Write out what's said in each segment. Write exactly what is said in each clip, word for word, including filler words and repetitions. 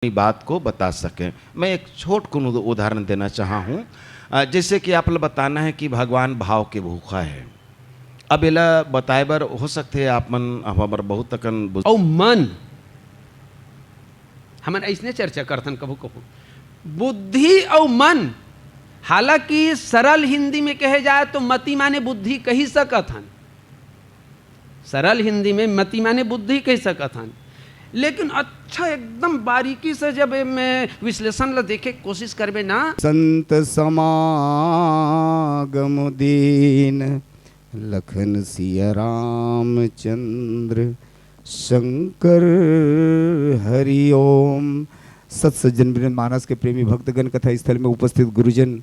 अपनी बात को बता सकें। मैं एक छोट कुन उद-, उदाहरण देना चाहा हूँ। अ, जैसे कि आप ल बताना है कि भगवान भाव के भूखा है। अब एला बताए बर हो सकथे आप मन, अब हमर बहुत अकन बुझ- अउ मन, हमन अइसने चर्चा करथन कभू-कभू, बुद्धि अउ मन। हालांकि सरल हिंदी में कहे जाए तो मति माने बुद्धि कहि सकत हन, सरल हिंदी में मति माने बुद्धि कहि सकत हन, लेकिन अच्छा एकदम बारीकी से जब एमे विश्लेषण ला देखे के कोशिश करबे ना, संत समागम दीन लखन सिया रामचंद्र शंकर हरि ओम। सत सज्जन वृंद, मानस के प्रेमी भक्तगण, कथा स्थल में उपस्थित गुरुजन,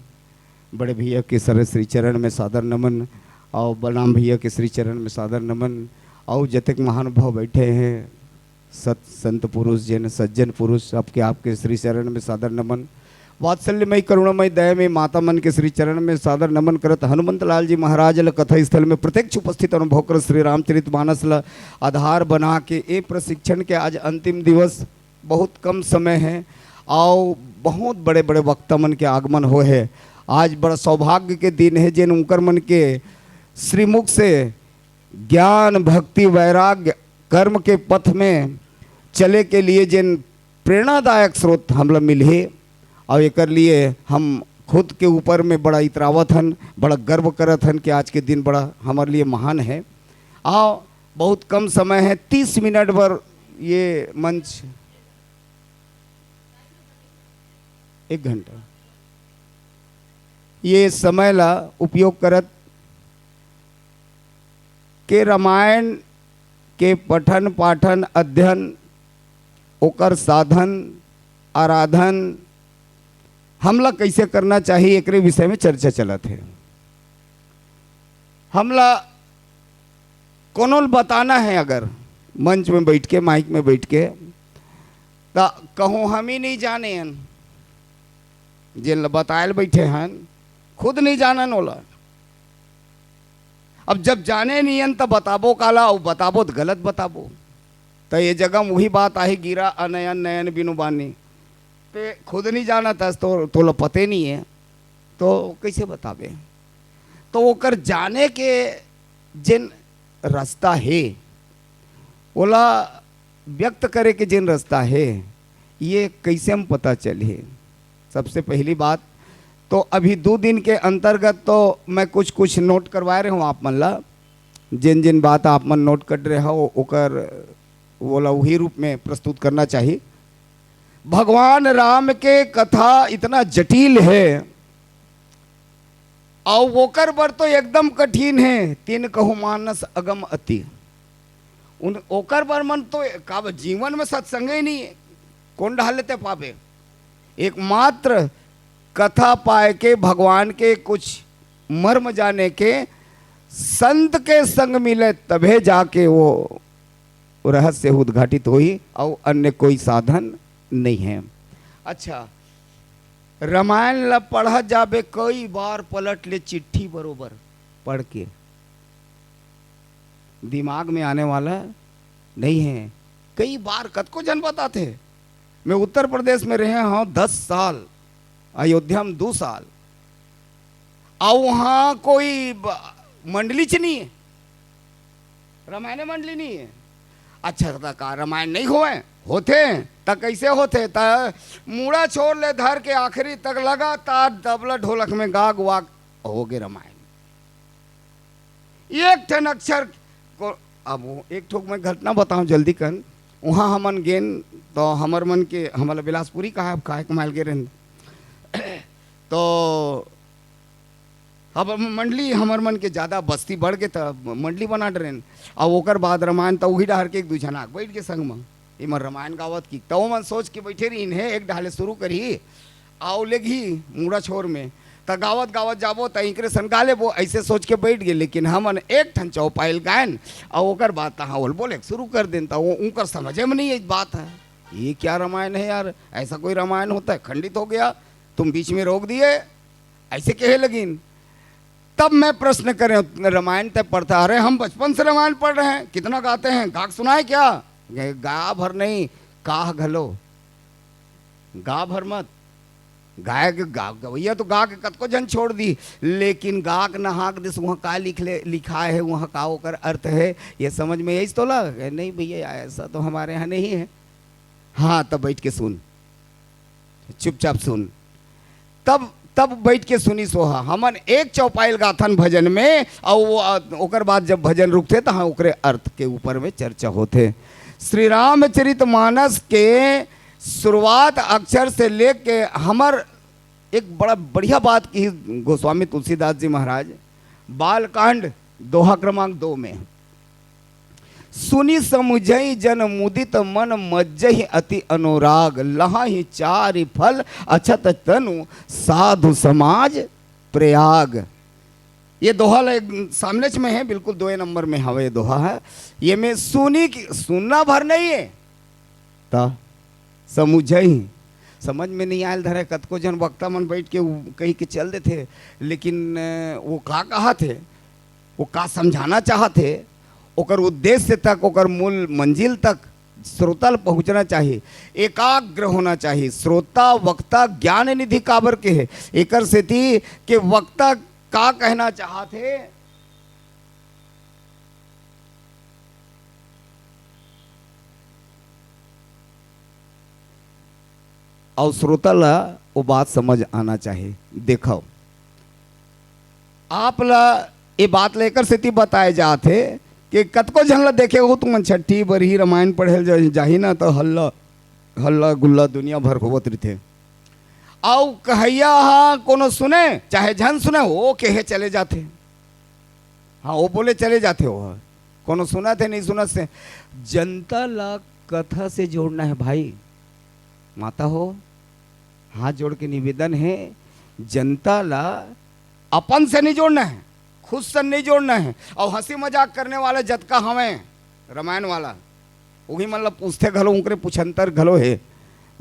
बड़े भैया के सर श्री चरण में सादर नमन, और बलराम भैया के श्री चरण में सादर नमन, और जतेक महानुभाव बैठे हैं, सत संत पुरुष जन, सज्जन पुरुष, सबके आपके श्री चरण में सादर नमन। वात्सल्यमय, करुणामय, दयामय माता मन के श्री चरण में सादर नमन करत, हनुमंत लाल जी महाराज ल कथा स्थल में प्रत्यक्ष उपस्थित अनुभव करत, श्री रामचरित मानस ल आधार बना के ए प्रशिक्षण के आज अंतिम दिवस, बहुत कम समय है, और बहुत बड़े-बड़े वक्ता मन के आगमन होए है। आज बड़ा सौभाग्य के दिन है, जेन उनकर मन के श्रीमुख से ज्ञान, भक्ति, वैराग्य, कर्म के पथ में चले के लिए जेन प्रेरणादायक स्रोत हमला मिलहे, और एकर लिए हम खुद के ऊपर में बड़ा इतरावत हन, बड़ा गर्व करत हन कि आज के दिन बड़ा हमर लिए महान है। और बहुत कम समय है, तीस मिनट भर ये मंच, एक घंटा, ये समय ला उपयोग करत के रामायण के पठन, पाठन, अध्ययन, ओकर साधन, आराधन, हमला कैसे करना चाहिए, एकरे विषय में चर्चा चलत है। हमला कोनो ल बताना है, अगर मंच में बैठ के, माइक में बैठ के, त कहूँ हम ही नहीं जाने हन, जेन ल बतायल बैठे हन, खुद नहीं जानन ओला। अब जब जाने नहीं हन, त बताबो काला, अउ बताबो त गलत बताबो। त ये जगह में वही बात आहे, गिरा अनयन नयन बिनु बानी। ते खुद नहीं जानत हस, तो तोला पते नहीं है, तो कैसे बताबे? तो ओकर जाने के जेन रास्ता हे, ओला व्यक्त करे के जेन रास्ता हे, ये कैसे हम पता चलही? सबसे पहली बात तो अभी दो दिन के अंतर्गत तो मैं कुछ कुछ नोट करवाए रहे हूँ आप मन ला, जेन जेन बात आप मन नोट कर रहे हो, ओकर, ओला वही रूप में प्रस्तुत करना चाहिए। भगवान राम के कथा इतना जटिल है, अउ ओकर बर तो एकदम कठिन है, "तिन कहु मानस अगम अति।" उन, ओकर बर मन तो का ब-, जीवन में सत्संग ही नहीं है, कौन ढाल लेते पावे? एकमात्र कथा पाए के, भगवान के कुछ मर्म जाने के, संत के संग मिले, तभे जाके वो रहस्य उद्घाटित होही, अउ अन्य कोई साधन नहीं है। अच्छा, रामायण ला पढ़त जाबे, कई बार पलट ले चिट्ठी बरोबर पढ़ के, दिमाग में आने वाला नहीं है। कई बार कतको जन बताथे, मैं उत्तर प्रदेश में रहे हूँ दस साल, अयोध्या में दो साल, अउ वहाँ कोई ब-, मंडली च नहीं है, रामायण मंडली नहीं है। अच्छा, त का रामायण नहीं होवे? होथे। त कैसे होथे? त मुड़ा छोर ले धर के आखिरी तक लगातार तबला ढोलक में गाग वाग होगे रामायण। एक ठन अक्षर को, अब वो एक ठोक मैं घटना बताऊं जल्दी कन। वहाँ हमन गेन तो हमर मन के, हमला बिलासपुरी कहा, अब काहे कमाल गे रहन। तो अब मंडली हमर मन के ज्यादा बस्ती बढ़ गे, त मंडली बना डरेन। अउ ओकर बाद रामायण त उही डहर के एक दू झन आग बैठ के संग म, एमन रामायण गावत की, त ओमन सोच के बैठे रहिन, हे एक डहले शुरू करही, अउ लेगही मुड़ा छोर में, त गावत गावत जाबो, त इकरे सन गा लेबो, ऐसे सोच के बैठ गे। लेकिन हमन एक ठन चौपाइल गायन, अउ ओकर बाद तहाँ ओल बोले शुरू कर देन, त वो उनकर समझे में नहीं ये बात है, ये क्या रामायण है यार, ऐसा कोई रामायण होता है, खंडित हो गया, तुम बीच में रोक दिए, ऐसे कहे लगिन। तब मैं प्रश्न करें, रामायण तय पढ़ता, अरे हम बचपन से रामायण पढ़ रहे हैं, कितना गाते हैं, गा के सुनाए क्या? गा भर नहीं, काह घलो। गा भर मत। गाय के गा, गवैया तो गा के कतको झन छोड़ दी, लेकिन गा के नहा के दिस वहाँ का लिख ले, लिखा है, वहाँ का ओकर अर्थ है, ये समझ में आइस तोला? कहे, "नहीं भैया, ऐसा तो हमारे यहाँ नहीं है।" हाँ, तब बैठ के सुन, चुपचाप सुन। तब, तब बैठ के सुनिस ओहा। हमन एक चौपाई ल गाथन भजन में, अउ वो, अ, ओकर बाद जब भजन रुकथे, तहाँ ओकरे अर्थ के ऊपर में चर्चा होथे। श्री रामचरित मानस के शुरुआत अक्षर से लेके हमर एक बड़ा बढ़िया बात की गोस्वामी तुलसीदास जी महाराज, बालकांड दोहा क्रमांक दो में, "सुनि समुझई जन मुदित मन मज्जहि अति अनुराग, लहहि चारि फल अछत तनु साधु समाज प्रयाग।" ये दोहा ल एक सामने च में है, बिल्कुल दोए नंबर में हवे ये दोहा है। ये में सुनी की, सुनना भर नहीं है, त समुझई, समझ में नहीं आयल धरे। कतको झन वक्ता मन बैठ के उ-, कही के चल देथे, लेकिन, अ, वो का कहा थे, वो का समझाना चाहत हे, ओकर उद्देश्य तक, ओकर मूल मंजिल तक श्रोता ल पहुंचना चाहिए, एकाग्र होना चाहिए। श्रोता, वक्ता, ज्ञान निधि काबर के हे? एकर सेती के वक्ता का कहना चाहत हे, अउ श्रोता ला वो बात समझ आना चाहिए। देखो, आप ला ये बात लेकर सेती बताए जात हे कि कतको झन ला देखे हो तुमन, छट्ठी बरही रामायण पढ़े ल जा-, जाही ना, तो हल्ला, हल्ला गुल्ला दुनिया भर होवत रहिथे। अउ कहैया हा कोनो सुने चाहे झन सुने, वो कहे चले जाथे। हाँ, वो बोले चले जाथे, वो कोनो सुनत हे, नहीं सुनत हे। जनता ला कथा से जोड़ना है भाई। माता हो, हाथ जोड़ के निवेदन है, जनता ला अपन से नहीं जोड़ना है, खुद से नहीं जोड़ना है। अउ हंसी मजाक करने वाले जतका हवे रामायण वाला, उही मन ला पूछथे घलो, उंकरे पुछंतर घलो हे।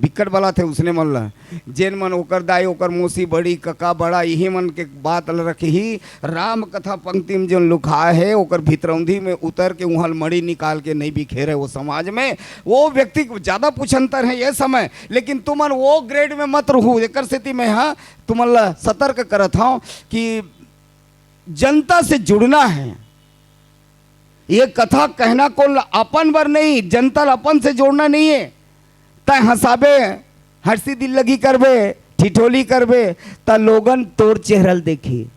बिक्कट बलाथे उसने मन ला। जेन मन ओकर दाई, ओकर मौसी, बड़ी, कका, बड़ा, इही मन के बात ल रखही। राम कथा पंक्ति में जेन लुकाय हे, ओकर भितरौंधी में उतर के उहाँ ल मड़ी निकाल के नहीं बिखेरे वो समाज में। वो व्यक्ति ज्यादा पुछंतर हे ये समय, लेकिन तुमन वो grade में मत रहू। एकर सेती मैं हा तुमन ला सतर्क करत हौं कि जनता से जुड़ना है। ये कथा कहना कोन ल अपन बर नहीं, जनता ल अपन से जोड़ना नहीं है। तै हंसाबे, हंसी दिल लगी करबे, ठिठोली करबे, त लोगन तोर चेहरा ल देखी।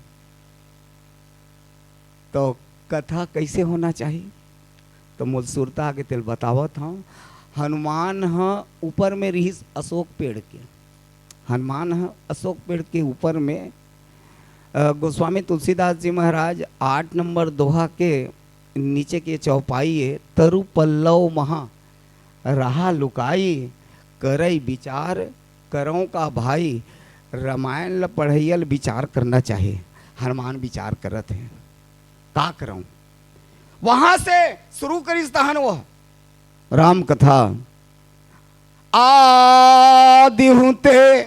तो कथा कैसे होना चाहिए? तो मोल सुरता आगे तेल बतावत हूँ। हनुमान ह ऊपर में रिहिस अशोक पेड़ के, हनुमान ह अशोक पेड़ के ऊपर में, अ, गोस्वामी तुलसीदास जी महाराज आठ नंबर दोहा के नीचे के चौपाई है, "तरु पल्लव महा रहा लुकाई, करई विचार करौं का भाई।" रामायण ल पढ़इया ल विचार करना चाही। हनुमान विचार करत हे, का करौं? वहां से शुरू करिस तहन वो राम कथा। "आदि हूँ ते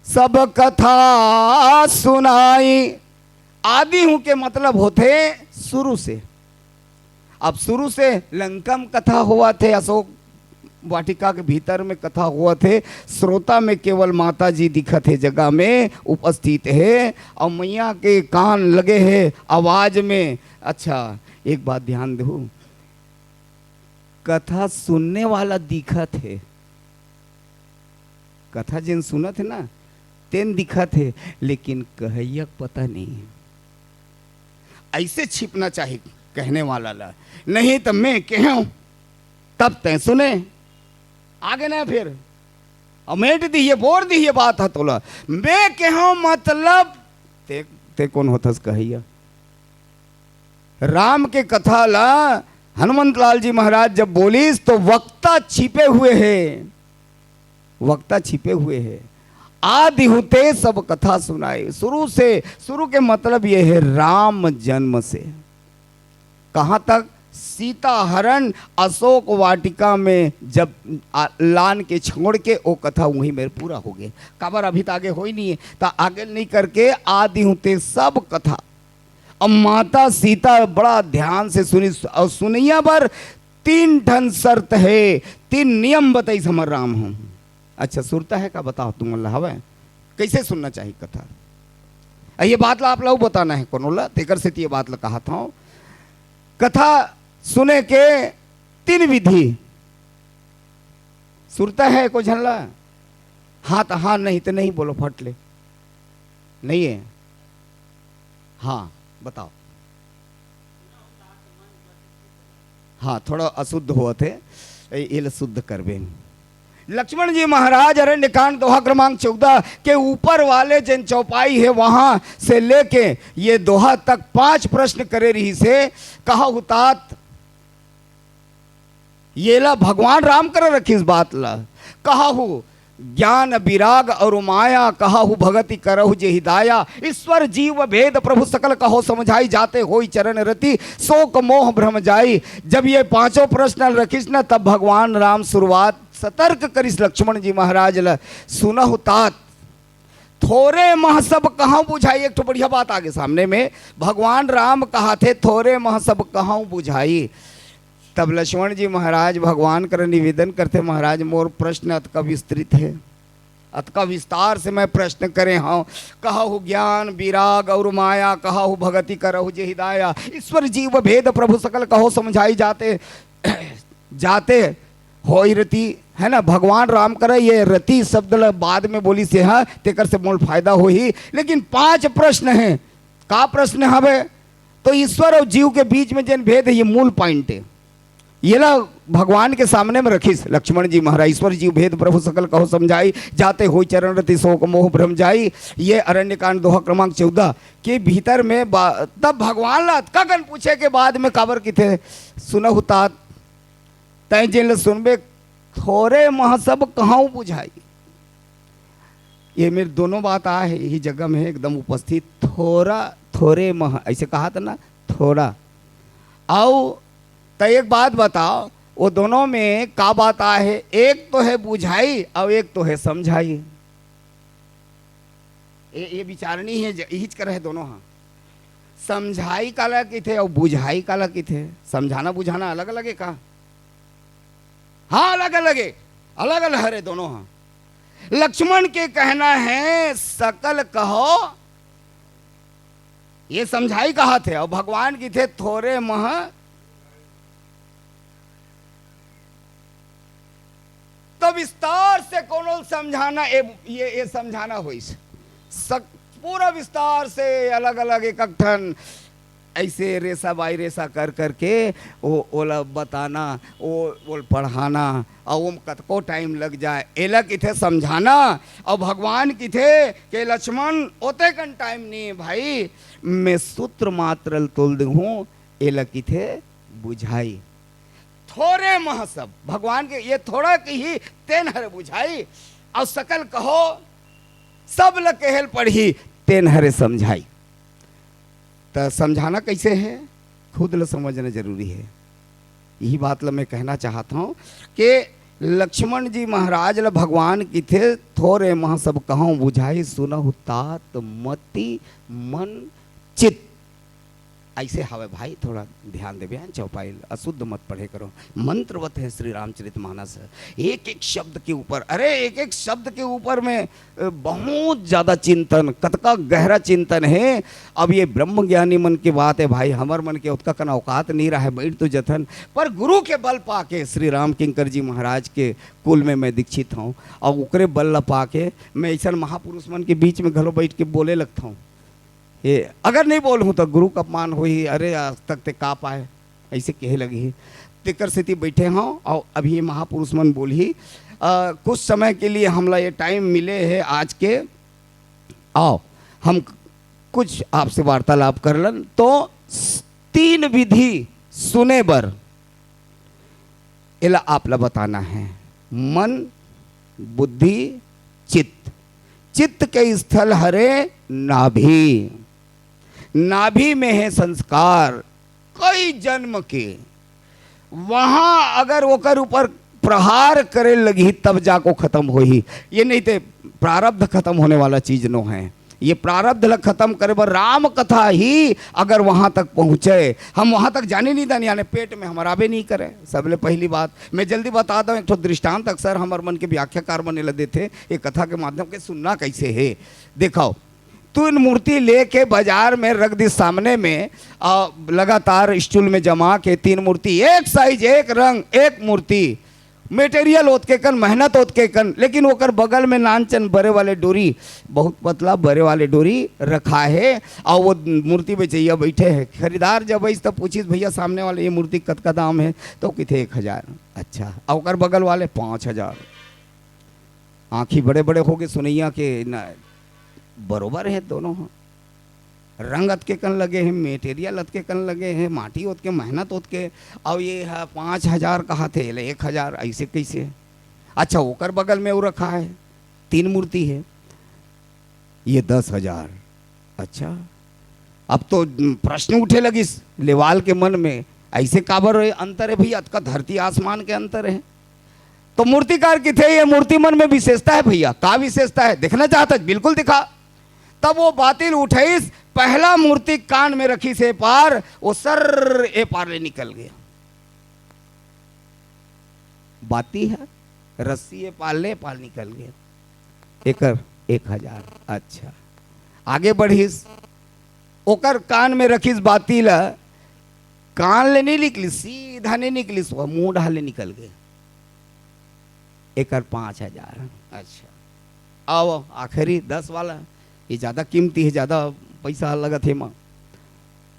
सब कथा सुनाई।" आदि हूँ के मतलब होथे शुरू से। अब शुरू से लंका में कथा होवत हे, अशोक वाटिका के भीतर में कथा होवत हे, श्रोता में केवल माता जी दिखत हे, जगह में उपस्थित हे, अउ मैया के कान लगे हे आवाज में। अच्छा, एक बात ध्यान देहू, कथा सुनने वाला दिखत हे, कथा जेन सुनत हे ना, तेन दिखत हे, लेकिन कहइया के पता नहीं हे। ऐसे छिपना चाही कहने वाला ला, नहीं त मैं केहेंव, तब तैं सुने। आगे ना फिर, अउ मेट दिहिये, बोर दिहिये बात ह तोला। मैं केहेंव मतलब, ते, ते कोन होथस कहइया? राम के कथा ला हनुमंत लाल जी महाराज जब बोलिस, तो वक्ता छिपे हुए हे, वक्ता छिपे हुए हे। "आदि हूँ ते सब कथा सुनाई।" शुरू से, शुरू के मतलब ये है राम जन्म से। कहाँ तक? सीता हरण अशोक वाटिका में जब आ, लान के छोड़ के वो कथा वहीं मेर पूरा हो गे। काबर अभी त आगे होय नहीं है, त आगे नहीं करके आदि हूँ ते सब कथा। अब माता सीता बड़ा ध्यान से सुनिस, अउ सुनइया बर तीन ठन शर्त हे, तीन नियम बताइस हमर राम ह। अच्छा, सुरता हे का? बताव तुमन ला हवय, कइसे सुनना चाही कथा? अ, ये बात ला आप ला अउ बताना हे कोनो ला, तेकर सेती ये बात ला कहत हंव। कथा सुने के तीन विधि। सुरता हे एको झन ला? हाँ त हाँ, नहीं त नहीं, बोलो फट ले। नहीं हे? हाँ, बताव। हाँ, थोड़ा अशुद्ध होवत हे, ए-, एला शुद्ध करबे। लक्ष्मण जी महाराज अरण्यकांड दोहा क्रमांक चौदह के ऊपर वाले जेन चौपाई हे, वहां से लेके ये दोहा तक पांच प्रश्न करे रिहिस हे। कहा हुतात, येला भगवान राम करा रखिस बात ला। कहाहू ज्ञान विराग अउ माया, कहाहू भगति करहु जेहि दाया। ईश्वर जीव भेद प्रभु सकल कहो समझाई, जाते होई चरण रति शोक मोह भ्रम जाई। जब ये पांचों प्रश्न रखिस न, तब भगवान राम शुरुआत सतर्क करिस लक्ष्मण जी महाराज ल, सुनहु तात, थोरे मह सब कहां बुझाई। एक ठो बढ़िया बात आगे सामने में, भगवान राम कहाथे, थोरे मह सब कहां बुझाई। तब लक्ष्मण जी महाराज भगवान कर निवेदन करथे, महाराज, मोर प्रश्न अतका विस्तृत हे, अतका विस्तार से मैं प्रश्न करे हंव, कहहु ज्ञान विराग अउ माया, कहहु भगति करहु जेहि दाया। ईश्वर जीव भेद प्रभु सकल कहो समझाई, जाते जाते होई रति, है ना, भगवान राम करे। ये रति शब्द ल बाद में बोलिस हे, तेकर से मोल फायदा होही। लेकिन पांच प्रश्न हे। का प्रश्न हवे? तो ईश्वर अउ जीव के बीच में जेन भेद हे, ये मूल point हे। येला भगवान के सामने में रखिस लक्ष्मण जी महाराज, ईश्वर जीव भेद प्रभु सकल कहो समझाई, जाते होई चरण रति शोक मोह भ्रम जाई। ये अरण्यकांड दोहा क्रमांक चौदह के भीतर में बा-, तब भगवान ला अतका कन पूछे के बाद में काबर किथे, सुनहु तात, तैं जेन ल सुनबे, थोरे मह सब कहां बुझाई। ये मेर दोनों बात आय हे, यही जगह में हे, एकदम उपस्थित। थोरा, थोरे मह, अइसे कहात ना, थोरा। अउ त एक बात बताव, वो दोनों में का बात आय हे? एक तो हे बुझाई अउ एक तो हे समझाई। ये, ये विचारनी हे, ज-, इहीच करे हे दोनों हा। समझाई काला किथे अउ बुझाई काला किथे? समझाना बुझाना अलग-अलग हे का? हाँ, अलग-अलग हे, अलग-अलग हरे दोनों हा। लक्ष्मण के कहना हे, सकल कहो, ये समझाई कहाथे, अउ भगवान किथे, थोरे मह तो विस्तार से कोनो समझाना, ए, ये, ये समझाना होइस। सक-, पूरा विस्तार से अलग-अलग एक-एक ठन अइसे रेसा by रेसा कर करके ओ, ओला बताना, ओ, ओला पढ़ाना, अउ ओम कतको time लग जाय। एला किथे समझाना, अउ भगवान किथे के लक्ष्मण, ओते कन time नइ हे भाई, मैं सूत्र मात्र ल तोल देहूं, एला किथे बुझाई। थोरे मह सब, भगवान के ये थोरा किही तेन हरे बुझाई, अउ सकल कहो, सब ल केहेल पड़ही, तेन हरे समझाई। त समझाना कइसे हे, खुद ल समझना जरूरी हे। यही बात ल मैं कहना चाहत हंव के लक्ष्मण जी महाराज ल भगवान किथे, थोरे मह सब कहां बुझाई, सुनहु तात मति मन चित। अइसे हवय भाई, थोड़ा ध्यान देबे, हाँ, चौपाई ल अशुद्ध मत पढ़े करो। मंत्रवत हे श्री रामचरित मानस, एक एक शब्द के ऊपर, अरे, एक एक शब्द के ऊपर में, अ, बहुत ज्यादा चिंतन, कतका गहरा चिंतन हे। अब ये ब्रह्म ज्ञानी मन के बात हे भाई, हमर मन के ओतका कन औकात नइ राहय, बइठ तो जथन, पर गुरु के बल पाके श्री राम किंकर जी महाराज के कुल में मैं दीक्षित हंव, अउ ओकरे बल ल पाके मैं अइसन महापुरुष मन के बीच में घलो बइठ के बोले लगथंव। ये अगर नइ बोलहूं त गुरु का अपमान होही, "अरे, आज तक ते का पाय?" अइसे कहे लगही। तेकर सेती बइठे हंव, अउ अभी ये महापुरुष मन बोलही। अ, कुछ समय के लिए हमला ये time मिले हे आज के, आओ हम कुछ आपसे वार्तालाप कर लन। तो स-, तीन विधि सुने बर एला आप ला बताना हे, मन, बुद्धि, चित्त। चित्त के स्थल हरे नाभि। नाभि में हे संस्कार, कई जन्म के। वहां अगर ओकर ऊपर प्रहार करे लगही, तब जाको खत्म होही। ये नहीं ते प्रारब्ध खत्म होने वाला चीज नो हे। ये प्रारब्ध ल खतम करे बर राम कथा ही अगर वहां तक पहुंचे, हम वहां तक जाने नहीं दन, यानी पेट में हमर आबे नहीं करे। सबले पहली बात मैं जल्दी बता दंव, एक ठो दृष्टांत अक्सर हमर मन के व्याख्याकार मन एला देथे, ये कथा के माध्यम के सुनना कैसे हे। देखव, तीन मूर्ति लेके बाजार में रख दिस सामने में, अउ लगातार स्टूल में जमा के तीन मूर्ति, एक साइज, एक रंग, एक मूर्ति, मटेरियल ओतके कन, मेहनत ओतके कन, लेकिन ओकर बगल में नानचन बरे वाले डोरी, बहुत पतला बरे वाले डोरी रखा हे। अउ वो मूर्ति बेचइया बइठे हे। खरीदार जब अइस त पूछिस, "भैया, सामने वाले ये मूर्ति कतका दाम हे?" त कहिथे, "एक हजार।" "अच्छा।" अउ ओकर बगल वाले, "पाँच हजार।" आँखी बड़े-बड़े होगे सुनइया के, न, बरोबर हे दोनों ह। रंग अतके कन लगे हे, मटेरियल अतके कन लगे हे, माटी ओतके, मेहनत ओतके, अउ ये ह पाँच हजार कहाथे, ले एक हजार, अइसे कइसे? अच्छा, ओकर बगल में अउ रखा हे, तीन मूर्ति हे, ये दस हजार। अच्छा, अब तो प्रश्न उठे लगिस लेवाल के मन में, "अइसे काबर अंतर हे भैया, अतका धरती आसमान के अंतर हे?" तो मूर्तिकार कहिथे, "ये मूर्ति मन में विशेषता हे भैया।" "का विशेषता हे? देखना चाहत हस? बिल्कुल दिखा।" तब वो बाती ल उठइस, पहला मूर्ति कान में रखिस ए पार, वो सर्र ए पार ले निकल गे। बाती ह रस्सी ए पार ले, ए पार निकल गे। एकर एक हजार। अच्छा, आगे बढ़िस, ओकर कान में रखिस बाती ल, कान ले नहीं निकलिस, सीधा नहीं निकलिस, वो मुंह डहार ले निकल गे। एकर पाँच हजार। अच्छा, अउ आखिरी दस वाला, ये ज्यादा कीमती हे, ज्यादा पैसा लगत हे एमा।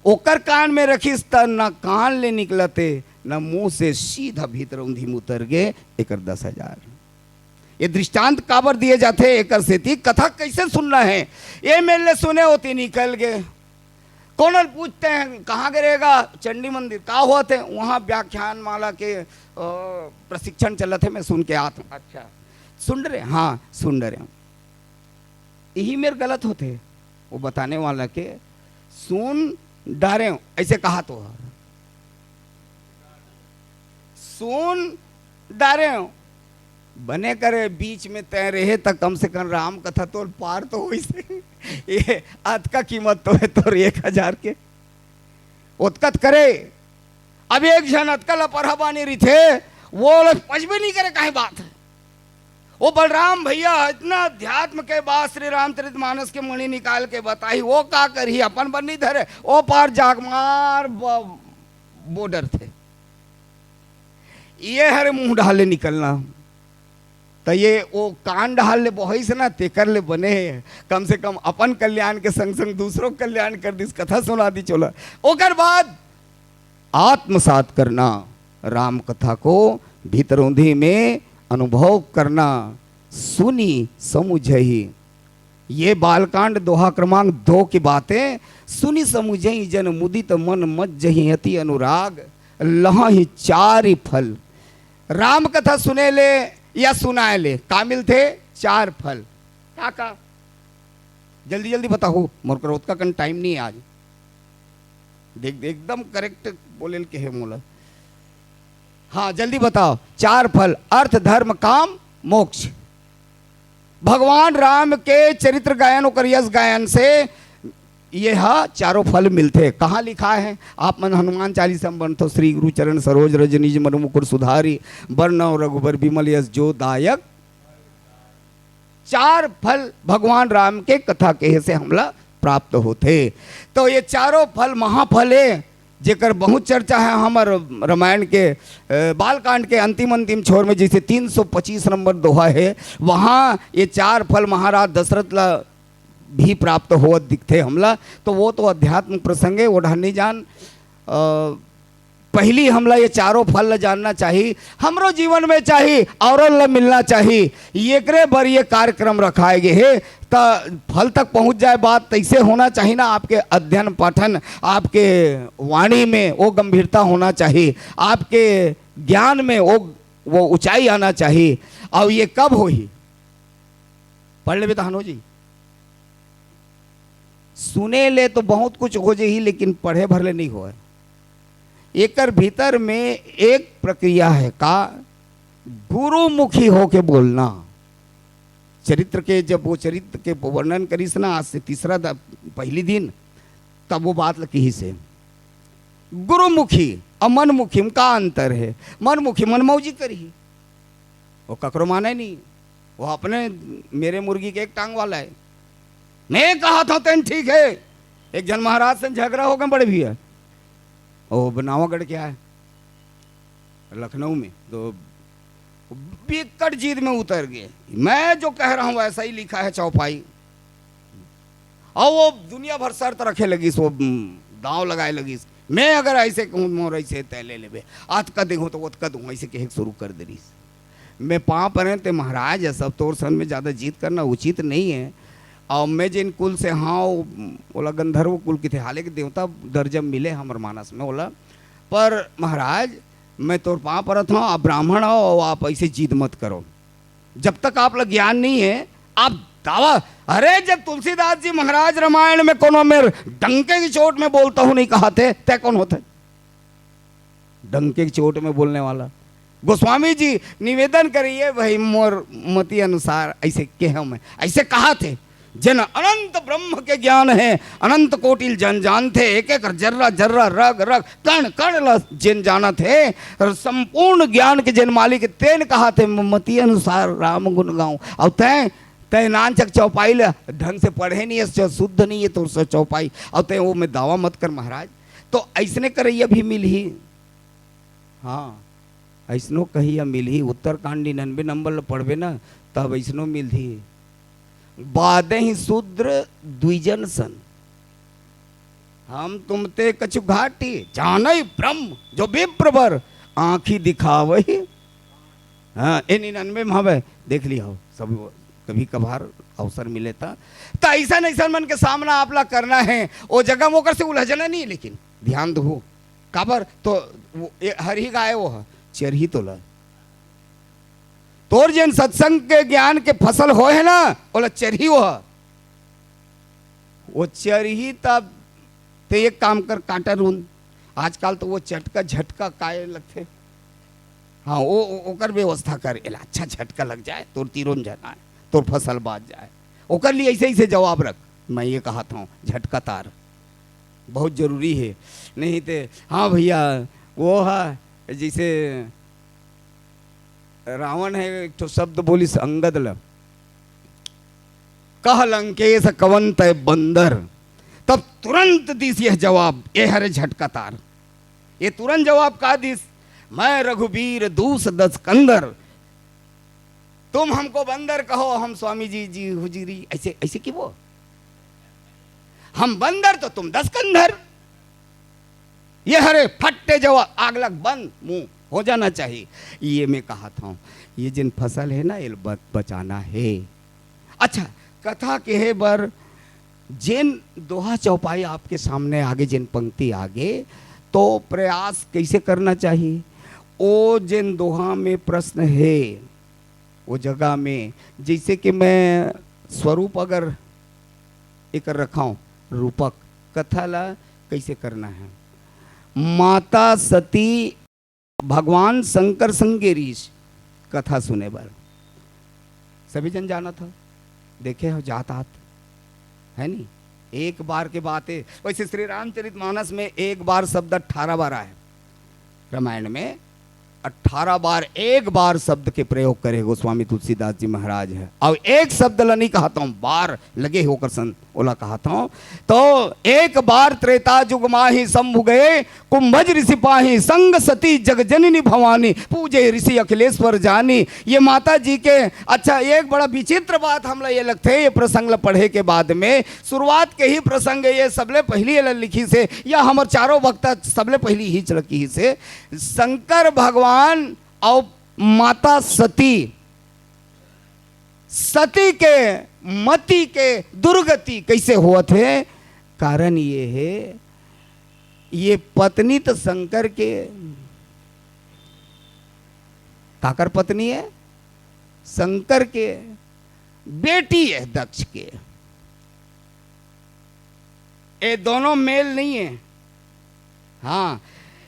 ओकर कान में रखिस त न कान ले निकलत हे, न मुंह से, सीधा भीतरौंधी म उतर गे, एकर दस हजार। ये दृष्टांत काबर दिए जाथे, एकर सेती कथा कैसे सुनना हे, ये मेर ले सुने ओती निकल गे। कोनो ल पूछते हैं, "कहाँ गे रहेगा?" "चंडी मंदिर।" "का होवत हे?" "वहाँ व्याख्यान माला के, अ, प्रशिक्षण चलत हे, मैं सुन के आत हूँ।" "अच्छा, सुन रहे?" "हाँ, सुन रहे हूँ।" यही मेर गलत होथे, वो बताने वाला के, "सुन डारेंव," अइसे कहा तो हर। सुन डारेंव। बने करे बीच में तैं रहे त कम से कम राम कथा तोर पार तो होइस। ये अतका कीमत तो हे तोर एक हजार के। ओतकत करे। अब एक झन अतका लपरहा बानी रहिथे, वो लोग पचबे नहीं करे, काहे बात हे। वो बलराम भैया इतना अध्यात्म के बात, श्री रामचरित मानस के मणि निकाल के बताही, वो का करही, अपन बर नहीं धरे, वो पार जागमार ब-, बॉर्डर थे। ये हरे मुंह डहार ले निकलना। त ये वो कान डहार ले बोहिस ना, तेकर ले बने हे। कम से कम अपन कल्याण के संग संग दूसरों के कल्याण कर दिस, कथा सुना दिस ओला। ओकर बाद आत्मसात करना, राम कथा को भीतरौंधी में अनुभव करना, सुनि समुझही। ये बालकांड दोहा क्रमांक दो की बातें, सुनि समुझही जन मुदित मन मज्जही अति अनुराग, लहही चारि फल। राम कथा सुने ले या सुनाए ले का मिलथे? चार फल। का का? जल्दी जल्दी बताओ, मोर कर ओतका कन टाइम नहीं हे आज। देख, एकदम करेक्ट बोले ल कहे मोला। हाँ, जल्दी बताओ, चार फल, अर्थ, धर्म, काम, मोक्ष। भगवान राम के चरित्र गायन, ओकर यश गायन से ये हा चारों फल मिलथे। कहाँ लिखा है? आप मन हनुमान चालीसा में बनथो, "श्री गुरु चरण सरोज रज निज मनु मुकुर सुधारी, बरनउँ रघुबर बिमल यश जो दायक।" चार फल भगवान राम के कथा कहे से हमला प्राप्त होथे। तो ये चारों फल महाफल हे, जेकर बहुत चर्चा है हमर रामायण के, अ, बालकांड के अंतिम, अंतिम छोर में, जैसे तीन सौ पच्चीस नंबर दोहा है, वहाँ ये चार फल महाराज दशरथ ला भी प्राप्त होवत दिखथे हमला। तो वो तो अध्यात्म प्रसंग हे, वो डहर नहीं जान। अ, पहली हमला ये चारों फल ल जानना चाही, हमरो जीवन में चाही, औरों ल मिलना चाही। एकरे बर ये कार्यक्रम रखाए गे हे, त फल तक पहुंच जाए बात, तैसे होना चाही ना। आपके अध्ययन पाठन, आपके वाणी में वो गंभीरता होना चाही, आपके ज्ञान में वो, वो ऊंचाई आना चाही। अउ ये कब होही? पढ़ लेबे तहन हो जी। सुने ले तो बहुत कुछ हो जही, लेकिन पढ़े भर ले नहीं होय। एकर भीतर में एक प्रक्रिया है का, गुरुमुखी होके बोलना। चरित्र के, जब वो चरित्र के वर्णन करिस ना, आज से तीसरा द-, पहली दिन, तब वो बात ल किहिस हे। गुरुमुखी अउ मनमुखी म का अंतर हे? मनमुखी मनमौजी करही, वो ककरो माने नहीं, वो अपने मेरे मुर्गी के एक टांग वाला है। मैं कहा था तेन ठीक है, एक जन महाराज से झगड़ा हो गए बड़े भैया, वो बनावागढ़ क्या है, लखनऊ में, तो बिकट जिद में उतर गए। मैं जो कह रहा हूँ वैसा ही लिखा है चौपाई। और वो दुनिया भर शर्त रखे लगिस, वो, हम्म, दांव लगाए लगिस, मैं अगर ऐसे कहूँ मोर ऐसे तय ले लेबे, अतका देखो तो ओतका दूँ, ऐसे कहे शुरू कर दे रहीस। मैं पाँव परे, ते महाराज है, सब तोर सन में ज्यादा जिद करना उचित नहीं है। और मैं जिन कुल से हाँ, वो, ओला गंधर्व कुल किथे, हालांकि देवता दर्जा मिले हमर मानस में ओला, पर महाराज, मैं तोर पाँव परत हूँ, आप ब्राह्मण हो, आप ऐसे जिद मत करो। जब तक आप ला ज्ञान नहीं है, आप दावा, अरे, जब तुलसीदास जी महाराज रामायण में कोनो मेर डंके की चोट में बोलता हूँ नहीं कहा थे, तय कौन होता है? डंके की चोट में बोलने वाला। गोस्वामी जी निवेदन करिए भाई, मोर मति अनुसार ऐसे कहे मैं, ऐसे कहा थे, जिन अनंत ब्रह्म के ज्ञान है, अनंत कोटिल जन जानथे, एक एक जर्रा जर्रा, रग रग, कण कण ला जिन जानत हे, और संपूर्ण ज्ञान के जिन मालिक, तेन कहा थे, "म-, मति अनुसार राम गुण गाऊं।" और तय, तय नानचक चौपाई ले ढंग से पढ़े नहीं है, च-, शुद्ध नहीं है, तो स-, चौपाई, और तय वो में दावा मत कर महाराज। तो ऐसने करैया भी मिलही। हाँ, ऐसनो कहिया मिलही, उत्तरकांड निन्यानवे नंबर ल पढ़बे ना, तब ऐसनो मिलही। बादे ही शूद्र द्विजन सन, हम तुम ते कछु घाटी, जानई ब्रह्म जो विप्रवर, आँखी दिखावही। हाँ, ए निन्यानवे में हवे, देख लिया हो, सब कभी कभार अवसर मिले ता। त ऐसन ऐसन मन के सामना आप ला करना है, ओ जगह में ओकर से उलझना नहीं, लेकिन ध्यान दहू, काबर तो वो, ए, हर ही गाय वो ह, चरही तोला। तोर जेन सत्संग के ज्ञान के फसल होय है ना, ओला चरही वो ह। वो चरही तब ते एक काम कर, कांटा रूंद। आजकल तो वो चटका झटका काय लगथे। हाँ, वो, वो, ओकर व्यवस्था कर, एला अच्छा झटका लग जाए, तोर तीरों झन आए, तोर फसल बाच जाए। ओकर लिए ऐसे, ऐसे जवाब रख, मैं ये कहत हूँ, झटका तार बहुत जरूरी है। नहीं ते, हाँ भैया, वो है जैसे रावण है, एक ठो शब्द बोलिस अंगद ल, "कह लंकेश कवन तय बंदर", तब तुरंत दिस यह जवाब, ये हरे झटका तार। ये तुरंत जवाब का दिस, "मैं रघुबीर दूस दस कंदर, तुम हमको बंदर कहो, हम स्वामी जी, जी हुजूरी", ऐसे, ऐसे की वो, "हम बंदर तो तुम दस कंदर।" ये हरे फट्टे जवाब, आग लग बंद, मुंह हो जाना चाहिए। ये मैं कहा था, ये जिन फसल है ना, ये ब-, बचाना है। अच्छा, कथा के है बर जेन दोहा चौपाई आपके सामने आगे, जेन पंक्ति आगे, तो प्रयास कैसे करना चाहिए? ओ जेन दोहा में प्रश्न है, वो जगह में, जैसे कि मैं स्वरूप अगर एकर रखाऊं, रूपक, कथा ला कैसे करना है? माता सती, भगवान शंकर संगे रीस कथा सुने बर। सभी जन जानत हो, देखे हो, जात आत, है नी? एक बार के बात है। वैसे श्री रामचरित मानस में एक बार शब्द अठारह बार आए, रामायण में अठारह बार एक बार शब्द के प्रयोग करे गोस्वामी तुलसीदास जी महाराज है। और एक शब्द ला नहीं कहता हूँ, बार लगे होकर सन ओला कहत हूँ। तो एक बार त्रेता जुग माही शंभु गए, कुंभज ऋषि पाही संग सती जग जननी भवानी, पूजे ऋषि अखिलेश्वर जानी। ये माता जी के, अच्छा, एक बड़ा विचित्र बात हमला ये लगथे, ये प्रसंग ला पढ़े के बाद में, शुरुआत के ही प्रसंग ये सबले पहली ये ला लिखिस हे, या हमर चारों वक्ता सबले पहली ही चल किहिस हे, शंकर भगवान और माता सती, सती के मति के दुर्गति कैसे होवत हे? कारण ये हे, ये पत्नी तो शंकर के, काकर पत्नी है? शंकर के बेटी है, दक्ष के। ये दोनों मेल नहीं है। हाँ,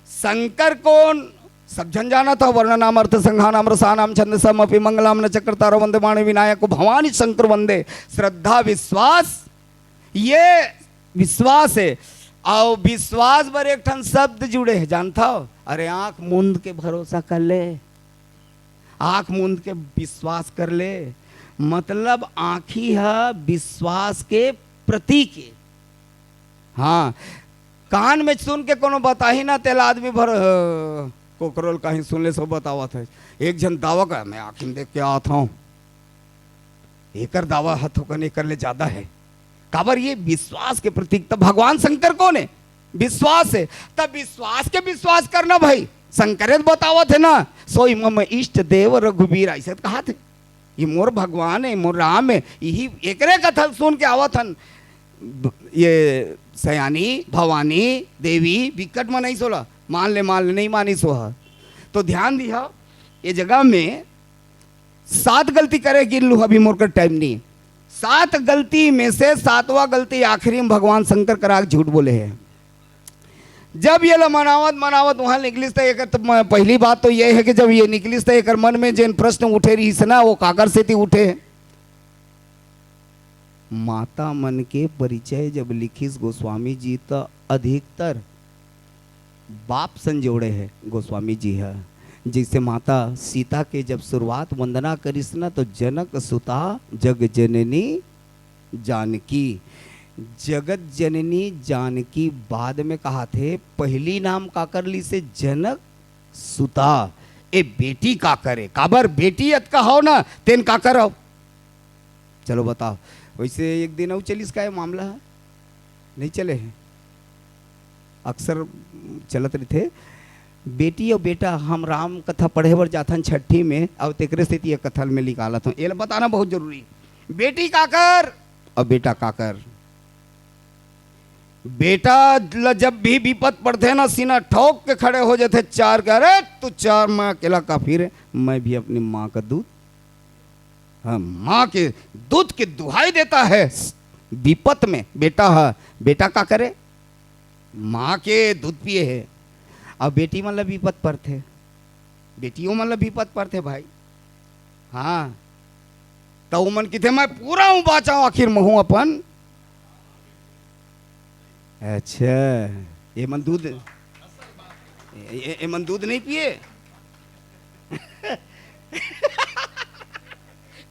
शंकर को सब झन जानत हो, वर्णनाम अर्थ संघानाम रसानाम छंदसम अपि मंगलाम न चक्रतारो वंदे माने विनायक भवानी शंकर वंदे। श्रद्धा विश्वास, ये विश्वास हे। अउ विश्वास बर एक ठन शब्द जुड़े हे, जानत हो? अरे आंख मूंद के भरोसा कर ले, आंख मूंद के विश्वास कर ले, मतलब आंखी ह विश्वास के प्रतीक हे। हाँ, कान में सुन के कोनो बताही ना, तेला आदमी भर, अ, कोकरोल कहीं सुन ले, सब बतावत हे। एक झन दावा का, "मैं आँखी में देख के आवत हूँ।" एकर दावा ह थोकन एकर ले ज्यादा हे। काबर ये विश्वास के प्रतीक। तब भगवान शंकर कोन हे? विश्वास हे। तब विश्वास के विश्वास करना भाई, शंकरे तो बतावत हे ना, "सोई मम इष्ट देव रघुबीर", ऐसे तो कहा थे। ये मोर भगवान हे, मोर राम हे, यही एकरे कथा सुन के आवत हन। ब-, ये सयानी, भवानी, देवी, बिकट मन अइस ओला, मान ले, मान ले, नहीं मानिस ओह। तो ध्यान दिहा, ये जगह में सात गलती करे गिन लू, अभी मोर कर टाइम नहीं। सात गलती में से सातवां गलती आखिरी में भगवान शंकर करा के झूठ बोले हे। जब ये ला मनावत, मनावत वहां निकलिस, त एकर त म-, पहली बात तो ये हे कि जब ये निकलिस, त एकर मन में जेन प्रश्न उठे रहिस ना, वो काकर सेती उठे? माता मन के परिचय जब लिखिस गोस्वामी जी, त अधिकतर बाप सन जोड़े हे गोस्वामी जी ह। जैसे माता सीता के जब शुरुआत वंदना करिस ना, तो "जनक सुता जग जननी जानकी", जगत जननी जानकी बाद में कहाथे, पहली नाम काकर लिसे? जनक सुता। ए बेटी काकर हे? काबर बेटी अतका हव ना, तेन काकर हव? चलो बताओ। वैसे एक दिन अउ चलिस का ये मामला ह? नहीं चले हे, अक्सर चलत रहिथे। बेटी अउ बेटा, हम राम कथा पढ़े बर जाथन छट्ठी में, अउ तेकरे सेती ये कथा में निकालत हूँ। ये ला बताना बहुत जरूरी। बेटी काकर अउ बेटा काकर? बेटा ल जब भी विपत पड़थे ना, सीना ठोक के खड़े हो जाथे चार के, "अरे तू चार, मैं अकेला काफी रे, मैं भी अपनी माँ का दूध, हाँ, माँ के दूध के दुहाई देता है।" विपत में बेटा ह, बेटा का करे? माँ के दूध पिए हे। अब बेटी मन ल विपत पड़थे, बेटियों मन ल विपत पड़थे भाई। हाँ, त ओमन किथे, "मैं पूरा हूँ, बाँचा हूँ, आखिर महूँ अपन।" अच्छा, ये मन दूध, ये, ये, ये मन दूध नहीं पिए?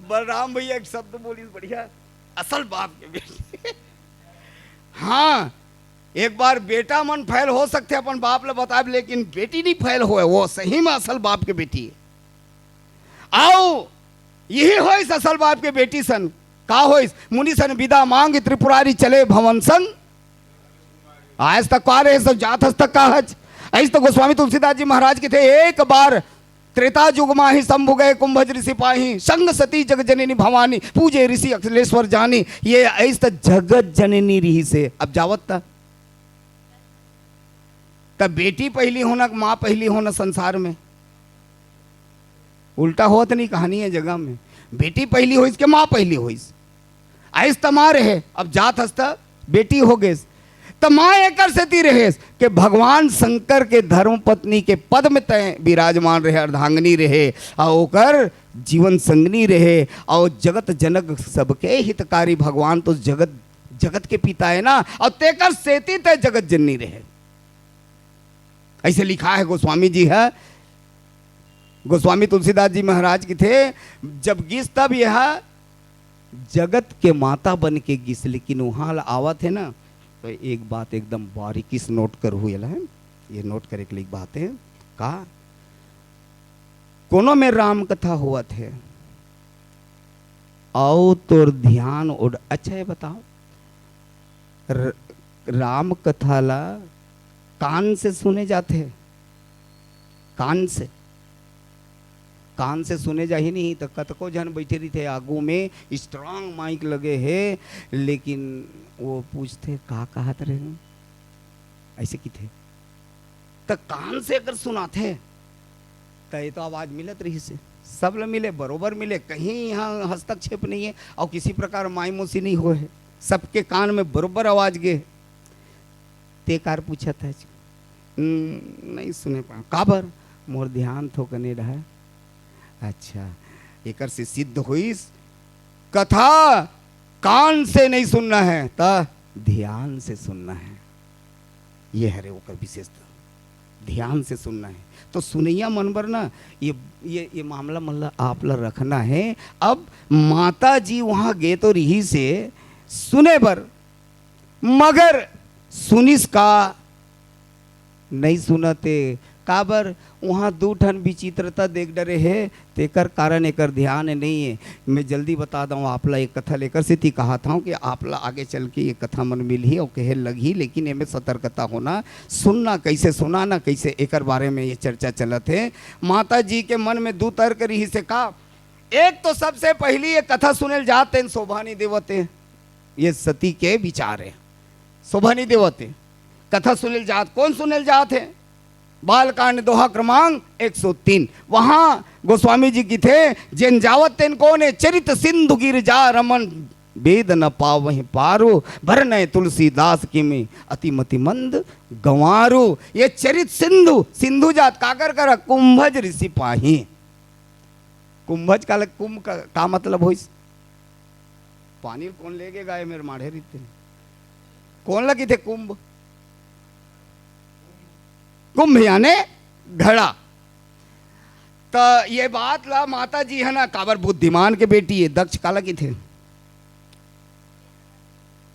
बलराम भैया एक शब्द बोलिस बढ़िया, "असल बाप के बेटी।" हाँ, एक बार बेटा मन फेल हो सकथे अपन बाप ल बताब, लेकिन बेटी नहीं फेल होए, वो सही में असल बाप के बेटी हे। अउ यही होइस असल बाप के बेटी सन। का होइस? "मुनि सन बिदा मांग त्रिपुरारी चले भवन संग।" आज तक का रहे सब जात हस तक का हच। ऐस तो गोस्वामी तुलसीदास जी महाराज किथे, "एक बार त्रेता युग माही शंभु गए कुंभज ऋषि पाही, संग सती जग जननी भवानी, पूजे ऋषि अखिलेश्वर जानी।" ये ऐस त जगत जननी रहिसे। अब जावत त, त बेटी पहली होना, माँ पहली होना संसार में? उल्टा होत नहीं कहानी हे जगह में। बेटी पहली होइस के माँ पहली होइस? ऐस त माँ रहे, अब जात हस त बेटी हो गेस। त माँ एकर सेती रहेस के भगवान शंकर के धर्म पत्नी के पद में तय विराजमान रहे, अर्धांगिनी रहे, अउ ओकर जीवन संगनी रहे, अउ जगत जनक सबके हितकारी भगवान तो जगत, जगत के पिता हे ना, अउ तेकर सेती तय जगत जननी रहे। ऐसे लिखा हे गोस्वामी जी ह, गोस्वामी तुलसीदास जी महाराज किथे, जब गिस तब यह जगत के माता बन के गिस, लेकिन वहां ल आवत हे ना, तो एक बात एकदम बारीकी से नोट करहू एला, हे, ये नोट करे के लिए एक बात हे। का कोनो में राम कथा होवत हे, अउ तोर ध्यान उड़, अच्छा ये बताओ, र-, राम कथा ला कान से सुने जाथे? कान से, कान से सुने जाही नहीं त कतको झन बैठे रहिथे आगू में, strong mic लगे हे, लेकिन वो पूछथे, "का कहत रहे?" ऐसे किथे। त कान से अगर सुनाथे, त ये तो आवाज मिलत रहिसे, सब ल मिले, बरोबर मिले, कहीं यहाँ हस्तक्षेप नहीं हे अउ किसी प्रकार माई मौसी नहीं होए हे, सबके कान में बरोबर आवाज गे। ते कार पूछत हे, "हम्म, नहीं सुने पाए।" "काबर?" मोर ध्यान थोकने रहा। अच्छा, एकर से सिद्ध होइस, कथा कान से नहीं सुनना है, त ध्यान से सुनना है। ये हरे ओकर विशेषता, ध्यान से सुनना है। तो सुनैया मन बर ना, ये, ये, ये मामला मन ला आप ला रखना है। अब माता जी वहाँ गे तो रहिस हे सुने बर, मगर सुनिस का? नइ सुनत हे। काबर? उहाँ दू ठन विचित्रता देख डरे हे, तेकर कारण एकर ध्यान नइ हे। मैं जल्दी बता दंव आप ला, एक कथा लेकर सेती कहत हंव कि आप ला आगे चल के ये कथा मन मिलही अउ कहे लगही, लेकिन एमे सतर्कता होना, सुनना कइसे, सुनाना कइसे, एकर बारे में ये चर्चा चलत हे। माता जी के मन में दू तर्क रिहिस हे का? एक तो सबसे पहिली ये कथा सुने ल जात तेन शोभा नइ देवत हे, ये सती के विचार हे, शोभा नइ देवत हे। कथा सुने ल जात, कोन सुने ल जात हे? बालकांड दोहा क्रमांक एक सौ तीन। वहां गोस्वामी जी किथे, "जेन जावत तेन कोन हे, चरित सिंधु गिरजा रमन, बेद न पावहि पारु, भरनय तुलसीदास किमि, अति मति मंद गंवारु।" ये चरित सिंधु, सिंधु जात काकर करा? कुंभज ऋषि पाही। कुंभज काला, कुंभ का, का मतलब होइस? पानी ल कोन लेगे गा, ए मेर माढ़े रहिथे। कोन ल किथे कुंभ? कुंभ याने घड़ा। त ये बात ला माता जी हे ना, काबर बुद्धिमान के बेटी हे, दक्ष काला किथे?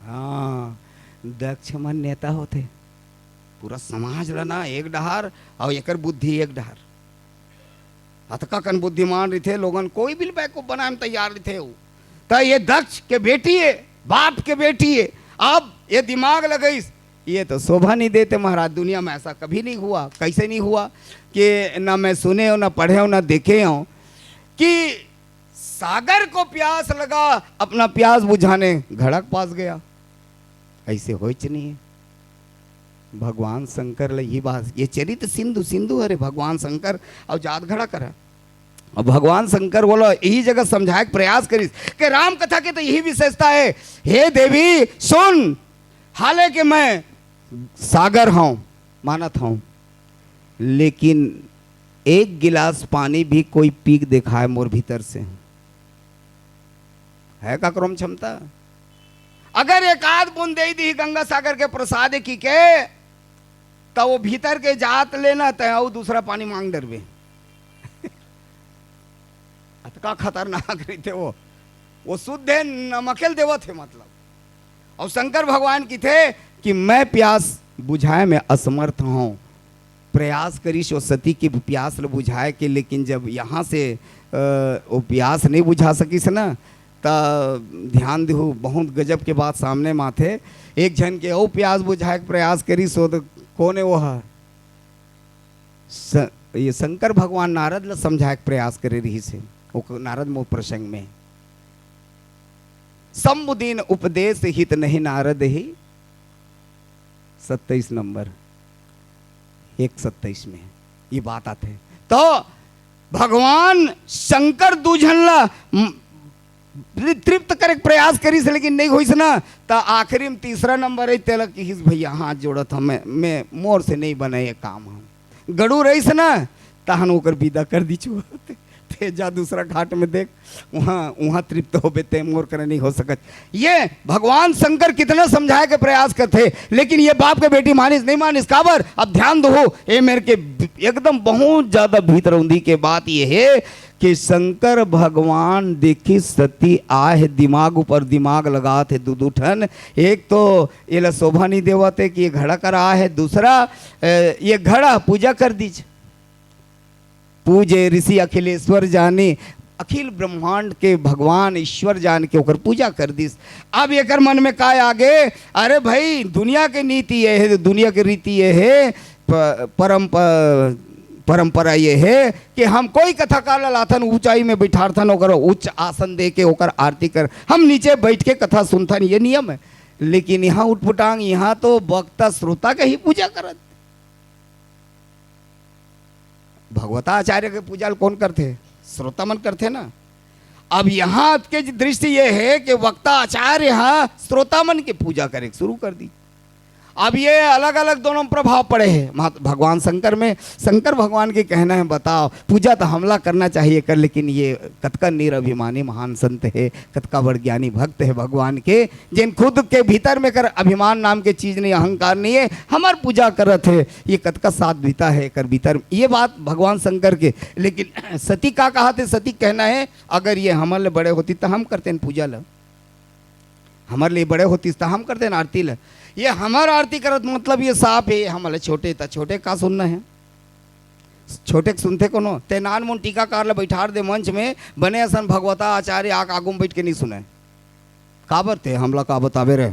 हाँ, दक्ष मन नेता होथे। पूरा समाज ला ना एक डहार अउ एकर बुद्धि एक डहार। अतका कन बुद्धिमान रहिथे, लोगन कोई भी ल बेवकूफ बनाए म तैयार रहिथे उ। त ये दक्ष के बेटी हे, बाप के बेटी हे, अब ये दिमाग लगइस, ये तो शोभा नहीं देते महाराज, दुनिया में ऐसा कभी नहीं हुआ। कैसे नहीं हुआ कि ना मैं सुने हंव, ना पढ़े हंव, ना देखे हंव कि सागर को प्यास लगा, अपना प्यास बुझाने घड़ा के पास गया। ऐसे होइच नहीं हे। भगवान शंकर ल इही बात, ये चरित सिंधु, सिंधु हरे भगवान शंकर अउ जात घड़ा करा। अउ भगवान शंकर बोला, इही जगह समझाए के प्रयास करिस कि राम कथा के तो इही विशेषता हे, "हे देवी सुन, हालांकि मैं सागर हंव, मानत हंव, लेकिन एक गिलास पानी भी कोई पी के देखाए मोर भीतर से, हे काकरो म क्षमता? अगर एक आध बूंद दे दिही गंगा सागर के प्रसाद की के, त वो भीतर के जात ले ना, तैं अउ दूसरा पानी मांग डरबे।" अतका खतरनाक रहिथे वो। वो शुद्ध हे, नमके ल देवत हे, मतलब। अउ शंकर भगवान किथे कि मैं प्यास बुझाए में असमर्थ हंव। प्रयास करिस, वो सती के प्यास ल बुझाए के, लेकिन जब यहाँ से, अ, वो प्यास नहीं बुझा सकिस ना, त ध्यान देहू, बहुत गजब के बात सामने म आथे। एक झन के अउ प्यास बुझाए के प्रयास करिस, वो तो कोन हे वो ह? स-, ये शंकर भगवान नारद ल समझाए के प्रयास करे रिहिस हे, वो नारद मोह प्रसंग में। "सम्मुदीन उपदेश हित नहीं नारद ही", सत्ताईस नंबर, एक सत्ताईस में ये बात आथे। तो भगवान शंकर दू झन ला, म, तृप्त करे के प्रयास करिस, लेकिन नहीं होइस ना, त आखिरी में तीसरा नंबर हे, तेला किहिस, "भैया, हाथ जोड़त हंव, मैं, मैं, मोर से नहीं बने ये काम ह।" गड़ू रहिस ना, तहन ओकर विदा कर दिस। "ते जा दूसरा घाट में देख, उहाँ, उहाँ तृप्त होबे, ते मोर करा नहीं हो सकत।" ये भगवान शंकर कितना समझाए के प्रयास करथे, लेकिन ये बाप के बेटी मानिस नहीं मानिस। काबर? अब ध्यान दो, ए मेर के एकदम बहुत ज्यादा भीतरौंधी के बात ये हे कि शंकर भगवान देखिस सती आहे, दिमाग ऊपर दिमाग लगात हे दू दू ठन। एक तो एला शोभा नहीं देवत हे कि ये घड़ा करा आहे, दूसरा, ए, ये घड़ा पूजा कर दिस। "पूजे ऋषि अखिलेश्वर जाने", अखिल ब्रह्मांड के भगवान ईश्वर जान के ओकर पूजा कर दिस। अब एकर मन में का आगे, अरे भाई, दुनिया के नीति ये हे, दुनिया के रीति ये हे, प-, परम-, प-, परंपरा ये हे कि हम कोई कथाकार ला लाथन, ऊंचाई में बिठारथन, ओकर उच्च आसन दे के ओकर आरती कर, हम नीचे बैठ के कथा सुनथन, ये नियम हे। लेकिन यहाँ उटपुटांग, यहाँ तो वक्ता श्रोता के ही पूजा करत। भगवताचार्य के पूजा ल कोन करथे? श्रोता मन करथे ना। अब यहाँ के दृष्टि ये हे कि वक्ता आचार्य ह श्रोता मन के पूजा करे के शुरू कर दिस। अब ये अलग-अलग दोनों प्रभाव पड़े हे। मात-, भगवान शंकर में, शंकर भगवान के कहना हे, बताओ, पूजा तो हमला करना चाहिए कर, लेकिन ये कतका निरभिमानी महान संत हे, कतका बड़ ज्ञानी भक्त हे भगवान के, जेन खुद के भीतर में कर अभिमान नाम के चीज नहीं, अहंकार नहीं हे, हमर पूजा करत हे, ये कतका साध्वीता हे एकर भीतर। ये बात भगवान शंकर के, लेकिन सती का कहा थे? सती कहना हे, अगर ये हमर ले बड़े होती त हम करतेन पूजा ल, हमर ले बड़े होतिस त हम करतेन आरती ल। ये हमर आरती करत मतलब ये साफ हे, हमर ले छोटे त छोटे का सुनना हे? छोटे के सुनथे कोनो? ते नानमुन टीकाकार ल बैठार दे मंच में, बने असन भगवता आचार्य आके आगू में बैठ के नहीं सुने। काबर ते हमला का बताबे रे?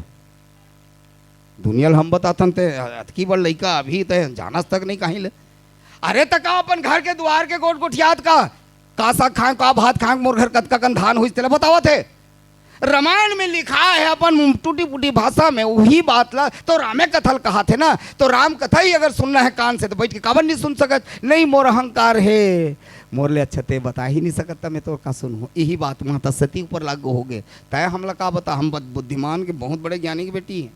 दुनिया ल हम बताथन ते अतकी बड़ लइका अभी ते जानस तक नहीं कहीं ले। अरे त का अपन घर के दुआर के गोठ गोठियात का? का साग खाए, का भात खाए, मोर घर कतका कन धान होइस तेला बतावत हे। रामायण में लिखा हे अपन टूटी फूटी भाषा में, वही बात ला तो रामे कथा ल कहाथे ना। तो राम कथा ही अगर सुनना हे कान से तो बैठ के काबर नहीं सुन सकत? नहीं, मोर अहंकार हे, मोर ले अच्छा ते बता ही नहीं सकत, त मैं तो का सुनहूं? यही बात माता सती ऊपर लागू हो गए। तय हमला का बता, हम बद-, बुद्धिमान के बहुत बड़े ज्ञानी के बेटी हे,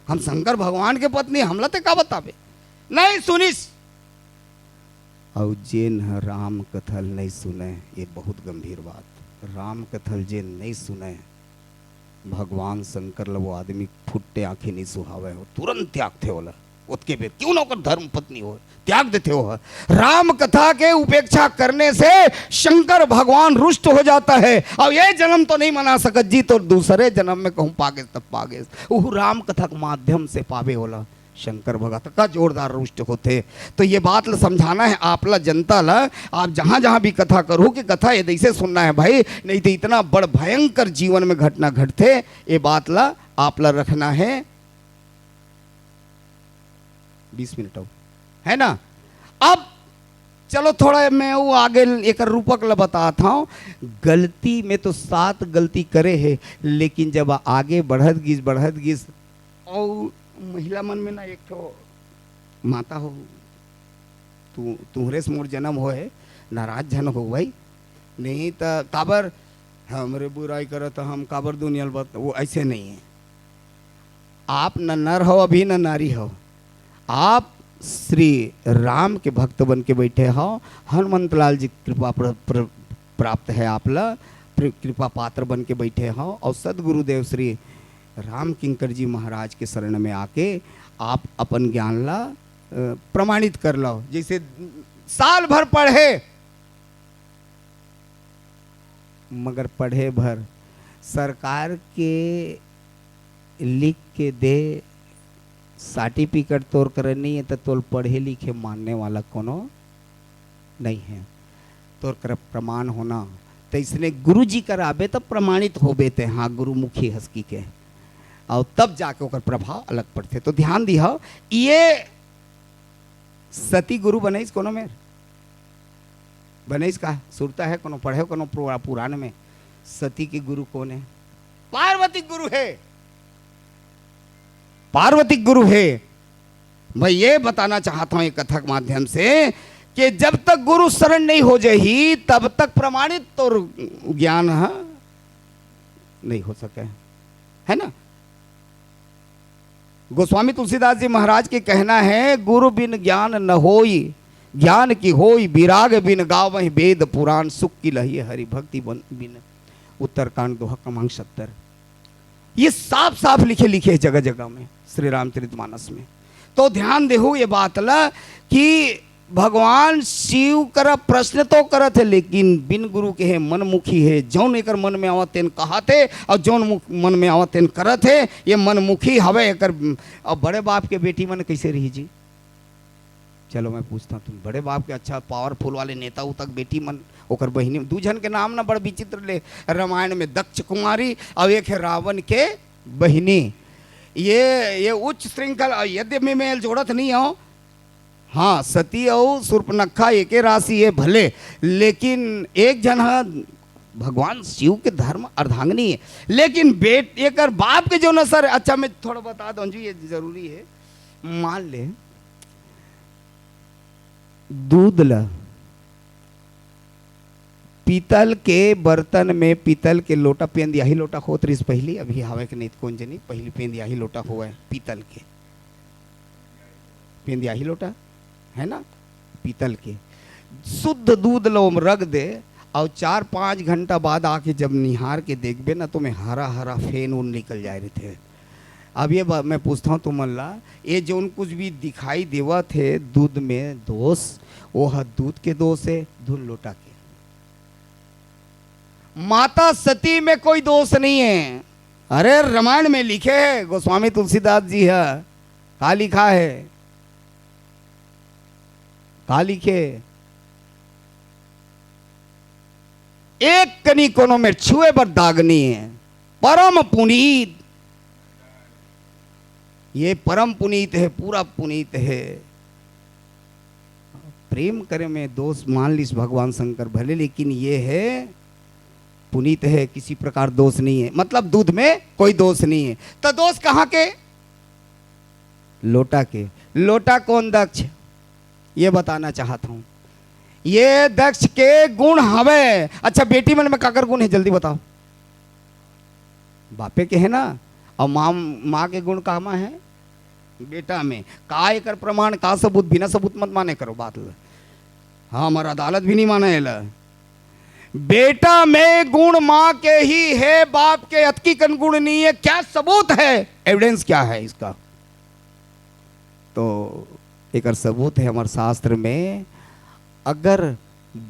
हम शंकर भगवान के पत्नी, हमला ते का बताबे? नहीं सुनिस। अउ जेन ह राम कथा ल नइ सुनय, ये बहुत गंभीर बात। राम कथा ल जेन नइ सुनय, भगवान शंकर ल वो आदमी फुट्टे आंखी नइ सुहावय, वो तुरंत त्यागथे ओला। ओतके बेर क्यों ना ओकर धर्म पत्नी हो, त्याग देथे वो ह। राम कथा के उपेक्षा करने से शंकर भगवान रुष्ट हो जाता है। अब ये जन्म तो नहीं मना सकत जी, तो दूसरे जन्म में कहूं पागेस तब पागेस, उहू राम कथा के माध्यम से पावे ओला। शंकर भगत का जोरदार रुष्ट होथे। तो ये बात ल समझाना हे आप ला, जनता ला, आप जहां जहां भी कथा करहू कि कथा ये जैसे सुनना हे भाई, नहीं तो इतना बड़ भयंकर जीवन में घटना घटथे। ये बात ला आप ला रखना हे। बीस मिनट हो, है ना? अब चलो थोड़ा मैं वो आगे एकर रूपक ला बतात हूं। गलती में तो सात गलती करे हे, लेकिन जब आगे बढ़त गिस, बढ़त गिस, अउ महिला मन में ना एक ठो माता हो, तू, तुहरे से मोर जन्म होए, नाराज झन हो भाई। नहीं त काबर हमरे बुराई करत, हम काबर दुनिया ल बत-, वो ऐसे नहीं है। आप न नर हो अभी, न नारी हो, आप श्री राम के भक्त बन के बैठे हो। हनुमंत लाल जी कृपा प्र-, प्र-, प्राप्त है आप ला, प्र-, कृपा पात्र बन के बैठे हो और सदगुरुदेव श्री राम किंकर जी महाराज के शरण में आके आप अपन ज्ञान ला, अ, प्रमाणित कर लो। जैसे साल भर पढ़े, मगर पढ़े भर सरकार के लिख के दे सर्टिफिकेट तोर करा नहीं है, तो तोर पढ़े लिखे मानने वाला कोनो नहीं है। तोर करा प्रमाण होना, तो इसने गुरु जी करा आबे, तब प्रमाणित होबे ते, हाँ, गुरुमुखी हस्की के, और तब जाके ओकर प्रभाव अलग पड़थे। तो ध्यान दिहा, ये सती गुरु बनइस कोनो मेर? बनइस का? सुरता है कोनो, पढ़े कोनो पुरा-, पुराण में सती के गुरु कोन है? पार्वती गुरु है, पार्वती गुरु है। मैं ये बताना चाहता हूं एक कथा के माध्यम से कि जब तक गुरु शरण नहीं हो जाही, तब तक प्रमाणित तोर ज्ञान ह नहीं हो सके, है ना? गोस्वामी तुलसीदास जी महाराज के कहना है, "गुरु बिन ज्ञान न होई, ज्ञान की होई विराग बिन, गावहि वेद पुराण सुख की लही हरि भक्ति बन-, बिन।" उत्तरकांड दोहा क्रमांक सत्तर। ये साफ साफ लिखे, लिखे जगह जगह में श्री रामचरितमानस में। तो ध्यान देहू ये बात ला कि भगवान शिव करा प्रश्न तो करत है, लेकिन बिन गुरु के है, मनमुखी है, जौन एकर मन में आवत तेन कहत है और जौन मुख-, मन में आवत तेन करत है। ये मनमुखी हवे एकर। अब बड़े बाप के बेटी मन कैसे रही जी? चलो मैं पूछता हूँ, तुम बड़े बाप के अच्छा पावरफुल वाले नेता उता के बेटी मन, ओकर बहिनी, दू झन के नाम ना बड़ विचित्र ले रामायण में, दक्ष कुमारी और एक है रावण के बहिनी। ये, ये उच्च श्रृंखल, और यद्यपि मेल जोड़त नहीं हो, हाँ, सती अउ सूर्पनखा एके राशि हे भले, लेकिन एक झन ह भगवान शिव के धर्म अर्धांगिनी हे, लेकिन बेट-, एकर बाप के जो न सर, अच्छा, मैं थोड़ा बता दूं जी, ये जरूरी है। मान ले, दूध ल पीतल के बर्तन में, पीतल के लोटा, पेंदियाही लोटा होत रिस पहिली, अभी हावय के नहीं त कोन जनी, पहिली पेंदियाही लोटा होवय पीतल के। पेंदिया ही लोटा, है ना, पीतल के, शुद्ध दूध लो रख दे, और चार पाँच घंटा बाद आके जब निहार के देखबे ना, तो में हरा हरा फेन उन निकल जाए रहिथे। अब ये बात मैं पूछता हूँ तुमन ला, ये जोन कुछ भी दिखाई देवत हे दूध में दोष, वो ह दूध के दोष हे, धुन लोटा के? माता सती में कोई दोष नहीं है। अरे, रामायण में लिखे है गोस्वामी तुलसीदास जी है, का लिखा है, का लिखे? एक कनी कोनो में छुए बर दाग नहीं है। परम पुनीत, ये परम पुनीत है, पूरा पुनीत है। प्रेम करे में दोष मान लिस भगवान शंकर भले, लेकिन ये है पुनीत है, किसी प्रकार दोष नहीं है, मतलब दूध में कोई दोष नहीं है। तो दोष कहाँ के? लोटा के। लोटा कौन दक्ष? ये बताना चाहत हूँ, ये दक्ष के गुण हवे। अच्छा, बेटी मन में काकर गुण है, जल्दी बताओ। बापे के है ना, और माँ, माँ के गुण कामा है? बेटा में। का एकर प्रमाण, का सबूत? बिना सबूत मत माने करो बात ल। हाँ, हमार अदालत भी नहीं माने एला। बेटा में गुण माँ के ही है, बाप के अतकी कन गुण नहीं है। क्या सबूत है, एविडेंस क्या है इसका? तो एकर सबूत है हमार शास्त्र में, अगर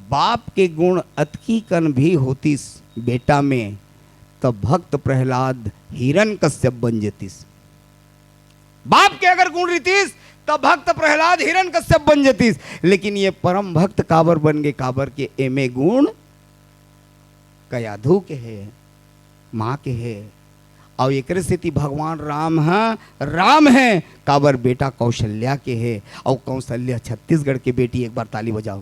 बाप के गुण अतकी कन भी होतिस बेटा में, त भक्त प्रहलाद हिरण कश्यप बन जतिस। बाप के अगर गुण रहितिस, त भक्त प्रहलाद हिरण कश्यप बन जतिस। लेकिन ये परम भक्त काबर बन गे? काबर के एमे गुण कयाधु के हे, माँ के हे। अउ एकरे सेती भगवान राम ह राम हे, काबर बेटा कौशल्या के हे। अउ कौशल्या छत्तीसगढ़ के बेटी, एक बार ताली बजाओ।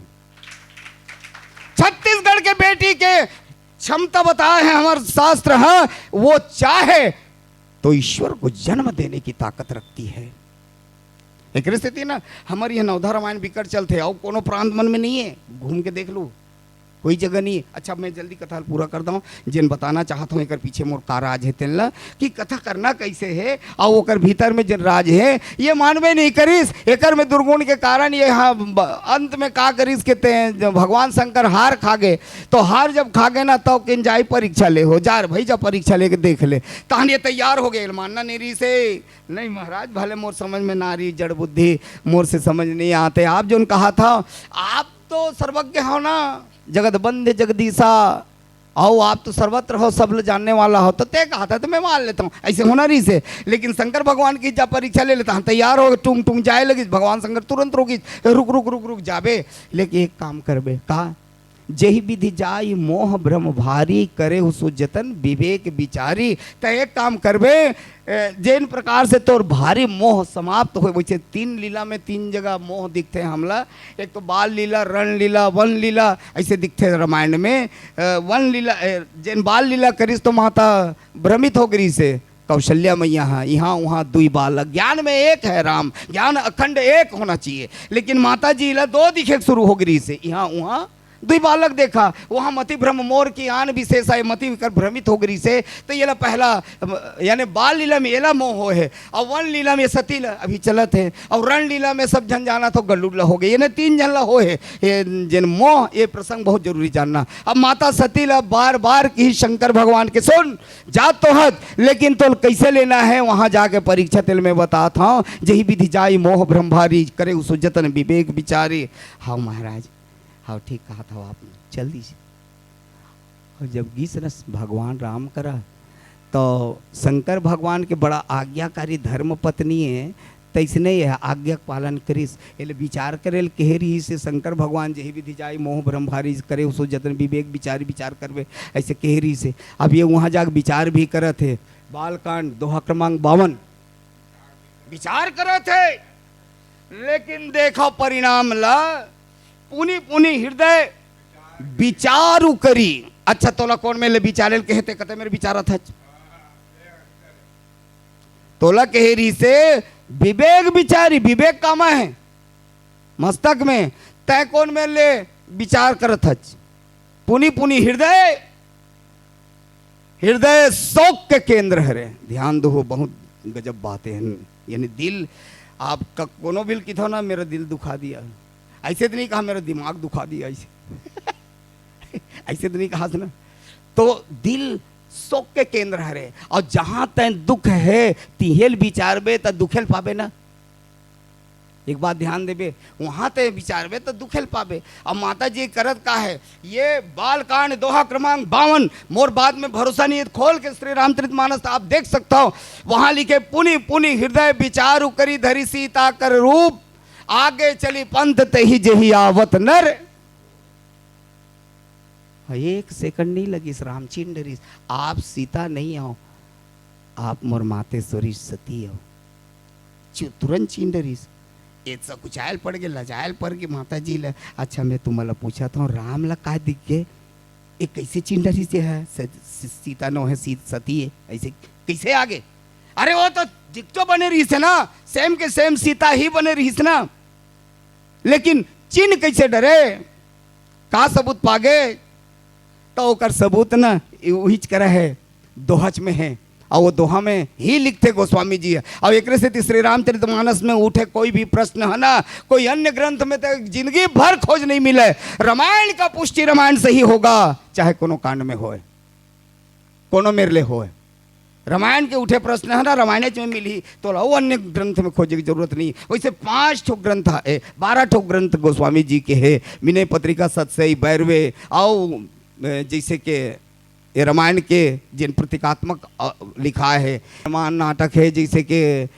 छत्तीसगढ़ के बेटी के क्षमता बताए हे हमर शास्त्र ह, वो चाहे तो ईश्वर को जन्म देने की ताकत रखती है। एकरे सेती ना, हमर ये नवधा रामायण बिकट चलथे, अउ कोनो प्रांत मन में नहीं है, घूम के देख लू, कोई जगह नहीं है। अच्छा, मैं जल्दी कथा ल पूरा कर दऊं, जेन बताना चाहत हूँ, एकर पीछे मोर का राज है तेन ला, कि कथा करना कैसे है, अउ ओकर भीतर में जेन राज है, ये मानबे नहीं करिस। एकर में दुर्गुण के कारण ये, हाँ, ब-, अंत में का करिस के ते, जब भगवान शंकर हार खा गए, तो हार जब खा गए ना, तो किन जाई परीक्षा ले हो, जा रे भाई, जा परीक्षा लेके देख ले। तहन ये तैयार हो गए, मानना नहीं रहिस हे। नहीं महाराज, भले मोर समझ में ना रही, जड़ बुद्धि, मोर से समझ नहीं आते। आप जोन कहा था, आप तो सर्वज्ञ हो ना, जगत बंध जगदीशा, अउ आप तो सर्वत्र हो, सब ल जानने वाला हो, तो ते कहा था तो मैं मान लेता हूँ, ऐसे होना रहिस हे। लेकिन शंकर भगवान की जा परीक्षा ले लेता, हम तैयार हो, टूंग टूंग जाए लगिस, भगवान शंकर तुरंत रोकिस, रुक रुक रुक रुक जाबे, लेकिन एक काम करबे का, जेहि विधि जाई मोह भ्रम भारी, करेहु सो जतन विवेक बिचारी। त एक काम करबे, ए, जेन प्रकार से तोर भारी मोह समाप्त होए, वैसे तीन लीला में तीन जगह मोह दिखथे हमला। एक तो बाल लीला, रण लीला, वन लीला, ऐसे दिखथे रामायण में। अ, वन लीला, ए, जेन बाल लीला करिस तो माता भ्रमित हो गई से, कौशल्या मैया ह, इहाँ उहाँ दुई बालक, ज्ञान में एक है राम, ज्ञान अखंड एक होना चाहिए, लेकिन माता जी ला दो दिखे शुरू हो गई से, इहाँ उहाँ दुई बालक देखा, वहाँ मति भ्रम मोर की आन विशेष आए, मति कर भ्रमित हो गई से, तो ये ला पहला, अम, यानी बाल लीला में एला मोह हो है, और वन लीला में सती ला अभी चलत है, और रण लीला में सब झन जाना तो गलुड़ ला हो गए, यानी तीन झन ला हो है। ये जेन मोह, ये प्रसंग बहुत जरूरी जानना। अब माता सती ला बार बार की शंकर भगवान के सुन, जात तो हत, लेकिन तोल कैसे लेना है, वहां जाके परीक्षा तेल में बतात हूँ। जेहि विधि जाई मोह भ्रम भारी, करेहु सो जतन विवेक बिचारी। हाँ महाराज, हाँ ठीक कहा था आप, चल दीजिए। और जब गीस रस भगवान राम करा, तो शंकर भगवान के बड़ा आज्ञाकारी धर्म पत्नी है, तैसने यह आज्ञा के पालन करिस। एले विचार करे ल कहे रहिस हे शंकर भगवान, जेहि विधि जाई मोह भ्रम भारी, करेहु सो जतन विवेक बिचारी, विचार करबे, ऐसे कहे रहिस हे। अब ये वहाँ जाके विचार भी करत हे। बालकांड दोहा क्रमांक बावन, विचार करत हे, लेकिन देखो परिणाम ला, पुनि पुनि हृदय विचारु करी। अच्छा, तोला कोन मेर ले विचारे ल कहे, ते कते मेर विचारत हच? तोला कहे रहिस हे विवेक बिचारी, विवेक कामा है मस्तक में, तै कोन मेर ले विचार करत हच? पुनि पुनि हृदय, हृदय शोक के केंद्र हरे। ध्यान दो, बहुत गजब बातें हैं। यानी दिल आप क-, कोनो भी ल किथो ना, "मेरा दिल दुखा दिया।" ऐसे तो नहीं कहा, "मेरा दिमाग दुखा दिया", ऐसे। ऐसे तो नहीं कहा ना। तो दिल शोक के केंद्र हरे, और जहां तय दुख है, तिहेल विचारबे त दुखेल पाबे ना। एक बात ध्यान देबे, वहां तय विचारबे त दुखेल पाबे। अब माता जी करत का है, ये बालकांड दोहा क्रमांक बावन, मोर बात में भरोसा नहीं है, खोल के श्री रामचरित मानस आप देख सकता हो। वहां लिखे, "पुनि पुनि हृदय विचारु करी धरी सीता कर रूप, आगे चली पंथ तेहि जेहि आवत नर।" हाँ, एक सेकंड नहीं लगिस, राम चिंडरिस, "आप सीता नहीं हो, आप मोर मातेश्वरी सती हो।" चु-, तुरंत चिंडरिस। ए सकुचायल पड़ गे, लजायल पड़ गे माता जी ल। "अच्छा, मैं तुमन ल पूछत हूँ, राम ल का दिख गे? ए कैसे चिंडरिस ये है? स-, स-, सीता नो है, सी-, सती है, ऐसे कैसे आ गे?" अरे, वो तो दिख तो बने रहिस हे ना, सेम के सेम सीता ही बने रहिस ना, लेकिन चिन्ह कैसे डरे? का सबूत पागे? तो ओकर सबूत ना उहिच करा है, दोहच में है, और वो दोहा में ही लिखते गोस्वामी जी। और एकरे सेती श्री रामचरितमानस में उठे कोई भी प्रश्न है ना, कोई अन्य ग्रंथ में तो जिंदगी भर खोज नहीं मिले। रामायण का पुष्टि रामायण से ही होगा, चाहे कोनो कांड में होए, कोनो मेर ले होए। रामायण के उठे प्रश्न है ना, रामायण में मिलही, तो अउ अन्य ग्रंथ में खोजे की जरूरत नहीं। वैसे पांच ठो ग्रंथ है, बारह ठो ग्रंथ गोस्वामी जी के है, विनय पत्रिका, सतसई, बैरवे, और, अ, जैसे के ये रामायण के जिन प्रतीकात्मक, अ, लिखा है, रामायण नाटक है, जैसे के, अ,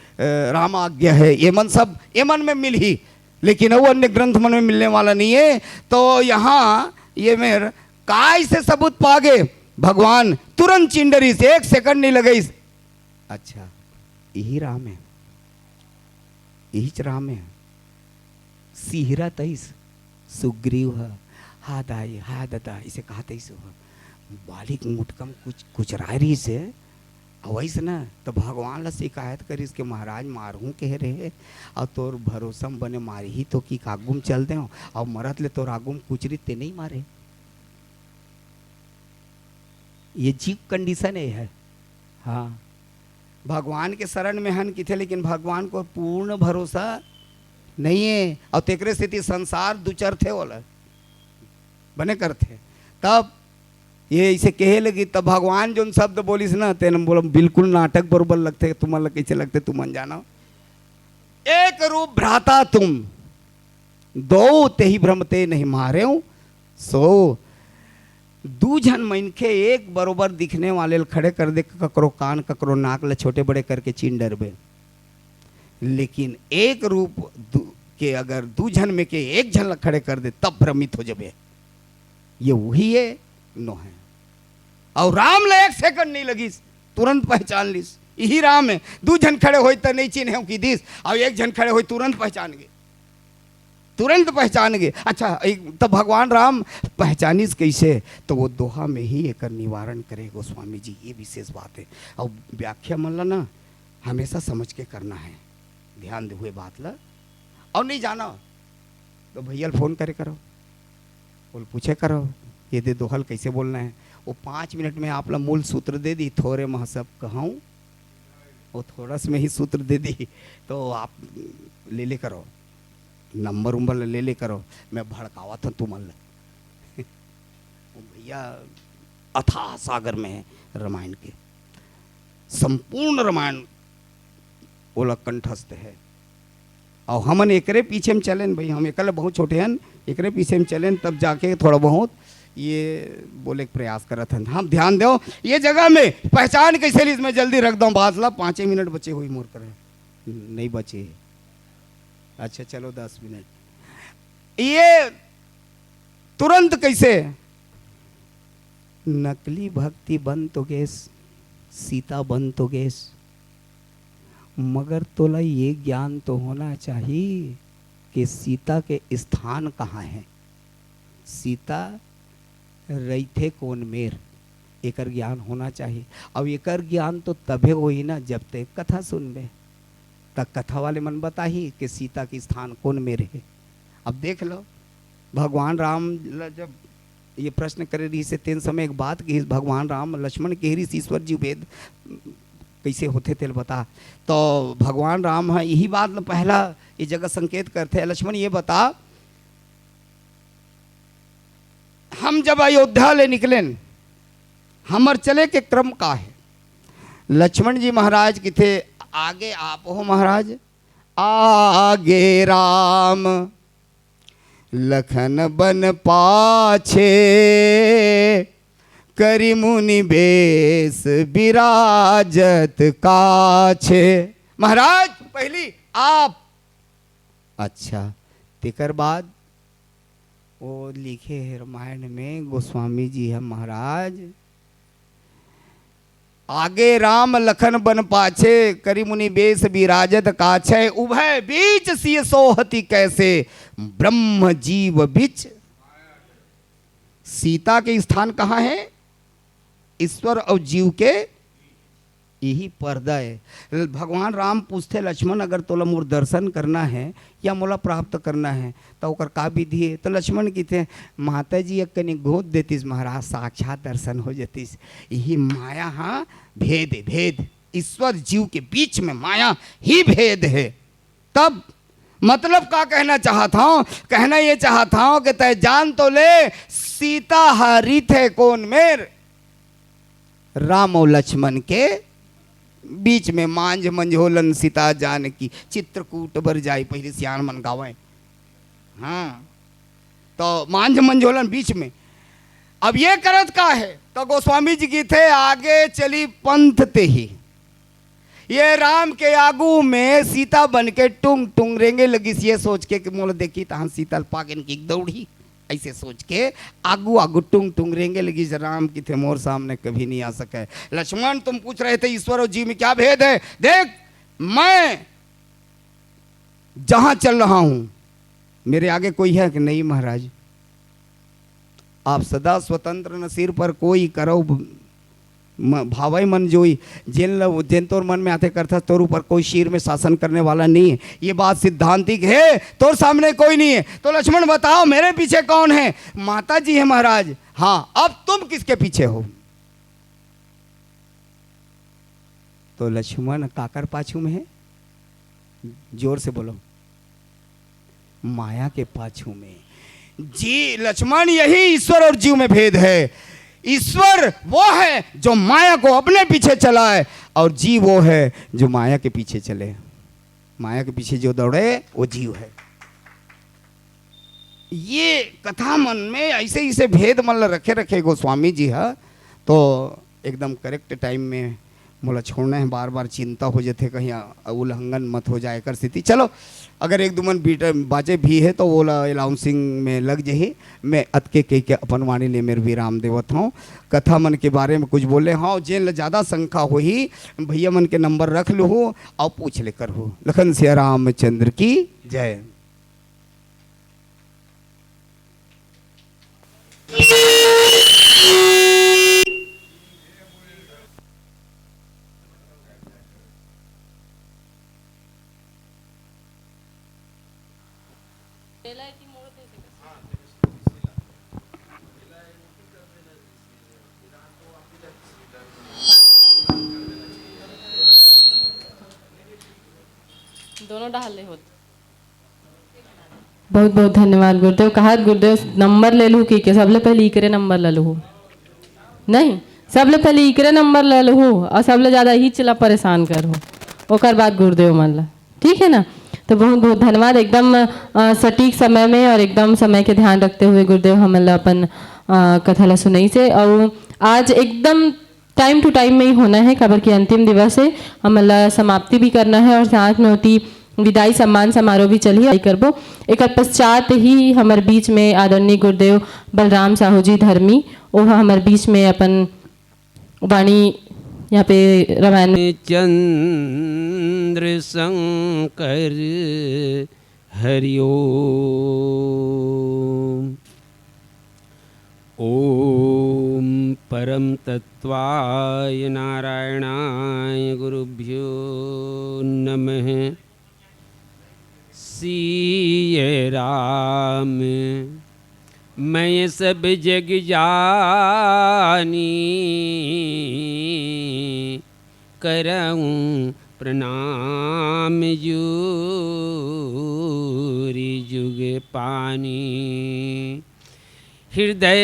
राम आज्ञा है, ये मन सब, ये मन में मिलही, लेकिन वो अन्य ग्रंथ मन में मिलने वाला नहीं है। तो यहाँ ये मेर काय से सबूत पागे, भगवान तुरंत चिंडरिस, एक सेकंड नहीं लगइस। अच्छा, यही राम है, यहीच राम है। सिहरा तइस सुग्रीव ह, "हा दाई, हा ददा," इसे कहा तइस ह। बालिक मुटकम कुछ, कुचराय रहिस हे, अवइस न, त भगवान ल शिकायत करिस के, "महाराज, मारहूं कहे रहे, अउ तोर भरोसा म बने मारही तो कि आगू म चल देव, अउ मरत ले तोर आगू म कुचरी ते नहीं मारे।" ये जीव कंडीशन ये है। हाँ, भगवान के शरण में हन किथे, लेकिन भगवान को पूर्ण भरोसा नहीं है। और तेकरे सेती संसार दुचरथे ओला, बने करथे। तब ये इसे कहे लगी, तब भगवान जोन शब्द बोलिस ना, तेन बोला, "बिल्कुल नाटक बरोबर लगथे, तुमन ला कैसे लगथे, तुमन जानो। एक रूप भ्राता तुम, दो तेहि भ्रम ते नहीं मारेव।" सो दू झन मनखे एक बरोबर दिखने वाले ल खड़े कर दे, ककरो कान, ककरो नाक ल छोटे बड़े करके चिन डरबे, लेकिन एक रूप दू, के अगर दू झन में के एक झन ल खड़े कर दे, तब भ्रमित हो जबे। ये वही है, नोहे। और राम ल एक सेकंड नहीं लगिस, तुरंत पहचान लिस, यही राम है। दू झन खड़े होई त नहीं चिन्हे की दिस, और एक झन खड़े होई, तुरंत पहचान गे, तुरंत पहचान गे। अच्छा, एक, तब भगवान राम पहचानिस कैसे? तो वो दोहा में ही एकर निवारण करे गोस्वामी जी, ये विशेष बात है। और व्याख्या मन ला ना हमेशा समझ के करना है, ध्यान दे हुए बात ला। और नहीं जाना तो भैया ल फोन करे करो, बोल पूछे करो, ये दे दोहा ल कैसे बोलना है। वो पाँच मिनट में आप ला मूल सूत्र दे दी, थोरे मह सब कहूँ, वो थोड़स में ही सूत्र दे दी, तो आप ले ले करो, नंबर उम्बर ले ले करो, मैं भड़कावत हूँ तुमन ला। वो भैया अथाह सागर में है रामायण के, संपूर्ण रामायण ओला कंठस्थ है। और हमन एकरे पीछे में चलेन भाई, हम एकले बहुत छोटे हन, एकरे पीछे में चलेन, तब जाके थोड़ा बहुत ये बोले के प्रयास करत हन। हम ध्यान दो, ये जगह में पहचान कैसे ली, मैं जल्दी रख दूं बात ला, पाँचे मिनट बचे हुई मोर करे, नहीं बचे। अच्छा चलो दस मिनट, ये तुरंत कैसे नकली भक्ति बन तो गेस, सीता बन तो गेस, मगर तोला ये ज्ञान तो होना चाहिए कि सीता के स्थान कहाँ है, सीता रहिथे कोन मेर, एकर ज्ञान होना चाहिए। अब एकर ज्ञान तो तभे होही ना, जब ते कथा सुनबे, त कथा वाले मन बताही कि सीता के स्थान कोन मेर हे। अब देख लो, भगवान राम ल जब ये प्रश्न करे रहिस हे, तेन समय एक बात कहिस, भगवान राम लक्ष्मण कहे रहिस, "ईश्वर जी भेद कइसे होथे तेला बता। तो भगवान राम ह इही बात ल पहला ये जगह संकेत करथे, लक्ष्मण ये बता, हम जब अयोध्या ले निकलेन, हमर चले के क्रम का हे? लक्ष्मण जी महाराज किथे, आगे आप हो महाराज, आगे राम लखन बन पाछे, करि मुनि बेस बिराजत काछे। महाराज पहली आप। अच्छा, तेकर बाद वो लिखे हे रामायण में गोस्वामी जी ह महाराज, आगे राम लखन बन पाछे, करि मुनि बेस बिराजत काछे, उभय बीच सिय सोहति कैसे, ब्रह्म जीव बिच। सीता के स्थान कहाँ हे? ईश्वर अउ जीव के इही पर्दा हे। भगवान राम पूछथे, लक्ष्मण, अगर तोला मोर दर्शन करना हे या मोला प्राप्त करना हे, त ओकर का विधि हे? त लक्ष्मण किथे, माता जी एक कनी गोद देतिस महाराज, साक्षात दर्शन हो जतिस। इही माया हा भेद हे, भेद। ईश्वर जीव के बीच में माया ही भेद हे। तब मतलब का कहना चाहत हंव? कहना ये चाहत हंव कि तैं जान तो ले, सीता ह रहिथे कोन मेर? राम अउ लक्ष्मण के बीच में। मांझ मंझोलन सीता जानकी, चित्रकूट बर जाई, पहली सियान मन गावय। हाँ, तो मांझ मंझोलन बीच में। अब ये करत का हे? तो गोस्वामी जी किथे, आगे चली पंथ ते ही। ये राम के आगू में सीता बन के टुंग टुंग रेंगे लगिस, ये सोच के कि मोला देखी तहां सीता ल पागेन कि दौड़ी, ऐसे सोच के आगू आगू टुंग टुंग रेंगे लगिस। राम किथे, मोर सामने कभी नहीं आ सके। लक्ष्मण, तुम पूछ रहे थे ईश्वर और जीव में क्या भेद है, देख, मैं जहां चल रहा हूं, मेरे आगे कोई है कि नहीं महाराज? आप सदा स्वतंत्र न सिर पर कोई, करौ ब-, म-, भावै मन जोई। जेन ल-, जेन तोर मन में आथे करथस, तोर ऊपर कोई सिर में शासन करने वाला नहीं है। ये बात सिद्धांतिक है, तोर सामने कोई नहीं है। तो लक्ष्मण बताओ, मेरे पीछे कौन है? माता जी है महाराज। हाँ, अब तुम किसके पीछे हो? तो लक्ष्मण काकर पाछू में है? जोर से बोलो, माया के पाछू में। जी लक्ष्मण, यही ईश्वर और जीव में भेद है। ईश्वर वो है जो माया को अपने पीछे चलाए, और जीव वो है जो माया के पीछे चले। माया के पीछे जो दौड़े, वो जीव है। ये कथा मन में ऐसे, ऐसे भेद मन ल रखे, रखे गोस्वामी जी ह, तो एकदम correct time में मोला छोड़ना है। बार बार चिंता हो जथे, कहीं उल्लंघन मत हो जाए एकर सेती। चलो, अगर एक दू मन बीट बाचे भी है तो ओला announcing में लग जही। मैं अतके कह के अपन वाणी ले मेर विराम देवत हूँ। कथा मन के बारे में कुछ बोले हूँ, जेन ल ज्यादा शंका होही, भैया मन के नंबर रख लूहू और पूछ ले करहू। लखन सिया रामचंद्र की जय। दोनों डाल ले होत। बहुत बहुत धन्यवाद गुरुदेव। कहा गुरुदेव नंबर ले लूँ कि के? सबले पहले इकरे नंबर ले लूँ, नहीं, सबले पहले इकरे नंबर ले लूँ और सबले ज्यादा ही चला परेशान कर हो, ओकर बाद गुरुदेव मन ला, ठीक है ना? तो बहुत बहुत धन्यवाद, एकदम अ, सटीक समय में और एकदम समय के ध्यान रखते हुए गुरुदेव हमन ला अपन अ, कथा ला सुनई से। और आज एकदम time to time में ही होना है, काबर कि अंतिम दिवस है, हमन ला समाप्ति भी करना है और साथ में ओती विदाई सम्मान समारोह भी चलही, आई करबो। एकर पश्चात ही हमर बीच में आदरणीय गुरुदेव बलराम साहू जी धर्मी, ओह हमर बीच में अपन वाणी यहाँ पे रामायण। चंद्र शंकर हरि ओम। ओम परम तत्वाय नारायणाय गुरुभ्यो नमः। सीय राम मैं सब जग जानी, करऊं प्रणाम जूरि जुग पानी। हृदय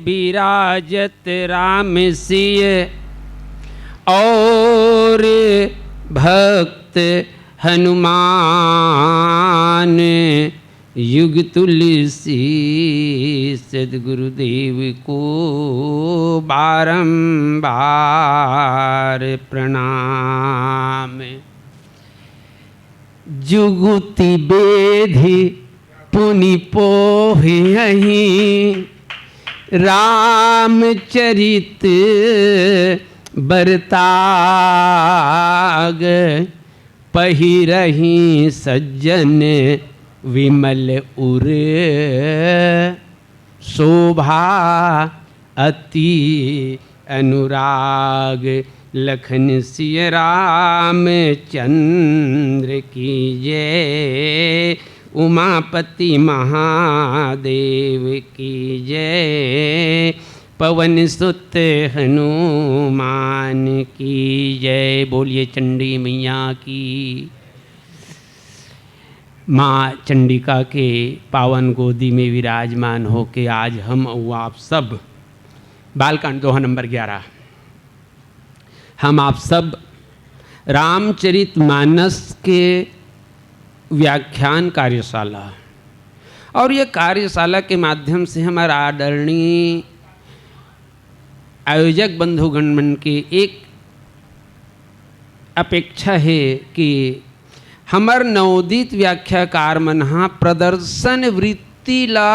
विराजत राम सिय और भक्त हनुमान। युग तुलसी सद्गुरुदेव को बारंबार प्रणाम। जुगुति बेधि पुनि पोहि अही रामचरित बरताग। पहिरही सज्जन विमल उर शोभा अति अनुराग। लखन सिय राम चंद्र की जय। उमापति महादेव की जय। पवन सुत हनुमान की जय। बोलिए चंडी मैया की। माँ चंडिका के पावन गोदी में विराजमान होके आज हम अउ आप सब, बालकांड दोहा नंबर ग्यारह, हम आप सब रामचरित मानस के व्याख्यान कार्यशाला, और ये कार्यशाला के माध्यम से हमारा आदरणीय आयोजक बंधुगण मन के एक अपेक्षा हे कि हमर नवोदित व्याख्याकार मन ह प्रदर्शन वृत्ति ला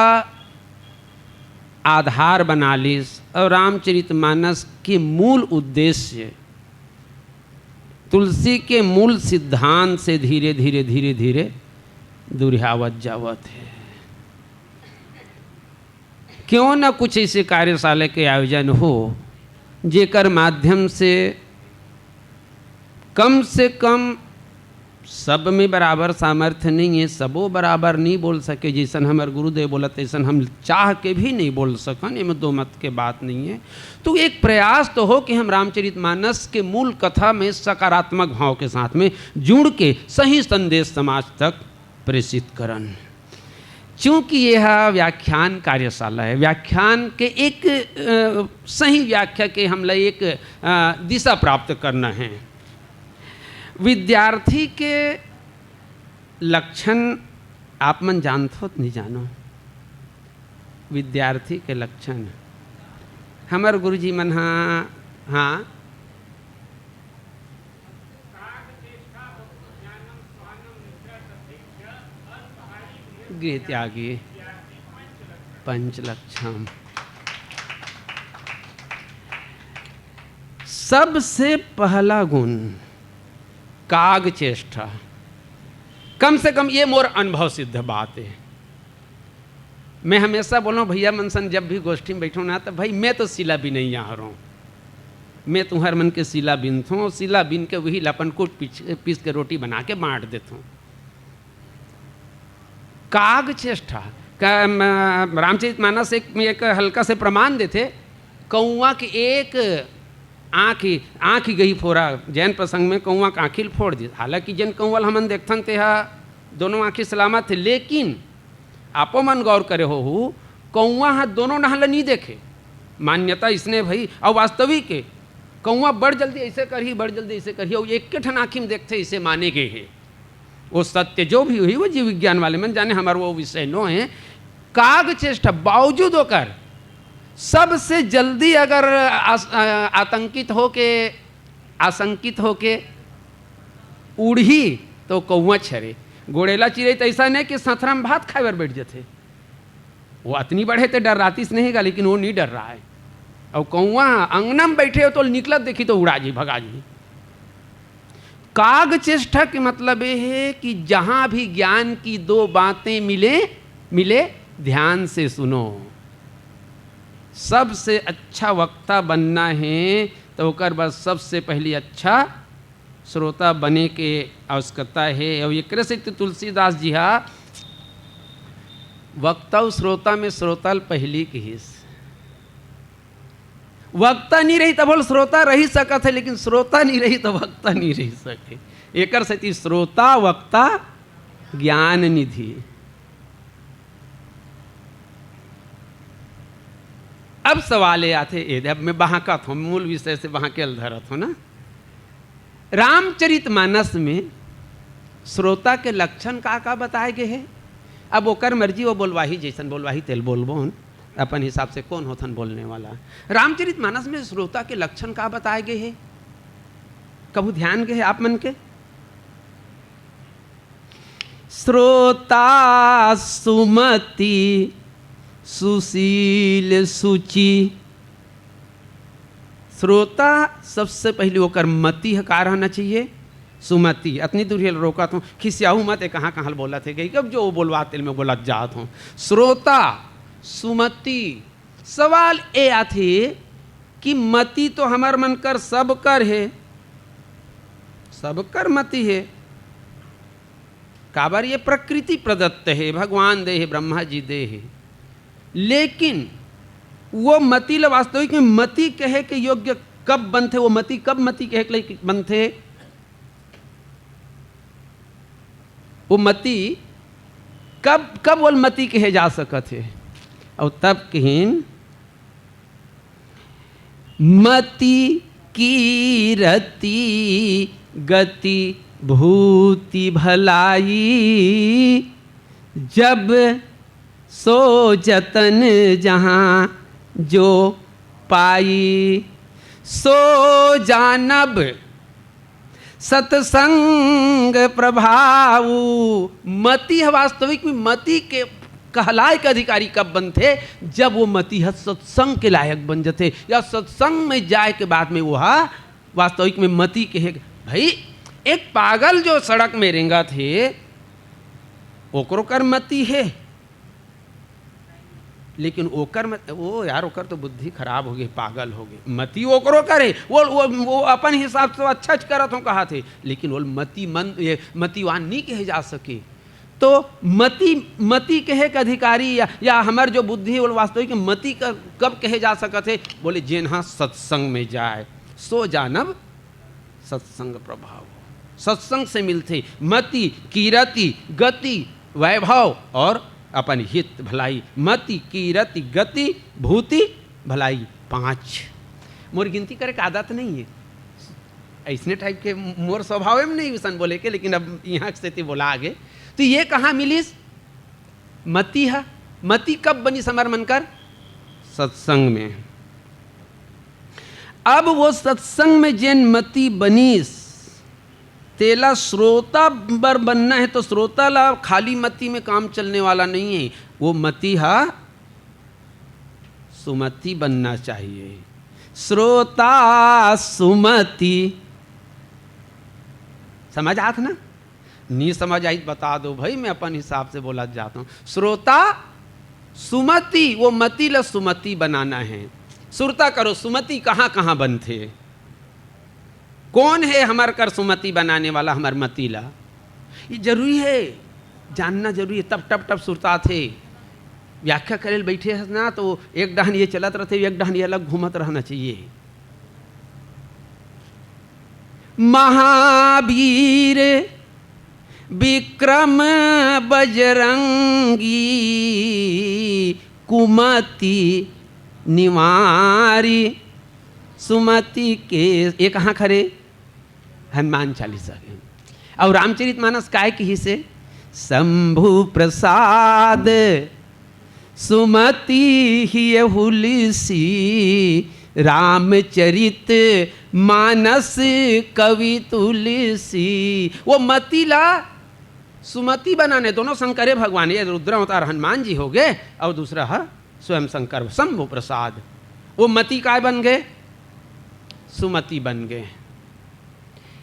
आधार बना लिस और रामचरित मानस के मूल उद्देश्य, तुलसी के मूल सिद्धांत से धीरे धीरे धीरे धीरे दुरिहावत जावत हे। क्यों न कुछ ऐसे कार्यशाला के आयोजन हो, जेकर माध्यम से कम से कम, सब में बराबर सामर्थ्य नहीं है, सबो बराबर नहीं बोल सके, जैसन हमर गुरुदेव बोलत तैसन हम चाह के भी नहीं बोल सकन, एमे दो मत के बात नहीं है। तो एक प्रयास तो हो कि हम रामचरित मानस के मूल कथा में सकारात्मक भाव के साथ में जुड़ के सही संदेश समाज तक प्रेषित करन। चूंकि यह व्याख्यान कार्यशाला है, व्याख्यान के एक अ, सही व्याख्या के हमला एक अ, दिशा प्राप्त करना है। विद्यार्थी के लक्षण आप मन जानथो त नहीं जानो? विद्यार्थी के लक्षण हमर गुरुजी मन हा, हाँ, गृह त्यागी पंच लक्षण। सबसे पहला गुण काग चेष्टा। कम से कम ये मोर अनुभव सिद्ध बात है। मैं हमेशा बोलूँ, भैया मन सन जब भी गोष्ठी में बैठो ना, तो भाई, मैं तो सिला बिनैया हरों, मैं तुम्हार मन के सिला बिनथों, सिला बिन के वही ला अपन कूट पीस के रोटी बना के बांट देथों। काग चेष्टा का, म, रामचरित मानस एक, एक हल्का से प्रमाण देथे। कौवा के एक आँखी, आँखी गही फोरा, जैन प्रसंग में कौवा के आँखी ल फोड़ दिस। हालांकि जेन कौवा ल हमन देखथन, तेहा दोनों आँखी सलामत हे, लेकिन आपो मन गौर करे होहू, कौवा ह दोनों डहर ल नी देखे। मान्यता इसने भई, अउ वास्तविक के कौवा बड़ जल्दी ऐसे करही, बड़ जल्दी ऐसे करही, अउ एक ठन आँखी में देखथे, इसे माने गए हे। वो सत्य जो भी हुई, वो जीव विज्ञान वाले मन जाने, हमार वो विषय नो है। काग चेष्टा बावजूद ओकर सबसे जल्दी अगर आस-, आ-, आतंकित होके, आशंकित होके उड़ही, तो कौवा छरे। गोड़ेला चिरई तो ऐसा नहीं कि सथरा में भात खाए बर बैठ जथे। वो अतनी बड़े ते डर्रातिस नहीं गा, लेकिन वो नहीं डर्राय। अउ कौवा अंगना में बैठे हो तो निकलत देखी तो उड़ा जी, भगा जी। काग चेष्टा के मतलब ये है कि जहां भी ज्ञान की दो बातें मिले, मिले, ध्यान से सुनो। सबसे अच्छा वक्ता बनना है तो ओकर बर सबसे पहली अच्छा श्रोता बने के आवश्यकता है। और एकरे से तो तुलसीदास जी हा वक्ता अउ श्रोता में श्रोता ल पहली कहिस। वक्ता नहीं रही तब श्रोता रही सकत है, लेकिन श्रोता नहीं रही तो वक्ता नहीं रही सके। एकर सेती श्रोता वक्ता ज्ञान निधि। अब सवाल ये आथे, ये अब मैं बहाकत हूँ, मूल विषय से बहाके ल धरत हूँ ना। रामचरित मानस में श्रोता के लक्षण का का बताए गए हे? अब ओकर मर्जी, वो बोलवाही, जैसन बोलवाही तेल बोलबो हन, अपन हिसाब से कौन होथन बोलने वाला। रामचरित मानस में श्रोता के लक्षण का बताए गए हे? कभू ध्यान गए हे आप मन के? श्रोता सुमति सुशील सुचि। श्रोता सबसे पहले ओकर मति ह का रहना चाहिए? सुमति। अतनी दूर ही रोकत हूँ, खिसियाहू मत, ये कहाँ कहाँ बोलत हे गई, अब जो बोलवा तेल में बोलत जात हूँ। श्रोता सुमति। सवाल ये आथे कि मति तो हमर मन कर सब कर हे, सब कर मति हे, काबर ये प्रकृति प्रदत्त हे, भगवान दे हे, ब्रह्मा जी दे हे। लेकिन वो मति ल वास्तविक में मति कहे के योग्य कब बनथे? वो मति कब मति कहे के लायक बनथे? वो मति कब, कब वो मति कहे जा सकत हे? और तब कहिन, मति कीरति गति भूति भलाई, जब सो जतन जहाँ जो पाई। सो जानब सत्संग प्रभाऊ। मति ह वास्तविक में मति के कहलाए के अधिकारी कब बनथे? जब वो मति ह सत्संग के लायक बन जथे या सत्संग में जाए के बाद में वो ह वास्तविक में मति के हे। भाई, एक पागल जो सड़क में रेंगत हे, ओकरो कर मति हे, लेकिन ओकर मत, ओ यार, ओकर तो बुद्धि खराब हो गई, पागल हो गई, मति ओकरो कर हे। वो, वो, वो अपन हिसाब से अच्छा च करत हो कहा थे, लेकिन वो मति मन, ये मतिवान नहीं कहे जा सके। तो मति, मति कहे के अधिकारी या, या हमर जो बुद्धि हे, वो वास्तविक मति क-, कब कहे जा सकत हे? बोले, जेन हा सत्संग में जाए, सो जानब सत्संग प्रभाव। सत्संग से मिलथे मति, कीरति, गति, वैभव और अपन हित भलाई। मति, कीरति, गति, भूति, भलाई, पांच। मोर गिनती करे के आदत नहीं हे, ऐसने टाइप के मोर स्वभाव में नहीं विसन बोले के, लेकिन अब यहाँ से ते बोला आगे। तो ये कहाँ मिलिस? मति ह, मति कब बनिस हमर मन कर? सत्संग में। अब वो सत्संग में जेन मति बनिस, तेला श्रोता बर बनना हे, तो श्रोता ला खाली मति में काम चलने वाला नहीं हे। वो मति ह सुमति बनना चाहिए। श्रोता सुमति। समझ आत ना? नी समझ आई त बता दो भाई, मैं अपन हिसाब से बोलत जात हूँ। श्रोता सुमति, वो मति ल सुमति बनाना हे। सुरता करो, सुमति कहाँ कहाँ बनथे? कौन हे हमर कर सुमति बनाने वाला, हमर मति ला? ये जरूरी हे, जानना जरूरी हे। तब टप टप सुरताथे। व्याख्या करे ल बैठे हस ना, तो एक डहन ये चलत रहथे, एक डहन ये अलग घूमत रहना चाहिए। महावीर विक्रम बजरंगी, कुमति निवारी। सुमति के, ये कहाँ खरे? हनुमान चालीसा के। और रामचरित मानस काय किहिसे? शंभु प्रसाद सुमति हिय हुलसी, रामचरित मानस कवि तुलसी। वो मति ला सुमति बनाने, दोनों शंकरे भगवान, ये रुद्र अवतार हनुमान जी हो गए और दूसरा ह स्वयं शंकर, शंभु प्रसाद। वो मति काय बन गए? सुमति बन गए।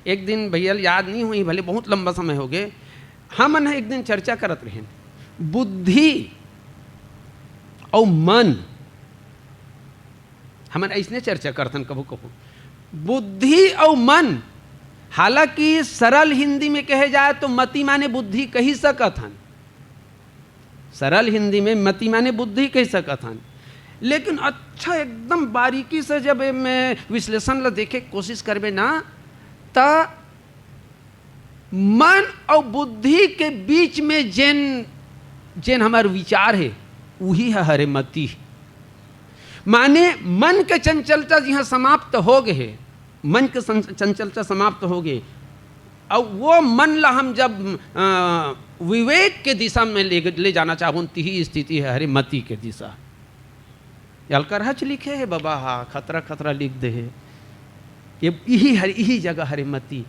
एक दिन भैया ल याद नहीं हुई, भले बहुत लंबा समय हो गए, हमन ह एक दिन चर्चा करत रहेन, बुद्धि अउ मन। हमन ऐसने चर्चा करथन कभू कभू, बुद्धि अउ मन। हालांकि सरल हिंदी में कहे जाए तो मति माने बुद्धि कही सकत हन। सरल हिंदी में मति माने बुद्धि कह सकत हन, लेकिन अच्छा, एकदम बारीकी से जब मैं विश्लेषण ला देखे के कोशिश करबे ना, त मन अउ बुद्धि के बीच में जेन, जेन हमर विचार हे, उही ह हरे मति। माने मन के चंचलता जिहाँ समाप्त हो गए हे, मन के सं-, चंचलता समाप्त हो गए, अउ वो मन ला हम जब, अ, विवेक के दिशा में ले, ले जाना चाहबो, तिही स्थिति हे हरे मति के दिशा। अलकरहच लिखे हे बबा हा, खतरा खतरा लिख दे हे। ये इही हर, इही जगह हरे मति।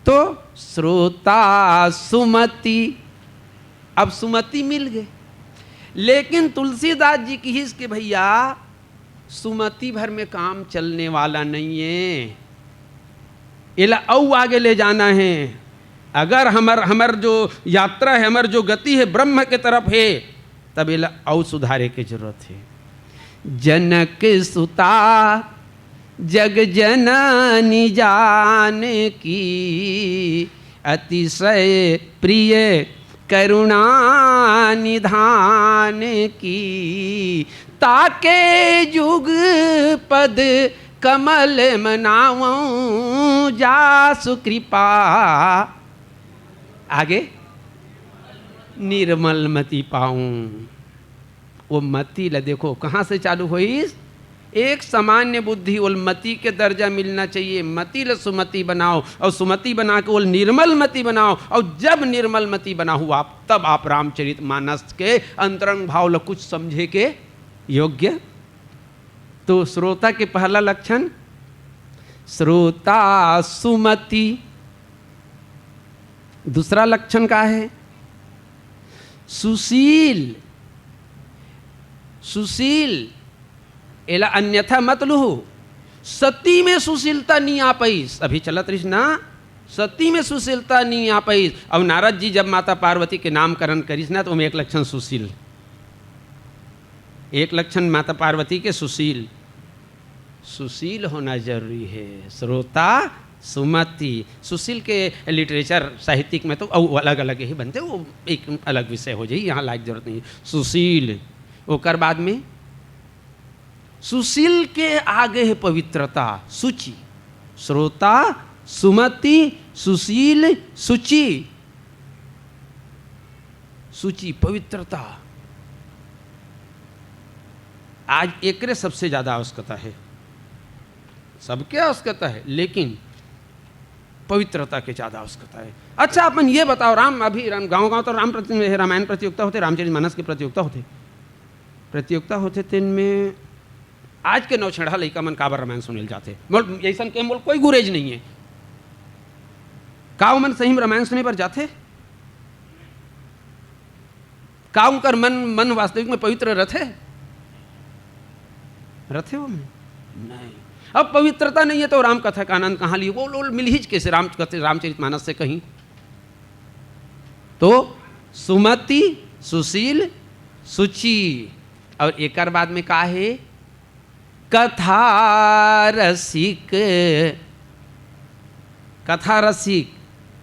तो श्रोता सुमति, अब सुमति मिल गए, लेकिन तुलसीदास जी किहिस के भैया, सुमति भर में काम चलने वाला नहीं है, एला अउ आगे ले जाना है। अगर हमर, हमर जो यात्रा है, हमर जो गति है, ब्रह्म के तरफ है, तब एला अउ सुधारे के जरूरत है। जनक सुता जग जननी जानकी, अतिशय प्रिय करुणा निधान की। ताके जुग पद कमल मनावं, जासु कृपा। आगे, निर्मल मति पाऊं। वो मति ल देखो, कहाँ से चालू होइस? एक सामान्य बुद्धि, ओल मति के दर्जा मिलना चाहिए। मति ल सुमति बनाओ, अउ सुमति बना के ओल निर्मल मति बनाओ, अउ जब निर्मल मति बनाहू आप, तब आप रामचरित मानस के अंतरंग भाव ल कुछ समझे के योग्य। तो श्रोता के पहला लक्षण, श्रोता सुमति। दूसरा लक्षण का है? सुशील। सुशील, एला अन्यथा मत लुहू। सती में सुशीलता नी आ पाइस, अभी चलत रहिस ना, सती में सुशीलता नी आ पाइस। अब नारद जी जब माता पार्वती के नामकरण करिस ना, तो ओमे एक लक्षण सुशील, एक लक्षण माता पार्वती के सुशील। सुशील होना जरूरी है। श्रोता सुमति, सुशील के लिटरेचर साहित्यिक में तो अउ अलग-अलग ही बनथे, वो एक अलग विषय हो जाही, यहाँ लायक जरूरत नहीं है। सुशील, ओकर बाद में सुशील के आगे है पवित्रता, सुचि। श्रोता सुमति, सुशील सुचि। सुचि, पवित्रता। आज एकरे सबसे ज्यादा आवश्यकता है। सबके आवश्यकता है, लेकिन पवित्रता के ज्यादा आवश्यकता है। अच्छा, अपन ये बताओ, राम, अभी राम, गांव-गांव तो राम प्रति-, रामायण प्रतियोगिता होथे, रामचरित मानस के प्रतियोगिता होथे, प्रतियोगिता होथे, तेन में आज के नौछेड़ा लइका मन काबर रामायण सुने ल जाथे? मोल, अइसन के मोल कोई गुरेज नहीं है। का ओमन सही में रामायण सुने बर जाथे? का उनकर मन, मन वास्तविक में पवित्र रथे? रथे वो में? नहीं। अब पवित्रता नहीं है तो राम कथा का आनंद कहाँ लिए? वो लोग मिलहिज कैसे राम कथे-, रामचरित मानस से कहीं? तो सुमति, सुशील, सुचि, और एकर बाद में का है? कथा रसिक। कथा रसिक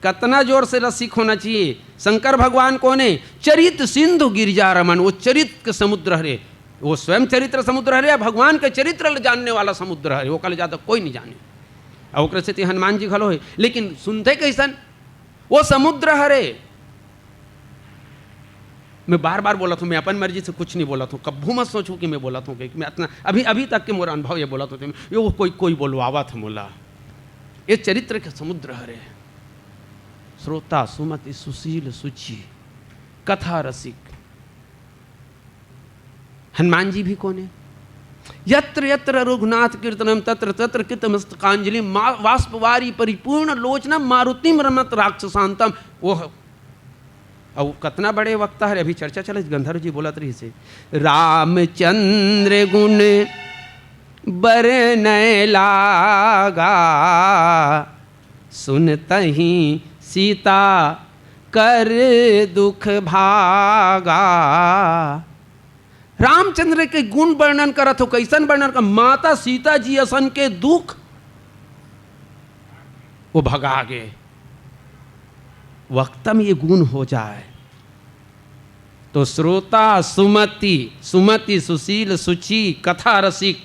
कतना जोर से रसिक होना चाहिए। शंकर भगवान कोन हे? चरित सिंधु गिरिजा रमन। वो चरित के समुद्र हरे, वो स्वयं चरित्र समुद्र हरे, भगवान के चरित्र ल जानने वाला समुद्र हरे, ओकर ले ज्यादा कोई नहीं जाने। और ओकरे सेती हनुमान जी घलो हे, लेकिन सुनथे कैसन? वो समुद्र हरे। मैं बार-बार बोलत हूँ, मैं अपन मर्जी से कुछ नहीं बोलत हूँ, कभू मत सोचू कि मैं बोलत हूँ, कि मैं अतना, अभी, अभी तक के मोर अनुभव ये बोलत होते, ये वो कोई, कोई बोलवावत हे मोला। ये चरित्र के समुद्र हरे, श्रोता, सुमति, सुशील, सुचि, कथा रसिक। हनुमान जी भी कोन हे? यत्र यत्र रघुनाथ कीर्तनम तत्र तत्र कृत मस्तकांजलि, मा-, वाष्प वारी परिपूर्ण लोचनम मारुतिम नमत राक्षसांतम। वो ह-, अउ कतना बड़े वक्ता हरे, अभी चर्चा चले, गंधर्व जी बोलत रहिसे, रामचंद्र गुण बरनय लागा, सुनतही सीता कर दुख भागा। रामचंद्र के गुण वर्णन करत हो, कैसन वर्णन कर, माता सीता जी असन के दुख वो भगा गे। वक्ता में ये गुण हो जाए, तो श्रोता सुमति, सुमति सुशील सुचि कथा रसिक,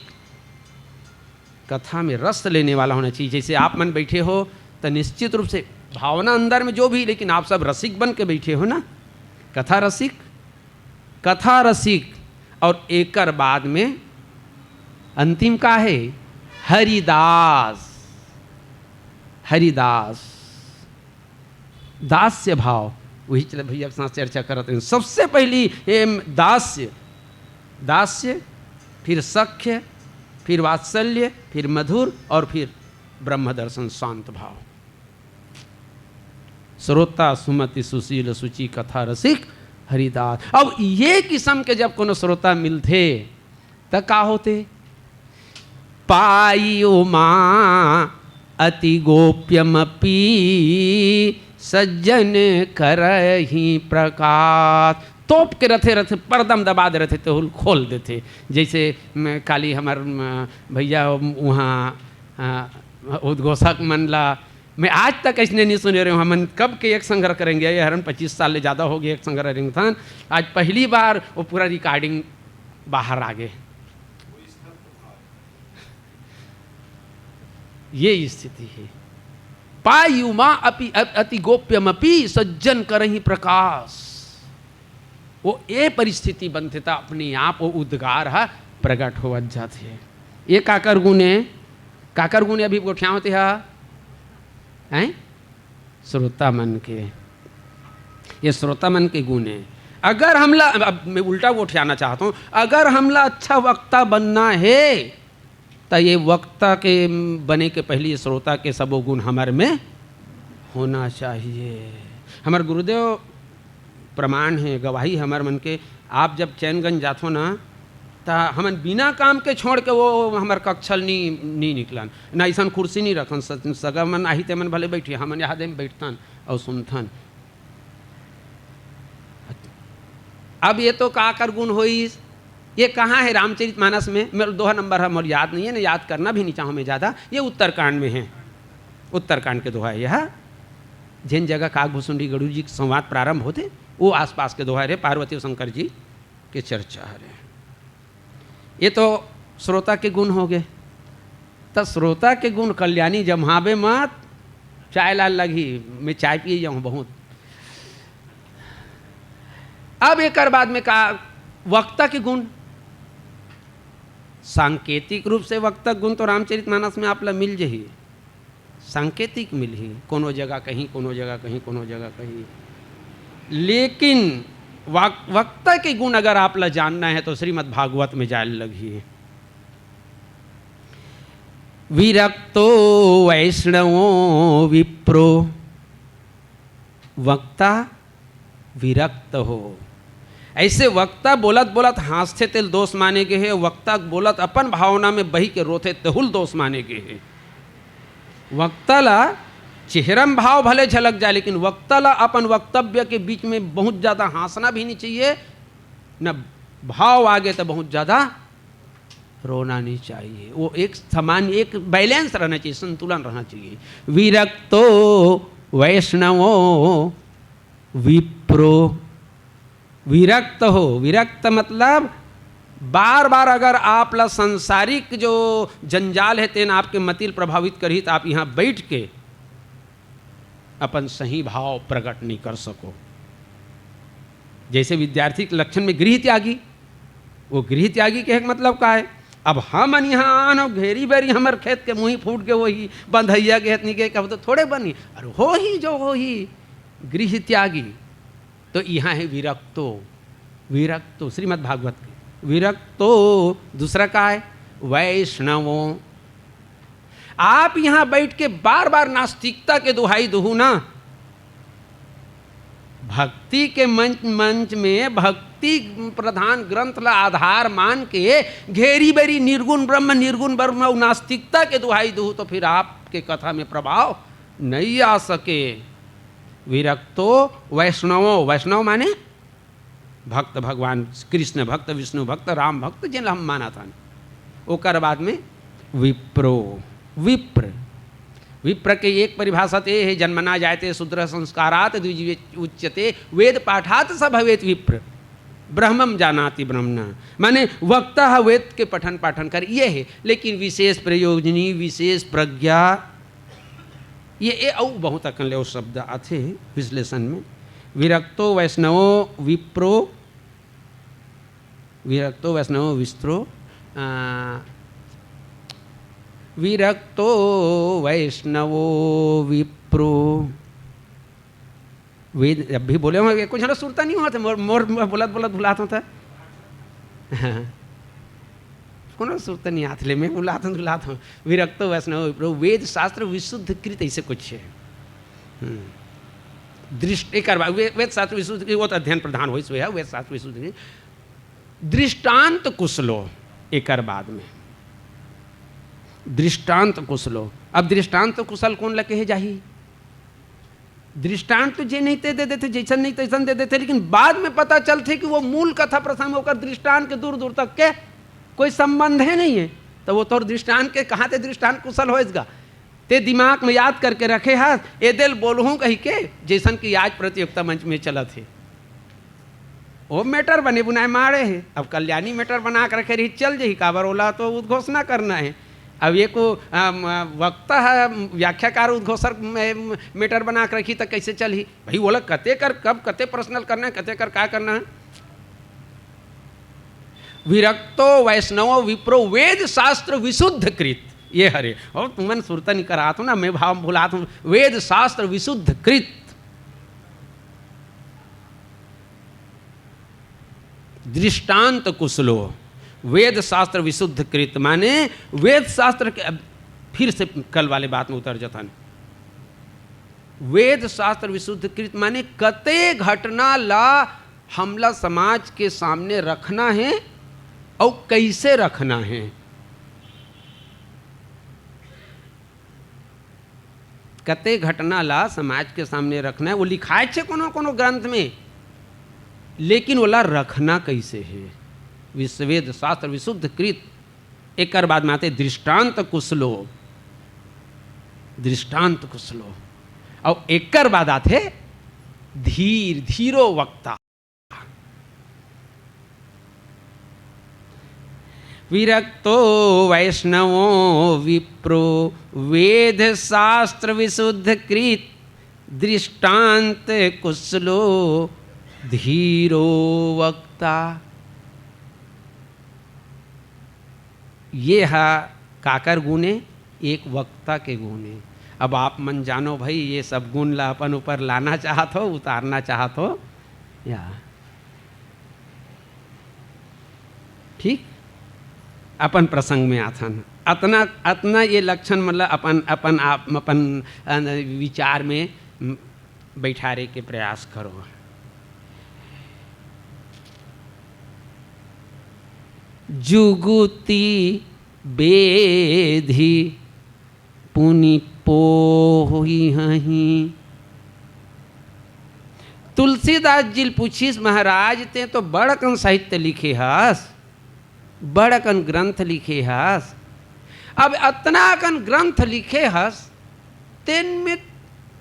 कथा में रस लेने वाला होना चाहिए। जैसे आप मन बैठे हो, तो निश्चित रूप से भावना अंदर में जो भी, लेकिन आप सब रसिक बन के बैठे हो ना, कथा रसिक, कथा रसिक। और एकर बाद में अंतिम का है? हरिदास। हरिदास, दास्य भाव, वही चल भैया के साथ चर्चा करत रहे। सबसे पहली ये दास्य, दास्य, फिर सख्य, फिर वात्सल्य, फिर मधुर और फिर ब्रह्म दर्शन, शांत भाव। श्रोता सुमति सुशील सुचि कथा रसिक हरिदास। अब ये किस्म के जब कोनो श्रोता मिलथे, त का होथे? पाई उमा अति गोप्यमपि सज्जन करही प्रकाश। तोप के रथे, रथे, पर्दा म दबा दे रथे, तो खोल देथे। जैसे म, काली हमर म, भैया वहाँ, अ, उद्घोषक मन ला, मैं आज तक ऐसने नहीं सुने रहे हूँ, हमन कब के एक संग्रह करेंगे, ये हरन पच्चीस साल ले ज़्यादा हो गए एक संग्रह रेंगथन। आज पहली बार वो पूरा recording बाहर आ गए। ये स्थिति है। पाई उमा अपि अ-, अति गोप्यमपि सज्जन करही प्रकाश। वो ये परिस्थिति बनथे, त अपने आप वो उद्गार ह प्रगट होवत जाथे। ये काकर गुण ए? काकर गुण ए अभी गोठियावत ह? हैं? श्रोता मन के। ये श्रोता मन के गुण ए। अगर हमला, अब मैं उल्टा गोठियाना चाहत हूँ, अगर हमला अच्छा वक्ता बनना हे, त ये वक्ता के बने के पहली श्रोता के सबो गुण हमर में होना चाहिए। हमर गुरुदेव प्रमाण हे, गवाही हमर मन के। आप जब चैनगंज जाथो ना, त हमन बिना काम के छोड़ के वो हमर कक्षल नी, नी निकलन, ना ऐसन कुर्सी नी रखन। स-, सगा मन आही ते मन भले बैठी, हमन यहाँ दे बैठथन और सुनथन। अब ये तो काकर गुण होइस, ये कहाँ है रामचरित मानस में? मेरे दोहा नंबर है, मोर याद नहीं है ना, याद करना भी नहीं चाहूँ मैं ज़्यादा। ये उत्तरकांड में है, उत्तरकांड के दोहा है यह। जेन जगह काग भुसुंडी गरुड़ जी के संवाद प्रारंभ होथे, वो आसपास के दोहा रे, पार्वती और शंकर जी के चर्चा हरे। ये तो श्रोता के गुण हो गए। त श्रोता के गुण कल्याणी जमाबे मत, चाय लाल लगही, मैं चाय पिए जाऊँ बहुत। अब एकर बाद में का, वक्ता के गुण। सांकेतिक रूप से वक्ता गुण तो रामचरित मानस में आप ला मिल जही, सांकेतिक मिलही, कोनो जगह कहीं, कोनो जगह कहीं, कोनो जगह कहीं। लेकिन वक-, वक्ता के गुण अगर आप ला जानना है तो श्रीमद् भागवत में जाए लगही। विरक्तो वैष्णवो विप्रो, वक्ता विरक्त हो। ऐसे वक्ता बोलत बोलत हाँसथे तेल दोष माने गे हे, वक्ता बोलत अपन भावना में बही के रोथे तेहुल दोष माने गे हे। वक्ता ला चेहरा में भाव भले झलक जाए, लेकिन वक्ता ला अपन वक्तव्य के बीच में बहुत ज़्यादा हाँसना भी नहीं चाहिए, न भाव आगे तो बहुत ज़्यादा रोना नहीं चाहिए। वो एक समान, एक बैलेंस रहना चाहिए, संतुलन रहना चाहिए। विरक्तो वैष्णवो विप्रो, विरक्त हो। विरक्त मतलब बार बार अगर आप ला संसारिक जो जंजाल है तेन आपके मतिल प्रभावित करही, तो आप यहाँ बैठ के अपन सही भाव प्रकट नहीं कर सको। जैसे विद्यार्थी के लक्षण में गृह त्यागी, वो गृह त्यागी के एक मतलब का है? अब हमन यहाँ आन अउ घेरी बेरी हमर खेत के मुही फूट के वही बंधैया के हेत नहीं के, कब तो थोड़े बनी, अरे हो ही जो हो ही, गृह त्यागी। तो यहाँ है विरक्तो, विरक्तो, श्रीमद् भागवत के विरक्तो। दूसरा का है? वैष्णवो। आप यहाँ बैठ के बार बार नास्तिकता के दुहाई दुहू ना, भक्ति के मंच, मंच में भक्ति प्रधान ग्रंथ ला आधार मान के घेरी बेरी निर्गुण ब्रह्म, निर्गुण ब्रह्म अउ नास्तिकता के दुहाई दुहू, तो फिर आपके कथा में प्रभाव नहीं आ सके। विरक्तो वैष्णवो, वैष्णव माने भक्त, भगवान कृष्ण भक्त, विष्णु भक्त, राम भक्त, जेन ला हम मानत हन। ओकर बाद में विप्रो, विप्र, विप्र के एक परिभाषा ते हे, जन्मना जायते शूद्र संस्कारात द्विज उच्यते, वेद पाठात स भवेत विप्र। ब्रह्मम जानाति ब्रह्मणा, माने वक्ता ह वेद के पठन पाठन करे, ये हे। लेकिन विशेष प्रयोजनी, विशेष प्रज्ञा, ये, ये अउ बहुत अकन ले अउ शब्द आथे विश्लेषण में। विरक्तो वैष्णवो विप्रो, विरक्तो वैष्णवो विस्त्रो, आ, विरक्तो वैष्णवो विप्रो। वेद, अब भी बोले हों, कुछ ना सुरता नहीं होत हे, मोर, मोर, मोर बोलत, बोलत भुलात हों त। कोनो सुरता नहीं आत ले, मैं भुलात हों, भुलात हों। विरक्तो वैष्णवो विप्रो, वेद शास्त्र विशुद्ध कृत, ऐसे कुछ हे। हम्म। दृष्ट-, एक बार वे-, वेद शास्त्र विशुद्ध कृत, वो तो अध्ययन प्रधान होइस हे, वेद शास्त्र विशुद्ध कृत। दृष्टांत कुशलो, एकर बाद में दृष्टांत कुशलो। अब दृष्टांत कुशल कोन ल कहे जाही? दृष्टांत तो जे नहीं ते दे देथे, जैसन नहीं तैसन दे देथे, लेकिन बाद में पता चलथे कि वो मूल कथा प्रसंग में ओकर दृष्टांत के दूर दूर तक के कोई संबंध हे नहीं हे। तो वो तोर दृष्टांत के कहाँ ते दृष्टांत कुशल होएगा? ते दिमाग में याद करके रखे हस, एदे ल बोलहूँ कहिके, जैसन कि आज प्रतियोगिता मंच में चलत हे। वो matter बने बुनाए माड़े हे। अब कल्याणी matter बना के रखे रही, चल जही, काबर ओला तो उद्घोषणा करना हे। अब ये को, अम, वक्ता हे, व्याख्याकार उद्घोषक में, matter बना के रखी, त कैसे चलही? भाई, ओला कते कर, कब, कते personal करना हे, कते कर का करना हे? विरक्तो वैष्णवो विप्रो वेद शास्त्र विशुद्ध कृत। ये हरे, अउ तुमन सुरता नहीं करात हों ना, मैं भाव भुलात हों, वेद शास्त्र विशुद्ध कृत। दृष्टांत कुशलो, वेद शास्त्र विशुद्ध कृत, माने वेद शास्त्र के, अब फिर से कल वाले बात में उतर जथन। वेद शास्त्र विशुद्ध कृत माने कते घटना ला हमला समाज के सामने रखना हे अउ कैसे रखना हे। कते घटना ला समाज के सामने रखना हे, वो लिखाए छे कोनो कोनो ग्रंथ में, लेकिन ओला रखना कैसे हे? विश्ववेद शास्त्र विशुद्ध कृत। एकर बाद में आथे दृष्टांत कुशलो, दृष्टांत कुशलो, अउ एकर बाद आथे धीर, धीरो वक्ता। विरक्तो वैष्णवो विप्रो वेद शास्त्र विशुद्ध कृत, दृष्टांत कुशलो धीरो वक्ता। ये हा काकर गुण ए? एक वक्ता के गुण ए। अब आप मन जानो भाई, ये सब गुण ला अपन ऊपर लाना चाहत हो, उतारना चाहत हो या? ठीक, अपन प्रसंग में आथन। अतना, अतना ये लक्षण मतलब अपन, अपन आप, अपन, अ, विचार में, म, बैठारे के प्रयास करो। जुगुति बेधि पुनि पोहि हहीं। तुलसीदास जी ल पूछिस, महाराज, तें तो बड़ अकन साहित्य लिखे हस, बड़ अकन ग्रंथ लिखे हस, अब अतना अकन ग्रंथ लिखे हस, तेन में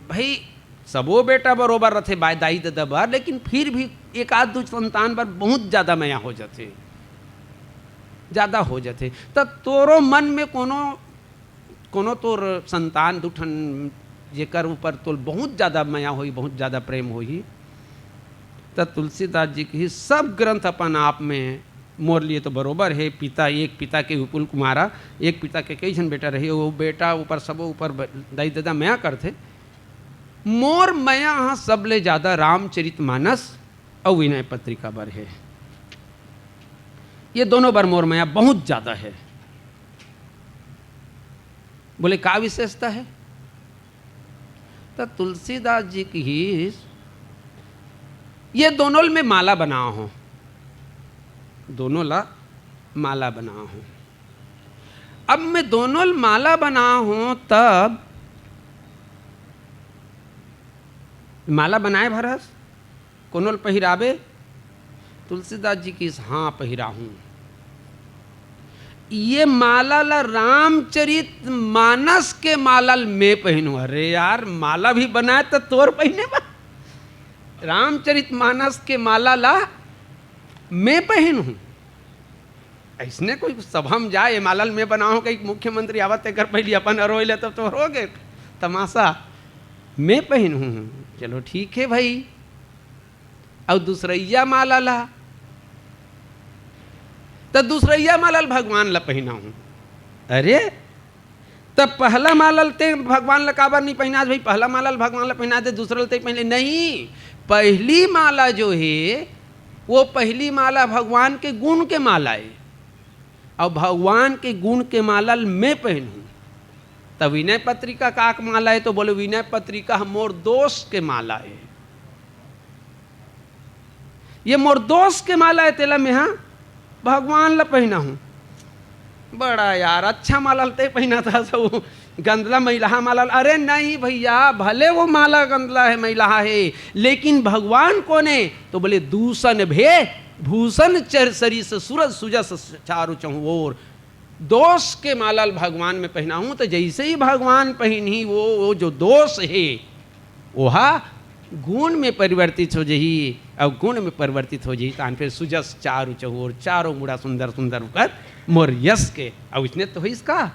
भाई सबो बेटा बरोबर रथे, बाय दाई ददा बर, लेकिन फिर भी एक आध दू संतान बर बहुत ज्यादा मया हो जाथे, ज्यादा हो जाथे। त तोरो मन में कोनो, कोनो तोर संतान दू ठन जेकर ऊपर तोल बहुत ज्यादा मया होही, बहुत ज्यादा प्रेम होही, त तुलसीदास जी के ही सब ग्रंथ अपन आप में मोर लिए तो बरोबर हे। पिता, एक पिता के विपुल कुमारा, एक पिता के कई झन बेटा रही, वो बेटा ऊपर, सबो ऊपर ब-, दाई ददा मया करथे। मोर मया ह सबले ज्यादा रामचरित मानस अउ विनय पत्रिका बर हे। ये दोनों बर मोर मया बहुत ज्यादा हे। बोले, का विशेषता हे? त तुलसीदास जी कहिस, ये दोनों ल मैं माला बनाओ हूं, दोनों ला माला बनाओ हूं। अब मैं दोनों ल माला बनाओ हूं, तब माला बनाए भरस, कोनो ल पहिराबे? तुलसीदास जी कहिस, हां, पहिराहूं। ये माला ला रामचरित मानस के माला ल मैं पहिनूं। अरे यार, माला भी बनाए त तोर पहिने बर। रामचरित मानस के माला ला मैं पहिनहूँ। अइसने कोई सभा म जाए, "ए माला ल मैं बनाहूँ," कहिके मुख्यमंत्री आवत, तेकर पहिली अपन अरोय ले, तब तो हो गे तमाशा। "मैं पहिनहूँ।" चलो ठीक हे भई। अउ दूसरइया माला ला, त दूसरइया माला ल भगवान ला पहिनाहूँ। अरे, त पहला माला ल ते भगवान ला काबर नइ पहिनास भई? पहला माला ल भगवान ला पहिना दे, दूसरा ल ते पहिन ले। नहीं, पहली माला जो हे, वो पहली माला भगवान के गुण के माला हे, अउ भगवान के गुण के माला ल मैं पहिनहूँ। त विनय पत्रिका का माला हे? तो बोले, "विनय पत्रिका ह मोर दोष के माला हे।" ये मोर दोष के माला हे, तेला मेहा भगवान ला पहिनाहूँ। बड़ा यार, अच्छा माला ल ते पहिनाथस, वो गंदला मैलहा माला ल। अरे नहीं भइया, भले वो माला गंदला हे, मैलहा हे, लेकिन भगवान कोन हे? तो बोले, "दूषण भे भूषण चर सरिस, सूरज सुजस चारु चहुँओर।" दोष के माला ल भगवान मैं पहिनाहूँ, त जइसे ही भगवान पहिनही, वो, वो जो दोष हे, ओहा गुण में परिवर्तित हो जही, अउ गुण में परिवर्तित हो जही, तान फिर सुजस चारु चहुँओर, चारों मुड़ा सुंदर सुंदर ओकर मोर यश के। अउ इसने तो होइस का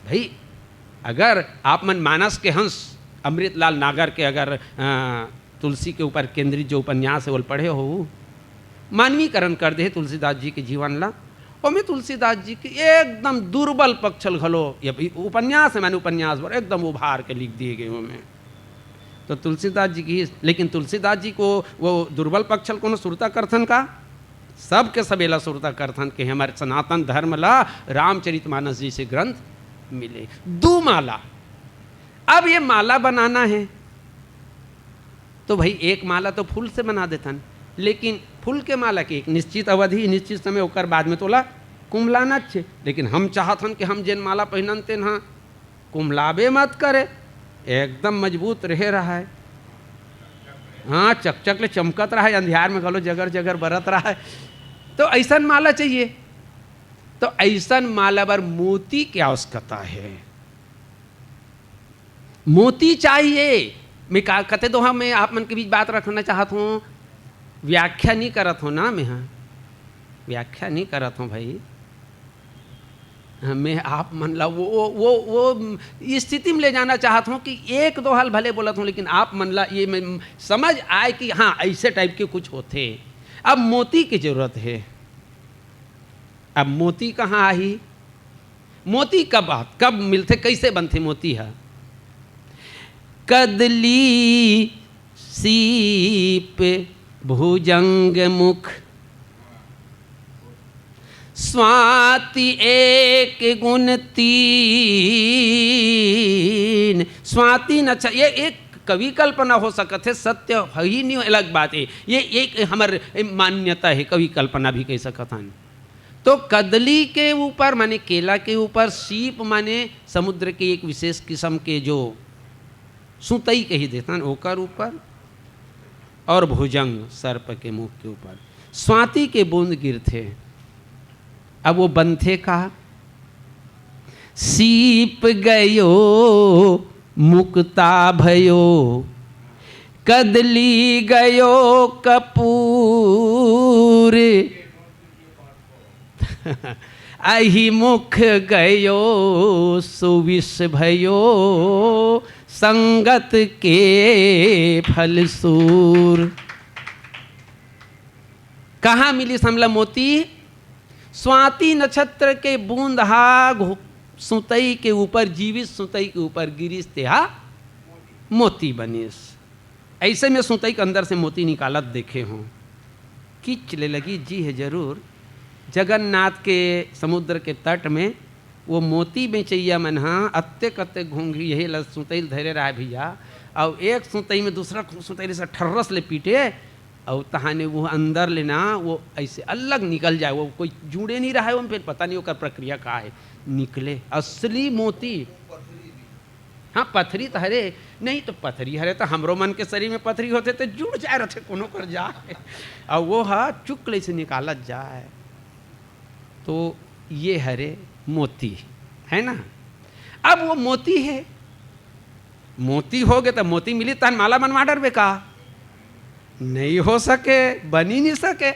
भई, अगर आप मन मानस के हंस अमृतलाल नागर के अगर, अ, तुलसी के ऊपर केंद्रित जो उपन्यास हे, ओला पढ़े हो, मानवीकरण कर दे हे तुलसीदास जी के जीवन ला। ओमे तुलसीदास जी के एकदम दुर्बल पक्ष ल घलो, ये भी उपन्यास हे, माने उपन्यास बर एकदम उभार के लिख दिए गे ओमे। तो तुलसीदास जी की, लेकिन तुलसीदास जी को वो दुर्बल पक्ष ल कोनो सुरता करथन का? सबके सब एला सुरता करथन कि हमर सनातन धर्म ला रामचरितमानस जइसे ग्रंथ मिले। दू माला, अब ये माला बनाना हे, तो भई एक माला तो फूल से बना देथन, लेकिन फूल के माला के एक निश्चित अवधि, निश्चित समय, ओकर बाद में तोला कुम्हलानाच हे। लेकिन हम चाहथन कि हम जेन माला पहिनन तेन ह कुम्हलाबे मत करे, एकदम मजबूत रहे रहय। हाँ, चकचक ले चमकत रहय, अंधियार में घलो जगर जगर बरत रहय। तो अइसन माला चाहिए। तो अइसन माला बर मोती के आवश्यकता हे। मोती चाहिए। मैं का, कते दोहा मैं आप मन के बीच बात रखना चाहत हूँ, व्याख्या नहीं करत हूँ ना मैं, हाँ, व्याख्या नहीं करत हूँ भई। हाँ, मैं आप मन ला वो, वो, वो, वो स्थिति में ले जाना चाहत हूँ कि एक दोहा ल भले बोलत हूँ, लेकिन आप मन ला ये मैं समझ आए कि हाँ, अइसे type के कुछ होथे। अब मोती के जरूरत हे। अब मोती कहाँ आही? मोती कब, कब मिलथे, कइसे बनथे मोती ह? कदली सीप भुजंग मुख, स्वाति एक गुण तीन। स्वाति नक्ष-, ये एक कवि कल्पना हो सकत हे, सत्य हे ही नहीं, अलग बात हे। ये एक हमर मान्यता हे, कवि कल्पना भी कह सकत हन। तो कदली के ऊपर, माने केला के ऊपर, सीप माने समुद्र के एक विशेष किस्म के जो सुतई कही देथन, ओकर ऊपर, और भुजंग, सर्प के मुख के ऊपर स्वाति के बूंद गिरथे। अब वो बनथे का? सीप गयो मुक्ता भयो, कदली गयो कपूर। अहि मुख गयो सुविष भयो, संगत के फल सूर। कहाँ मिलिस हमला मोती? स्वाति नक्षत्र के बूंद हा घु-, सुतई के ऊपर, जीवित सुतई के ऊपर गिरिस, तेहा मोती बनिस। अइसे में सुतई के अंदर से मोती निकालत देखे हों। किच ले लगी जी हे जरूर। जगन्नाथ के समुद्र के तट में वो मोती बेचइया मन ह अत्तेक अत्तेक घोंघी यही ल सुतई ल धरे रहे भैया, अउ एक सुतई में दूसरा सुतई से ठर्रस ले पीटे, अउ तहाने वो अंदर ले ना वो अइसे अलग निकल जाए, वो कोई जुड़े नहीं रहे, वो फिर पता नहीं ओकर प्रक्रिया का हे, निकले असली मोती। हाँ, पथरी तो हरे, नहीं तो पथरी हरे तो हमरो मन के शरीर में पथरी होथे तो जुड़ जाए रहथे कोनो कर जाए, अउ वो ह चुक ले से निकालत जाए। तो ये हरे मोती, है ना? अब वो मोती हे, मोती हो गे त मोती मिली तहन माला बनवा डरबे का? नहीं हो सके, बनी नहीं सके।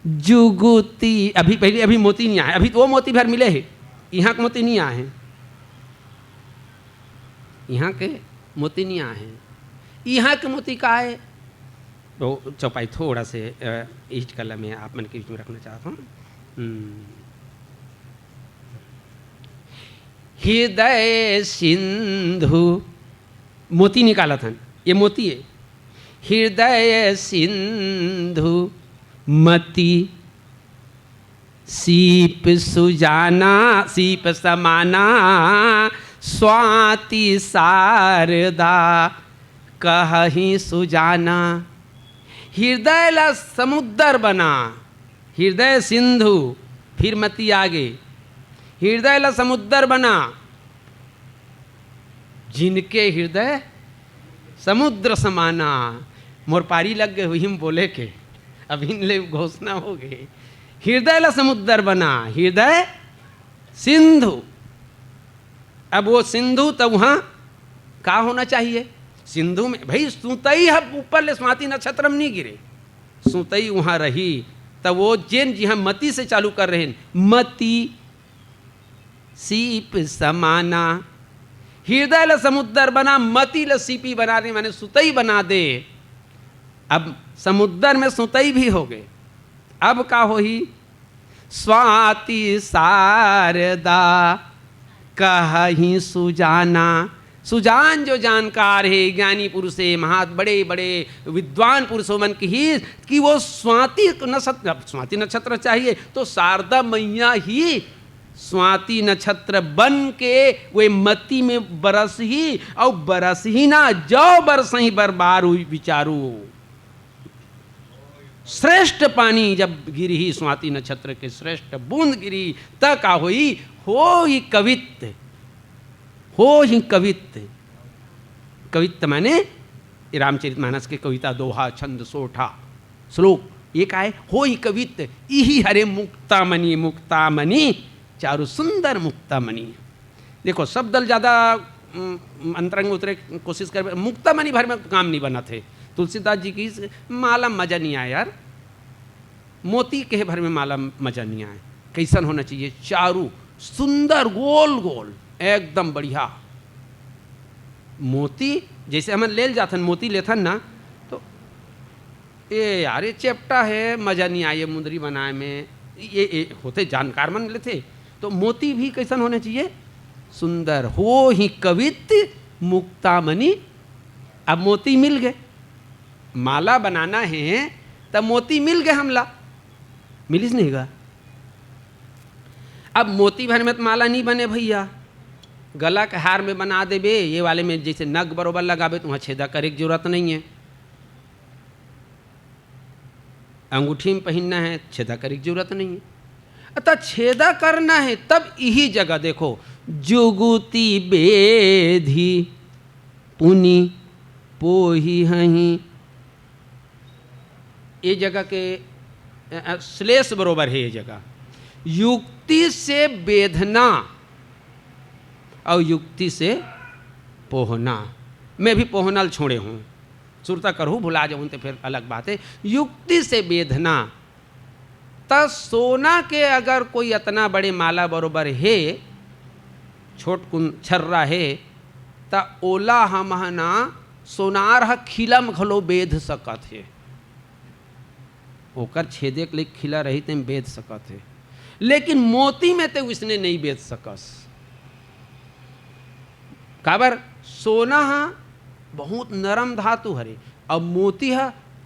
जुगुती, अभी पहले, अभी मोती नहीं आए, अभी तो वो मोती भर मिले हे, यहाँ के मोती नहीं आए हैं, यहाँ के मोती नहीं आए हैं। यहाँ के मोती का है, तो चौपाई थोड़ा से, अ, इस कला में आप मन के बीच में रखना चाहता हूँ। हम्म। हृदय सिंधु मोती निकालत हन, ये मोती है। हृदय सिंधु मति सीप सुजाना, सीप समाना, स्वाति शारदा कहहि सुजाना। हृदय ला समुद्र बना, हृदय सिंधु, फिर मती आगे, हृदय ला समुद्र बना, जिनके हृदय समुद्र समाना। मोर पारी लग गए हुई हम बोले के, अभी ले घोषणा हो गई। हृदय ला समुद्र बना, हृदय सिंधु। अब वो सिंधु तो वहाँ का होना चाहिए? सिंधु में भाई सुतई ह ऊपर ले स्वाति नक्षत्र में नहीं गिरे, सुतई वहाँ रही। तब वो जेन जिहाँ मती से चालू कर रहे हैं, मती सीप समाना, हृदय ल समुद्र बना, मती ल सीपी बना दे, माने सुतई बना दे। अब समुद्र में सुतई भी हो गए, अब का होही? स्वाति शारदा कहहि सुजाना। सुजान जो जानकार हे, ज्ञानी पुरुष हे, महा बड़े बड़े विद्वान पुरुषों मन की ही कि वो स्वाति नक्षत्र, स्वाति नक्षत्र चाहिए तो शारदा मैया ही स्वाति नक्षत्र बन के वे मती में बरस ही, और बरस ही ना, जो बरस ही बरबार हुई विचारू। श्रेष्ठ पानी जब गिरी स्वाति नक्षत्र के श्रेष्ठ बूंद गिरी, त का होई? हो ही कवित्त, हो ही कवित्त। कवित्त माने रामचरित मानस के कविता, दोहा, छंद, सोठा, श्लोक। ये का है? हो ही कवित्त, इही हरे मुक्तामणि, मुक्तामणि, चारु सुंदर मुक्तामणि। देखो, शब्द ल ज्यादा, उम, अंतरंग उतरे कोशिश करबे, मुक्तामणि भर में काम नहीं बनत हे। तुलसीदास जी की इस माला मजा नहीं आया यार, मोती कहे भर में माला मजा नहीं आए। कैसन होना चाहिए? चारू सुंदर, गोल गोल, एकदम बढ़िया। मोती जैसे हमन लेल जाथन, मोती लेथन ना, तो ए यार, ये चेपटा है, मजा नहीं आए ये मुंदरी बनाए में। ये, ये होते जानकार मन लेथे। तो मोती भी कैसन होना चाहिए? सुंदर। हो ही कवित मुक्तामणि। अब मोती मिल गए, माला बनाना है, तब मोती मिल गए हमला, मिलिस नहीं गा? अब मोती भर में तो माला नहीं बने भैया, गला के हार में बना देबे, ये वाले में जैसे नग बरोबर लगाबे, तो वहाँ छेदा करे के जरूरत नहीं है। अंगूठी में पहिनना है, छेदा करे के जरूरत नहीं है। अतः छेदा करना है, तब यही जगह देखो, जुगुति बेधि पुनि पोहि हहीं। ये जगह के, अ, अ, श्लेष बरोबर है ये जगह। युक्ति से बेधना और युक्ति से पोहना। मैं भी पोहना ल छोड़े हूँ, सुरता करहूँ, भुला जाऊँ तो फिर अलग बात है। युक्ति से बेधना, त सोना के अगर कोई अतना बड़े माला बरोबर हे, छोटकुन छर्रा हे, त ओला हमन ह सोनार ह खिला म घलो बेध सकत हे। ओकर छेदे के लइक खिला रही, तेम बेध सकत हे, लेकिन मोती में ते उसने नहीं बेध सकस। काबर? सोना ह बहुत नरम धातु हरे, अउ मोती ह,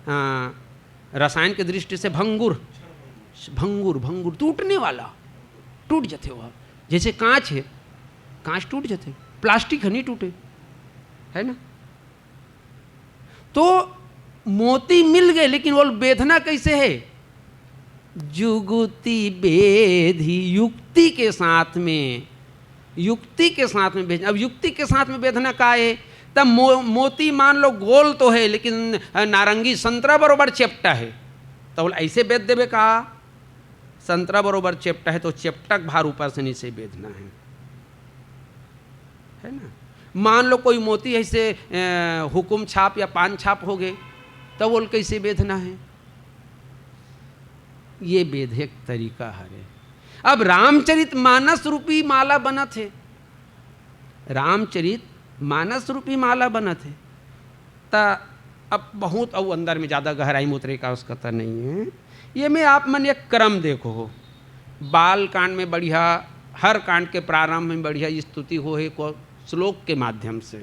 हाँ, रसायन के दृष्टि से भंगुर, भंगुर, भंगुर, टूटने वाला, टूट जथे वह। जैसे कांच है, कांच टूट जथे, प्लास्टिक ह नहीं टूटे, है ना? तो मोती मिल गए, लेकिन वो बेधना कैसे है? जुगुति बेधि, युक्ति के साथ में, युक्ति के साथ में बेधना। अब युक्ति के साथ में बेधना का है? तब मो-, मोती मान लो गोल तो है, लेकिन नारंगी संतरा बरोबर चेपटा है, तो बोला, ऐसे बेध देबे का? संतरा बरोबर चेपटा है, तो चेपटा के भार ऊपर से नीचे बेधना है, है ना? मान लो कोई मोती ऐसे, अ, हुकुम छाप या पान छाप हो गए, तब बोल कैसे बेधना है? ये बेधे के तरीका हरे। अब रामचरित मानस रूपी माला बनत हे, रामचरित मानस रूपी माला बनत हे, त अब बहुत अउ अंदर में ज़्यादा गहराई में उतरे का आवश्यकता नहीं है। ये में आप मन एक क्रम देखो हो, बाल कांड में बढ़िया, हर कांड के प्रारंभ में बढ़िया स्तुति हो हे को श्लोक के माध्यम से,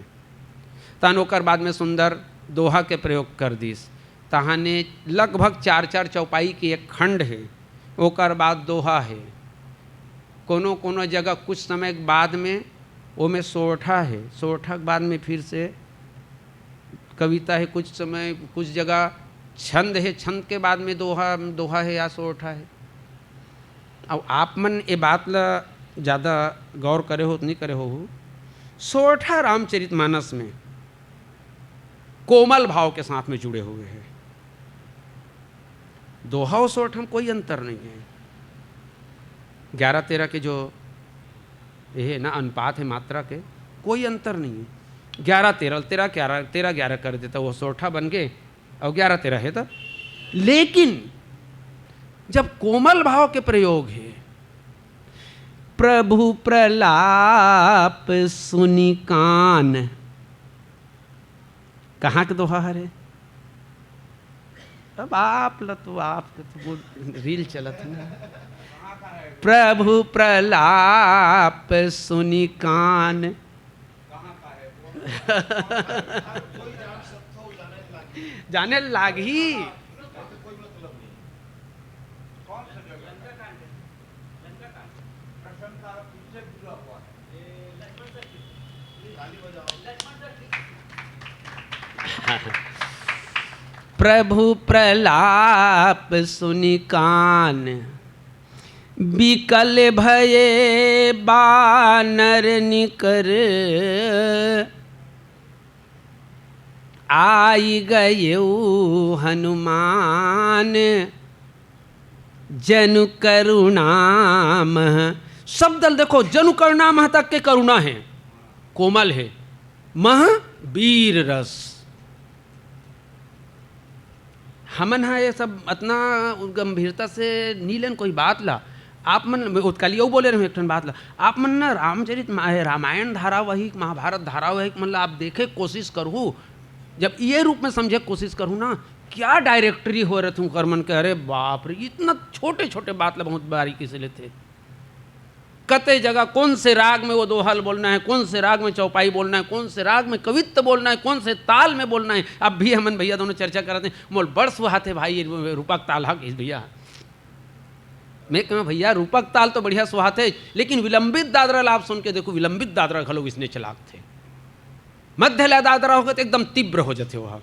तहन ओकर बाद में सुंदर दोहा के प्रयोग कर दिस। तहाने लगभग चार चार चौपाई के एक खंड हे, ओकर बाद दोहा हे। कोनो कोनो जगह कुछ समय के बाद में ओमे सोरठा हे, सोरठा के बाद में फिर से कविता हे, कुछ समय कुछ जगह छंद हे, छंद के बाद में दोहा, दोहा हे या सोरठा हे। अब आप मन ए बात ला ज़्यादा गौर करे हो तो नहीं करे हो, सोरठा रामचरित मानस में कोमल भाव के साथ में जुड़े हुए हैं। दोहा और सोरठा में कोई अंतर नहीं है। ग्यारह तेरह के जो ये है ना, अनुपात है मात्रा के, कोई अंतर नहीं है। ग्यारह तेरह, तेरह ग्यारह, तेरह ग्यारह कर देता, वो सोरठा बन गए और ग्यारह तेरह है तो। लेकिन जब कोमल भाव के प्रयोग है, प्रभु प्रलाप सुनि कान, कहाँ के दोहा हरे? अब आप ल तो, आपके तो वो रील चलत है ना। प्रभु प्रलाप सुनि कान। जाने लागही। प्रभु प्रलाप सुनि कान, बिकल भये बानर निकर। आई गयेउ हनुमान जनु करुणामह। शब्द ल देखो, जनु करुणामह तक के करुणा है, कोमल है। मह वीर रस। हमन ह ये सब अतना गंभीरता से नी लेन कोई बात ला। आप मन, मैं ओतकाली अउ बोले रहूँ एक ठन बात ला, आप मन ना रामचरित मा-, रामायण धारावाहिक, महाभारत धारावाहिक मन ला आप देखे कोशिश करहू, जब ये रूप में समझे कोशिश करहू ना, क्या डायरेक्टरी हो रहे थे ओकर मन के। अरे बाप रे, इतना छोटे छोटे बात ला बहुत बारीकी से लेथे। कते जगह कौन से राग में वो दोहा ल बोलना है, कौन से राग में चौपाई बोलना है, कौन से राग में कवित्त बोलना है, कौन से ताल में बोलना है। अब भी हमन भैया दोनों चर्चा करत हैं, मोल बड़ सुहाथे भाई, ये रूपक ताल हा कहिस भैया। मैं कहूँ, भैया, रूपक ताल तो बढ़िया सुहाथे, लेकिन विलंबित दादरा ला आप सुन के देखो, विलंबित दादरा घलो वइसने चलाथे। मध्य ला दादरा होगे तो एकदम तीव्र हो जाथे वह,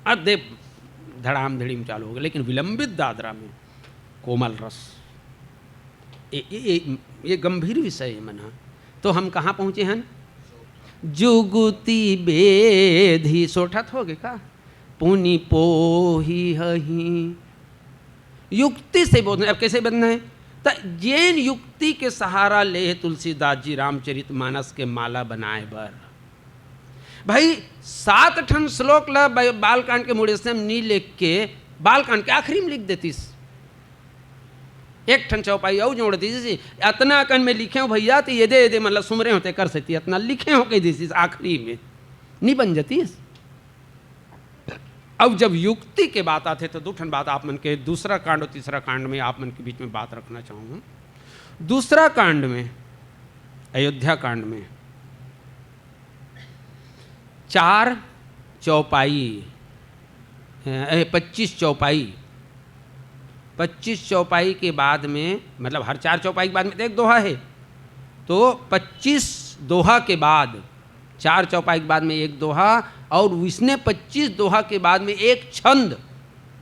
अदे धड़ाम धड़ीम चालू होगे, लेकिन विलंबित दादरा में कोमल रस। ये, ये, ये, ये गंभीर विषय है मन हा। तो हम कहाँ पहुँचे हन? जुगुति बेधि, सोरठा होगे का? पुनि पोहि हही। युक्ति से बोधना। अब कैसे बंधना है? त जेन युक्ति के सहारा ले हे तुलसीदास जी रामचरित मानस के माला बनाए बर। भाई, सात ठन श्लोक ला ब-, बालकांड के मुड़ेसम नी लिख के बालकांड के आखिरी में लिख देतिस। एक ठन चौपाई अउ जोड़ देतिस, अतना अकन में लिखे हो भैया, त ये दे, ये दे, मतलब सुमरे हो तेकर सेती अतना लिखे हो कह देतिस आखिरी में, नी बन जातिस। अब जब युक्ति के बात आथे तो दू ठन बात आप मन के दूसरा कांड और तीसरा कांड में आप मन के बीच में बात रखना चाहूँगा। दूसरा कांड में, अयोध्या कांड में चार चौपाई, ए, पच्चीस चौपाई, पच्चीस चौपाई के बाद में, मतलब हर चार चौपाई के बाद में तो एक दोहा है, तो पच्चीस दोहा के बाद, चार चौपाई के बाद में एक दोहा, और वइसने पच्चीस दोहा के बाद में एक छंद,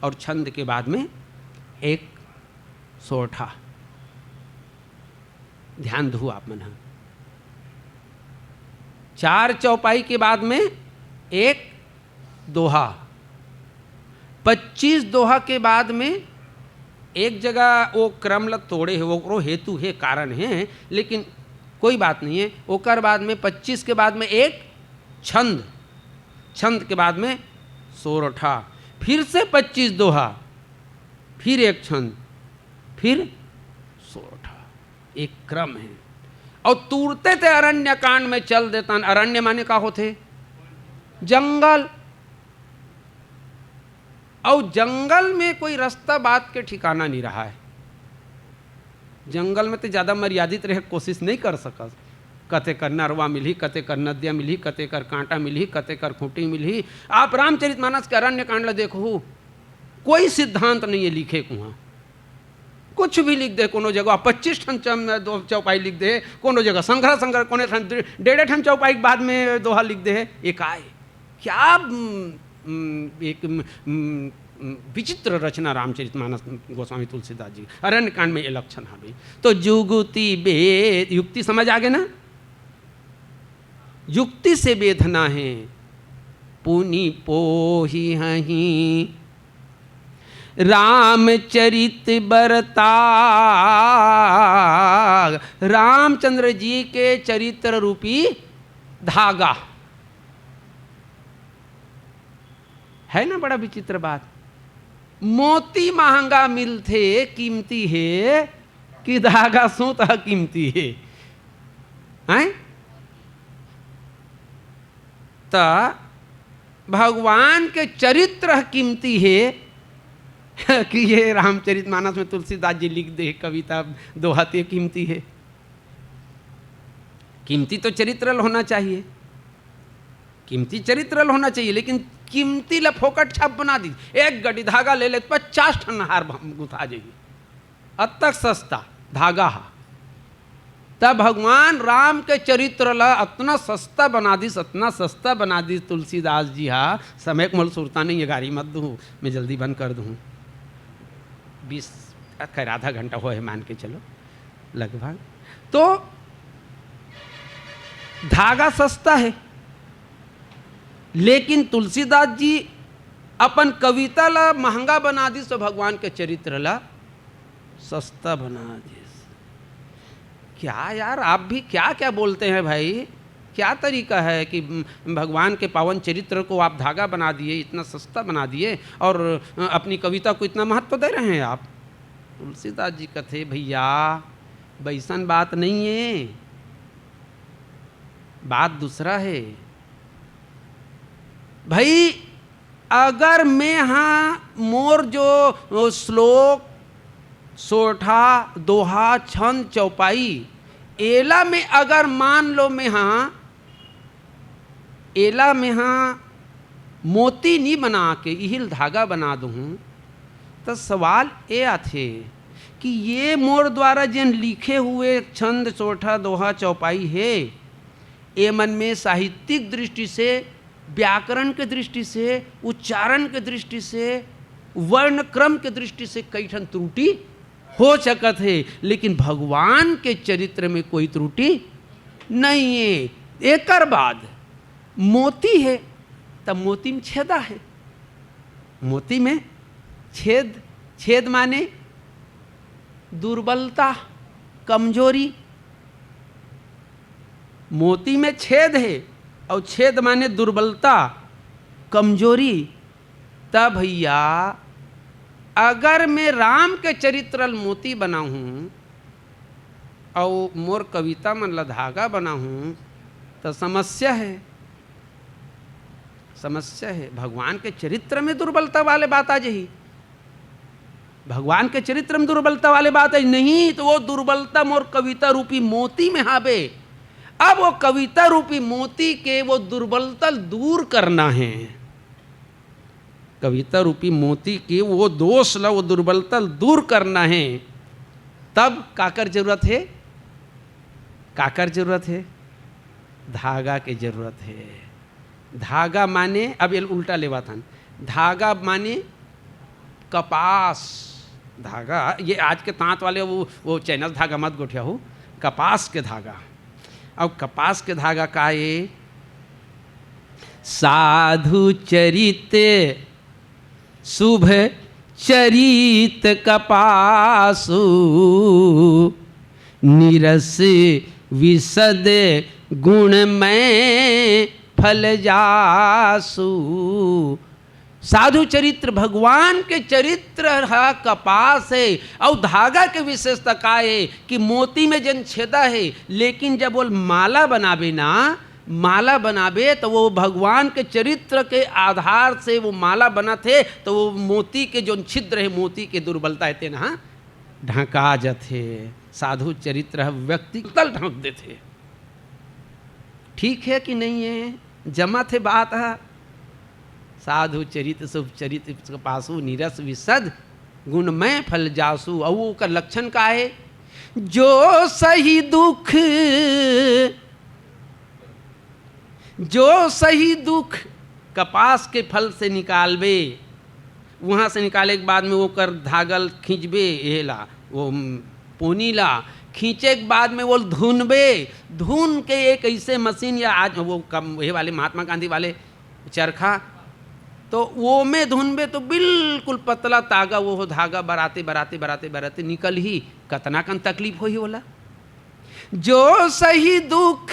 और छंद के बाद में एक सोरठा। ध्यान दहू आप मन ह, चार चौपाई के बाद में एक दोहा, पच्चीस दोहा के बाद में एक जगह वो क्रम ल तोड़े हे, ओकरो हेतु हे, कारण हे, लेकिन कोई बात नहीं है। ओकर बाद में पच्चीस के बाद में एक छंद, छंद के बाद में सोरठा, फिर से पच्चीस दोहा, फिर एक छंद, फिर सोरठा, एक क्रम है। और तुरते ते अरण्य कांड में चल देतन। अरण्य माने का होथे? जंगल। और जंगल में कोई रास्ता बात के ठिकाना नहीं रहा है। जंगल में तो ज़्यादा मर्यादित रहे कोशिश नहीं कर सकस। कते कर नरवा मिलही, कते कर नदिया मिलही, कते कर कांटा मिलही, कते कर खूंटी मिलही। आप रामचरित मानस के अरण्य कांड ला देखहू, कोई सिद्धांत नहीं है लिखे कुहाँ। कुछ भी लिख दे, कोनो जगह पच्चीस ठन चम-, दो चौपाई लिख दे, कोनो जगह संग्रह, संग्रह, कोनो ठन डेढ़ ठन चौपाई के बाद में दोहा लिख दे। ये का है? क्या, उम, उम, एक, उम, उम, उम, विचित्र रचना रामचरित मानस गोस्वामी तुलसीदास जी। अरण्य कांड में ये लक्षण हवे। तो जुगुति बे-, युक्ति समझ आगे ना? युक्ति से बेधना है। पुनि पोहि हहीं रामचरित बरता, रामचंद्र जी के चरित्र रूपी धागा। है ना बड़ा विचित्र बात? मोती महंगा मिलथे, कीमती हे, कि धागा सूत ह कीमती हे? हैं? त भगवान के चरित्र ह कीमती हे कि ये रामचरित मानस में तुलसीदास जी लिख दे कविता, दोहा, ते कीमती हे? कीमती तो चरित्र ल होना चाहिए, कीमती चरित्र ल होना चाहिए, लेकिन कीमती ल फोकट छाप बना दी। एक गड्डी धागा ले ले, पचास ठन हार भम-, गुंथा जाही। अतक सस्ता धागा हा। तब भगवान राम के चरित्र ला अतना सस्ता बना दिस, अतना सस्ता बना दिस तुलसीदास जी हा। समय के मोला सुरता नहीं है, गारी मत दूँ, मैं जल्दी बंद कर दूँ। बीस, खैर, आधा घंटा होय हे, मान के चलो, लगभग। तो धागा सस्ता है, लेकिन तुलसीदास जी अपन कविता ला महंगा बना दिस, तो भगवान के चरित्र ला सस्ता बना दिस। क्या यार, आप भी क्या क्या बोलते हैं भाई? क्या तरीका है कि, उम, भगवान के पावन चरित्र को आप धागा बना दिए, इतना सस्ता बना दिए और, अ, अपनी कविता को इतना महत्व दे रहे हैं आप? तुलसीदास जी कथे, "भैया, वैसन बात नहीं है, बात दूसरा है भाई।" अगर मैं हा, मोर जो श्लोक, सोरठा, दोहा, छंद, चौपाई, एला में अगर मान लो मैं हा, एला में हा मोती नी बना के इहिल धागा बना दूँ, त सवाल ए आथे कि ये मोर द्वारा जेन लिखे हुए छंद, सोरठा, दोहा, चौपाई हे, एमन में साहित्यिक दृष्टि से, व्याकरण के दृष्टि से, उच्चारण के दृष्टि से, वर्ण क्रम के दृष्टि से कई ठन त्रुटि हो सकत हे, लेकिन भगवान के चरित्र में कोई त्रुटि नहीं है। एकर बाद मोती है, तब मोती में छेदा है। मोती में छेद, छेद माने दुर्बलता, कमजोरी। मोती में छेद है और छेद माने दुर्बलता, कमजोरी। त भैया, अगर मैं राम के चरित्र ल मोती बनाहूँ और मोर कविता मन ल धागा बनाहूँ, त समस्या है, समस्या है। भगवान के चरित्र में दुर्बलता वाले बात आ जाही, भगवान के चरित्र में दुर्बलता वाले बात है नहीं, तो वो दुर्बलता मोर कविता रूपी मोती में हावे। अब वो कविता रूपी मोती के वो दुर्बलता दूर करना है, कविता रूपी मोती के वो दोष ला, वो दुर्बलता दूर करना है, तब काकर जरूरत है? काकर जरूरत है? धागा के जरूरत है। धागा माने, अब ये उल्टा लेवाथन, धागा माने कपास, धागा, ये आज के तांत वाले वो, वो चैनस धागा मत गोठिया हो, कपास के धागा। अब कपास के धागा का ये? साधु चरित शुभ चरित कपासु, निरस विशद गुण में फल जासु। साधु चरित्र, भगवान के चरित्र ह कपास हे। अउ धागा के विशेषता का हे कि मोती में जन छेदा हे, लेकिन जब वो माला बनाबे ना, माला बनाबे तो वो भगवान के चरित्र के आधार से वो माला बनत हे, तो वो मोती के जौन छिद्र हे, मोती के दुर्बलता हे, तेन ह ढंका जथे। साधु चरित्र ह व्यक्ति तल ढंक देथे। ठीक हे कि नहीं हे? जमत हे बात ह? साधु चरित सुभ चरित पासु, निरस विशद गुणमय फल जासु। अउ ओकर लक्षण का हे? जो सही दुख, जो सही दुख कपास के फल से निकालबे, वहाँ से निकाले के बाद में ओकर धागल खींचबे, एला वो पोनी ला खींचे के बाद में वो धुनबे, धुन के एक ऐसे मशीन या आज वो कम, ये वाले महात्मा गांधी वाले चरखा, तो वो में धुनबे तो बिल्कुल पतला तागा, वो धागा बराते बराते बराते बराते निकल ही। कतना कन तकलीफ होही ओला। जो सही दुख,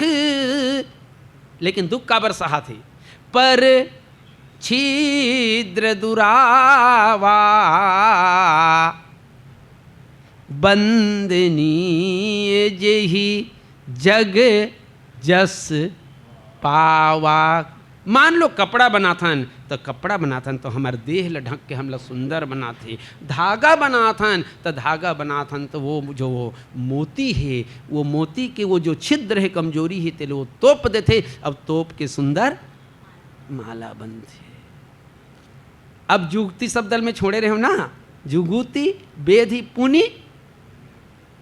लेकिन दुख काबर सहाथे? पर छिद्र दुरावा बंदनीय जेहि जग जस पावा। मान लो कपड़ा बनाथन, त कपड़ा बनाथन त हमर देह ल ढंक के हमला सुंदर बनाथे। धागा बनाथन त धागा बनाथन त वो जो वो मोती हे, वो मोती के वो जो छिद्र हे, कमजोरी हे, तेले वो तोप देथे। अब तोप के सुंदर माला बनथे। अब जुगुती शब्द ल में छोड़े रहे हो ना, जुगुती, बेधी, पुनी,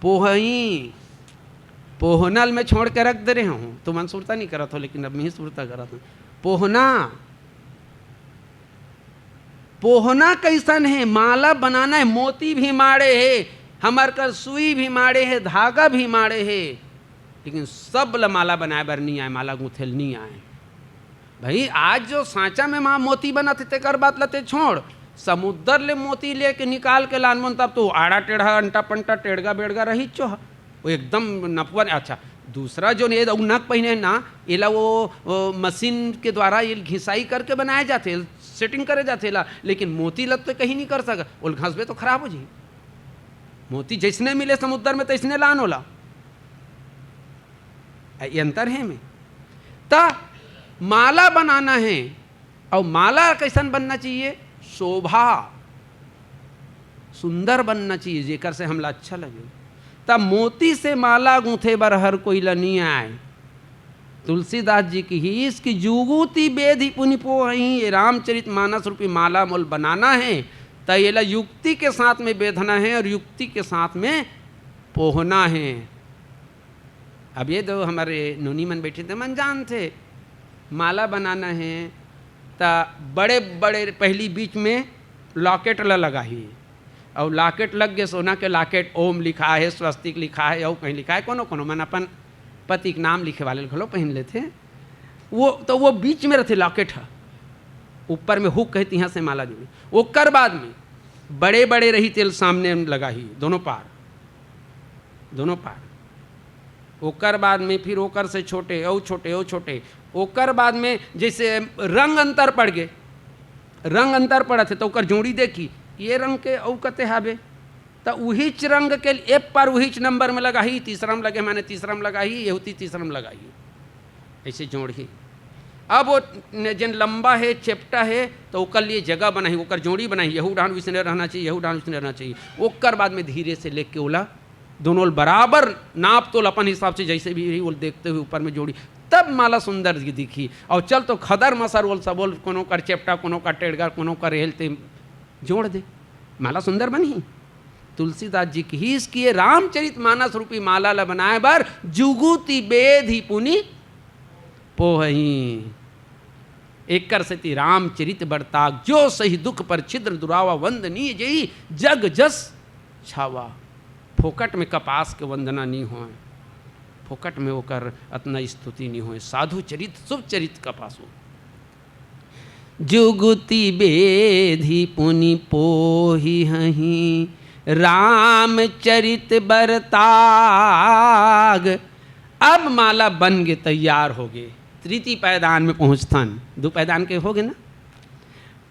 पोहई, पोहना ल में छोड़ के रख दे रहे हूँ। तुमन सुरता नहीं करत हो, लेकिन अब मैं ही सुरता करत हूँ। पोहना, पोहना कैसन हे? माला बनाना हे, मोती भी माड़े हे, हमर कर सुई भी माड़े हे, धागा भी माड़े हे, लेकिन सब ल माला बनाए बर नहीं आए, माला गूंथे ल नहीं आए। भाई, आज जो सांचा में माँ मोती बनत हे, तेकर बात ल ते छोड़, समुद्र ले मोती लेके निकाल के लानबो न, तब तो आड़ा टेढ़ा, अंटा पंटा, टेढ़गा बेड़गा रही चो ह। वो एकदम नपवा, अच्छा, दूसरा जो ने, वो नक पहिने ना, एला वो, वो मशीन के द्वारा ये घिसाई करके बनाए जाथे, सेटिंग करे जाथे ला, लेकिन मोती ल तो कहीं नहीं कर सका, ओल घसबे तो खराब हो जाही। मोती जैसने मिले समुद्र में, तैसने लान ओला। ए, ये अंतर हे में। त माला बनाना हे, अउ माला कैसन बनना चाहिए? शोभा, सुंदर बनना चाहिए, जेकर से हमला अच्छा लगे। त मोती से माला गूंथे बर हर कोई ला नी आए। तुलसीदास जी कहिस कि जुगुती बेधी पुनि पोहई, ये रामचरित मानस रूपी माला मोल बनाना हे, त येला युक्ति के साथ में बेधना हे अउ युक्ति के साथ में पोहना हे। अब ये दो हमर नोनी मन बइठे हे, मन जानथे, माला बनाना हे, त बड़े-बड़े पहिली बीच में locket ल लगाही, अउ locket लग गे, सोना के locket, ओम लिखा हे, स्वस्तिक लिखा हे, अउ कहीं लिखा हे, कोनो-कोनो मन अपन पति के नाम लिखे वाले ल घलो पहिन लेथे। वो, त वो बीच में रथे locket ह, ऊपर में hook कहे, तिहां से माला जुड़े। ओकर बाद में बड़े-बड़े रही, तेल सामने लगाही, दोनों पार। दोनों पार। ओकर बाद में फिर ओकर से छोटे, अउ छोटे, अउ छोटे। ओकर बाद में जैसे रंग अंतर पड़ गे, रंग अंतर पड़त हे, त ओकर जोड़ी देखी, ये रंग के अउ कते हाबे, त उहीच रंग के एक पार उहीच नंबर में लगाही, तीसरा में लगे माने तीसरा में लगाही, एहुती तीसरा में लगाही, ऐसे जोड़ही। अब वो न-, जेन लंबा हे, चेपटा हे, त ओकर लिए जगह बनाही, ओकर जोड़ी बनाही, यहू डाहन वइसने रहना चाहिए, यहू डाहन वइसने रहना चाहिए। ओकर बाद में धीरे से लेके ओला दोनों ल बराबर नाप तोल अपन हिसाब से जैसे भी रही, वो देखते हुए ऊपर में जोड़ी, तब माला सुंदर दिखी। अउ चल तो खदर मसर ओल सब ओल, कोनो कर चेपटा, कोनो कर टेड़गर, कोनो कर रेल, ते जोड़ दे, माला सुंदर बनही। तुलसीदास जी कहिस कि ये रामचरित मानस रूपी माला ल बनाए बर जुगुती बेधी पुनि पोहई। एकर सेती रामचरित बरताग, जो सही दुख पर छिद्र दुरावा, वंदनीय जेई जग जस छावा। फोकट में कपास के वंदना नी होय, फोकट में ओकर अतना स्तुति नी होय। साधु चरित, शुभ चरित कपासो। जुगुति बेधि पुनि पोहि हहीं, रामचरित बरताग। अब माला बन गे, तैयार हो गे, तृतीय पैदान में पहुँचथन। दू पैदान के हो गे ना,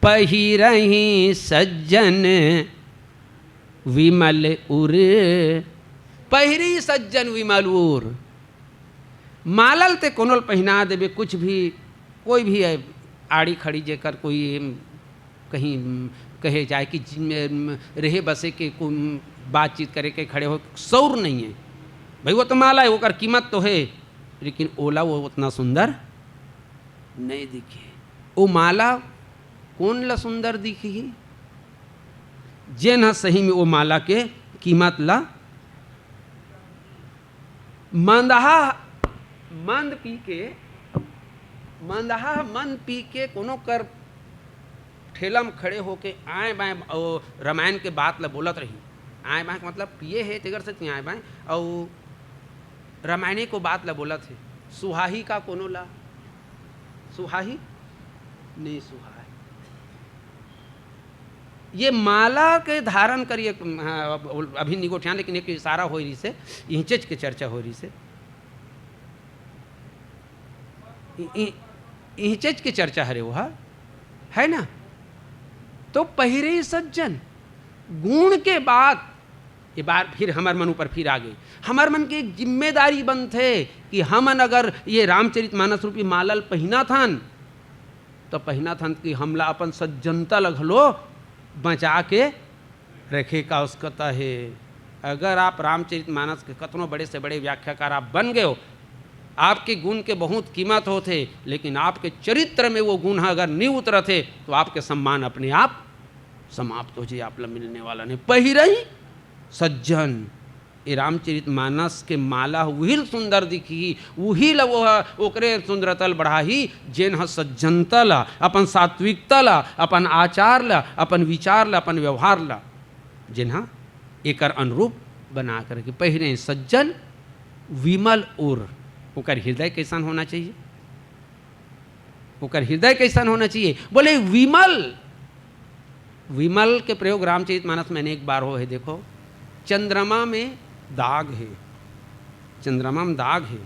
पहिरही सज्जन विमल उर। पहिरी सज्जन विमल उर। माला ल ते कोनो ल पहिना देबे, कुछ भी, कोई भी है, आड़ी खड़ी जेकर कोई कहीं कहे जाए कि जिनमें रहे बसे के को बातचीत करे के खड़े हो, सौर नहीं है भाई। वो तो माला है, ओकर कीमत तो है, लेकिन ओला वो उतना सुंदर नहीं दिखे। वो माला कोन ला सुंदर दिखही? जेन ह सही में वो माला के कीमत ला मंदहा, मंद पी के, मंदहा मंद पी के कोनो कर ठेला म खड़े होके आए बाएं, ओ, रामायण के बात ल बोलत रही। आए बाएं के मतलब पिए हे, तेकर से तिहां आए बाएं, अउ रामायणे को बात ल बोलत हे। सुहाही का कोनो ला? सुहाही? नहीं सुहाही। ये माला के धारण करिए, हाँ, अब, अभी निगोठियान, लेकिन एक इशारा हो रही से, इहिंचेच के चर्चा हो रही से। इ-, इ-, इहिंचेच के चर्चा हरे वो, हा? है ना? तो पहिरे सज्जन, गुण के बात, ये बार फिर हमर मन ऊपर फिर आ गई। हमर मन के एक जिम्मेदारी बनथे कि हमन अगर ये रामचरित मानस रूपी माला ल पहिनत हन, तो पहिनत हन कि हमला अपन सज्जनता ल घलो बचा के रखे का आवश्यकता हे। अगर आप रामचरित मानस के कतनो बड़े से बड़े व्याख्याकार आप बन गए हो, आपके गुण के बहुत कीमत होथे, लेकिन आपके चरित्र में वो गुण ह अगर नहीं उतरथे, तो आपके सम्मान अपने आप समाप्त हो जाए, आप ला मिलने वाला नहीं। पहिरही सज्जन, ये रामचरित मानस के माला उही ल सुंदर दिखही, उही ल वो ह, ओकरे सुंदरता ल बढ़ाही, जेन ह सज्जनता ल, अपन सात्विकता ल, अपन आचार ल, अपन विचार ल, अपन व्यवहार ल, जेन ह एकर अनुरूप बना करके पहिरे। सज्जन विमल उर, ओकर हृदय कैसन होना चाहिए? ओकर हृदय कैसन होना चाहिए? बोले विमल। विमल के प्रयोग रामचरित मानस में अनेक बार हो है। देखो, चंद्रमा में दाग है, चंद्रमा में दाग है,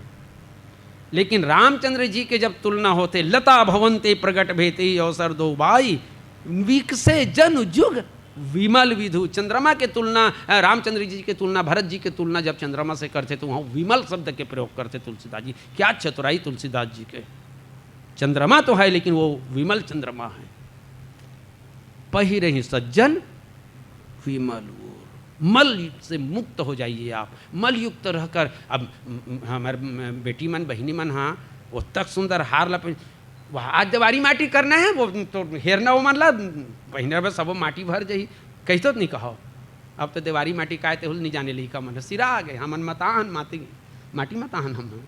लेकिन रामचंद्र जी के जब तुलना होते, लता भवन ते प्रगट भए तेहि अवसर दोउ बाई, विकसे जनु जुग विमल विधु। चंद्रमा के तुलना, अ, रामचंद्र जी के तुलना, भरत जी के तुलना जब चंद्रमा से करते, तो वहाँ विमल शब्द के प्रयोग करते तुलसीदास जी। क्या चतुराई तुलसीदास जी के। चंद्रमा तो है, लेकिन वो विमल चंद्रमा है। पहिरही सज्जन विमल उर, मल से मुक्त हो जाइए आप। मल युक्त रहकर, अब, म, म, हमर, म, बेटी मन, बहिनी मन, हाँ, वो तक सुंदर हार ला पहिन, वह आज देवारी माटी करना है, वो तो हेरना, वो मन ला पहिने में सबो माटी भर जाही, कहितो तो नहीं कहो। अब तो देवारी माटी काय तेहुल नहीं जाने लइका मन, सिरा आ गए, हमन मताहन माटी, माटी मताहन हम।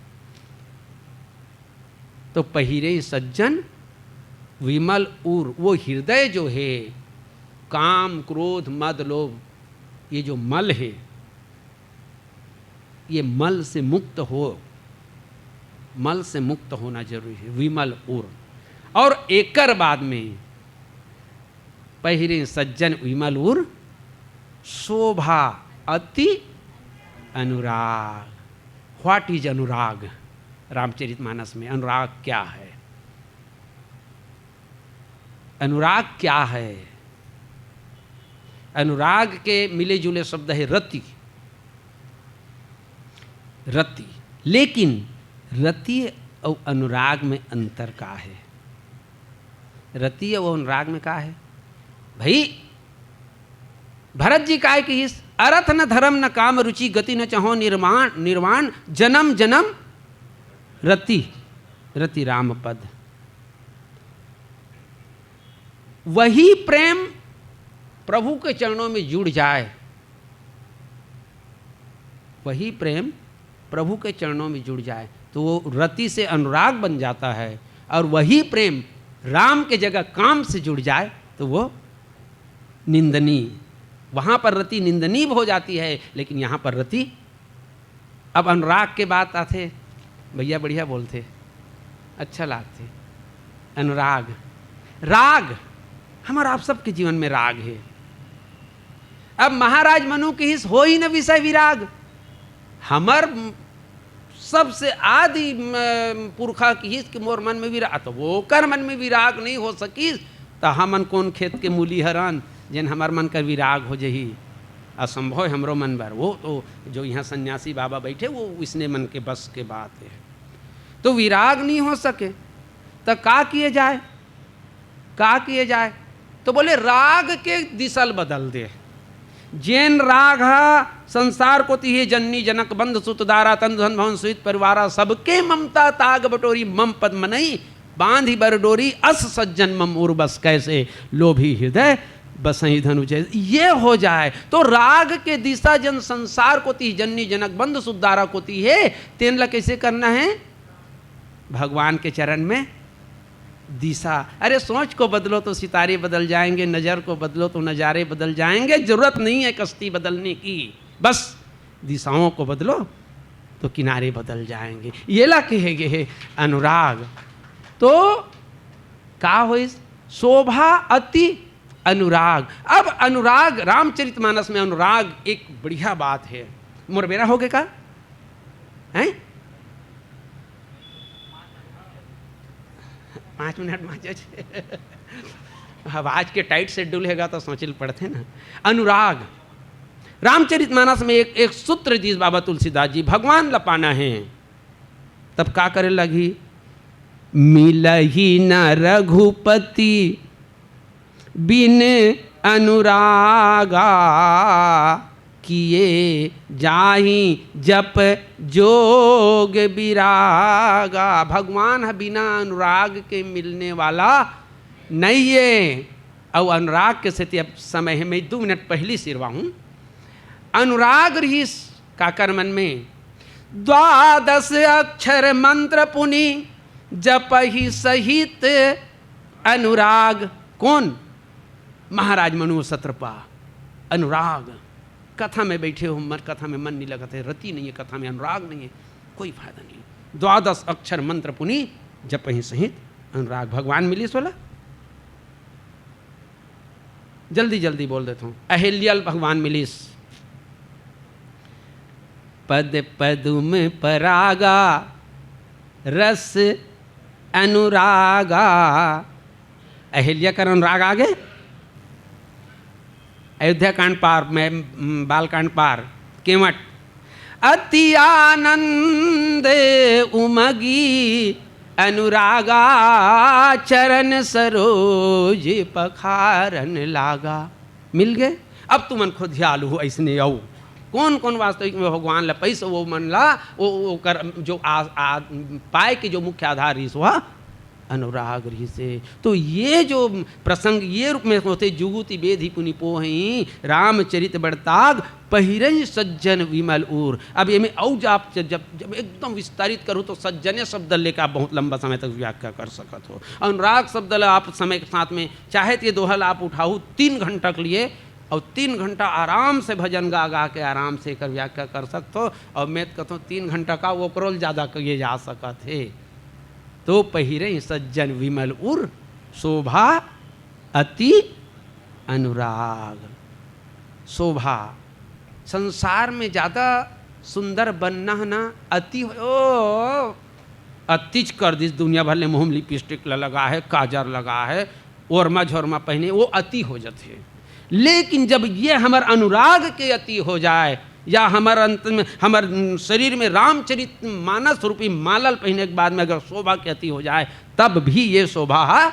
तो पहिरे सज्जन विमल उर, वो हृदय जो है, काम, क्रोध, मद, लोभ, ये जो मल है, ये मल से मुक्त हो, मल से मुक्त होना जरूरी है, विमल उर। और एकर बाद में पहिरे सज्जन विमल उर, शोभा अति अनुराग। What is अनुराग? रामचरितमानस में अनुराग क्या है? अनुराग क्या है? अनुराग के मिले जुले शब्द है रति। रति। लेकिन रति अउ अनुराग में अंतर का है? रति अउ अनुराग में का है भाई? भरत जी काय किहिस, "अरथ न धरम न काम रुचि, गति न चहो निर्माण, निर्वाण, जनम जनम रति, रति राम पद।" वही प्रेम प्रभु के चरणों में जुड़ जाए, वही प्रेम प्रभु के चरणों में जुड़ जाए, तो वो रति से अनुराग बन जाता है, और वही प्रेम राम के जगह काम से जुड़ जाए, तो वो निंदनीय। वहाँ पर रति निंदनीय हो जाती है, लेकिन यहाँ पर रति, अब अनुराग के बात आथे, भैया बढ़िया बोलथे, अच्छा लागथे। अनुराग, राग, हमर आप सबके जीवन में राग हे। अब महाराज मनु किहिस, "होई न विषय विराग।" हमर सबसे आदि, म, पुरखा किहिस कि मोर मन में विराग, तो वो ओकर मन में विराग नहीं हो सकिस, त हमन कोन खेत के मूली हरन, जेन हमर मन कर विराग हो जही? असंभव हे हमरो मन बर। वो तो, जो यहाँ सन्यासी बाबा बैठे, वो इसने मन के बस के बात है। तो विराग नहीं हो सके, त का किए जाए? का किए जाए? तो बोले, राग के दिशा ल बदल दे। जेन राग ह संसार कोती हे, जननी जनक बंध सुत दारा, तन धन भवन सुहित परिवारा, सबके ममता ताग बटोरी, मम पद मनई बांधी बर डोरी, अस सज्जन मम उर बस, कैसे लोभी हृदय बसई धनु जैसे। ये हो जाए तो राग के दिशा जन संसार कोती, जननी जनक बंध सुत दारा कोती हे, तेन ला कैसे करना है? भगवान के चरण में दिशा। अरे, सोच को बदलो तो सितारे बदल जाएंगे, नज़र को बदलो तो नज़ारे बदल जाएंगे। जरूरत नहीं है कश्ती बदलने की, बस दिशाओं को बदलो तो किनारे बदल जाएंगे। ये ला कहे गए है अनुराग। तो का होइस? शोभा अति अनुराग। अब अनुराग, रामचरितमानस में अनुराग एक बढ़िया बात है। मोर बेरा हो गए का? हैं? पाँच मिनट बाँचे हे। अब आज के टाइट शेड्यूल हेगा तो सोचे ल पड़थे ना। अनुराग, रामचरितमानस में एक, एक सूत्र दिस बाबा तुलसीदास जी, भगवान ला पाना है, तब का करे लगही? मिलही न रघुपति बिन अनुरागा, किए जाहि जप जोग विरागा। भगवान ह बिना अनुराग के मिलने वाला नइये। अउ अनुराग के सेती अब समय हे, मैं दू मिनट पहिली सिरवाहूँ। अनुराग रहिस काकर मन में? द्वादश अक्षर मंत्र पुनि जपहि सहित अनुराग। कोन? महाराज मनु सत्रपा। अनुराग। कथा में बैठे हो, मर कथा में मन नहीं लगत है, रति नहीं है, कथा में अनुराग नहीं है, कोई फायदा नहीं। द्वादश अक्षर मंत्र पुनि जपहि सहित अनुराग। भगवान मिलिस ओला। जल्दी जल्दी बोल देथों, अहिल्या ल भगवान मिलिस। पद पदुम परागा रस अनुरागा। अहिल्या कर अनुराग आगे। अयोध्या कांड पार में, उम, बाल कांड पार, केवट। अति आनंद उमगी अनुरागा, चरण सरोज पखारन लागा। मिल गए। अब तुमन खुद ध्यान हो, ऐसने आओ, कौन कौन वास्तविक में भगवान ल पाइस, वो मन ला, वो, वो कर, जो आ, आ, पाए के जो मुख्य आधार रहिस, वह अनुराग रहिस हे। तो ये जो प्रसंग ये रूप में होथे, जुगुति बेधि पुनि पोहई, रामचरित बड़ताग, पहिरई सज्जन विमल उर। अब ये में अउ जब, जब, जब एकदम विस्तारित करूँ तो सज्जने शब्द लेकर आप बहुत लंबा समय तक व्याख्या कर सकत हो। अनुराग शब्द ला आप समय के साथ में चाहे तो ये दोहा ला आप उठाओ तीन घंटा के लिए, और तीन घंटा आराम से भजन गा गा के आराम से एकर व्याख्या कर सकत हो। और मैं तो कहता हूँ तीन घंटा का ओकरो ले ज्यादा किए जा सकत हे। तो पहिरे सज्जन विमल उर, शोभा अति अनुराग। शोभा, संसार में ज्यादा सुंदर बनना है ना, अति हो, ओ, अतिच कर दिस। दुनिया भर ले मुँह में लिपस्टिक ल-, लगा है, काजर लगा है, ओरमा झोरमा पहने, वो अति हो जाथे। लेकिन जब ये हमर अनुराग के अति हो जाए, या हमर अंत में, हमर शरीर में रामचरित मानस रूपी माला ल पहने के बाद में अगर शोभा के अति हो जाए, तब भी ये शोभा हा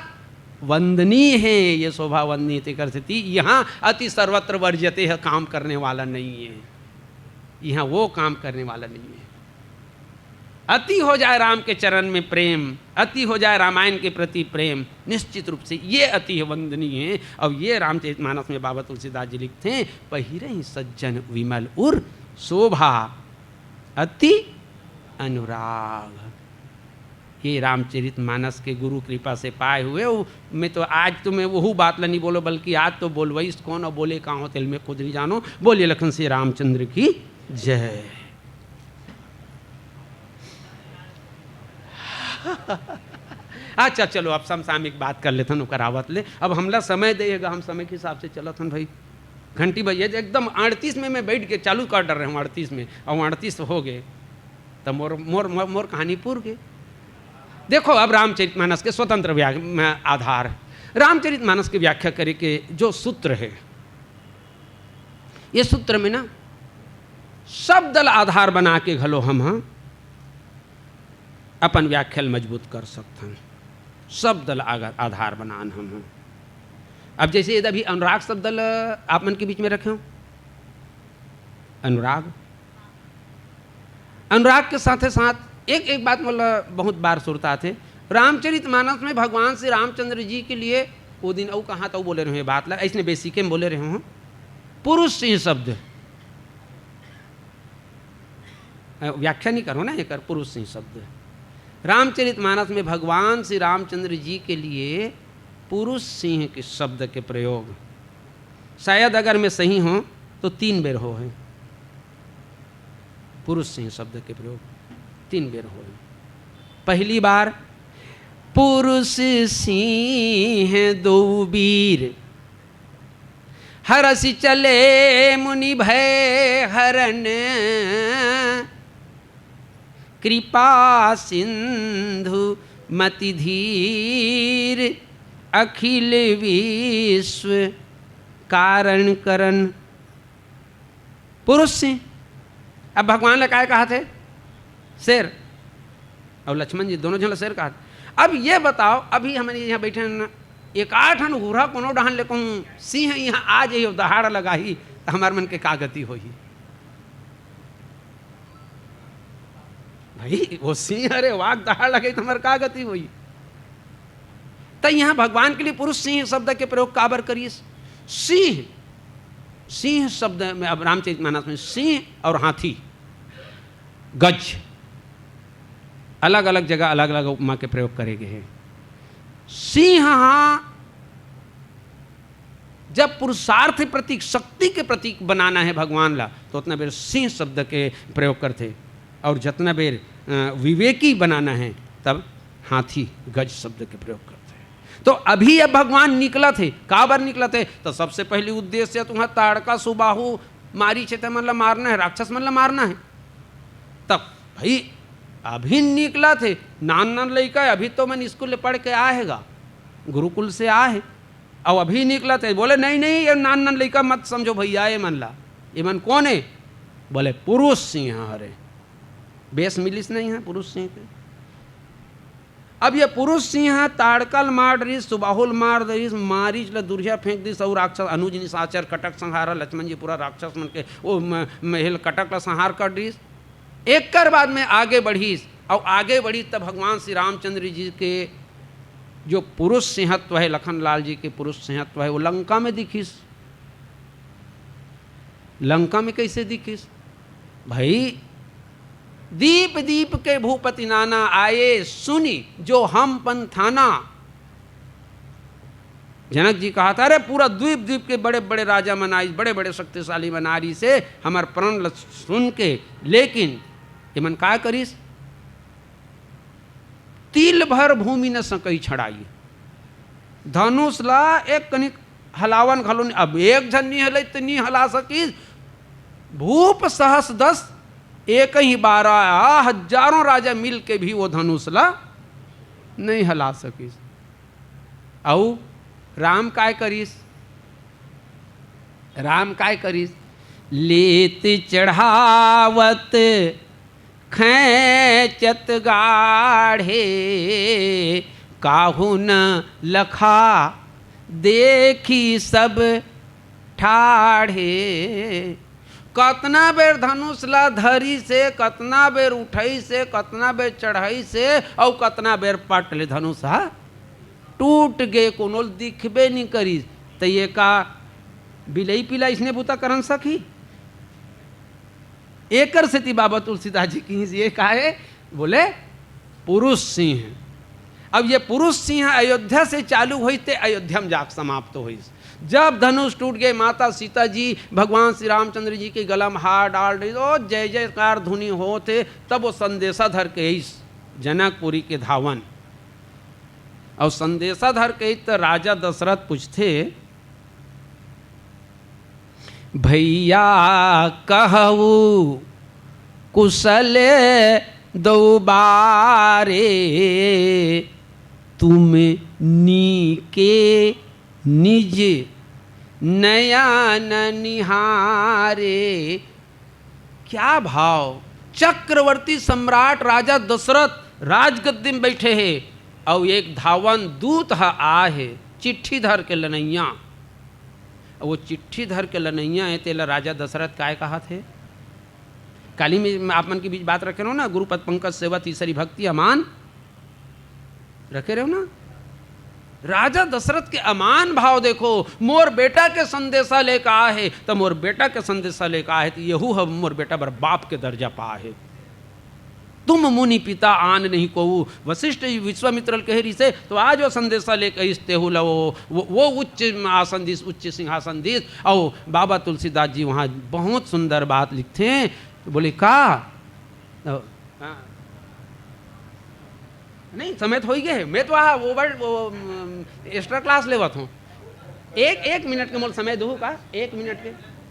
वंदनीय हे, ये शोभा वंदनीय। तेकर सेती यहाँ अति सर्वत्र वर्ज्यते हे, काम करने वाला नहीं है, यहाँ वो काम करने वाला नहीं है। अति हो जाए राम के चरण में प्रेम, अति हो जाए रामायण के प्रति प्रेम, निश्चित रूप से ये अति वंदनीय है। और ये रामचरित मानस में बाबा तुलसीदास जी लिखते हैं, पहिरई सज्जन विमल उर, शोभा अति अनुराग। ये रामचरित मानस के गुरु कृपा से पाए हुए वो, मैं तो आज तो मैं वहू बात ला नहीं बोलो, बल्कि आज तो बोलवइस कौन और बोले कहाँ हो, तेल में खुद नहीं जानो। बोलिए लखन श्री रामचंद्र की जय। अच्छा, चलो, अब समसामयिक बात कर लेथन ओकर आवत ले। अब हमला समय देगा, हम समय के हिसाब से चलत हन भाई। घंटी बज, ये एकदम अड़तीस में मैं बैठ के चालू कर डर रहे हूँ, अड़तीस में, और अड़तीस हो गए, तो मोर, मोर, मोर, मोर कहानी पूर गए। देखो, अब रामचरितमानस के स्वतंत्र व्या-, म-, आधार। रामचरित मानस के व्याख्या करे के जो सूत्र हे, ये सूत्र में ना शब्द ल आधार बना के घलो हम ह अपन व्याख्या ल मजबूत कर सकथन। शब्द ल आधार बनान हम ह। अब जैसे यदि अभी अनुराग शब्द ल आप मन के बीच में रखे हो, अनुराग, अनुराग के साथे साथ एक एक बात मोला बहुत बार सुरता आथे। रामचरित मानस में भगवान श्री रामचंद्र जी के लिए वो दिन अउ कहाँ तो बोले रहे बात ला, ऐसने बेसिके में बोले रहे हो, पुरुष सिंह शब्द। अ, व्याख्या नहीं करो ना एकर, पुरुष सिंह शब्द। रामचरित मानस में भगवान श्री रामचंद्र जी के लिए पुरुष सिंह के शब्द के प्रयोग, शायद अगर मैं सही हूँ तो तीन बेर हो है, पुरुष सिंह शब्द के प्रयोग तीन बेर हो है। पहली बार पुरुष सिंह दो वीर, हरसि चले मुनि भय हरन, कृपा सिंधु मति धीर, अखिल विश्व कारण करन। पुरुष सिंह। अब भगवान ला काय कहा थे? शेर। और लक्ष्मण जी दोनों झन ला शेर कहा थे। अब ये बताओ, अभी हमन यहाँ बैठे हैं ना, एक आठ हन हुरा कोनो डहन ले कहूँ सिंह यहाँ आ जाही और दहाड़ लगाही, तो हमार मन के का गति होही? भाई, वो सिंह, अरे, वाघ दहाड़ लगे तो हमार का गति होही? त यहाँ भगवान के लिए पुरुष सिंह शब्द के प्रयोग काबर करिस? सिंह, सिंह शब्द में, अब रामचरित मानस में सिंह और हाथी, गज, अलग-अलग जगह अलग-अलग उपमा के प्रयोग करे गए हैं। सिंह हा जब पुरुषार्थ प्रतीक, शक्ति के प्रतीक बनाना है भगवान ला, तो उतना बेर सिंह शब्द के प्रयोग करथे, और जतना बेर, अ, विवेकी बनाना है, तब हाथी, गज शब्द के प्रयोग करथे। तो अभी अब भगवान निकलत हे, काबर निकलत हे? तो सबसे पहली उद्देश्य तुहां ताड़का सुबाहु मारीच हे, ते मन ला मारना है, राक्षस मन ला मारना है। तब भाई अभी निकलत हे, नान नान लइका, अभी तो मन स्कूल ले पढ़ के आए हे गा, गुरुकुल से आए हे, अउ अभी निकलत हे। बोले, "नहीं, नहीं, ये नान नान लइका मत समझो भैया, ये मन ला, ये मन कौन हे?" बोले, "पुरुष सिंह हरे।" बेस मिलिस नहीं है पुरुष सिंह के। अब ये पुरुष सिंह ताड़का ल मार डरिस, सुबाहु ल मार डरिस, मारीच ल दुरिहा फेंक दिस, अउ राक्षस अनुज निशाचर कटक संहारा, लक्ष्मण जी पूरा राक्षस मन के वो म-, महल कटक ल संहार कर दिस। एकर बाद में आगे बढ़िस, अउ आगे बढ़िस तब भगवान श्री रामचंद्र जी के जो पुरुष सिंहत्व है, लखन लाल जी के पुरुष सिंहत्व है, वो लंका में दिखिस। लंका में कैसे दिखिस? भाई, दीप दीप के भूपति नाना, आए सुनि जो हम पंथाना। जनक जी कहा था, "अरे, पूरा द्वीप द्वीप के बड़े बड़े राजा मन आइस, बड़े बड़े शक्तिशाली मन आ रहिस हे, हमर प्रण ल सुन के, लेकिन ये मन का करिस? तिल भर भूमि न सकई छड़ाई।" धनुष ला एक कनिक हलावन घलो नहीं। अब एक झन नहीं हलई त नहीं हला सकिस। भूप सहस दस एक ही बारह, हजारों राजा मिल के भी वो धनुष ला नहीं हला सकिस। अउ राम काय करिस? राम काय करिस? लेत चढ़ावत खैंचत गाढ़े, काहू न लखा देखी सब ठाढ़े। कतना बेर धनुष ला धरिस हे, कतना बेर उठइस हे, कतना बेर चढ़इस हे, अउ कतना बेर पट ले धनुष हा टूट गे, कोनो ल दिखबे नहीं करिस। त ये का बिलई पिला इसने बूता करन सकही? एकर सेती बाबा तुलसीदास जी किहिस, ये का हे? बोले, पुरुष सिंह। अब ये पुरुष सिंह अयोध्या से चालू होइस ते अयोध्या में जाके समाप्त होइस। जब धनुष टूट गे, माता सीता जी भगवान श्री रामचंद्र जी के गला में हार डाल रही, ओ जय जयकार धुनी होत हे, तब वो संदेशा धर के आइस जनकपुरी के धावन। अउ संदेशा धर के आइस त राजा दशरथ पूछथे, भैया कहू कुशल दो बारे, तुम नीके निज नयन निहारे। क्या भाव! चक्रवर्ती सम्राट राजा दशरथ राजगद्दी में बैठे हे, अउ एक धावन दूत ह आए हे, चिट्ठी धर के लनैया। वो चिट्ठी धर के लनैया हे, तेला राजा दशरथ काय कहत हे? काली में आप मन के बीच बात रखे रहो ना, गुरुपद पंकज सेवा तीसरी भक्ति अमान रखे रहो ना। राजा दशरथ के अमान भाव देखो, मोर बेटा के संदेशा लेके आए हे, त मोर बेटा के संदेशा लेके आए हे, त यहू ह मोर बेटा बर बाप के दर्जा पाए हे। तुम मुनि पिता आन नहीं कोऊ, वशिष्ठ जी विश्वामित्र ल कहे रिहिसे, तो आज वो संदेशा लेके आइस तेहू ला वो, वो, वो उच्च आसन दिस, उच्च सिंहासन दिस। अउ बाबा तुलसीदास जी वहाँ बहुत सुंदर बात लिखथे, बोले का? अ, हाँ। नहीं, समय तो हो ही गए हे। मैं तो वहाँ वो बड़, वो, अम, extra class लेवत हूँ। एक, एक मिनट के मोल समय दो का, एक मिनट के।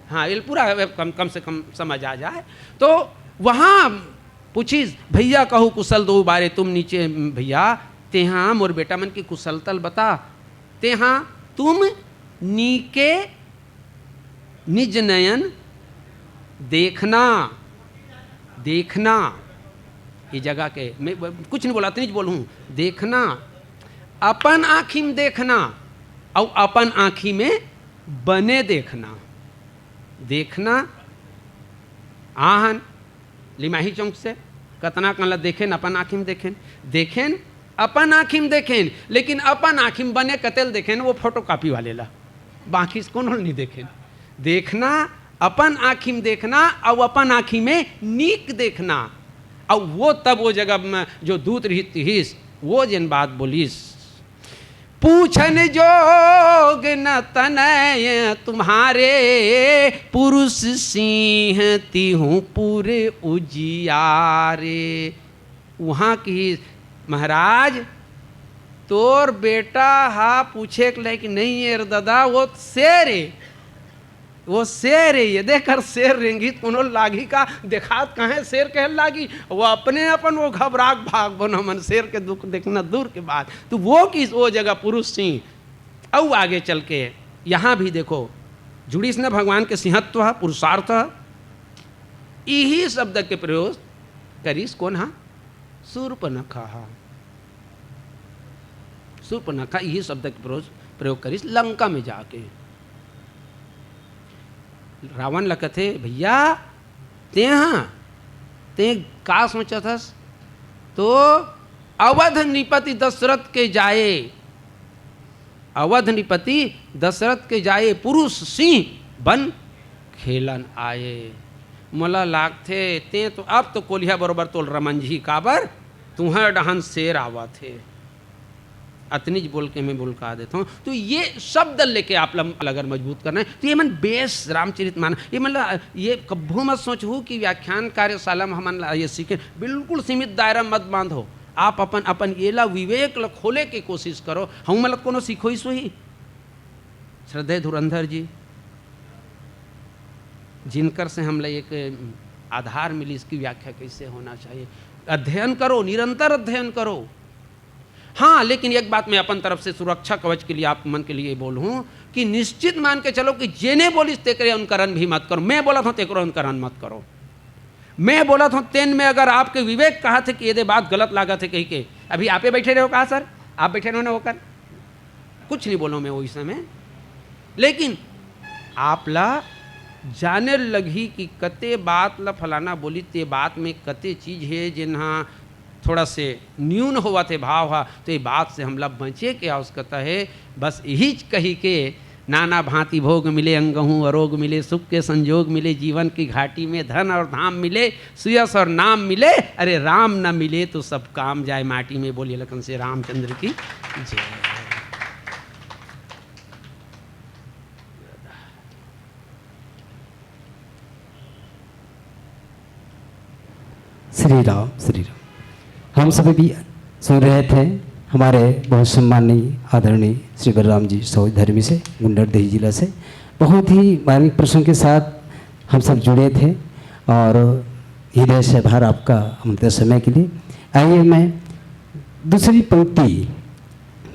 हाँ, ये पूरा कम, कम से कम समझ आ जाए। तो वहाँ पूछिस, "भैया कहू कुशल दो बारे तुम नीचे, भैया, तेहा मोर बेटा मन के कुशल तल बता, तेहा तुम नीके निज नयन देखना।" देखना, ये जगह के, मैं ब-, कुछ नहीं बोला, अतनी बोलूँ, देखना, अपन आँखी में देखना, अउ अपन आँखी में बने देखना। देखना, आहन, लिमाही चौक से कतना कन ला देखेन, अपन आँखी में देखेन, देखेन, अपन आँखी में देखेन, लेकिन अपन आँखी में बने कते ल देखेन, वो photocopy वाले ला, बाकी से कोनो ल नहीं देखेन। देखना, अपन आँखी में देखना, अउ अपन आँखी में नीक देखना, अउ वो तब वो जगह में जो दूत रहिस, वो जेन बात बोलिस, "पूछन जोग न तनय तुम्हारे, पुरुष सिंह तिहु पुर उजियारे।" वहाँ की, "महाराज, तोर बेटा हा पूछे के लायक नहीं हे रे ददा, वो शेर हे, वो शेर हे, ये देख कर शेर रेंगी, कोनो लागी का देखात कहे शेर कहे लागी, वो अपने अपन वो घबराक भाग बन, हमन शेर के दुख देखना दूर के बात।" तो वो किस, वो जगह पुरुष सिंह। अउ आगे चल के यहाँ भी देखो, जुड़िस न भगवान के सिंहत्व ह, पुरुषार्थ ह, इही शब्द के प्रयोग करिस कोन हा? सूर्पनखा हा। सूर्पनखा इही शब्द के प्रयोग, प्रयोग करिस लंका में जाके। रावण ल कथे, "भैया, तेहा, ते का सोचत हस?" तो अवध नृपति दशरथ के जाए, अवध नृपति दशरथ के जाए, पुरुष सिंह बन खेलन आए। मोला लागथे, ते तो अब तो कोलिहा बरोबर तोल रमंझी, काबर तुहर डहन शेर आवत हे। अतनीच बोल के मैं बोलका देता हूँ। तो ये शब्द लेके आप ला अगर मजबूत करना है, तो ये मन बेस रामचरित मान, ये मन ला, ये कब्बो मत सोचहू कि व्याख्यान कार्यशाला में हमन ला ये सीखे, बिल्कुल सीमित दायरा मत बांधो। आप अपन, अपन ये ला विवेक ला खोले के कोशिश करो। हम मतलब कोनो सीखो ही सोही। श्रद्धेय धुरंधर जी, जिनकर से हमला एक आधार मिलिस कि व्याख्या कैसे होना चाहिए। अध्ययन करो, निरंतर अध्ययन करो। हाँ, लेकिन एक बात मैं अपन तरफ से सुरक्षा कवच के लिए आप मन के लिए बोलूँ कि निश्चित मान के चलो कि जेने बोलिस तेकरे अनुकरण भी मत करो। मैं बोलत हूँ, तेकरो अनुकरण मत करो। मैं बोलत हूँ, तेन में अगर आपके विवेक कहत हे कि ये दे बात गलत लागत हे कहि के, अभी आपे बैठे रहो कहा सर, आप बैठे रहो ना होकर, कुछ नहीं बोलो मैं वो विषय में। लेकिन आप ला जाने लगही कि कते बात ला फलाना बोली, ते बात में कते चीज हे जेन हा थोड़ा से न्यून होवत हे भाव हा, तो ये बात से हमला बचे के आवश्यकता हे। बस यही कही के, नाना भांति भोग मिले अंगहूँ अरोग मिले, सुख के संजोग मिले जीवन की घाटी में, धन और धाम मिले, सुयस और नाम मिले, अरे राम न मिले तो सब काम जाए माटी में। बोलिए लखन से रामचंद्र की जय। श्री राम, श्री राम। हम सभी भी सुन रहे थे हमारे बहुत सम्माननीय आदरणीय श्री बलराम जी सौज धर्मी से, गुंडरदेही जिला से। बहुत ही मार्मिक प्रश्न के साथ हम सब जुड़े थे और हृदय से आभार आपका अमूल्य समय के लिए। आइए मैं दूसरी पंक्ति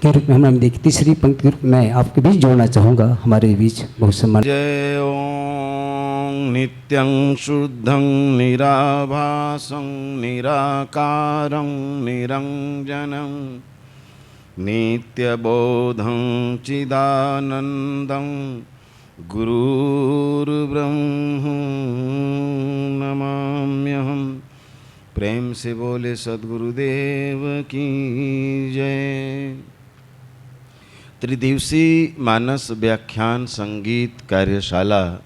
के रूप में हम नाम देखिए, तीसरी पंक्ति के रूप में आपके बीच जोड़ना चाहूँगा, हमारे बीच बहुत सम्मान। जय ओम। नित्यं शुद्धं निराभासं निराकारं निरंजनं नित्यबोधं चिदानंदं गुरुर्ब्रह्म नमाम्यहम। प्रेम से बोले सदगुरुदेव की जय। त्रिदिवसीय मानस व्याख्यान संगीत कार्यशाला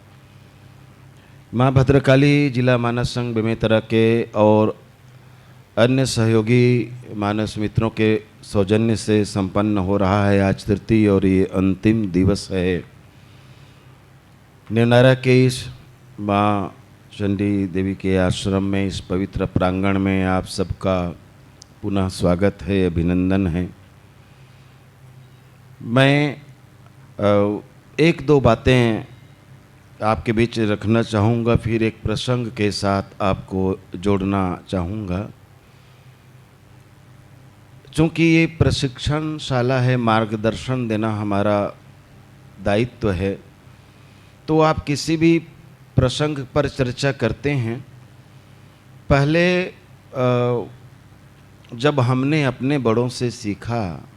माँ भद्रकाली जिला मानस संघ बेमेतरा के और अन्य सहयोगी मानस मित्रों के सौजन्य से संपन्न हो रहा है आज तृतीय और ये अंतिम दिवस है। नेवनारा के इस माँ चंडी देवी के आश्रम में, इस पवित्र प्रांगण में आप सबका पुनः स्वागत है, अभिनंदन है। मैं अ, एक दो बातें आपके बीच रखना चाहूँगा, फिर एक प्रसंग के साथ आपको जोड़ना चाहूँगा। चूँकि ये प्रशिक्षण शाला है, मार्गदर्शन देना हमारा दायित्व है, तो आप किसी भी प्रसंग पर चर्चा करते हैं, पहले अ, जब हमने अपने बड़ों से सीखा,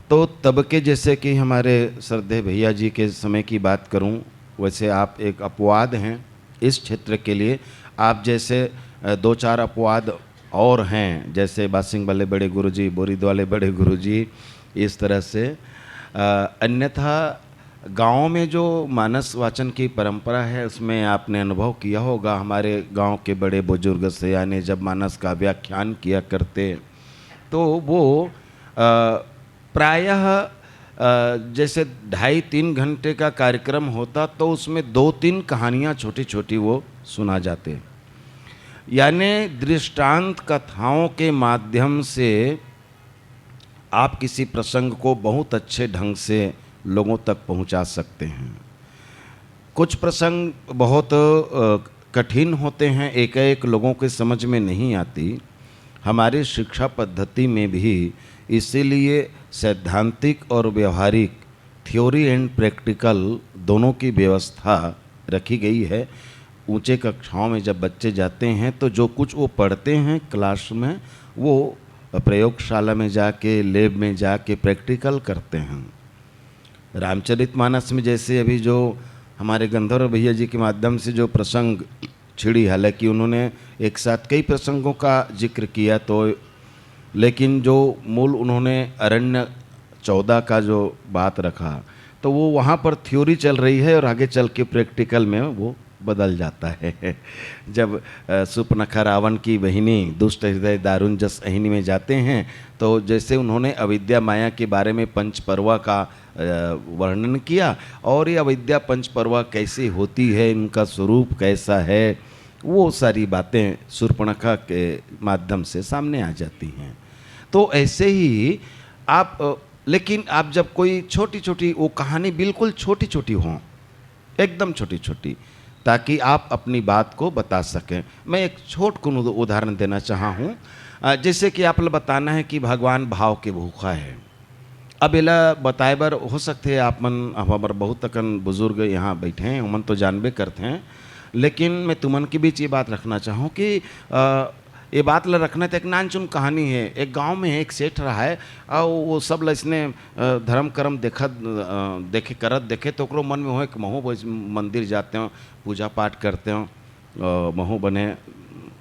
तो तब के, जैसे कि हमारे श्रद्धेय भैया जी के समय की बात करूं, वैसे आप एक अपवाद हैं इस क्षेत्र के लिए। आप जैसे अ, दो चार अपवाद और हैं, जैसे बासिंग वाले बड़े गुरुजी, बोरीद वाले बड़े गुरुजी, इस तरह से। अ, अन्यथा गाँव में जो मानस वाचन की परंपरा है, उसमें आपने अनुभव किया होगा, हमारे गांव के बड़े बुजुर्ग सयाने जब मानस का व्याख्यान किया करते, तो वो, अ, प्रायः, अ, जैसे ढाई तीन घंटे का कार्यक्रम होता, तो उसमें दो तीन कहानियाँ छोटी-छोटी वो सुना जाते। यानी दृष्टांत कथाओं के माध्यम से आप किसी प्रसंग को बहुत अच्छे ढंग से लोगों तक पहुंचा सकते हैं। कुछ प्रसंग बहुत, अ, कठिन होते हैं, एकाएक लोगों के समझ में नहीं आती। हमारी शिक्षा पद्धति में भी इसीलिए सैद्धांतिक और व्यवहारिक, थ्योरी एंड प्रैक्टिकल दोनों की व्यवस्था रखी गई है। ऊंचे कक्षाओं में जब बच्चे जाते हैं, तो जो कुछ वो पढ़ते हैं क्लास में, वो प्रयोगशाला में जाके, लैब में जाके प्रैक्टिकल करते हैं। रामचरितमानस में जैसे अभी जो हमारे गंधर्व भैया जी के माध्यम से जो प्रसंग छिड़ी, हालांकि उन्होंने एक साथ कई प्रसंगों का जिक्र किया, तो लेकिन जो मूल उन्होंने अरण्य चौदह का जो बात रखा, तो वो वहाँ पर थ्योरी चल रही है और आगे चल के प्रैक्टिकल में वो बदल जाता है। जब, अ, सूर्पनखा रावण की बहिनी दुष्ट हृदय दारुण जस अहिनी में जाते हैं, तो जैसे उन्होंने अविद्या माया के बारे में पंच पर्वा का, अ, वर्णन किया और ये अविद्या पंच पर्वा कैसी होती है, इनका स्वरूप कैसा है, वो सारी बातें सूर्पनखा के माध्यम से सामने आ जाती हैं। तो ऐसे ही आप, अ, लेकिन आप जब कोई छोटी-छोटी वो कहानी, बिल्कुल छोटी-छोटी हों, एकदम छोटी-छोटी, ताकि आप अपनी बात को बता सकें। मैं एक छोट कुन उद-, उदाहरण देना चाहा हूँ। अ, जैसे कि आप ल बताना है कि भगवान भाव के भूखा है। अब एला बताए बर हो सकथे आप मन, अब हमर बहुत अकन बुजुर्ग यहाँ बैठे हैं, ओमन तो जानबे करथे, लेकिन मैं तुमन के बीच ये बात रखना चाहूँ कि, अ, ये बात ला रखना तो एक नानचुन कहानी है। एक गांव में एक सेठ रहा है, और वो सब ला इसने, अ, धर्म कर्म देखत, अ, देखे, करत देखे, तो ओकरो मन में होय कि महूँ बस मंदिर जाते हो, पूजा पाठ करते हो, अ, महूँ बने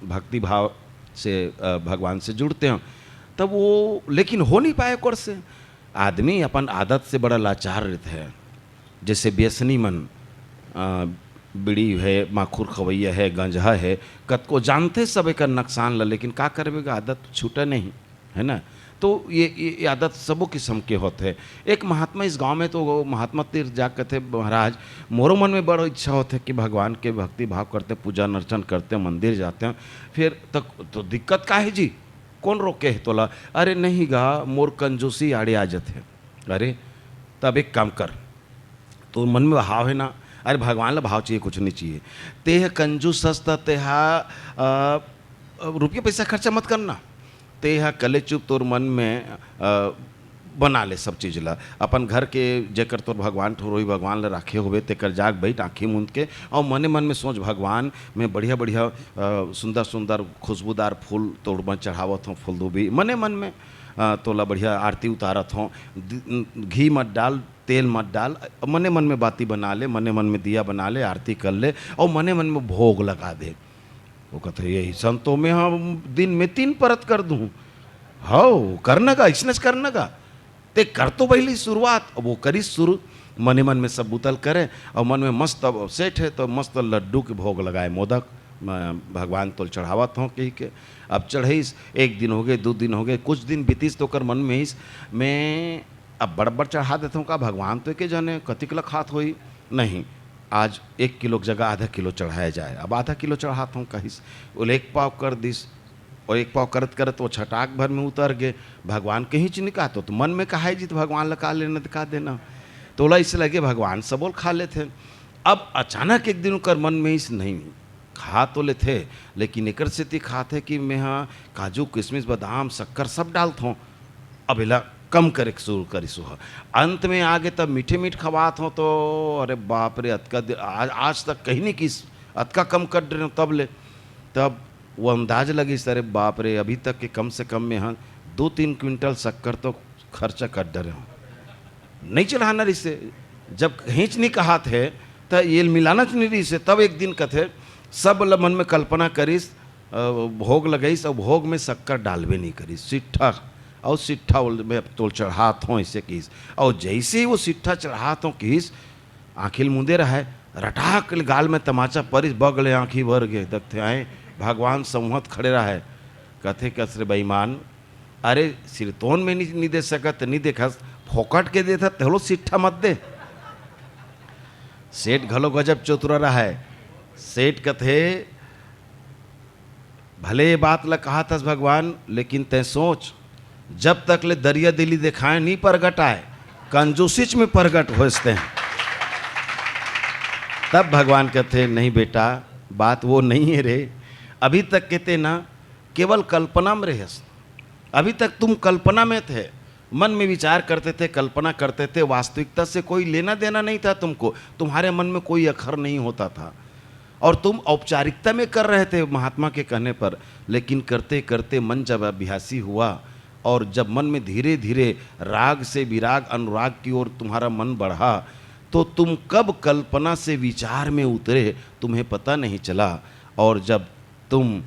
भक्ति भाव से, अ, भगवान से जुड़ते हो। तब वो, लेकिन हो नहीं पाए ओकर से। आदमी अपन आदत से बड़ा लाचार रहता है। जैसे व्यसनी मन, अ, बीड़ी है, माखुर खवैया है, गंजहा है, कतको जानथे सब एकर नुकसान ला, लेकिन का करबे गा, आदत छूटा नहीं, है ना? तो ये, ये, ये आदत सबो किस्म के होथे। एक महात्मा इस गांव में, तो वो महात्मा तीर्थ जा कथे, "महाराज, मोरो मन में बड़ इच्छा होथे कि भगवान के भक्ति भाव करते, पूजा अर्चन करते, मंदिर जाते हैं, फिर तक तो दिक्कत का है जी? कौन रोके है तोला?" "अरे नहीं गा, मोर कंजूसी आड़े आ जथे।" "अरे, तब एक काम कर, तोर मन में भाव है ना, अरे भगवान ला भाव चाहिए, कुछ नहीं चाहिए। ते ह कंजूस हस त ते हा, अ, रुपया पैसा खर्चा मत करना। ते हा कले चुप तोर मन में, अ, बना ले सब चीज ला। अपन घर के जेकर तोर भगवान ठोरोही भगवान ला राखे होबे, तेकर जाग बइठ आँखी मूंद के, अउ मने मन में सोच, "भगवान, मैं बढ़िया-बढ़िया, अ, सुंदर-सुंदर खुशबूदार फूल तोर बर चढ़ावत हौं, फूलदूबी।" मने मन में, अ, तोला बढ़िया आरती उतारत हौं। दि-, घी मत डाल, तेल मत डाल, मने मन में बाती बना ले, मने मन में दिया बना ले, आरती कर ले, अउ मने मन में भोग लगा दे। वो कहते, "यही संतो में हम दिन में तीन परत कर दूं।" हव, करना का, इसने से करना का। ते कर तो पहली शुरुआत। अब वो करी शुरू, मने मन में सब बुतल करे, और मन में मस्त अब सेठ है, तो मस्त लड्डू के भोग लगाए, मोदक, म-, "भगवान तोल चढ़ावत हौं," कही के। अब चढ़ईस, एक दिन हो गए, दो दिन हो गए, कुछ दिन बीतीस, तो ओकर मन में इस, "मैं अब बड़ बड़ चढ़ा देता हूँ का, भगवान तो के जाने कतिक ला खात होई।" "नहीं, आज एक किलो के जगह आधा किलो चढ़ाया जाए।" अब आधा किलो चढ़ात हौं कहिस, वो एक पाव कर दिस, और एक पाव करत करत वो छटाक भर में उतर गए। भगवान कहीं च नहीं कहा, तो, तो मन में कहा है जी, तो भगवान ला का लेना, का देना। तो ओला इसे लगे भगवान सबोल खा लेते हैं। अब अचानक एक दिन ओकर मन में इस, "नहीं, खा तो लेथे, लेकिन एकर सेती खात है कि मैं हा काजू, किशमिश, बादाम, शक्कर सब डालत हौं, अब एला कम करे के शुरू करिस ओह।" अंत में आगे तब मीठे मीठ खवात हौं, तो अरे बाप रे, अतका दे-, आज, आज तक कहीं नहीं किस, अतका कम कर रहे हो तब ले। तब वो अंदाज लगिस, "अरे बाप रे, अभी तक के कम से कम में हा दो तीन क्विंटल शक्कर तो खर्चा कर डरे हौं।" नहीं चढ़ाना रहिसे, जब कहीं च नहीं कहात है, त ये मिलाना च नहीं रहिसे। तब एक दिन कथे, सब ल-, मन में कल्पना करिस, अ, भोग लगइस, और भोग में शक्कर डालबे नहीं करिस, सिट्ठा, और सिट्ठा ओल-, में अब तोल चढ़ात हौं, ऐसे किस। और जैसे ही वो सिट्ठा चढ़ात हौं किस, आँखी ल मुंदे रहा है, रटाक ले गाल में तमाचा परिस, बग ले आँखी भर गए, देखते आए, भगवान संवत खड़े रहा है। कथे, "कस रे बेईमान, अरे, सिरतोन में नहीं, नहीं दे सकत, नहीं देखस, फोकट के देथस, तेलो सिट्ठा मत दे।" सेठ घलो गजब चतुरा रहा है। सेठ कथे, "भले ये बात ला कहा थस भगवान, लेकिन तैं सोच, जब तक ले दरिया दिली देखाए नहीं प्रगट आए, कंजूसीच में प्रगट होइस तैं।" तब भगवान कथे, "नहीं बेटा, बात वो नहीं है रे, अभी तक के ते ना केवल कल्पना में रहस, अभी तक तुम कल्पना में थे।" मन में विचार करते थे, कल्पना करते थे, वास्तविकता से कोई लेना देना नहीं था तुमको, तुम्हारे मन में कोई अखर नहीं होता था और तुम औपचारिकता में कर रहे थे महात्मा के कहने पर। लेकिन करते करते मन जब अभ्यासी हुआ और जब मन में धीरे धीरे राग से विराग, अनुराग की ओर तुम्हारा मन बढ़ा, तो तुम कब कल्पना से विचार में उतरे, तुम्हें पता नहीं चला। और जब तुम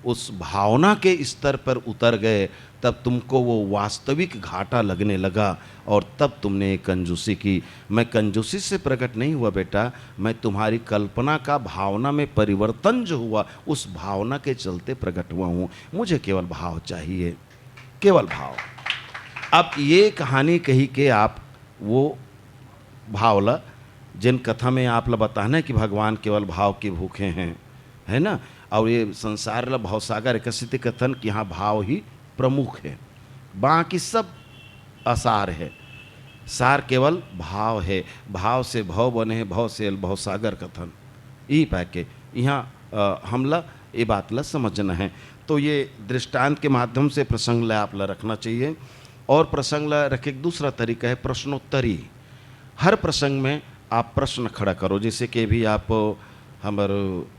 उस भावना के स्तर पर उतर गए, तब तुमको वो वास्तविक घाटा लगने लगा और तब तुमने ये कंजूसी की। मैं कंजूसी से प्रकट नहीं हुआ बेटा, मैं तुम्हारी कल्पना का भावना में परिवर्तन जो हुआ, उस भावना के चलते प्रकट हुआ हूँ। मुझे केवल भाव चाहिए, केवल भाव। अब ये कहानी कही के आप वो भाव ला, जिन कथा में आप ला बताना है कि भगवान केवल भाव के भूखे हैं, है ना? और ये संसार ला भवसागर एकसित कथन कि हाँ, भाव ही प्रमुख है, बाकी सब असार है, सार केवल भाव है। भाव से भव बने हैं, भव से भवसागर कथन। ई पाके यहाँ, अ, हमला ये बात ला समझना है। तो ये दृष्टांत के माध्यम से प्रसंग ला आप ला रखना चाहिए। और प्रसंग ला रखे के दूसरा तरीका है प्रश्नोत्तरी। हर प्रसंग में आप प्रश्न खड़ा करो, जैसे कि अभी आप हमर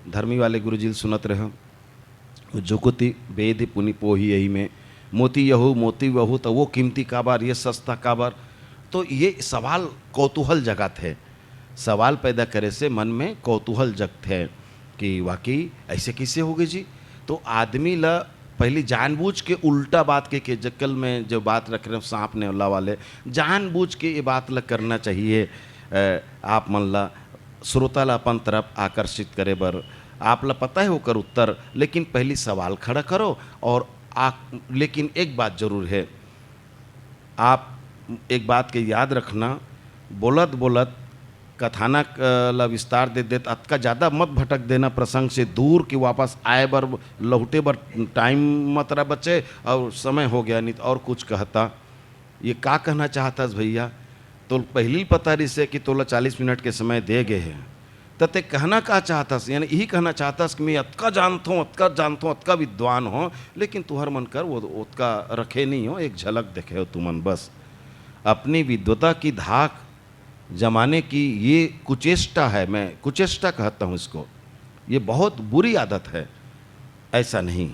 धर्मी वाले गुरुजी ल सुनत रहे, "जुकुति बेधि पुनि पोहि एहि में, मोती यहु मोती वहु, त वो कीमती काबर, ये सस्ता काबर?" तो ये सवाल कौतूहल जगाथे। सवाल पैदा करे से मन में कौतूहल जगथे कि वाकई ऐसे कैसे हो गए जी? तो आदमी ला पहली जानबूझ के उल्टा बात के, के जकल में जो बात रख रहे हो सांप नेवला वाले, जानबूझ के ये बात ला करना चाहिए। अ, आप मन ला, श्रोता ला अपन तरफ आकर्षित करे बर। आप ला पता है ओकर उत्तर, लेकिन पहली सवाल खड़ा करो और आ, लेकिन एक बात जरूर है, आप एक बात के याद रखना, बोलत बोलत कथानक, अ, ला विस्तार दे देत अतका ज़्यादा मत भटक देना प्रसंग से दूर कि वापस आए बर, लौटे बर टाइम मत रह बचे और समय हो गया, नहीं तो और कुछ कहता। ये का कहना चाहता है भैया? तो पहली पता रिसे कि तोला चालीस मिनट के समय दे गए हैं, त ते कहना का चाहतस? यानी यही कहना चाहतस कि मैं अतका जानत हूँ, अतका जानत हूँ, अतका विद्वान हूँ, लेकिन तुहर मन कर वो ओतका रखे नहीं हो, एक झलक देखे हो तुमन बस। अपनी विद्वता की धाक जमाने की ये कुचेष्टा है, मैं कुचेष्टा कहता हूँ इसको, ये बहुत बुरी आदत है। ऐसा नहीं।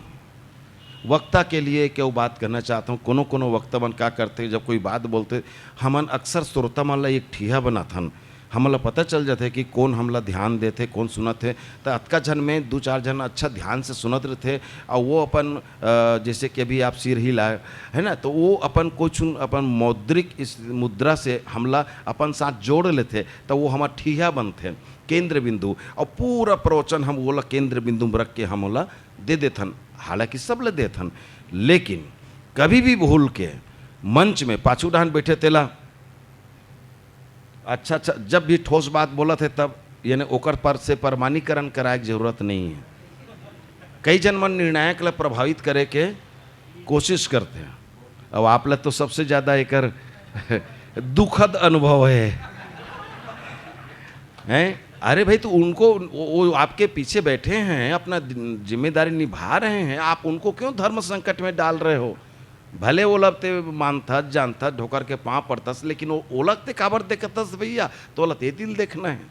वक्ता के लिए केउ बात कहना चाहता हूँ, कोनो कोनो वक्ता मन का करथे, जब कोई बात बोलथे, हमन अक्सर श्रोता मन ला एक ठिहा बनाथन, हमन ला पता चल जाथे कि कौन हमला ध्यान देथे, कौन सुनत हे। त अतका झन में दू चार झन अच्छा ध्यान से सुनत रथे, और वो अपन, अ, जैसे कि अभी आप सिर हिलाए, है ना, तो वो अपन कुछ उन-, अपन मौद्रिक इस मुद्रा से हमला अपन साथ जोड़ लेथे, तो वो हमर ठिहा बनथे, केंद्र बिंदु, और पूरा प्रवचन हम ओला केंद्र बिंदु में रख के हम ओला दे देथन, हालांकि सब ले देथन, लेकिन कभी भी भूल के मंच में पाछू डहान बैठे तेला, अच्छा, अच्छा, जब भी ठोस बात बोलत हे तब, यानी ओकर पर से प्रमाणीकरण कराए के जरूरत नहीं है। कई जन मन निर्णायक ला प्रभावित करे के कोशिश करथे, अब आप ला तो सबसे ज्यादा एकर दुखद अनुभव है, हैं? अरे भाई, तो उनको, वो, वो आपके पीछे बैठे हैं, अपना जिम्मेदारी निभा रहे हैं, आप उनको क्यों धर्म संकट में डाल रहे हो? भले ओला ते मानथस, जानथस, ढोकर के पाँव पड़थस, लेकिन वो ओला ते काबर देखथस भैया? तो ओला ते दिल देखना है।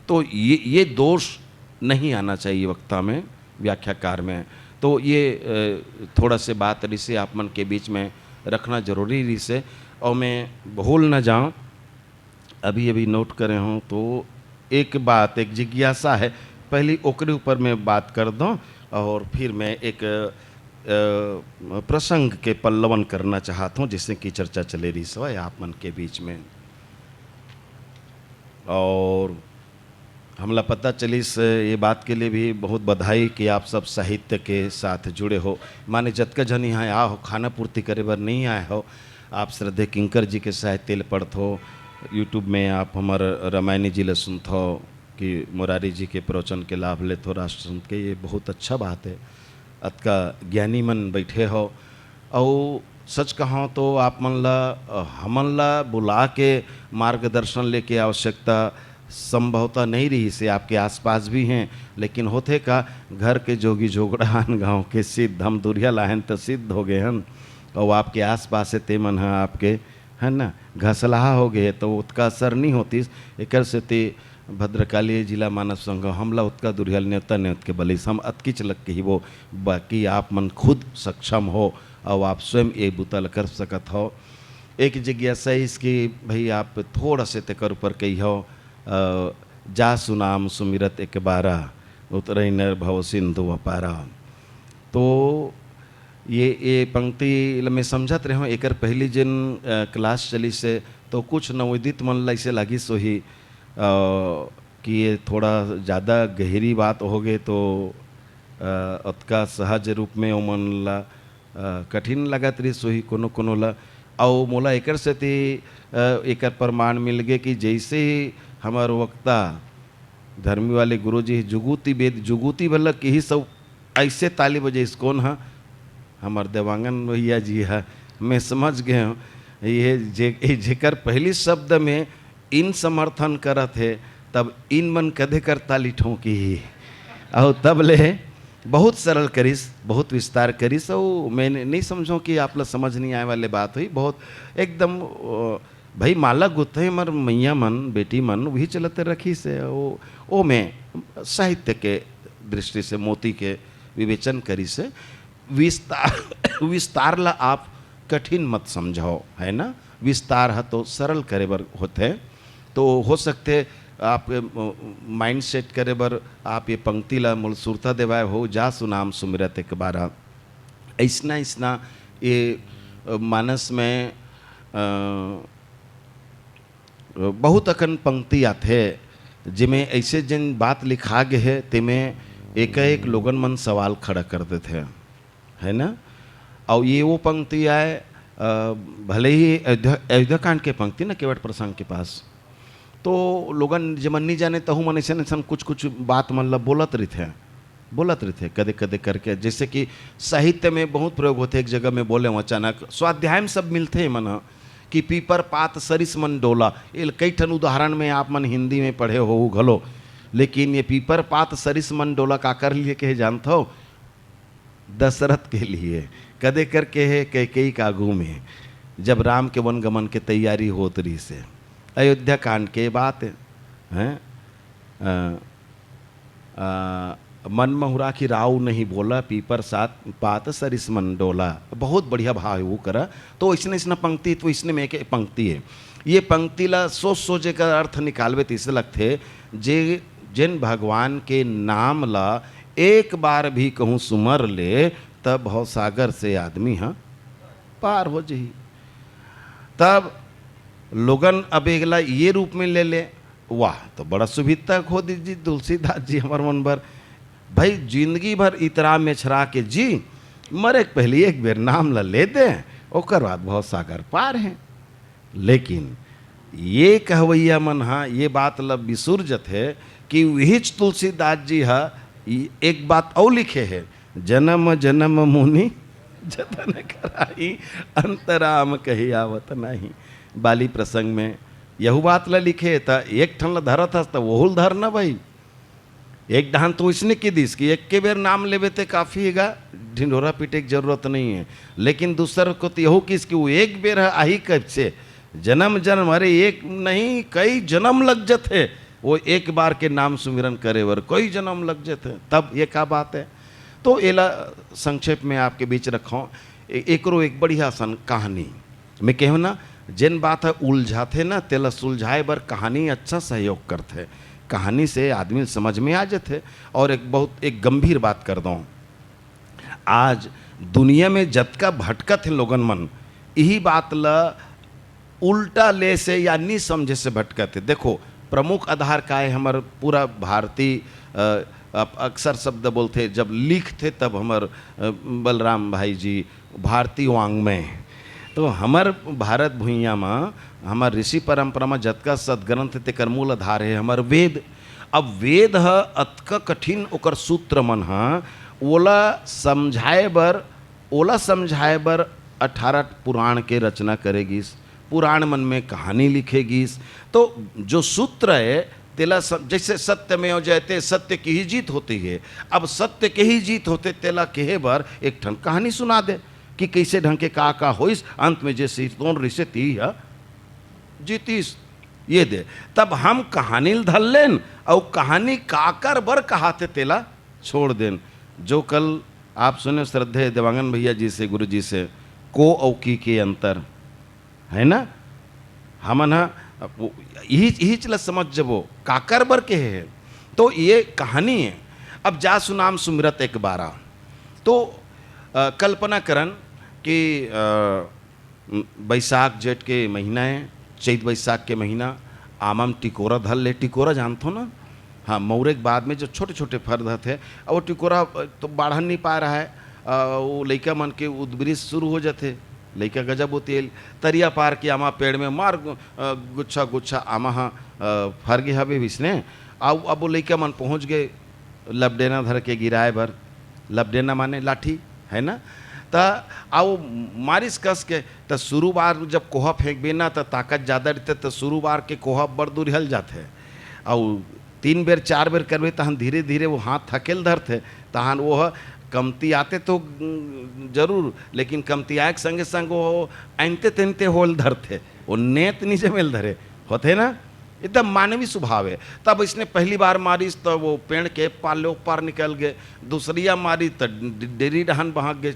तो ये, ये दोष नहीं आना चाहिए वक्ता में, व्याख्याकार में। तो ये, अ, थोड़ा से बात रिसे आप मन के बीच में रखना जरूरी रिसे, और मैं भूल न जाऊं, अभी, अभी नोट करे हूं, तो एक बात, एक जिज्ञासा है, पहली ओकरे ऊपर मैं बात कर दूं और फिर मैं एक, अ, प्रसंग के पल्लवन करना चाहत हूं, जिससे कि चर्चा चले रिसे आप मन के बीच में। और हमला पता चलिस ये बात के लिए भी बहुत बधाई कि आप सब साहित्य के साथ जुड़े हो। माने जतका झन यहाँ आए हो, खाना पूर्ति करे बर नहीं आए हो, आप श्रद्धेय किंकर जी के साहित्य ल पढ़थो, YouTube में आप हमर रामायणी जी ल सुनथो कि मुरारी जी के प्रवचन के लाभ लेथो राष्ट्र संत के, ये बहुत अच्छा बात है। अतका ज्ञानी मन बैठे हो, अउ सच कहूं तो आप मन ला, अ, हमन ला बुला के मार्गदर्शन लेके आवश्यकता संभवतः नहीं रहिसे, आपके आसपास भी हैं, लेकिन होथे का, घर के जोगी जोगड़ा आन गांव के सिद्ध, हम दुरिहा लाहन त सिद्ध हो गए हन, अउ आपके आसपास हे ते मन ह आपके, है ना, घसलाहा हो गए, तो ओतका असर नहीं होतिस। एकर सेती भद्रकाली जिला मानव संघ हमला ओतका दुरिहा नेवता नेवत के बलिस, हम अतकीच लग कहिबो, बाकी आप मन खुद सक्षम हो, अउ आप स्वयं ये बुता ल कर सकत हो। एक जिज्ञासा इस कि भाई आप थोड़ा से तेकर ऊपर कही हो, अ, जा सुनाम सुमिरत एक बारा, उतरई नर भव सिंधु अपारा। तो ये, ये पंक्ति ल मैं समझत रहे हूँ, एकर पहली जिन, अ, क्लास चलिस हे, तो कुछ नवोदित मन ला ऐसे लागिस होही, अ, कि ये थोड़ा ज़्यादा गहरी बात हो गए, तो, अ, अतका सहज रूप में ओमन ला, अ, कठिन लगत रहिस होही कोनो कोनो ला। अउ मोला एकर सेती, अ, एकर प्रमाण मिल गे कि जैसे ही हमर वक्ता धर्मी वाले गुरुजी जुगुती बेद, जुगुती भला किहिस अउ ऐसे ताली बजाइस, कौन ह? हमर देवांगन भैया जी ह। मैं समझ गए हूँ, ये जे, जेकर पहली शब्द में इन समर्थन करत हे, तब इन मन कदे कर ताली ठोंकी ही। अउ तब ले बहुत सरल करिस, बहुत विस्तार करिस। अउ मैं नहीं समझो कि आप ला समझ नहीं आए वाले बात हुई, बहुत एकदम, अ, भाई माला गुत्थे हमर मैया मन, बेटी मन, वही चलते रखिस हे। ओ, ओ में साहित्य के दृष्टि से मोती के विवेचन करिस हे। विस्तार, विस्तार ला आप कठिन मत समझो, है ना? विस्तार ह तो सरल करे बर होथे। तो हो सकथे आप, अ, mindset करे बर आप ये पंक्ति ला मूल सुरता देवाए हो, जा सुनाम सुमिरत एक बारा। ऐसना, ऐसना ये, अ, मानस में, अ, बहुत अकन पंक्ति आथे, जेमे ऐसे जेन बात लिखा गे हे, तेमे एकाएक लोगन मन सवाल खड़ा कर देथे, है ना? अउ ये वो पंक्ति आय, अ, भले ही अयोध्या, अयोध्या कांड के पंक्ति ना, केवट प्रसंग के पास, तो लोगन जेमन नहीं जाने, तहु मन ऐसन ऐसन कुछ कुछ बात मन ला बोलत रहिथे, बोलत रहिथे कदे कदे करके। जैसे कि साहित्य में बहुत प्रयोग होथे, एक जगह में बोले हूँ अचानक, स्वाध्याय में सब मिलथे मन ह, कि पीपर पात सरिस मन डोला। ये कई ठन उदाहरण में आप मन हिंदी में पढ़े हो घलो, लेकिन ये पीपर पात सरिस मन डोला काकर लिए कहे जानथो? दशरथ के लिए। कदे करके हे कैकेयी के आगू में। जब राम के वन गमन के तैयारी होत रहिस हे। अयोध्या कांड के बात हे, हैं? अ, अ, मन महुरा कि राव नहीं बोला, पीपर सात पात सरिस मन डोला। बहुत बढ़िया भाव हे वो करा। तो अइसने, अइसना पंक्ति, तो अइसने में एक पंक्ति हे। ये पंक्ति ला सोच सोच एकर अर्थ निकालबे त अइसे लगथे, जे, जेन भगवान के नाम ला एक बार भी कहूँ सुमर ले, तब भवसागर से आदमी ह पार हो जही। तब लोगन अब एकला ये रूप में ले ले, वाह, तो बड़ा सुभिता खोदिस जी तुलसीदास जी हमर मन बर। भाई, जिंदगी भर इतरा मेछरा के जी, मरे के पहले एक बेर नाम ल ले दे, ओकर बाद भवसागर पार हे। लेकिन ये कहवैया मन ह ये बात ल बिसुर जथे कि उहीच तुलसीदास जी ह ई एक बात अउ लिखे हे, "जन्म जन्म मुनि जतन कराई, अंतराम कही आवत नाही।" बाली प्रसंग में यहू बात ल लिखे, त एक ठन ल धरत हस, त वहू ल धर न भाई। एक डहन तो इसने की दिस कि एक के बेर नाम लेबे ते काफी हेगा, ढिंढोरा पीटे के जरूरत नहीं है। लेकिन दूसर को तो यहू किस कि वो एक बेर ह आही कब से, जन्म जन्म, अरे एक नहीं, कई जन्म लग जथे, वो एक बार के नाम सुमिरन करे बर कई जन्म लग जथे। तब ये का बात है? तो एला संक्षेप में आपके बीच रखो, ए-, एकरो एक बढ़िया सन कहानी मैं कहूँ ना, जेन बात ह उलझाथे ना, तेला सुलझाए बर कहानी अच्छा सहयोग करथे। कहानी से आदमी ल समझ में आ जथे। और एक बहुत एक गंभीर बात कर दो, आज दुनिया में जतका भटकत हे लोगन मन, इही बात ल उल्टा ले से या नी समझे से भटकत हे। देखो, प्रमुख आधार का हे? हमर पूरा भारतीय, अ, अप-, अक्सर शब्द बोलथे, जब लिखथे तब हमर, अ, बलराम भाई जी भारतीय वांग्मय। तो हमर भारत भुइयां म, हमर ऋषि परंपरा म जतका सदग्रंथ हे, तेकर मूल आधार हे हमर वेद। अब वेद ह अतका कठिन, ओकर सूत्र मन ह, ओला समझाए बर, ओला समझाए बर अठारह पुराण के रचना करे गिस, पुराण मन में कहानी लिखे गिस। तो जो सूत्र हे, तेला स-, जैसे सत्यमेव जयते, सत्य की ही जीत होती है। अब सत्य के ही जीत होते, तेला कहे बर एक ठन कहानी सुना दे कि कैसे ढंग के का का होइस, अंत में जे सिरतोन रिसे ती ह जीतिस। ये दे, तब हम कहानी ल धर लेन, अउ कहानी काकर बर कहाथे, तेला छोड़ देन। जो कल आप सुने श्रद्धेय देवांगन भैया जी से, गुरु जी से, को अउ की के अंतर, है ना? हमन ह, वो, इही, इहीच ल समझ जबो, काकर बर के हे। तो ये कहानी है। अब जा सुनाम सुमिरत एक बारा। तो, अ, कल्पना करन कि, अ, बैसाख जेठ के महीना है, चैत बैसाख के महीना, आमा म टिकोरा धर ले, टिकोरा जानथो ना? हाँ, मौरे के बाद में जो छोटे-छोटे फर धरथे, अउ वो टिकोरा, अ, तो बाढ़न नहीं पा रहा है, अ, वो लइका मन के उदबरिस शुरू हो जाथे, लइका गजब होती है, तरिया पार के आमा पेड़ में मार गु-, अ, गुच्छा-गुच्छा आमा ह, अ, फर गे हवे बिसने, अउ अब वो लइका मन पहुँच गए लबडेना धर के गिराए बर, लबडेना माने लाठी, है ना? त अउ मारिस कस के, त शुरू बार जब कोहा फेंकबे ना, त ताकत जादा रहिथे, त शुरू बार के कोहा बड़ दूर हल जाथे। अउ तीन बेर, चार बेर करबे, तहन धीरे-धीरे वो हाथ थकेल धरथे, तहन वो ह कमती आते तो, उम, जरूर, लेकिन कमती आए के संगे-संग वो अइनते-तइनते होल धरथे, वो नेत नी जमेल धरे, होथे ना? एकदम मानवी स्वभाव है। तब इसने पहली बार मारिस, त वो पेड़ के पाले ऊपर निकल गए, दूसरिया मारी, त डे-, डेरी डहन बहक गए,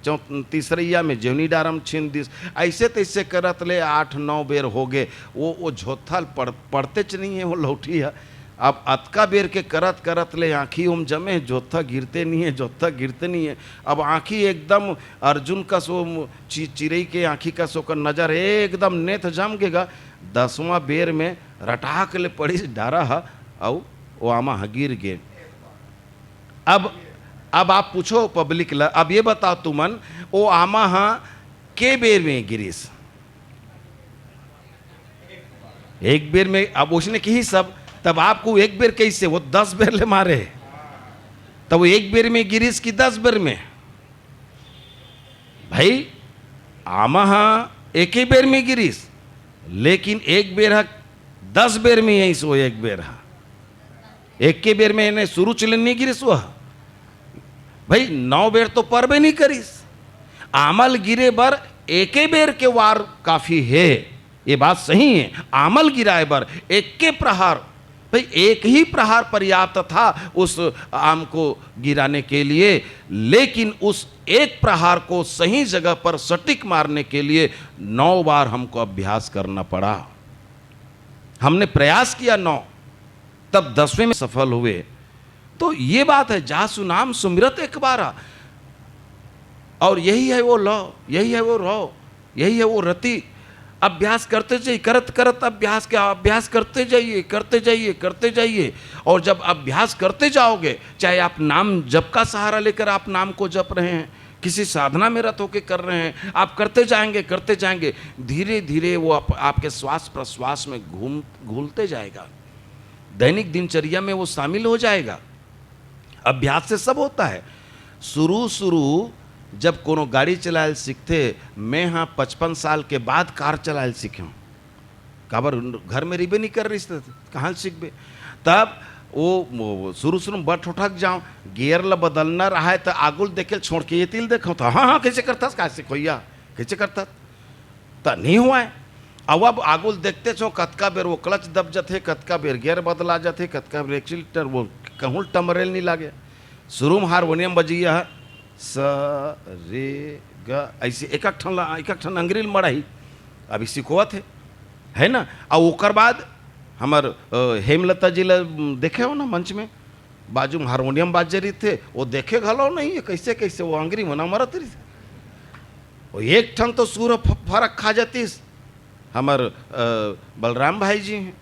चौ-, तीसरइया में जेवनी डारम छीन दिस। ऐसे तैसे करत ले आठ नौ बेर हो गए। वो, वो झोथा ल पड़-, पड़तेच नहीं है, वो लौठी है। अब अतका बेर के करत करत ले आँखी ओम जमे, जोत्था गिरते नहीं है, जोत्था गिरते नहीं है। अब आँखी एकदम अर्जुन कस, वो चि-, चिरई के आँखी कस ओकर नजर एकदम नेत जम गेगा। दसवां बेर में रटाक ले पड़िस डारा ह, अउ वो आमा ह गिर गे। अब, अब आप पूछो पब्लिक ल, अब ये बताओ तुमन, वो आमा ह के बेर में गिरिस? एक बेर में। अब उसने कही सब, तब आपको एक बेर कैसे, वो दस बेर ले मारे, तब वो एक बेर में गिरिस कि दस बेर में? भाई, आमा ह एके बेर में गिरिस, लेकिन एक बेर ह दस बेर में आइस, वो एक बेर ह एके बेर में, एने शुरू चले नहीं गिरिस वो। भाई, नौ बेर तो परबे नहीं करिस। आमा ल गिरे बर एके बेर के वार काफी हे, ये बात सही हे। आमल गिराए बर एके प्रहार, भाई, एक ही प्रहार पर्याप्त था उस आम को गिराने के लिए, लेकिन उस एक प्रहार को सही जगह पर सटीक मारने के लिए नौ बार हमको अभ्यास करना पड़ा। हमने प्रयास किया नौ, तब दसवें में सफल हुए। तो ये बात है, जासु नाम सुमिरत एक बारा। और यही है वो ल, यही है वो रौ, यही है वो रति। अभ्यास करते जाइए, करत करत अभ्यास के, अभ्यास करते जाइए, करते जाइए, करते जाइए। और जब अभ्यास करते जाओगे, चाहे आप नाम जप का सहारा लेकर आप नाम को जप रहे हैं, किसी साधना में रत होकर कर रहे हैं, आप करते जाएंगे, करते जाएंगे, धीरे धीरे वो आप, आपके श्वास प्रश्वास में घूम घुलते जाएगा, दैनिक दिनचर्या में वो शामिल हो जाएगा। अभ्यास से सब होता है। शुरू शुरू जब कोनो गाड़ी चलायल सीखथे, मैं हाँ पचपन साल के बाद कार चलायल सीखे हूँ। काबर, घर में रिबे नहीं कर रही, कहाँ सीखबे? तब वो, वो शुरू शुरू में बड़ ठोठक जाओ, गियर ला बदलना रहा है तो आगुल देखे छोड़ के ये तिल देखो तो, हाँ हाँ, कैसे करता, कैसे खोइया, कैसे करता? त नहीं हुआ है। अब अब आगुल देखते छो, कतका बेर वो क्लच दब जाते, कतका बेर गियर बदला जाते, कतका बेर एक्सीटर वो कहूँ टमरेल नहीं लागे। शुरू में हारमोनियम बजिया है, स, रे, ग, ऐसे एक एक ठन ला, एक एक ठन अंग्रेल मड़ाही। अभी सिखोवत है, है ना? और ओकर बाद हमर, अ, हेमलता जी ला देखे हो ना मंच में, बाजू में हारमोनियम बाजे रहिथे, वो देखे घलो नहीं है, कैसे कैसे वो अंगरी मना मरत रहिथे। वो एक ठन तो सुर फ-, फरक खा जातिस। हमर, अ, बलराम भाई जी हैं,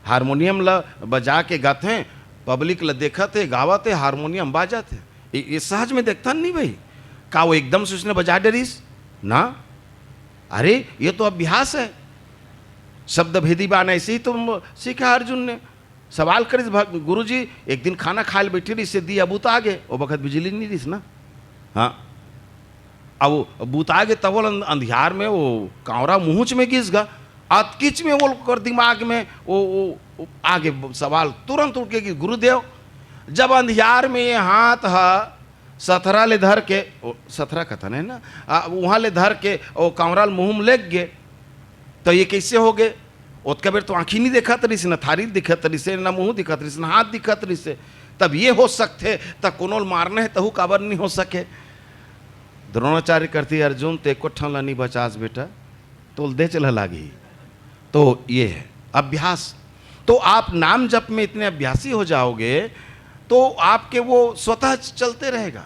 हारमोनियम ला बजा के गाथे, पब्लिक ला देखत हे, गावत हे, हारमोनियम बाजत हे। ये, ये सहज में देखता नहीं भाई, का वो एकदम से उसने बजा डरिस ना? अरे, ये तो अभ्यास है, शब्द भेदी बान ऐसे ही तो सीखा अर्जुन ने। सवाल करिस, "भग-, गुरुजी, एक दिन खाना खाए ल बैठे रहिस, दिया बुता गे, वो बखत बिजली नहीं रहिस ना।" हाँ, अब वो बुता गे, तब वो अंध-, अंधियार में वो कांवरा मुहुच में गिस गा, अतकिच में वो कर दिमाग में वो, वो, वो आगे सवाल तुरंत उठ के कि गुरुदेव, जब अंधियार में ये हाथ हा सथरा ले धर के, ओ, सथरा कथन है ना, आ, वहाँ ले धर के ओ कांवरा ल मुँह में लेग गे, तो ये कैसे हो गए? ओतका बेर तो आँखी नहीं दिखत रहिस, न थारी दिखत रहिस, न मुँह दिखत रहिस, न हाथ दिखत रहिस। तब ये हो सकथे, त कोनो ल मारना है, तहू काबर नहीं हो सके? द्रोणाचार्य करती, "अर्जुन, ते एको ठन ला नहीं बचास बेटा, तोल दे चला लागी।" तो ये है अभ्यास। तो आप नाम जप में इतने अभ्यासी हो जाओगे, तो आपके वो स्वतः चलते रहेगा,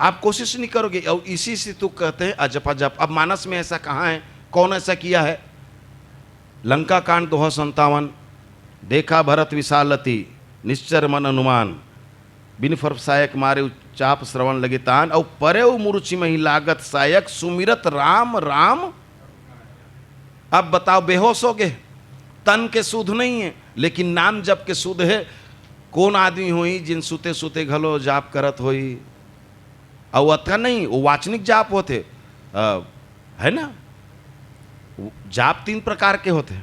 आप कोशिश नहीं करोगे। और इसी से तो कहते हैं अजपा जप। अब मानस में ऐसा कहाँ है, कौन ऐसा किया है? लंका कांड दोहा संतावन, देखा भरत विशालति, निश्चर मन अनुमान, बिन फर सायक मारे चाप श्रवण लगे तान, और परे मुरुचि मही लागत सायक सुमिरत राम राम। अब बताओ, बेहोश हो गए, तन के सुध नहीं है, लेकिन नाम जप के सुध है। कौन आदमी होई जिन सुते सुते घलो जाप करत होई? अउ अतका नहीं, वो वाचनिक जाप होथे, अ, है ना? जाप तीन प्रकार के होथे,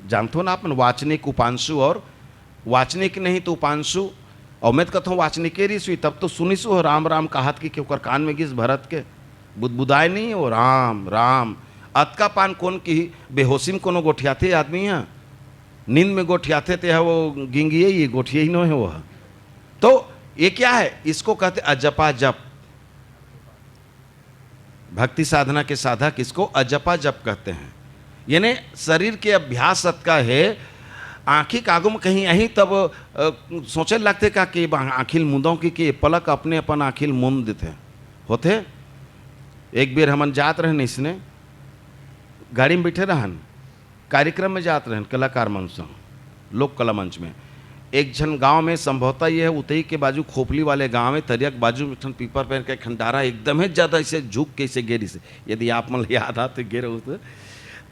जानथो ना अपन, वाचनिक, उपांशु और वाचनिक नहीं तो उपांशु। और मैं तो कहता हूँ, वाचनिके रिस हुई, तब तो सुनिस हो राम राम कहत कि, कि ओकर कान में गिस भरत के, बुदबुदाए नहीं हो राम राम। अतका पान कौन की बेहोशी में कोनो गोठियाथे आदमी है, नींद में गोठियाथे ते है वो गिंगिए ही, गोठिए ही नो है वो। तो ये क्या है? इसको कहते अजपा जप। भक्ति साधना के साधक इसको अजपा जप कहते हैं। यानी शरीर के अभ्यास अतका है, आँखी के आगू में कहीं अहीं तब, अ, सोचे लगथे का कि बा-, आँखी ल मूंदों की, कि पलक अपने अपन आँखी ल मूंद देथे। होथे, एक बेर हमन जात रहन इसने, गाड़ी में बैठे रहन, कार्यक्रम में जात रहन कलाकार मन संग, लोक कला मंच में। एक झन गांव में, संभवतः ये है उतई के बाजू खोपली वाले गांव में, तरिया के बाजू में एक ठन पीपर पेड़ के खंडारा एकदम है ज्यादा ऐसे झुक के ऐसे गिरिस। यदि आप मन ल याद आ तो गिरे हो तो,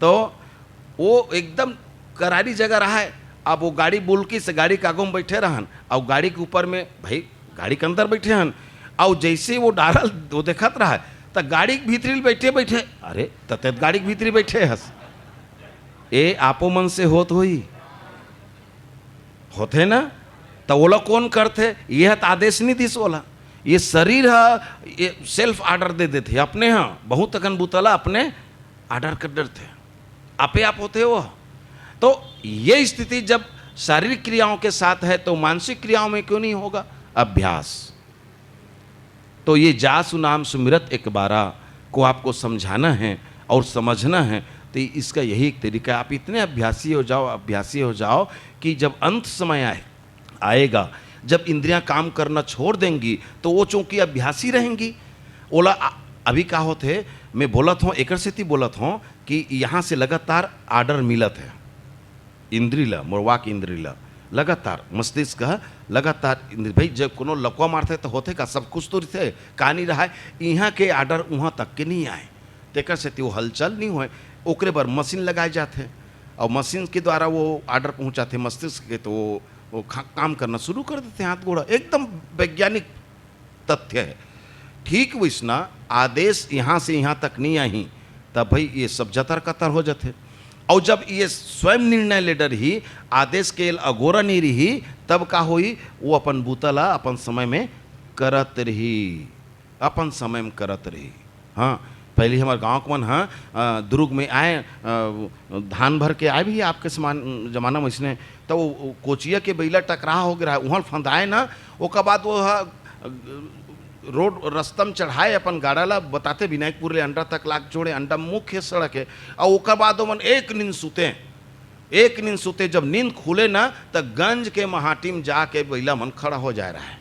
तो वो एकदम करारी जगह रहा है। अब वो गाड़ी बुलकी से गाड़ी के आगू में बैठे रहन, और गाड़ी के ऊपर में भाई गाड़ी के अंदर बैठे हन, अउ जैसे वो डारल, वो देखत रहा, त गाड़ी के भीतरी ल बैठे बैठे, "अरे, त ते गाड़ी के भीतरी बैठे हस, ए आपो मन से होत होई, होथे ना?" त ओला कौन करथे? ये ह त आदेश नहीं दिस ओला। ये शरीर ह, ये सेल्फ ऑर्डर दे देथे अपने, ह बहुत अकन बुता ला अपने ऑर्डर कर डरथे, आपे आप होथे वो। तो ये स्थिति जब शारीरिक क्रियाओं के साथ है तो मानसिक क्रियाओं में क्यों नहीं होगा? अभ्यास। तो ये जासु नाम सुमिरत एक बारा को आपको समझाना है और समझना है। तो इसका यही एक तरीका है, आप इतने अभ्यासी हो जाओ, अभ्यासी हो जाओ कि जब अंत समय आए, आएगा, जब इंद्रियां काम करना छोड़ देंगी तो वो चूंकि अभ्यासी रहेंगी। ओला आ-, अभी का होत है, मैं बोलत हूँ, एकर सेती बोलत हूँ कि यहाँ से लगातार ऑर्डर मिलत है इंद्री ला, मोर वाक इंद्री ला, लगातार मस्तिष्क ह लगातार इंद्री। भाई, जब कोनो लकवा मारथे तो होथे का? सब कुछ तो रहिथे, का नहीं रहा है? यहाँ के ऑर्डर वहाँ तक के नहीं आए, तेकर सेती वो हलचल नहीं होए। ओकरे बर मशीन लगाए जाथे और मशीन के द्वारा वो ऑर्डर पहुँचाथे मस्तिष्क के, तो वो, वो खा-, काम करना शुरू कर देथे, हाथ गोड़ा एकदम वैज्ञानिक तथ्य है। ठीक वैसना आदेश यहाँ से यहाँ तक नहीं आही, तब भाई ये सब जतर कतर हो जाथे। और जब ये स्वयं निर्णय ले डरही, आदेश के अगोरा नहीं रही, तब का होई? वो अपन बूता ला अपन समय में करत रही, अपन समय में करत रही। हाँ, पहली हमर गाँव के मन ह, अ, दुर्ग में आए, अ, धान भर के आए भी आपके समान, जमाना में इसने, तो वो, वो कोचिया के बैला टकराव हो गया, वहाँ फंदाए ना, ओकर बाद वो ह, रोड रस्ता में चढ़ाए अपन गाड़ा ला, बताते विनायकपुर ले अंडा तक लाग जोड़े, अंडा मुख्य सड़क है, और ओकर बाद ओमन एक नींद सुते, एक नींद सुते, जब नींद खुले ना, त गंज के महाटी में जाके बैला मन खड़ा हो जाए रहा है।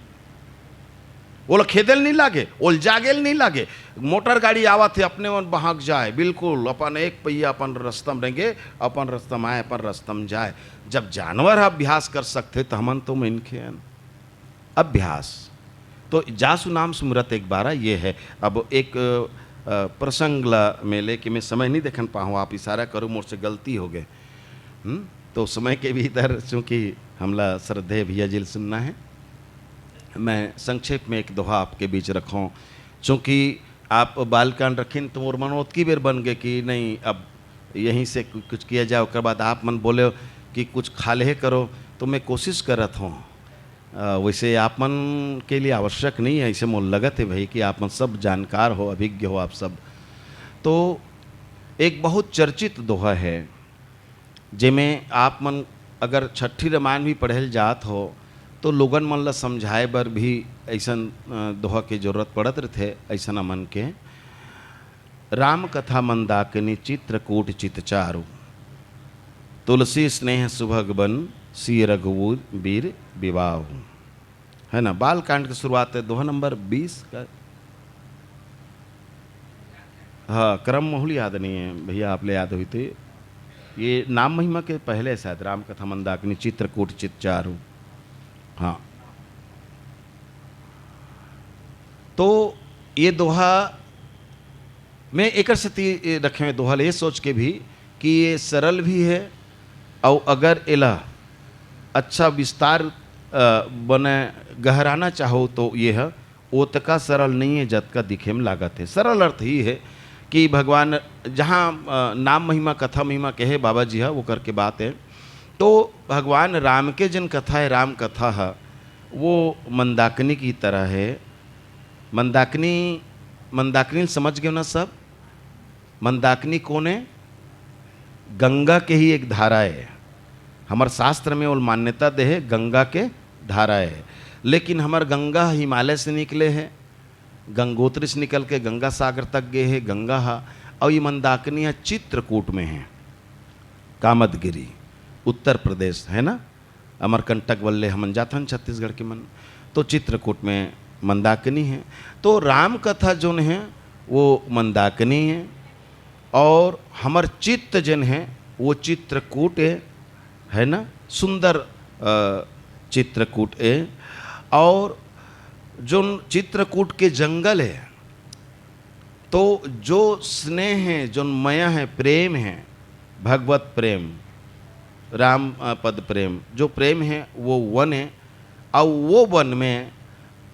ओला खेदेल नहीं लागे, ओल जागेल नहीं लागे। मोटर गाड़ी आवत है, अपने मन बहक जाए, बिल्कुल अपन एक पहिया अपन रस्ता में रेंगे, अपन रस्ता में आए, अपन रस्ता में जाए। जब जानवर ह अभ्यास कर सकथे, त हमन तो मनखे हन। अभ्यास। तो जासु नाम सुमिरत एक बारा ये है। अब एक, अ, प्रसंग ला मैं लेके, मैं समय नहीं देखन पाहूँ, आप इशारा करो, मोर से गलती हो गए। हम्म? तो समय के भी इधर, चूँकि हमला श्रद्धेय भैया जी ल सुनना है, मैं संक्षेप में एक दोहा आपके बीच रखूँ। चूँकि आप बालकांड रखिन, तो मोर मन ओतकी बेर बन गए कि नहीं, अब यहीं से कु-, कुछ किया जाए। ओकर बाद आप मन बोले कि कुछ खा ले करो, तो मैं कोशिश करत हूँ। अ, वैसे आप मन के लिए आवश्यक नहीं है, ऐसे मोर लगत है भाई कि आप मन सब जानकार हो, अभिज्ञ हो आप सब। तो एक बहुत चर्चित दोहा है, जेमे आप मन अगर छठी रामायण भी पढ़े ल जात हो, तो लोगन मन ल समझाए बर भी ऐसन, अ, दोहा के जरूरत पड़त रथे, ऐसन मन के। राम कथा मंदाकिनी चित्रकूट चित चारु, तुलसी स्नेह सुभग बन सिय रघुवीर विवाहु। है ना, बालकांड के शुरुआत है, दोहा नंबर बीस का। हाँ, क्रम मोहल याद नहीं है भैया, आप ले याद हुई थी। ये नाम महिमा के पहले शायद राम कथा मंदाकिनी चित्रकूट चित चारु। हाँ, तो ये दोहा मैं एकर सेती रखे हुए दोहा ले, ये सोच के भी कि ये सरल भी है, और अगर एला अच्छा विस्तार, अ, बने गहराना चाहो तो ये है, ओतका सरल नहीं है जतका दिखे में लागत है। सरल अर्थ ही है कि भगवान जहाँ, अ, नाम महिमा, कथा महिमा कहे बाबा जी हा, वो करके बात है। तो भगवान राम के जिन कथा है, राम कथा है, वो मंदाकिनी की तरह है। मंदाकिनी, मंदाकिनी समझ गए ना सब? मंदाकिनी कौन है? गंगा के ही एक धारा है। हमर शास्त्र में ओल मान्यता दे है, गंगा के धारा है। लेकिन हमर गंगा हिमालय से निकले है, गंगोत्री से निकल के गंगा सागर तक गए है, गंगा हा। और ये मंदाकिनी है, चित्रकूट में है, कामदगिरी, उत्तर प्रदेश, है ना? अमरकंटक बल्ले हमन जाथन छत्तीसगढ़ के मन, तो चित्रकूट में मंदाकिनी है। तो राम कथा जोन है, वो मंदाकिनी है, और हमर चित्त जन है, वो चित्रकूट है, है ना? सुंदर, अ, चित्रकूट है। और जोन चित्रकूट के जंगल है, तो जो स्नेह है, जो मया है, प्रेम है, भगवत प्रेम, राम, अ, पद प्रेम, जो प्रेम है, वो वन है। और वो वन में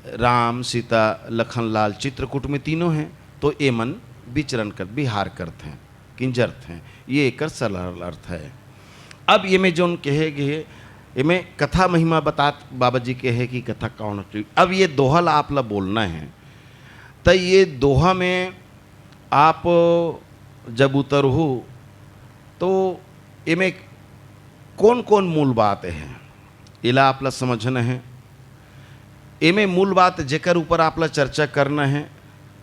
राम, सीता, लखन लाल, चित्रकूट में तीनों हैं, तो ये मन विचरण कर, विहार करते हैं, किंजरत हैं। ये एकर सरल अर्थ है। अब ये में जोन कहे गए एमे कथा महिमा बतात बाबा जी के हे कि कथा कौन होथे। अब ये दोहा ला आप ला बोलना हे, त ये दोहा में आप जब उतरहू, तो एमे कौन-कौन मूल बात हे, एला आप ला समझना हे। एमे मूल बात जेकर ऊपर आप ला चर्चा करना हे,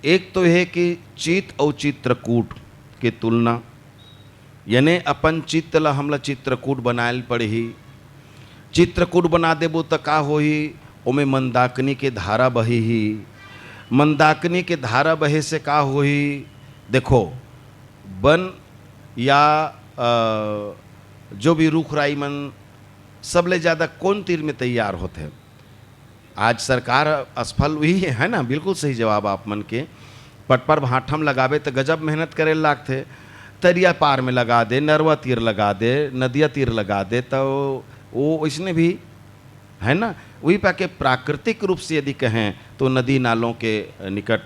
एक तो हे कि चित अउ चित्रकूट के तुलना, यानी अपन चित्त ला हमला चित्रकूट बनाए ल पड़ही। चित्रकूट बना देबो त का होही? ओमे मंदाकिनी के धारा बहिही। मंदाकिनी के धारा बहे से का होही? देखो, बन या, अ, जो भी रूख राई मन सबले ज्यादा कोन तीर में तैयार होथे? आज सरकार असफल हुई है ना, बिल्कुल सही जवाब आप मन के। पटपर भाठम लगाबे त गजब मेहनत करे ल लागथे। तरिया पार में लगा दे, नरवा तीर लगा दे, नदिया तीर लगा दे, त वो वैसने भी है ना। वही पाके प्राकृतिक रूप से यदि कहें तो नदी नालों के निकट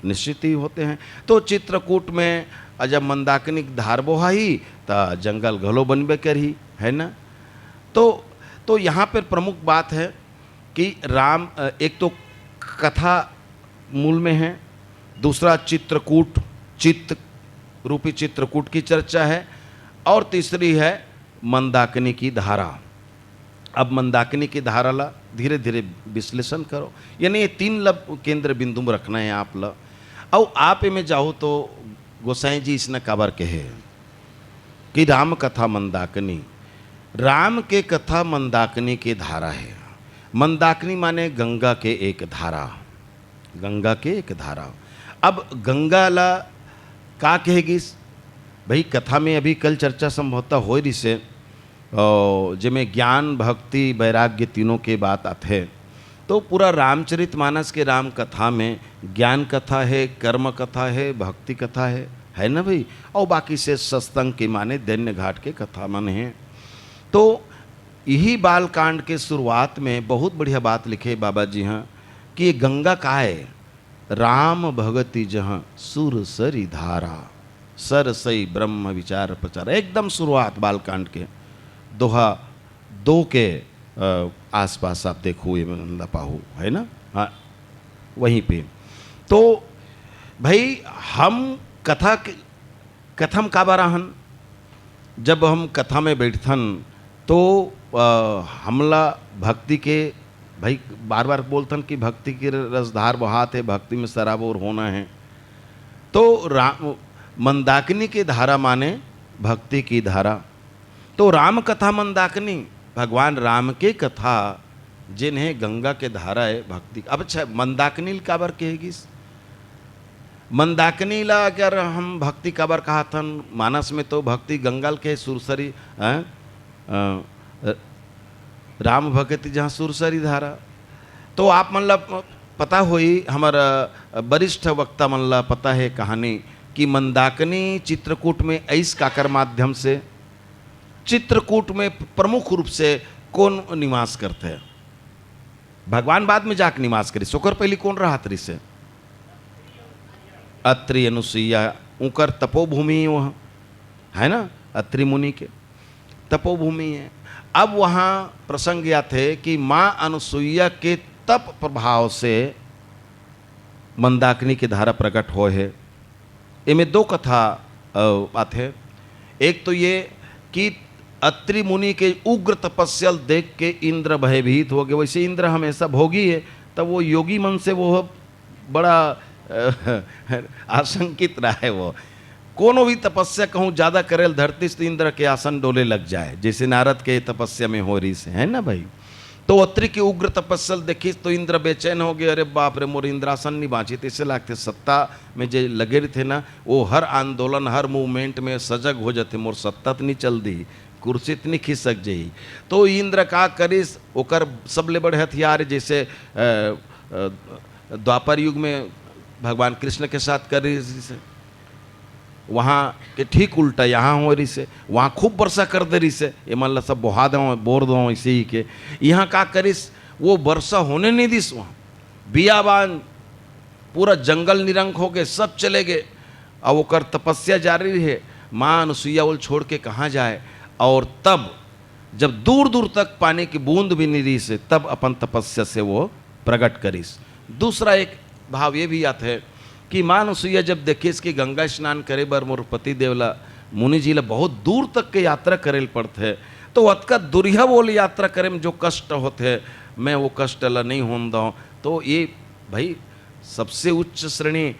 निश्चित ही होते हैं। तो चित्रकूट में जब मंदाकिनी के धार बोहाही, त जंगल घलो बनबे करही, है ना। तो, तो यहाँ पर प्रमुख बात है कि राम, अ, एक तो कथा मूल में है, दूसरा चित्रकूट, चित्त रूपी चित्रकूट की चर्चा है, और तीसरी है मंदाकिनी की धारा। अब मंदाकिनी की धारा ला धीरे-धीरे विश्लेषण करो, यानी ये तीन ला केंद्र बिंदु में रखना है आप ला। अउ आप एमे जाहू तो गोसाई जी इसने काबर कहे कि राम कथा मंदाकिनी, राम के कथा मंदाकिनी के धारा है। मंदाकिनी माने गंगा के एक धारा, गंगा के एक धारा। अब गंगा ला का कहे गिस? भाई, कथा में अभी कल चर्चा संभवतः होय रिसे, अ, जेमे ज्ञान, भक्ति, वैराग्य तीनों के बात आथे। तो पूरा रामचरित मानस के राम कथा में ज्ञान कथा है, कर्म कथा है, भक्ति कथा है, है ना भाई? और बाकी से सत्संग के माने दैन्य घाट के कथा मन है। तो यही बालकांड के शुरुआत में बहुत बढ़िया बात लिखे बाबा जी हाँ कि ये गंगा का है, राम भगति जहाँ सुर सरी धारा, सरसई ब्रह्म विचार प्रचार। एकदम शुरुआत बालकांड के दोहा दो के, अ, आसपास आप देखो, ये मन ला पाहू, है ना? हाँ, वहीं पे। तो भाई, हम कथा के, कथा में काबर आहन? जब हम कथा में बैठथन, तो, अ, हमला भक्ति के, भाई, बार-बार बोलथन कि भक्ति के रसधार बहात है, भक्ति में सराबोर होना है। तो राम, मंदाकिनी की धारा माने भक्ति की धारा। तो राम कथा मंदाकिनी, भगवान राम के कथा, जेन हे गंगा के धारा है भक्ति। अब अच्छा, मंदाकिनी ल काबर कहे गिस? मंदाकिनी ला अगर हम भक्ति काबर कहाथन, मानस में तो भक्ति गंगा ल के सुरसरी, हैं? अ, राम भगति जहाँ सुरसरी धारा। तो आप मन ला प-, पता होई, हमर, अ, वरिष्ठ वक्ता मन ला पता है कहानी कि मंदाकिनी चित्रकूट में अइस काकर माध्यम से, चित्रकूट में प्रमुख रूप से कौन निवास करथे? भगवान बाद में जाके निवास करिस, ओकर पहली कौन रहत रिसे? अत्रि अनुसुईया, उनकर तपोभूमि वहाँ, है ना, अत्रि मुनि के तपोभूमि है। अब वहाँ प्रसंग आथे कि माँ अनुसुईया के तप प्रभाव से मंदाकिनी के धारा प्रकट होय हे। एमे दो कथा, अ, आथे। एक तो ये कि अत्रि मुनि के उग्र तपस्या ल देख के इंद्र भयभीत हो गए। वैसे इंद्र हमेशा भोगी है, तब वो योगी मन से वो बड़ा, अ, आशंकित रहा है। वो कोनो भी तपस्या कहूँ ज्यादा करे ल धरतीस तो इंद्र के आसन डोले लग जाए, जैसे नारद के तपस्या में हो रहिस हे, है ना भाई? तो अत्रि के उग्र तपस्या ल देखिस तो इंद्र बेचैन हो गए, "अरे बाप रे, मोर इंद्रासन नहीं बाँचिस।" तैसे लागथे, सत्ता में जे लगे रहिथे ना, वो हर आंदोलन, हर मूवमेंट में सजग हो जाथे, "मोर सत्ता त नहीं चल दी, कुर्सी त नहीं खिसक जाही।" तो इंद्र का करिस, ओकर सबले बड़े हथियार जैसे, अ, अ, द्वापर युग में भगवान कृष्ण के साथ करे रहिस हे, वहाँ के ठीक उल्टा यहाँ हो रहिस हे, वहाँ खूब वर्षा कर दे रहिस हे, ये मन ला सब बोहा दो, बोर दो, इसे ही के। यहाँ का करिस, वो वर्षा होने नहीं दिस वहाँ, बियाबान, पूरा जंगल निरंक हो गए, सब चले गए। अब ओकर तपस्या जारी रहे, माँ अनुसुईया ओल छोड़ के कहाँ जाए? और तब जब दूर दूर तक पानी की बूंद भी नहीं रहिस हे, तब अपन तपस्या से वो प्रगट करिस। दूसरा एक भाव ये भी आथे कि माँ अनसुईया जब देखिस कि गंगा स्नान करे बर मोर पति देव ला, मुनि जी ला बहुत दूर तक के यात्रा करे ल पड़थे, तो अतका दुरिहा वो यात्रा करे में जो कष्ट होथे, मैं वो कष्ट ला नहीं होन दंव। तो ये भाई, सबसे उच्च श्रेणी,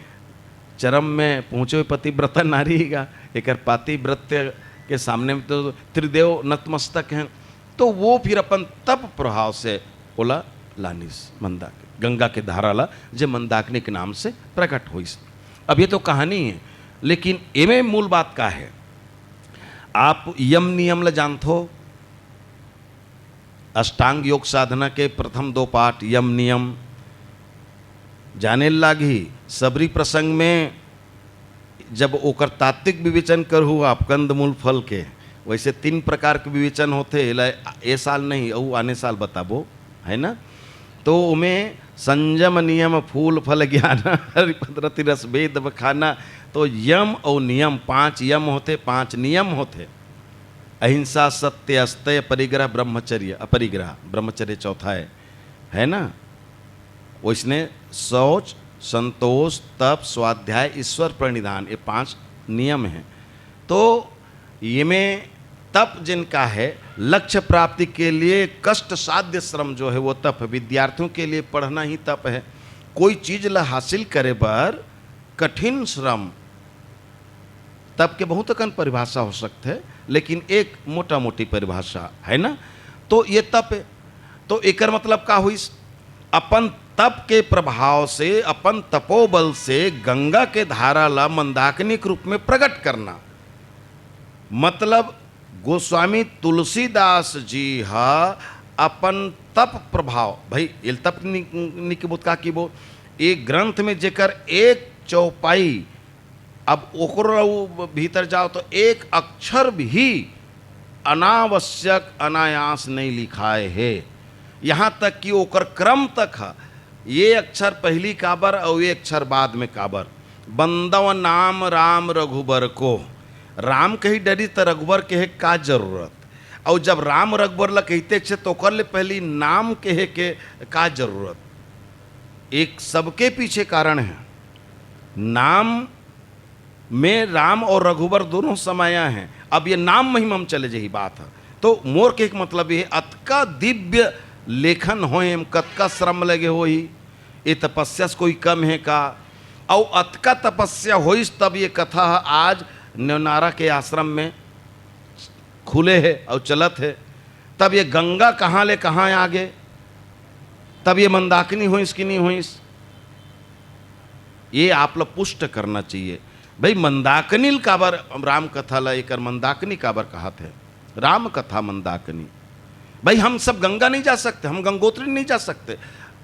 चरम में पहुँचे हुए पतिव्रता नारी ही गा। एकर पातिव्रत्य के सामने में तो त्रिदेव नतमस्तक हैं। तो वो फिर अपन तप प्रभाव से ओला लानिस मंदाकिनी, गंगा के धारा ला, जे मंदाकिनी के नाम से प्रकट होइस। अब ये तो कहानी है, लेकिन एमे मूल बात का है? आप यम नियम ला जानथो? अष्टांग योग साधना के प्रथम दो पाठ यम नियम जाने लागही। सबरी प्रसंग में जब ओकर तात्विक विवेचन करहू आप कंदमूल फल के, वैसे तीन प्रकार के विवेचन होथे, एला ए साल नहीं, अउ आने साल बताबो, है ना? तो ओमे संयम नियम फूल फल ज्ञान हरि पद रति रस भेद बखाना, तो यम अउ नियम, पांच यम होथे, पांच नियम होथे। अहिंसा, सत्य, अस्तय, परिग्रह, ब्रह्मचर्य, अपरिग्रह, ब्रह्मचर्य चौथा है, है ना? वैसने शौच, संतोष, तप, स्वाध्याय, ईश्वर प्रणिधान, ये पांच नियम हैं। तो ये में तप जिनका है, लक्ष्य प्राप्ति के लिए कष्ट साध्य श्रम जो है, वो तप है। विद्यार्थियों के लिए पढ़ना ही तप है। कोई चीज ला हासिल करे बर कठिन श्रम, तप के बहुत अकन परिभाषा हो सकथे, लेकिन एक मोटा मोटी परिभाषा है ना, तो ये तप है। तो एकर मतलब का होइस? अपन तप के प्रभाव से, अपन तपोबल से गंगा के धारा ला मंदाकिनी के रूप में प्रकट करना। मतलब गोस्वामी तुलसीदास जी ह अपन तप प्रभाव, भाई, ये तप नि-, निकिबोत का किबो, एक ग्रंथ में जेकर एक चौपाई, अब ओकरो भीतर जाओ तो एक अक्षर भी अनावश्यक, अनायास नहीं लिखाए हे। यहाँ तक कि ओकर क्रम तक ह, ये अक्षर पहली काबर अउ ये अक्षर बाद में काबर। बंदव नाम राम रघुबर को। राम कही डरी त रघुबर कहे का जरूरत? अउ जब राम रघुबर ला कहिते छे, तो ओकर ले पहली नाम कहे के का जरूरत? एक सबके पीछे कारण है। नाम में राम और रघुबर दोनों समाया हैं। अब ये नाम महिमा में चले जही बात है। तो मोर के एक मतलब ये, अतका दिव्य लेखन होए, एम कतका श्रम लगे होही, ये तपस्या से कोई कम है का? अउ अतका तपस्या होइस, तब ये कथा ह आज नेवनारा के आश्रम में खुले हे अउ चलत हे। तब ये गंगा कहाँ ले कहाँ आ गे? तब ये मंदाकिनी होइस कि नहीं होइस? ये आप लोग पुष्ट करना चाहिए। भाई, मंदाकिनी ल काबर राम कथा ला एकर मंदाकिनी काबर कहत हे? राम कथा मंदाकिनी। भाई, हम सब गंगा नहीं जा सकते, हम गंगोत्री नहीं जा सकते,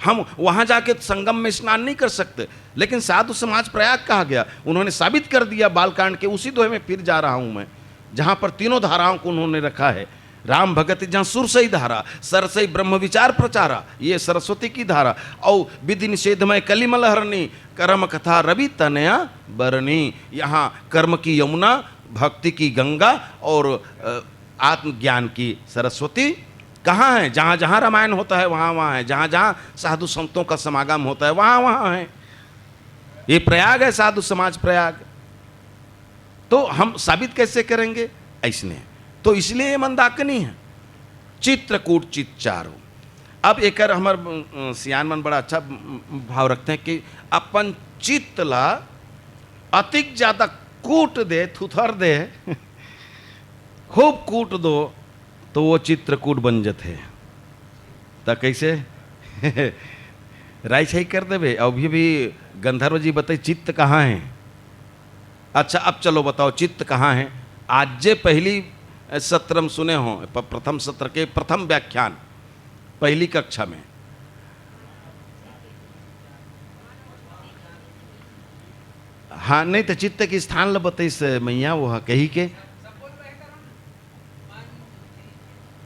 हम वहाँ जाके संगम में स्नान नहीं कर सकते। लेकिन साधु समाज प्रयाग कहा गया, उन्होंने साबित कर दिया बालकांड के। उसी दोहे में फिर जा रहा हूँ मैं, जहाँ पर तीनों धाराओं को उन्होंने रखा है। राम भगति जहाँ सुरसई धारा, सरसई ब्रह्म विचार प्रचारा, ये सरस्वती की धारा। और विधि निषेधमय कलिमल हरणी, कर्म कथा रवि तनया बरणी। यहाँ कर्म की यमुना, भक्ति की गंगा और, अ, आत्मज्ञान की सरस्वती कहाँ है? जहाँ जहाँ रामायण होता है, वहाँ वहाँ है। जहाँ जहाँ साधु संतों का समागम होता है, वहाँ वहाँ है। ये प्रयाग है, साधु समाज प्रयाग। तो हम साबित कैसे करेंगे? ऐसने। तो इसलिए ये मंदाकिनी है। चित्रकूट चित चारो। अब एकर हमर, अ, सियान मन बड़ा अच्छा, अ, भाव रखते हैं कि अपन चित्त ला अतिक ज्यादा कूट दे, थुथर दे, खूब कूट दो, तो वो चित्रकूट बन जथे। त कैसे? राई छाई कर देबे। अभी भी गंधर्व जी बताई, चित्त कहाँ है? अच्छा, अब चलो बताओ, चित्त कहाँ है? आज जे पहली, अ, सत्र में सुने हो, प-, प्रथम सत्र के प्रथम व्याख्यान, पहली कक्षा में। हाँ, नहीं तो चित्त के स्थान ल बतइस मैया, वो ह कही के।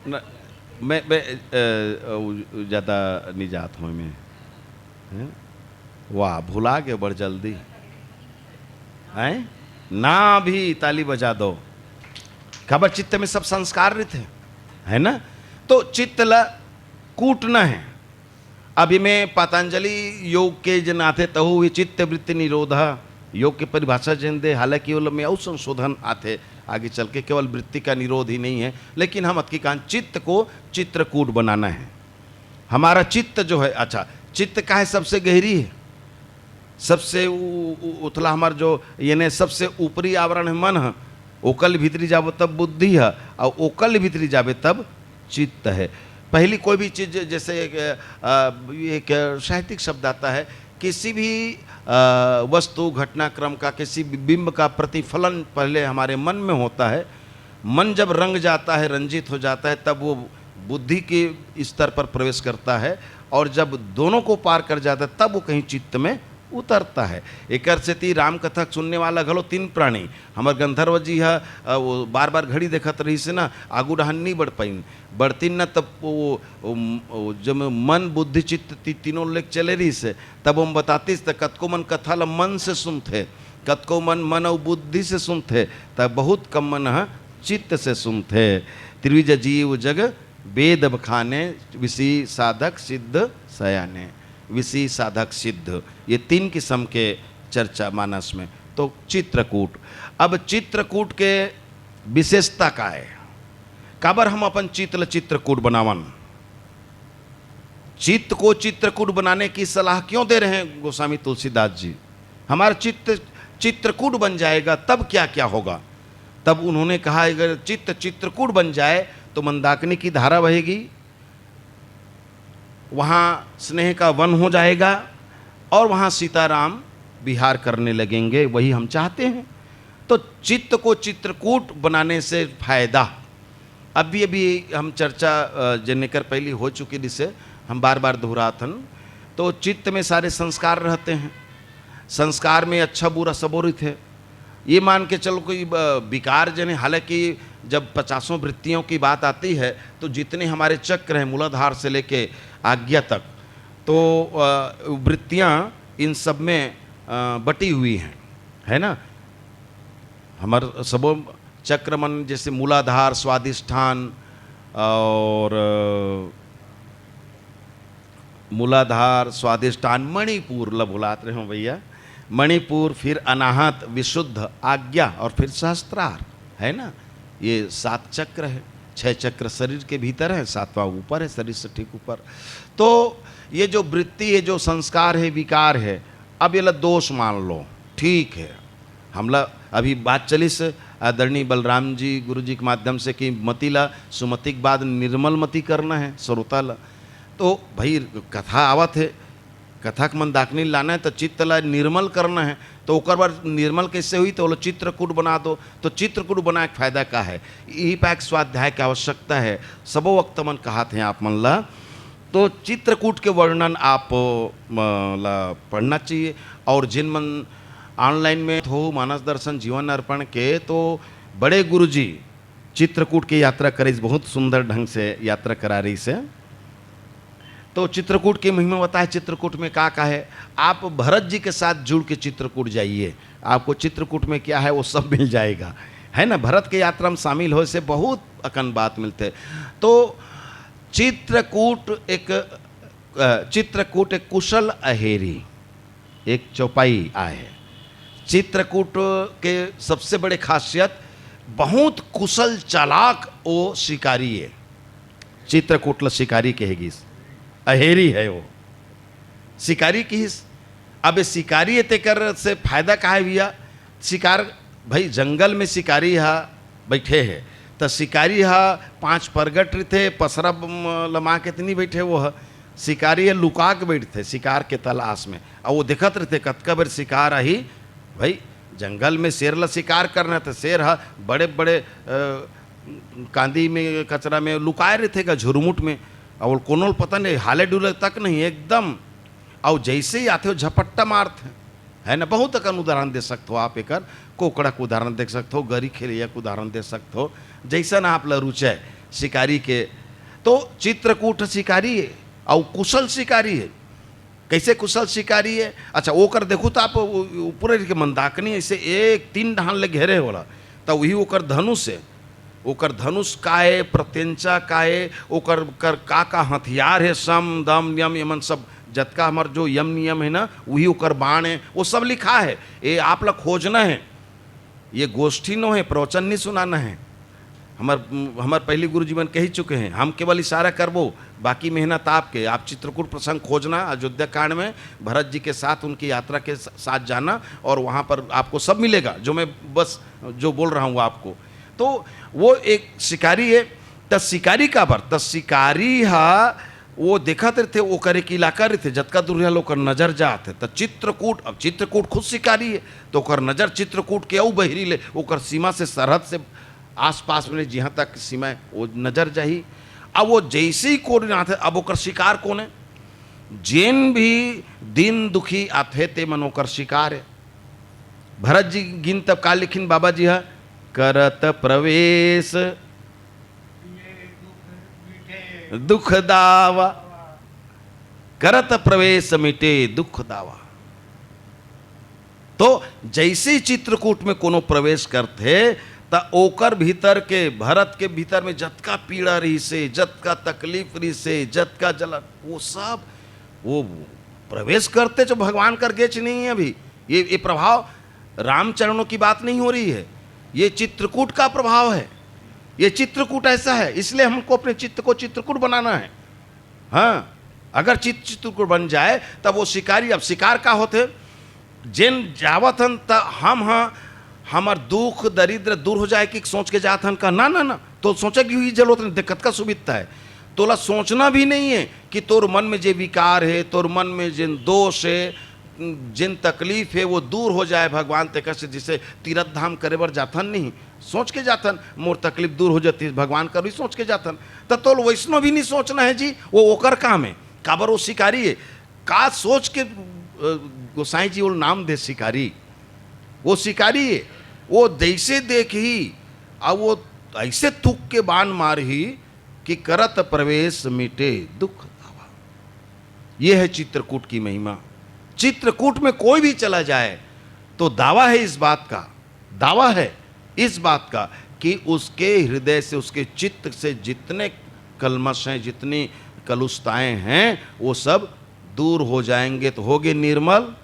न, मैं, मैं, अ, अ, उ, उ ज्यादा नहीं जात हूँ मैं। हैं? वाह, भुला गए बड़ जल्दी। हैं? ना भी ताली बजा दो। काबर चित्त में सब संस्कार रहिथे। है ना? तो चित्त ला कूटना है। अभी में पतंजलि योग के जन आथे, तहु भी चित्त वृत्ति निरोध योग के परिभाषा जन दे, हालांकि वो में अउ संशोधन आथे आगे चल के, केवल वृत्ति का निरोध ही नहीं है, लेकिन हम अतकी कहान चित्त को चित्रकूट बनाना है। हमारा चित्त जो है, अच्छा, चित्त का है सबसे गहरी है, सबसे उ-, उ-, उथला हमार जो, यानी सबसे ऊपरी आवरण है मन है, ओकर भीतरी जाबो तब बुद्धि है, और ओकर भीतरी जाबे तब चित्त है। पहली कोई भी चीज, जैसे एक, अ, एक साहित्यिक शब्द आता है, किसी भी, अ, वस्तु, घटनाक्रम का, किसी भी बिंब का प्रतिफलन पहले हमारे मन में होता है। मन जब रंग जाता है, रंजित हो जाता है, तब वो बुद्धि के स्तर पर प्रवेश करता है, और जब दोनों को पार कर जाता है, तब वो कहीं चित्त में उतरता है। एकर सेती राम कथा सुनने वाला घलो तीन प्राणी, हमर गंधर्व जी ह, अ, वो बार बार घड़ी देखत रहिस ना, आगू डहन नी बढ़ पाइन, बढ़तिन ना, तब वो, वो, वो जब मन बुद्धि चित्त ती-, तीनों लेके चले रहिस, तब हम बतातिस, त कतको मन कथा ल मन से सुनथे, कतको मन मन अउ बुद्धि से सुनथे, त बहुत कम मन ह चित्त से सुनथे। त्रिविज जीव जग वेद बखाने, विषी साधक सिद्ध सयाने। विषी साधक सिद्ध, ये तीन किस्म के चर्चा मानस में। तो चित्रकूट, अब चित्रकूट के विशेषता का है? काबर हम अपन चित्त ल चित्रकूट बनावन? चित्त को चित्रकूट बनाने की सलाह क्यों दे रहे हैं गोस्वामी तुलसीदास जी? हमारा चित्त चित्रकूट बन जाएगा, तब क्या क्या होगा? तब उन्होंने कहा, अगर चित्त चित्रकूट बन जाए तो मंदाकिनी की धारा बहेगी, वहाँ स्नेह का वन हो जाएगा और वहाँ सीताराम विहार करने लगेंगे, वही हम चाहते हैं। तो चित्त को चित्रकूट बनाने से फायदा, अभी अभी हम चर्चा, अ, जेन एकर पहली हो चुकी, जिसे हम बार बार दोहरात हन, तो चित्त में सारे संस्कार रहते हैं। संस्कार में अच्छा बुरा सबो रहिथे। ये मान के चलो कि, अ, विकार जने, हालांकि जब पचासों वृत्तियों की बात आती है, तो जितने हमारे चक्र हैं, मूलाधार से लेके आज्ञा तक, तो, अ, वृत्तियाँ इन सब में, अ, बटी हुई हैं, है ना? हमर सबो चक्र मन, जैसे मूलाधार, स्वादिष्ठान और, अ, मूलाधार, स्वादिष्ठान, मणिपुर ल भुलात रहे हो भैया, मणिपुर, फिर अनाहत, विशुद्ध, आज्ञा और फिर सहस्त्रार, है ना? ये सात चक्र है, छह चक्र शरीर के भीतर है, सातवां ऊपर है, शरीर से ठीक ऊपर। तो ये जो वृत्ति है, जो संस्कार है, विकार है, अब ये ला दोष मान लो, ठीक है, हमला अभी बात चलिस आदरणीय बलराम जी गुरु जी के माध्यम से कि मति ला सुमति के बाद निर्मल मति करना है, श्रोता ला। तो भाई, कथा आवत है, कथा के मंदाकिनी लाना है, तो चित्त ला निर्मल करना है। तो ओकर बर निर्मल कैसे हुई? तो बोलो, चित्रकूट बना दो। तो चित्रकूट बनाए के फायदा का है? यही पाए के स्वाध्याय के आवश्यकता है। सबो वक्त मन कहात हैं आप मन ला, तो चित्रकूट के वर्णन आप, म, ला पढ़ना चाहिए। और जिन मन online में हो मानस दर्शन जीवन अर्पण के, तो बड़े गुरुजी चित्रकूट के यात्रा करिस, बहुत सुंदर ढंग से यात्रा करा रहिस हे। तो चित्रकूट की महिमा बताए, चित्रकूट में का का है। आप भरत जी के साथ जुड़ के चित्रकूट जाइए, आपको चित्रकूट में क्या है वो सब मिल जाएगा, है ना। भरत के यात्रा में शामिल होए से बहुत अकन बात मिलथे। तो चित्रकूट एक, अ, चित्रकूट एक कुशल अहेरी, एक चौपाई आए हे। चित्रकूट के सबसे बड़े खासियत, बहुत कुशल चालाक वो शिकारी हे। चित्रकूट ल शिकारी कहे गिस, अहेरी हे वो। शिकारी किहिस। अब ये शिकारी हे, तेकर से फायदा का हे भैया? शिकार, भाई, जंगल में शिकारी ह बैठे हे, त शिकारी ह पांच परगट रहिथे, पसरा म-, लमा के त नी बैठे वो ह। शिकारी ह लुका के बैठथे शिकार के तलाश में, अउ वो देखत रहिथे कतका बेर शिकार आही। भाई, जंगल में शेर ला शिकार करना, त शेर ह बड़े-बड़े, अ, कांदी में, कचरा में लुकाए रहिथे गा, झुरमुट में, अउ कोनो ल पता नहीं, हाले डुले तक नहीं, एकदम। अउ जैसे ही आथे, वो झपट्टा मारथे, है ना। बहुत अकन उदाहरण दे सकथो आप एकर, कोकड़ा के उदाहरण दे सकथो, गरी खेलैया के उदाहरण दे सकथो, जैसन आप ला रुचे शिकारी के। तो चित्रकूट शिकारी हे, अउ कुशल शिकारी हे। कैसे कुशल शिकारी हे? अच्छा, ओकर देखू तो आप उ-, ऊपरे के मंदाकिनी ऐसे एक तीन डहान ले घेरे होला, त वही ओकर धनुष हे। ओकर धनुष का हे, प्रत्यंचा का हे, ओकर कर का का हथियार हे, सम दम यम, एमन सब जतका हमर जो यम नियम हे ना, वही ओकर बाण हे, वो सब लिखा हे। ये आप ला खोजना हे, ये गोष्ठी नो हे, प्रवचन नहीं सुनाना हे। हमर हमर पहली गुरु जी मन कही चुके हे, हम केवल इशारा करबो, बाकी मेहनत आपके। आप चित्रकूट प्रसंग खोजना, अयोध्या कांड में भरत जी के साथ उनकी यात्रा के सा-, साथ जाना, और वहाँ पर आपको सब मिलेगा जो मैं बस जो बोल रहा हूँ आपको। तो वो एक शिकारी हे, त शिकारी काबर, त शिकारी हा वो देखत रहिथे, ओकर एक इलाका रहिथे, जतका दूर रहल ओकर नजर जात हे। त चित्रकूट, अब चित्रकूट खुद शिकारी हे, त ओकर नजर चित्रकूट के अउ बहिरी ले, ओकर सीमा से, सरहद से आसपास में जिहाँ तक सीमा हे, वो नजर जाही। अब वो जैसे ही कोरिन आथे, अब ओकर शिकार कोन हे? जेन भी दीन दुखी आथे, ते मन ओकर शिकार हे। भरत जी गिन तब का लिखिन बाबा जी ह, करत प्रवेश दुख दावा, करत प्रवेश मिटे दुख दावा। तो जैसे ही चित्रकूट में कोनो प्रवेश करथे, त ओकर भीतर के, भरत के भीतर में जतका पीड़ा रहिसे, जतका तकलीफ रहिसे, जतका जलन, वो सब, वो प्रवेश करथे जो भगवान कर गेच नहीं है अभी। ये, ये प्रभाव रामचरणों की बात नहीं हो रही है, ये चित्रकूट का प्रभाव है। ये चित्रकूट ऐसा है, इसलिए हमको अपने चित्त को चित्रकूट बनाना है। हाँ, अगर चित्त चित्रकूट बन जाए, तब वो शिकारी, अब शिकार का होथे, जेन जावत हन, त हम ह, हमर दुख दरिद्र दूर हो जाए कि सोच के जात हन का? ना, ना, ना, तो सोचे की ही जरूरत नहीं, देख कतका सुविधा है। तोला सोचना भी नहीं है कि तोर मन में जे विकार है, तोर मन में जेन दोष है, जेन तकलीफ है, वो दूर हो जाए भगवान तेकर से, जिसे तीरथ धाम करे बर जाथन नहीं, सोच के जाथन, मोर तकलीफ दूर हो जाती, भगवान कर भी सोच के जाथन। त तोल वैष्णव भी नहीं सोचना है जी, वो ओकर काम है, काबर वो शिकारी है। का सोच के, अ, गोसाई जी वो नाम दे शिकारी, वो शिकारी है, वो जैसे देखही, अब वो ऐसे थूक के बाण मारही कि करत प्रवेश मिटे दुख दावा। ये है चित्रकूट की महिमा। चित्रकूट में कोई भी चला जाए, तो दावा है इस बात का, दावा है इस बात का कि उसके हृदय से, उसके चित्त से जितने कलमश हैं, जितनी कलुषताएं हैं, वो सब दूर हो जाएंगे। तो हो गए निर्मल,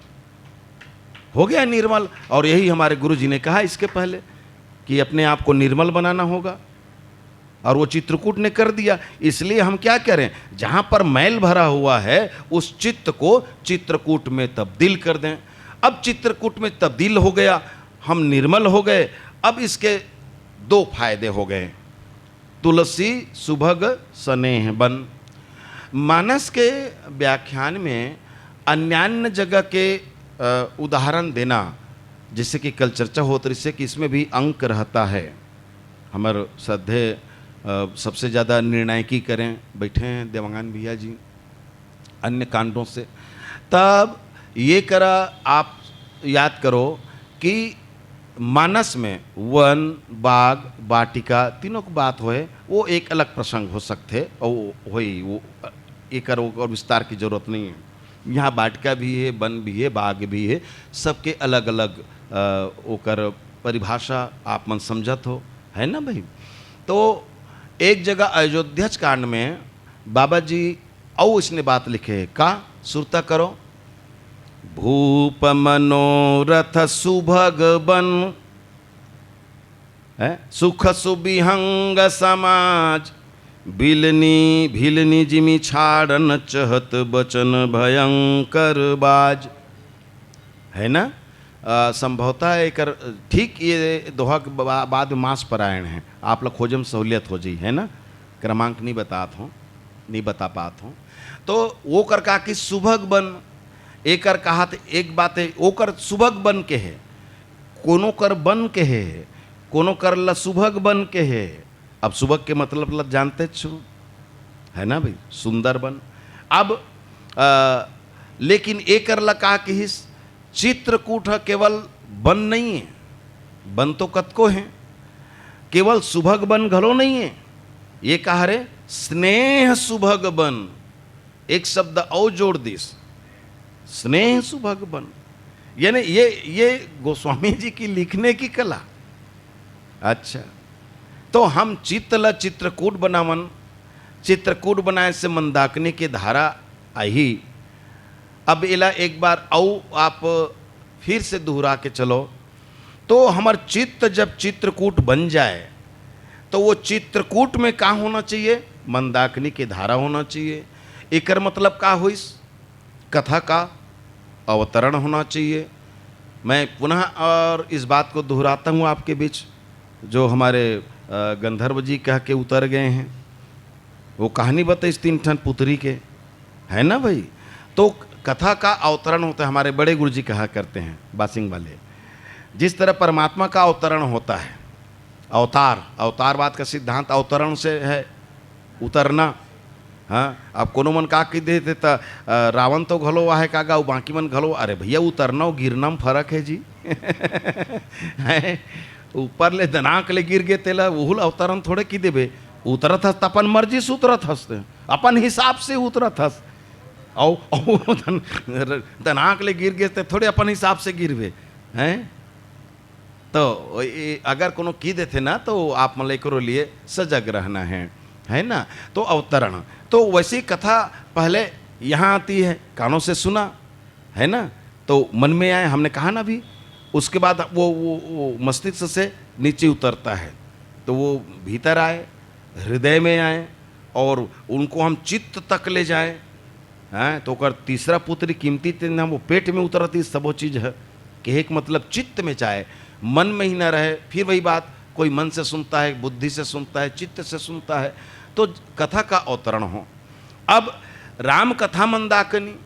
हो गया निर्मल। और यही हमारे गुरु जी ने कहा इसके पहले कि अपने आप को निर्मल बनाना होगा, और वो चित्रकूट ने कर दिया। इसलिए हम क्या करें, जहाँ पर मैल भरा हुआ है, उस चित्त को चित्रकूट में तब्दील कर दें। अब चित्रकूट में तब्दील हो गया, हम निर्मल हो गए। अब इसके दो फायदे हो गए। तुलसी सुभग स्नेह बन। मानस के व्याख्यान में अन्यान्य जगह के, अ, उदाहरण देना, जैसे कि कल चर्चा होत रहिसे कि इसमें भी अंक रहता है। हमर श्रद्धेय, अ, सबसे ज़्यादा निर्णायकी करें, बैठे हैं देवांगन भैया जी, अन्य कांडों से। तब ये करा, आप याद करो कि मानस में वन, बाग, बाटिका, तीनों की बात होए, वो एक अलग प्रसंग हो सकते, और वो होई, वो एकर ओकर विस्तार की जरूरत नहीं है। यहाँ बाटिका भी है, वन भी है, बाग भी है, सबके अलग-अलग, अ, ओकर परिभाषा आप मन समझत हो, है ना भाई? तो एक जगह अयोध्याच कांड में बाबा जी अउ इसने बात लिखे हे, का? सुरता करो, भूप मनोरथ सुभग बन, हैं? सुख सुबिहंग समाज, बिलनी भिलनी जिमि छाड़न चहत बचन भयंकर बाज। है ना? अ, संभवतः एकर ठीक ये दोहा के बा-, बाद में मास परायण है, आप लोग खोजे में सहूलियत हो जाई, है ना? क्रमांक नहीं बतात हों, नहीं बता पात हों। तो वो कर कहा कि सुभग बन, एकर कहा त एक बात है, ओकर सुभग बन के है, कोनो कर बन के है, कोनो कर ला सुभग बन के है। अब सुभग के मतलब ला जानते छो, है ना भाई, सुंदर बन। अब, अ, लेकिन एकर ला का किहिस, चित्रकूट ह केवल बन नहीं है, बन तो कतको है, केवल सुभग बन घलो नहीं है। ये कहा रे, स्नेह सुभग बन, एक शब्द और जोड़ दिस, स्नेह सुभग बन। यानी ये, ये गोस्वामी जी की लिखने की कला। अच्छा, तो हम चित्त ल चित्रकूट बनावन, चित्रकूट बनाए से मंदाकिनी के धारा आही। अब एला एक बार अउ आप फिर से दोहरा के चलो, तो हमर चित्त जब चित्रकूट बन जाए, तो वो चित्रकूट में का होना चाहिए? मंदाकिनी के धारा होना चाहिए। एकर मतलब का होइस? कथा का अवतरण होना चाहिए। मैं पुनः और इस बात को दोहराता हूँ आपके बीच, जो हमारे, अ, गंधर्व जी कह के उतर गए हैं, वो कहानी बताइस तीन ठन पुतरी के, है ना भाई? तो कथा का अवतरण होता है, हमारे बड़े गुरु जी कहा करते हैं बासिंग वाले, जिस तरह परमात्मा का अवतरण होता है, अवतार, अवतारवाद का सिद्धांत अवतरण से है, उतरना। हाँ, अब कोनो मन का कहि देथे त, अ, रावण तो घलो आहे का गा, अउ बाकी मन घलो, अरे भैया, उतरना अउ गिरना म फरक है जी। हैं? ऊपर ले दनाक ले गिर गे तेला, उहू ल अवतरण थोड़े कहि देबे। उतरत हस त अपन मर्जी से उतरत हस ते, अपन हिसाब से उतरत हस। अउ, अउ दन-, दनाक ले गिर गे ते थोड़े अपन हिसाब से गिरबे, हैं? तो ए, अगर कोनो कहि देथे ना, तो आप मन ल एकरो लिए सजग रहना है, है ना? तो अवतरण, तो वैसी कथा पहले यहाँ आती है, कानों से सुना, है ना? तो मन में आए, हमने कहा ना अभी, उसके बाद वो, वो, वो मस्तिष्क से नीचे उतरता है, तो वो भीतर आए, हृदय में आए, और उनको हम चित्त तक ले जाएं, हैं, तो ओकर तीसरा पुत्री कीमती तेन वो पेट में उतरत, ई सबो चीज है, कहे के मतलब चित्त में जाए, मन में ही ना रहे। फिर वही बात, कोई मन से सुनता है, बुद्धि से सुनता है, चित्त से सुनता है, तो कथा का अवतरण हो। अब राम कथा मंदाकिनी,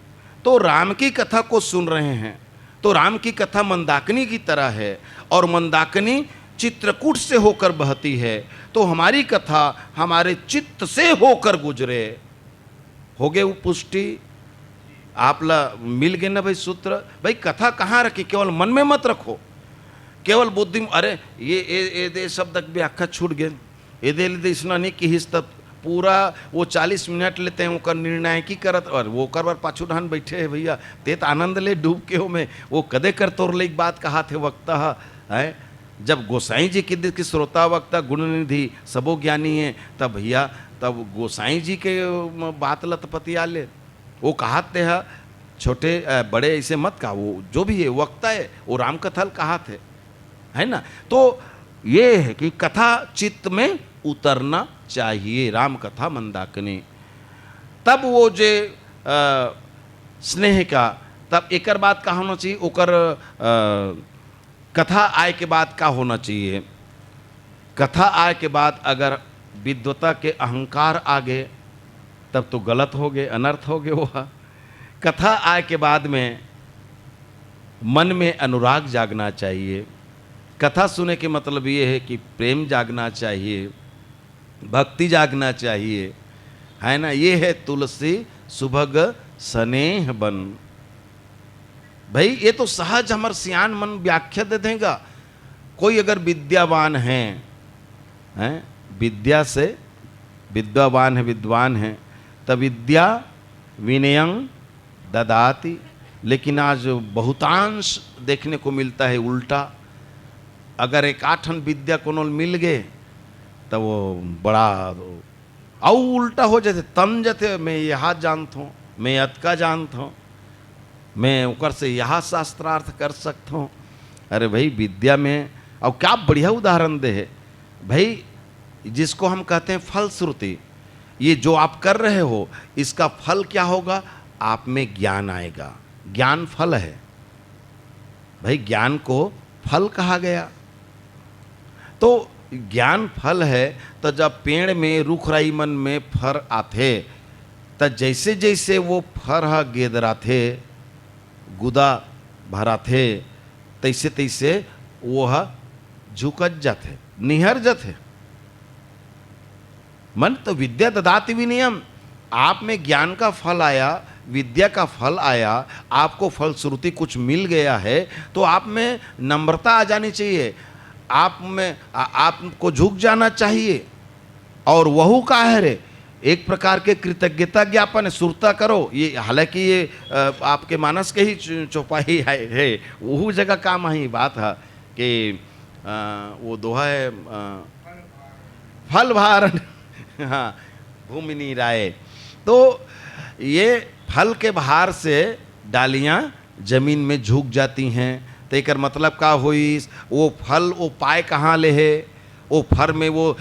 तो राम की कथा को सुन रहे हैं, तो राम की कथा मंदाकिनी की तरह है, और मंदाकिनी चित्रकूट से होकर बहती है, तो हमारी कथा हमारे चित्त से होकर गुजरे। हो गे वो पुष्टि, आप ला मिल गे ना भाई सूत्र। भाई, कथा कहाँ रखी? केवल मन में मत रखो, केवल बुद्धि में। अरे, ये, ये, ये दे शब्द के व्याख्या छूट गे, ये दे, ये दे इसना नहीं किहिस, तब पूरा वो चालीस मिनट लेते हैं, ओकर निर्णायकी करत, और वो ओकर बर पाछू ढान बैठे है भैया, ते त आनंद ले डूब के हो में, वो कदे कर तोर ले एक बात कहा थे वक्ता है, हैं? जब गोसाई जी के दिस के श्रोता वक्ता गुण निधि सबो ज्ञानी है, तब भैया, तब गोसाई जी के, म, बात ल त पतिया ले। वो कहात ते ह छोटे, अ, बड़े ऐसे मत कहा, वो जो भी है वक्ता है, वो राम कथा ल कहात है, है ना? तो ये है कि कथा चित्त में उतरना चाहिए, राम कथा मंदाकिनी। तब वो जे, अ, स्नेह का, तब एकर बाद का होना चाहिए, ओकर, अ, कथा आए के बाद का होना चाहिए? कथा आए के बाद अगर विद्वता के अहंकार आ गे, तब तो गलत हो गे, अनर्थ हो गे वो ह। कथा आए के बाद में मन में अनुराग जागना चाहिए। कथा सुने के मतलब ये है कि प्रेम जागना चाहिए, भक्ति जागना चाहिए, है ना? ये है तुलसी सुभग स्नेह बन। भाई, ये तो सहज हमर सियान मन व्याख्या दे देगा। कोई अगर विद्यावान है, हैं, विद्या से विद्यावान है, विद्वान है, त विद्या विनयं ददाति। लेकिन आज बहुतांश देखने को मिलता है उल्टा। अगर एक आठन विद्या कोनो ल मिल गे, त वो बड़ा अउ उल्टा हो जाथे, तन जाथे, "मैं यहा जानत हूँ, मैं अतका जानत हूँ, मैं ओकर से यहा शास्त्रार्थ कर सकत हूँ।" अरे भाई, विद्या में, अउ क्या बढ़िया उदाहरण दे है भाई, जिसको हम कहते हैं फलश्रुति। ये जो आप कर रहे हो, इसका फल क्या होगा? आप में ज्ञान आएगा। ज्ञान फल है भाई, ज्ञान को फल कहा गया। तो ज्ञान फल है, तो जब पेड़ में, रुख राई मन में फर आथे, त जैसे जैसे वो फर ह गेदराथे, गुदा भराथे, तैसे तैसे वो ह झुकत जाथे, निहर जाथे। मन तो विद्या ददाति विनयम, आप में ज्ञान का फल आया, विद्या का फल आया, आपको फलश्रुति कुछ मिल गया है, तो आप में नम्रता आ जानी चाहिए, आप में, आ-, आपको झुक जाना चाहिए। और वहू का है रे, एक प्रकार के कृतज्ञता ज्ञापन है, सुरता करो। ये, हालांकि ये, अ, आपके मानस के ही चौ-, चौपाई है, है, वहू जगह काम आई बात है कि, अ, वो दोहा है, अ, फल भारण हाँ, भूमि नीराए। तो ये फल के भार से डालियां जमीन में झुक जाती हैं। तो एकर मतलब का होइस? वो फल वो पाए कहाँ ले हे? वो फर में वो अ,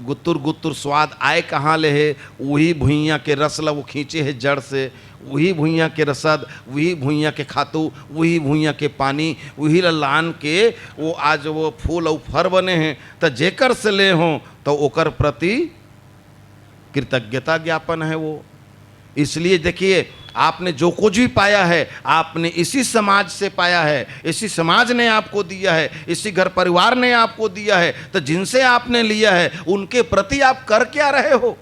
गुत्तुर गुत्तुर स्वाद आए कहाँ ले हे? वही भुइयां के रस ला वो खींचे हे जड़ से। वही भुइयां के रसद, वही भुइयां के खातू, वही भुइयां के पानी, वही ला लान के वो आज वो फूल अउ फर बने हैं। त जेकर से ले हों तो ओकर प्रति कृतज्ञता ज्ञापन है वो। इसलिए देखिए, आपने जो कुछ भी पाया है, आपने इसी समाज से पाया है। इसी समाज ने आपको दिया है, इसी घर परिवार ने आपको दिया है। तो जिनसे आपने लिया है, उनके प्रति आप कर क्या रहे हो?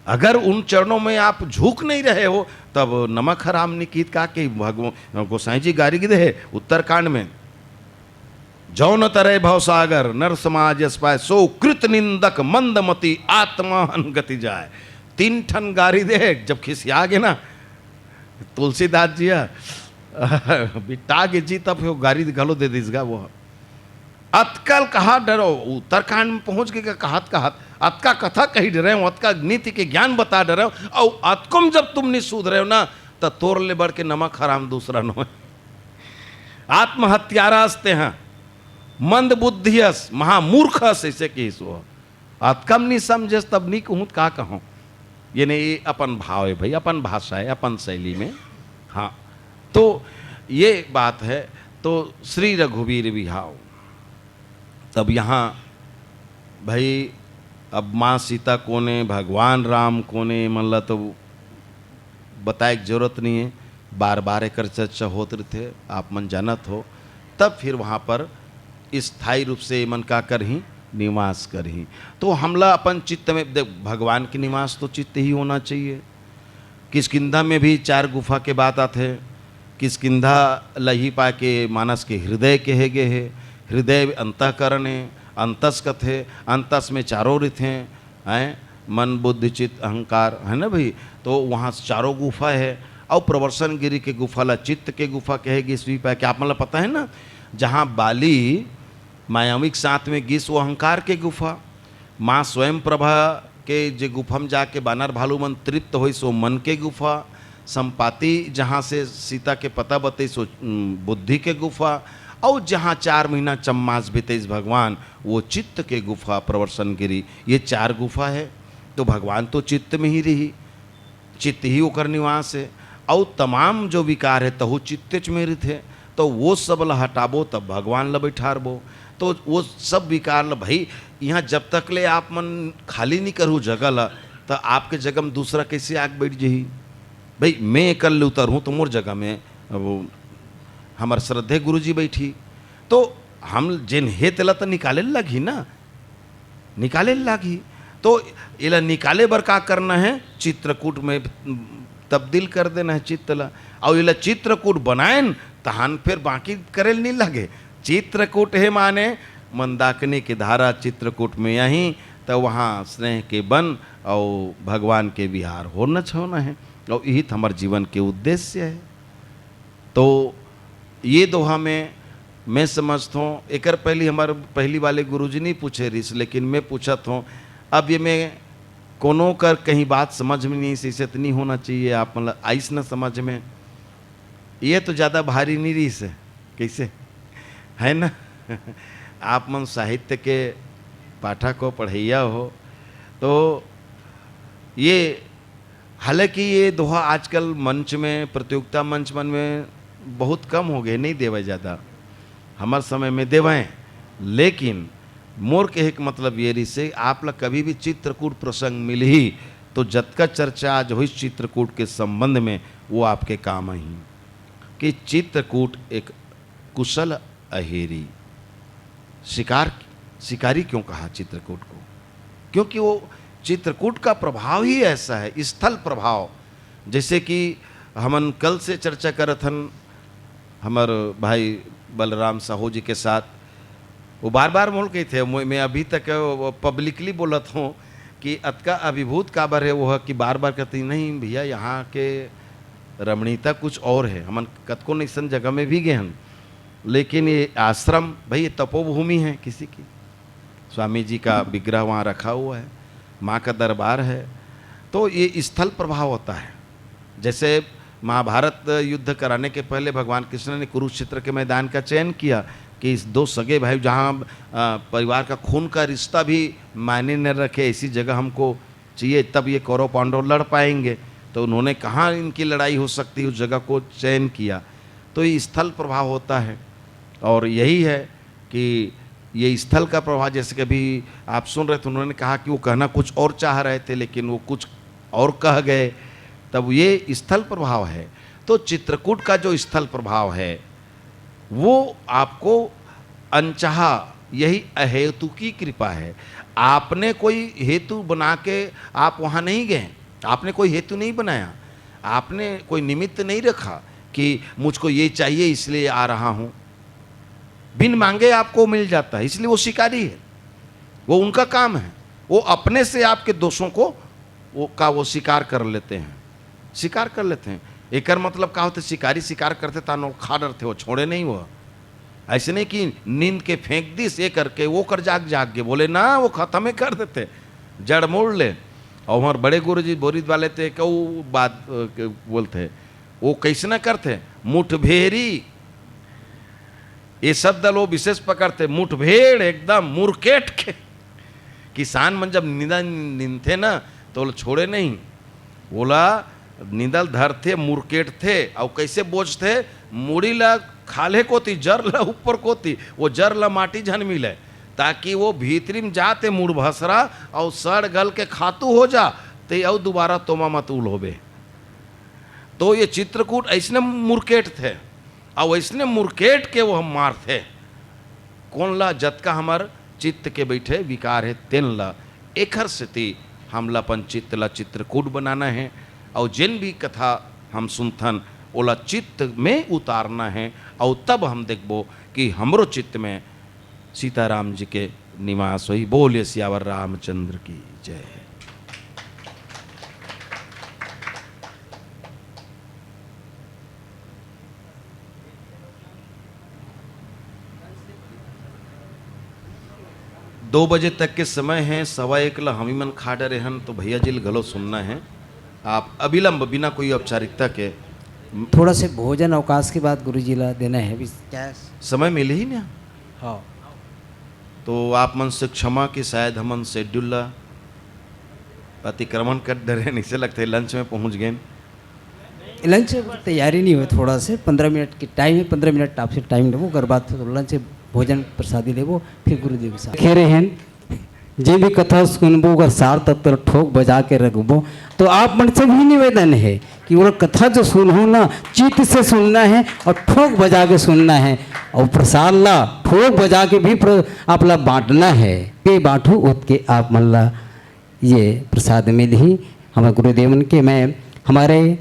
अगर उन चरणों में आप झुक नहीं रहे हो, तब नमक हराम निकित का के भगव-, गोसाई जी गारी दे है उत्तरकांड में, "जौन तरे भवसागर नर समाज यस पाए, सो कृत निंदक मंदमती आत्मा हन गति जाए।" तीन ठन गारी दे, जब खिसिया गे ना तुलसीदास जी ह, बिट्टा गे जी, तब वो गारी घलो दे दिस गा वो। अतकल कहा डरो, उत्तरकांड में पहुंच के कहत कहत, "अतका कथा कही डरे हूँ, अतका नीति के ज्ञान बता डरे हूँ, और अतकुम जब तुम नहीं सुधरे हो ना, तो तोर ले बढ़ के नमक हराम दूसरा नो है।" आत्महत्यारा हस तेहा, मंद बुद्धि हस, महामूर्ख हस, ऐसे कहिस वो। अतकम नहीं समझेस, तब नहीं कहूँ, का कहूँ? ये नहीं, ये अपन भाव है भाई, अपन भाषा है, अपन शैली में। हाँ, तो ये बात है। तो श्री रघुवीर बिहाव, तब यहाँ भाई, अब माँ सीता कोने, भगवान राम कोने, मन ला तो बताए के जरूरत नहीं है, बार बार एकर चर्चा होत रहिथे, आप मन जानत हो। तब फिर वहाँ पर स्थायी रूप से एमन का करही, निवास करही। तो हमला अपन चित्त में देख, भगवान के निवास तो चित्त ही होना चाहिए। किष्किंधा में भी चार गुफा के बात आथे। किष्किंधा लही पाके मानस के हृदय कहे गे हे। हृदय अंतःकरण हे, अंतस कथे, अंतस में चारों रिथे, हैं, मन, बुद्धि, चित्त, अहंकार, है ना भाई? तो वहाँ चारों गुफा है। और प्रवर्षण गिरी के गुफा ला चित्त के गुफा कहे गिस भी पाके। आप मन ला पता है ना, जहाँ बाली मायावी के साथ में गिस, वो अहंकार के गुफा। माँ स्वयं प्रभा के जे गुफा में जाके बानर भालू मन तृप्त होइस, वो मन के गुफा। संपाति जहाँ से सीता के पता बतइस, वो, उम, बुद्धि के गुफा। और जहाँ चार महीना चम्मास बितइस भगवान, वो चित्त के गुफा, प्रवर्षण गिरी। ये चार गुफा है, तो भगवान तो चित्त में ही रही, चित्त ही ओकर निवास है। और तमाम जो विकार है, तहु चित्तेच में रिथे। तो वो सब ला हटाबो, तब भगवान ला बैठारबो। तो वो सब विकार ला, भाई, यहाँ जब तक ले आप मन खाली नहीं करहू जगह ला, तो आपके जगह में दूसरा कैसे आके बैठ जही? भाई, मैं एकर ले उतरहूँ, तो मोर जगह में अब हमर श्रद्धे गुरुजी बैठी। तो हम जेन हे, तेला तो निकाले लगही ना, निकाले लागही। तो एला निकाले बर का करना है? चित्रकूट में तब्दील कर देना है चित्त ला। और एला चित्रकूट बनाएन, तहान फिर बाकी करे ल नहीं लगे। चित्रकूट हे माने मंदाकिनी की धारा चित्रकूट में आही, तो वहाँ स्नेह के बन और भगवान के विहार होना छोना है। और यही तो हमारे जीवन के उद्देश्य है। तो ये दोहा में मैं समझत हूँ, एकर पहली हमारे पहली वाले गुरुजी नहीं पूछे रिस, लेकिन मैं पूछत हूँ। अब ये मैं कोनो कर कहीं बात समझ में नहीं, इसे तो नहीं होना चाहिए, आप मतलब आइस ना समझ में। ये तो ज़्यादा भारी नहीं रिस है, कैसे? है ना? आप मन साहित्य के पाठक हो, पढ़ैया हो, तो ये, हालांकि ये दोहा आजकल मंच में, प्रतियोगिता मंच मन में बहुत कम हो गए, नहीं देवे ज़्यादा। हमार समय में देवे, लेकिन मोर कहे के मतलब ये रिसे, आप ला कभी भी चित्रकूट प्रसंग मिलही, तो जतका चर्चा आज होइस चित्रकूट के संबंध में, वो आपके काम आही कि चित्रकूट एक कुशल अहेरी, शिकार, शिकारी क्यों कहा चित्रकूट को? क्योंकि वो चित्रकूट का प्रभाव ही ऐसा है, स्थल प्रभाव। जैसे कि हमन कल से चर्चा करत हन हमर भाई बलराम साहू जी के साथ, वो बार बार मोल कहिथे, मैं, मैं अभी तक वो पब्लिकली बोलत हूँ कि अतका अभिभूत काबर है वो, कि बार बार कहती, "नहीं भैया, यहाँ के रमणीयता कुछ और है।" हमन कतको अइसन जगह में भी गए हन, लेकिन ये आश्रम, भाई, ये तपोभूमि है किसी की, स्वामी जी का विग्रह वहाँ रखा हुआ है, माँ का दरबार है। तो ये स्थल प्रभाव होता है। जैसे महाभारत युद्ध कराने के पहले भगवान कृष्ण ने कुरुक्षेत्र के मैदान का चयन किया कि इस दो सगे भाई, जहाँ, अ, परिवार का खून का रिश्ता भी मायने न रखे, ऐसी जगह हमको चाहिए, तब ये कौरव पांडव लड़ पाएंगे। तो उन्होंने कहाँ इनकी लड़ाई हो सकती है, उस जगह को चयन किया। तो ये स्थल प्रभाव होता है। और यही है कि ये स्थल का प्रभाव, जैसे कि अभी आप सुन रहे थे, उन्होंने कहा कि वो कहना कुछ और चाह रहे थे, लेकिन वो कुछ और कह गए, तब ये स्थल प्रभाव है। तो चित्रकूट का जो स्थल प्रभाव है, वो आपको अनचाहा, यही अहेतु की कृपा है। आपने कोई हेतु बना के आप वहाँ नहीं गए, आपने कोई हेतु नहीं बनाया, आपने कोई निमित्त नहीं रखा कि मुझको ये चाहिए इसलिए आ रहा हूँ। बिन मांगे आपको मिल जाता है, इसलिए वो शिकारी है, वो उनका काम है। वो अपने से आपके दोषों को, वो का वो शिकार कर लेते हैं, शिकार कर लेते हैं। एकर मतलब का होते? शिकारी शिकार करते तान खा डरते, वो छोड़े नहीं। वो ऐसे नहीं कि नींद के फेंक दिस ये करके वो कर जाग जाग के बोले ना, वो खत्म ही कर देते, जड़ मोड़ ले। और हमारे बड़े गुरु जी बोरिद वाले थे, कऊ बात बोलते, वो कैसे ना करते? मुठभेरी, ये शब्द लो विशेष पकड़ते, मुठभेड़ एकदम मुरकेट के। किसान मन जब निंदा निंदथे ना, तो ओला छोड़े नहीं, ओला निंदल धरथे, मुरकेटथे। और कैसे बोझथे? मुड़ी ला खाल्हे कोती, जर ला ऊपर कोती, वो जर ला माटी झन मिले, ताकि वो भीतरी में जाते मुड़ भसरा और सड़ गल के खातू हो जा, ते अउ दोबारा तोमा मत उल होबे। तो ये चित्रकूट ऐसने मुरकेटथे, अउ ऐसने मुरकेट के वो हम मारथे। कोन ला? जतका हमर चित्त के बैठे विकार है, तेन ला। एखर सेती हमला अपन चित्त ला चित्रकूट बनाना है, अउ जेन भी कथा हम सुनथन, ओला चित्त में उतारना है, अउ तब हम देखबो कि हमरो चित्त में सीताराम जी के निवास होई। बोलिए सियावर रामचंद्र की जय। दो बजे तक के समय है, सवा एक ला हमी मन खा डरे हन, तो भैया जी ल घलो सुनना है। आप अविलंब, बिना कोई औपचारिकता के। थोड़ा से भोजन अवकाश के बाद गुरु जी ला देना है अभी। क्या? समय मिले ही ना। हाँ। तो आप मन से क्षमा कि शायद हमन शेड्यूल ला अतिक्रमण कर डरे हन, इसे लगते लंच में पहुँच गए। लंच तैयारी नहीं हुई, थोड़ा से पंद्रह मिनट की टाइम है, पंद्रह मिनट आपसे टाइम लेबो, ओकर बाद फिर लंच भोजन प्रसादी लेबो, फिर गुरुदेव के साथ खेरे हैं। जे भी कथा सुनबो, ओकर सार तत्व ठोक बजा के रखबो। तो आप मन से भी निवेदन है कि वो कथा जो सुनहु ना, चित्त से सुनना है और ठोक बजा के सुनना है। और प्रसाद ला ठोक बजा के भी प्र-, आप ला बांटना है। के बांटू ओतके आप मन ला ये प्रसाद मिलही। हमर गुरुदेवन के मैं, हमारे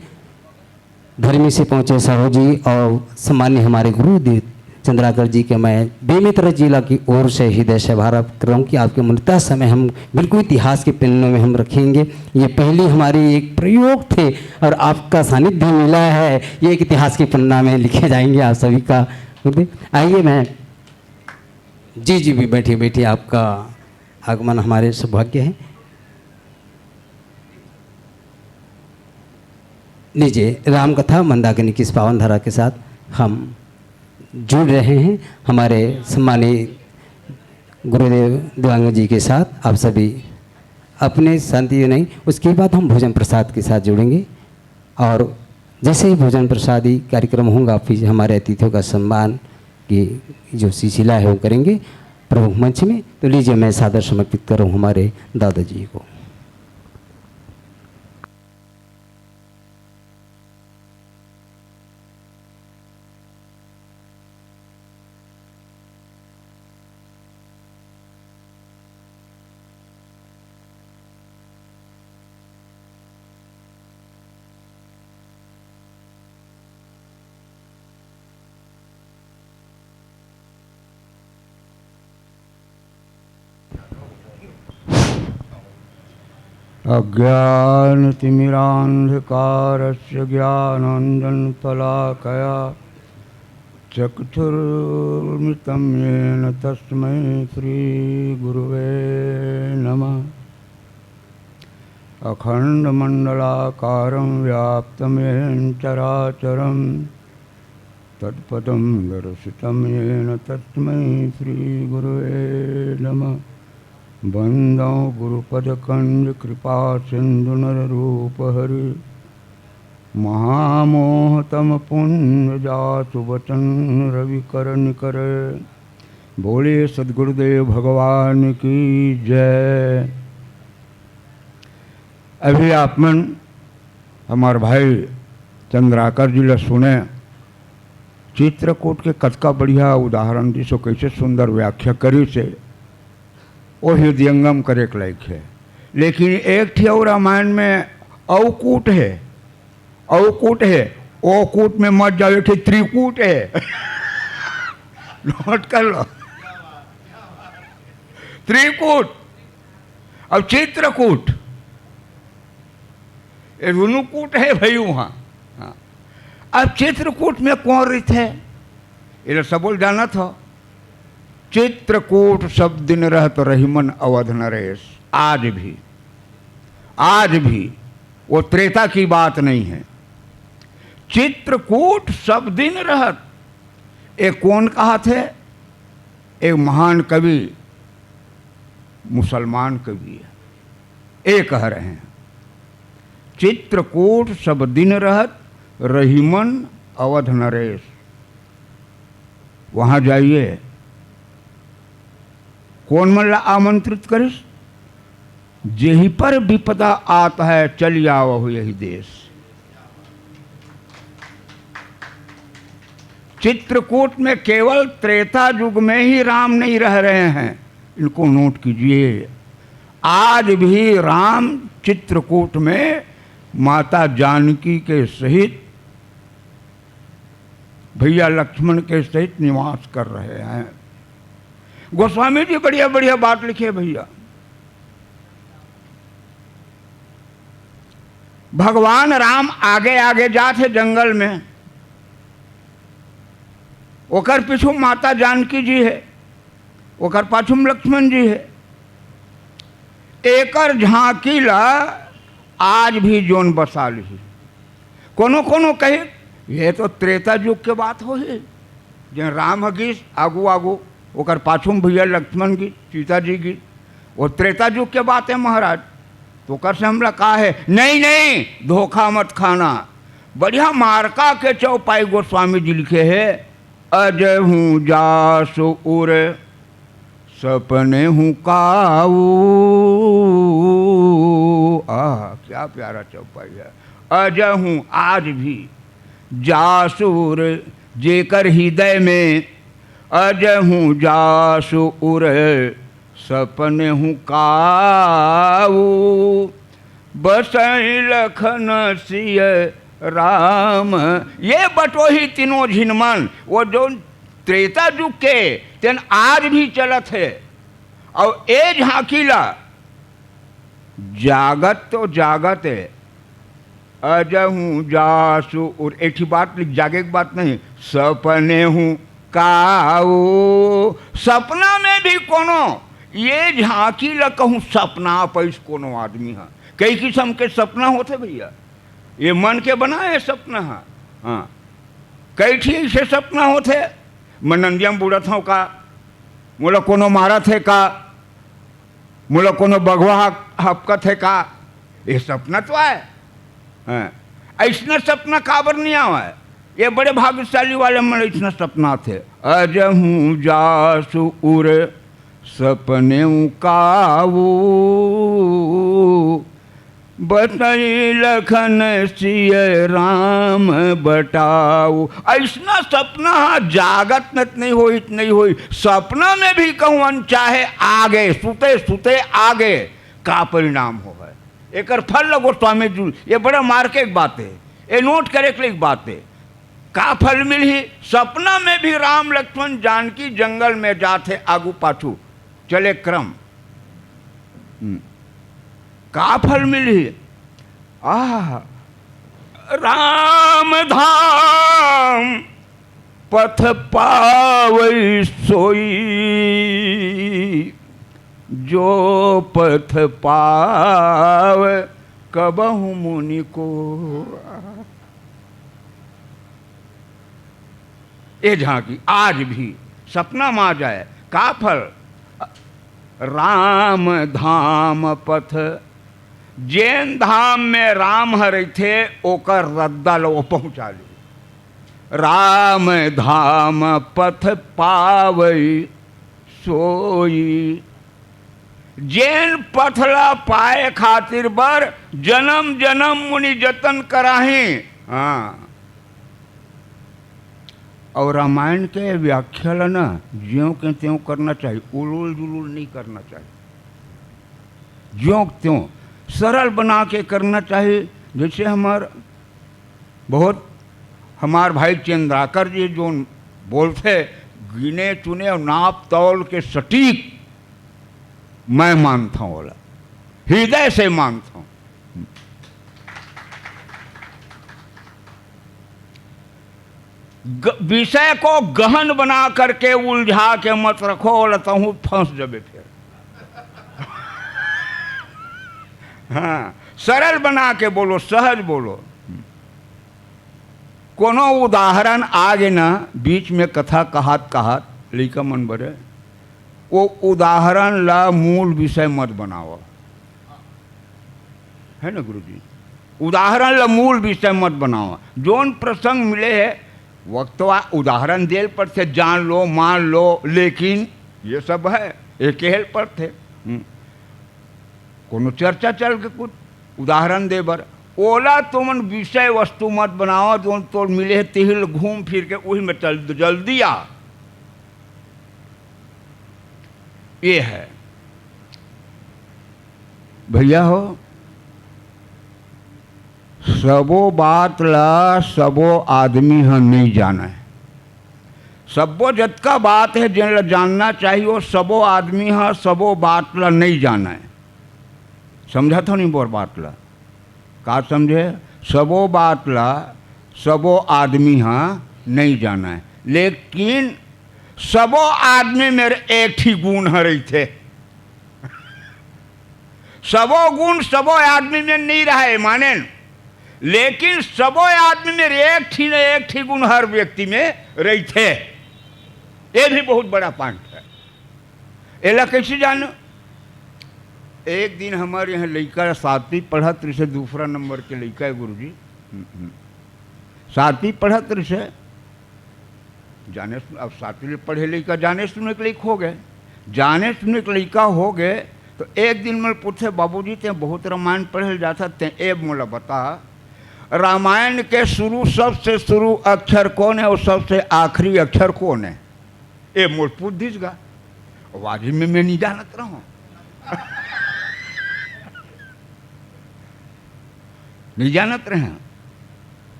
धर्मी से पहुँचे साहू जी और सम्मान्य हमारे गुरुदेव चंद्राकर जी के मैं बेमेतरा जिला की ओर से हृदय से आभार व्यक्त कर रहा हूँ कि आपके अमूल्यतम समय हम बिल्कुल इतिहास के पन्नों में हम रखेंगे। ये पहली हमारी एक प्रयोग थे और आपका सानिध्य मिला है, ये एक इतिहास के पन्ना में लिखे जाएंगे आप सभी का। गुरुदेव, आइए, मैं, जी, जी, भी बैठिए, बैठिए, आपका आगमन हमारे सौभाग्य है। लीजिए, राम कथा मंदाकिनी की इस पावन धारा के साथ हम जुड़ रहे हैं। हमारे सम्मानित गुरुदेव दिवंगत जी के साथ आप सभी अपने शांति नहीं, उसके बाद हम भोजन प्रसाद के साथ जुड़ेंगे। और जैसे ही भोजन प्रसादी कार्यक्रम होगा, फिर हमारे अतिथियों का सम्मान की जो सिलसिला है, वो करेंगे प्रमुख मंच में। तो लीजिए, मैं सादर समर्पित कर रहा हूँ हमारे दादाजी को। अज्ञानतिमिरान्धकारस्य ज्ञानाञ्जनशलाकया चक्षुर्मितं येन तस्मै श्री गुरुवे नमः। अखण्डमण्डलाकारं व्याप्तं येन चराचरं तत्पदं दर्शितं येन तस्मै श्री गुरुवे नमः। वन्दं गुरुपदकञ्जकृपासिन्धुनररूपहरि महामोहतमपुञ्जजासु वचन रविकर निकर। बोले सदगुरुदेव भगवान की जय। अभी आप मन हमार भाई चंद्राकर जी ला सुने, चित्रकूट के कतका बढ़िया उदाहरण दिस, कैसे सुंदर व्याख्या करिस हे। वो हृदयंगम करे के लायक हे। लेकिन एक ठे अउ रामायण में अउ कूट हे, अउ कूट हे, ओ कूट में मत जाओ, एक ठे त्रिकूट हे। नोट कर लो, त्रिकूट, अब चित्रकूट, ये दुनों कूट हे भाई वहाँ। हाँ। अब चित्रकूट में कौन रहिथे? ये सब बोल जानत हो। चित्रकूट सब दिन रहत रहिमन अवध नरेश। आज भी, आज भी वो त्रेता की बात नहीं है। चित्रकूट सब दिन रहत। ये कौन कहाथे? एक महान कवि, मुसलमान कवि हे, ये कह रहे हैं, "चित्रकूट सब दिन रहत, रहिमन अवध नरेश।" वहाँ जाइए, कौन मन ला आमंत्रित करिस? "जेहि पर विपदा आत है, चलि आवहु यहि देश।" चित्रकूट में केवल त्रेता युग में ही राम नहीं रह रहे हैं, इनको नोट कीजिए। आज भी राम चित्रकूट में माता जानकी के सहित, भैया लक्ष्मण के सहित निवास कर रहे हैं। गोस्वामी जी बढ़िया बढ़िया बात लिखे भैया। भगवान राम आगे आगे जात हे जंगल में, ओकर पीछू माता जानकी जी हे, ओकर पाछू में लक्ष्मण जी हे। एकर झांकी ला आज भी जोन बसा लिही। कोनो कोनो कही, "ये तो त्रेता युग के बात होही, जेन राम ह गिस आगू आगू, ओकर पाछू में भैया लक्ष्मण गिस, सीता जी गिस, वो त्रेता युग के बात है महाराज।" तो ओकर से हमला का है? नहीं, नहीं, धोखा मत खाना। बढ़िया मार्का के चौपाई गोस्वामी जी लिखे हे, "अजहूँ जासु उर सपने हूँ काऊ।" आह, क्या प्यारा चौपाई है। "अजहूँ", आज भी, "जासु उर", जेकर हृदय में, "अजहूँ जासु उर सपने हूँ काऊ, बसई लखन सिय राम।" ये बटोही तीनों झिन मन, वो जो त्रेता युग के, तेन आज भी चलत हे। अउ ए झांकी ला जागत तो जागत हे, "अजहूँ जासु उर", एक ठे बात लिख, जागे के बात नहीं, "सपने हूँ काऊ।" सपना में भी कोनो ये झांकी ला कहूँ सपना पैस कोनो आदमी ह। कई किस्म के सपना होथे भैया, ये मन के बनाए सपना ह। हाँ, कई ठे ऐसे सपना होथे, "मैं नंदिया में बुड़त हूँ का, मोला कोनो मारत हे का, मोला कोनो बघवा ह-, हपकत हे का?" ये सपना तो आए। हाँ, ऐसना सपना काबर नहीं आवे? ये बड़े भाग्यशाली वाले मन ऐसना सपना थे। "अजहूँ जासु उर सपने काऊ, बसई लखन सिय राम बटाऊ।" ऐसना सपना ह जागत में नहीं होई, नहीं होई, सपना में भी कहूँ अनचाहे आगे, सुते सुते आगे, का परिणाम होवे? एकर फल ल गोस्वामी जी, ये बड़ा मार्के के बात हे, ये नोट करे के लायक बात हे। का फल मिलही? सपना में भी राम लक्ष्मण जानकी जंगल में जात हे आगू पाछू, चले क्रम। हम्म। का फल मिलही? आह, राम धाम पथ पावै सोई, जो पथ पाव कबहु मुनि को। ए झांकी आज भी सपना मा जाए, का फल? राम धाम पथ, जेन धाम में राम ह रहिथे, ओकर रद्दा ल वो पहुंचा ले। राम धाम पथ पावै सोई। जेन पथ ला पाए खातिर बर जन्म जन्म मुनि जतन कराही। हाँ। और रामायण के व्याख्या ला ना ज्यों के त्यों करना चाहिए, उलुल जुलुल नहीं करना चाहिए। ज्यों के त्यों सरल बना के करना चाहिए। जैसे हमार बहुत, हमार भाई चंद्राकर जी जो बोलथे, गिने चुने और नाप तौल के सटीक, मैं मानता हूँ, बोला, हृदय से मानता हूँ। ग-, विषय को गहन बना करके उलझा के मत रखो, बोला, तहूँ फंस जबे फिर। हाँ, सरल बना के बोलो, सहज बोलो। कोनो उदाहरण आगे ना, बीच में कथा कहत कहत लइका मन बरे, वो उदाहरण ला मूल विषय मत बनावा, है ना गुरुजी? उदाहरण ला मूल विषय मत बनावा। जोन प्रसंग मिले है, वक्तवा उदाहरण देल पड़थे, जान लो, मान लो, लेकिन ये सब है, ये कहल पड़थे। हम्म। कोनो चर्चा चल के कुछ उदाहरण दे बर, ओला तुमन विषय वस्तु मत बनावा, जोन तोर मिले है, तिही ल घूम फिर के उही में चल, जल्दी आ। ये है भैया हो, सबो बात ला सबो आदमी ह नहीं जाने। सबो जतका बात है, जेन ला जानना चाहिए, वो सबो आदमी ह सबो बात ला नहीं जाने। समझत हो नहीं मोर बात ला? का समझे? सबो बात ला सबो आदमी ह नहीं जाने, लेकिन सबो आदमी मेर एक ठी गुण ह रहिथे। सबो गुण सबो आदमी में नहीं रहे, माने न, लेकिन सबो आदमी में एक ठी न एक ठी गुण हर व्यक्ति में रहिथे। ये भी बहुत बड़ा point है। एला कैसे जानो? एक दिन हमारे यहाँ लइका सातवीं पढ़त रहिसे, दूसरा नंबर के लइका है गुरुजी। हम्म, हम्म। सातवीं पढ़त रहिसे, जाने सुन-, अब सातवीं ले पढ़े लइका जाने सुने के लइक हो गए, जाने सुने के लइका हो गए, तो एक दिन मोला पूछे, "बाबूजी, ते बहुत रामायण पढ़े ल जाथस, ते ए मोला बता, रामायण के शुरू, सबसे शुरू अक्षर कौन है और सबसे आखिरी अक्षर कौन है?" ए मोर पूछ दिस गा, वाजिब में मैं नहीं जानत रहूं। नहीं जानत रहे।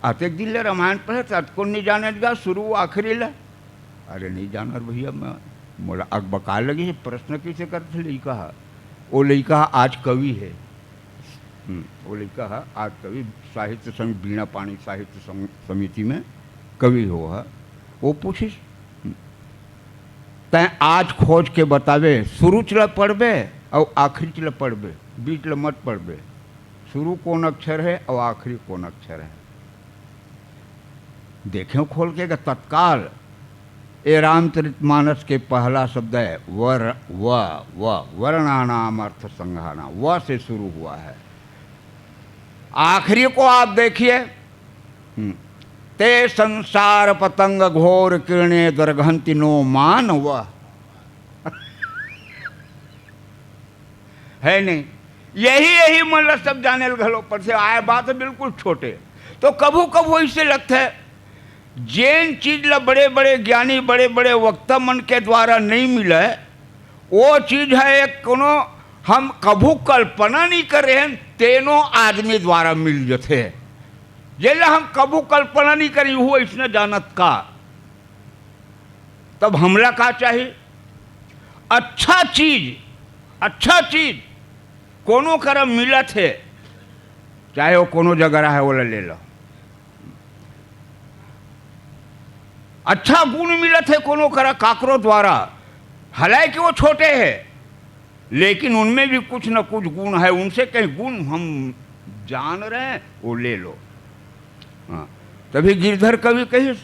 अतेक दिन ले रामायण पढ़े, ततको नहीं जानत गा, शुरू आखिरी ले। अरे नहीं जानत भैया, मैं, मोला अकबका लगी है, प्रश्न कैसे करत लइका हा? वो लइका हा आज कवि है। हम्म, वो लइका हा आज कवि, साहित्य सम-, बीणा पाणी साहित्य सम-, समिति में कवि हो हा। वो पूछिस, हम्म, तैं आज खोज के बतावे, शुरू च ल पढ़बे और आखिरी च ल पढ़बे, बीच ल मत पढ़बे। शुरू कौन अक्षर है और आखिरी कौन अक्षर है? देखें खोल के, तत्काल ए रामचरितमानस के पहला शब्द है वर, व, व, वर्णानाम अर्थ संघाना, व से शुरू हुआ है। आखिरी को आप देखिए, हम्म, "ते संसार पतंग घोर किरणे दरघंति नो मानव।" है नहीं? यही, यही मन ला सब जाने ल घलो पड़थे। आय बात है बिल्कुल छोटे। तो कभू कभू ऐसे लगथे, जेन चीज ला बड़े बड़े ज्ञानी, बड़े बड़े वक्ता मन के द्वारा नहीं मिले, वो चीज है एक कोनो हम कभू कल्पना नहीं करे हन, तेनो आदमी द्वारा मिल जथे। जेला हम कभू कल्पना नहीं करी, वो इसने जानत का। तब हमला का चाहिए? अच्छा चीज, अच्छा चीज कोनो करा मिलत हे, चाहे वो कोनो जगह रहे, ओला ले लो। अच्छा गुण मिलत हे कोनो करा, काकरो द्वारा, हालांकि वो छोटे हे, लेकिन उनमें भी कुछ न कुछ गुण है, उनसे कहीं गुण हम जान रहे हैं, वो ले लो। हाँ, तभी गिरधर कवि कहिस,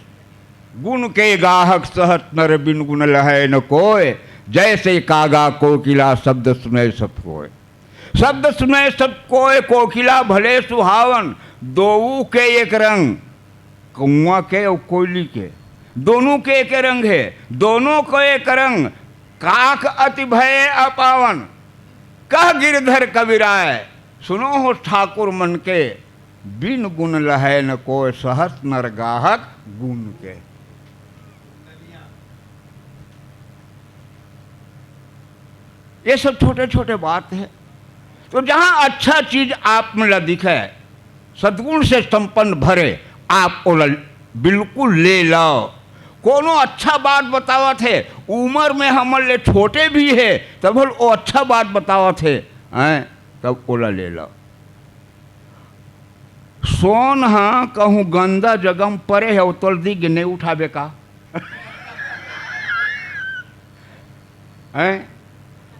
"गुण के गाहक सहत नर बिन गुण लहै न कोय, जैसे कागा कोकिला शब्द सुनै सब कोय।" शब्द सुनै सब कोय, कोकिला भले सुहावन, दोऊ के एक रंग, कौआ के अउ कोयली के, दोनों के एक रंग हे, दोनों के एक रंग, काक अति भय अपावन। कह गिरधर कविराय, सुनो हो ठाकुर मन के, बिन गुण लहै न कोय, सहत नर गाहक गुण के। ये सब छोटे छोटे बात है। तो जहाँ अच्छा चीज आप मन ला दिखे, सद्गुण से संपन्न भरे, आप ओला बिल्कुल ले लाओ। कोनो अच्छा बात बतावत हे, उम्र में हमन ले छोटे भी हे, तब वो अच्छा बात बतावत हे, हैं, तब ओला ले लाओ। सोन ह कहूँ गंदा जगह म परे हे, ओतल दिख गे, नहीं उठाबे का? हैं?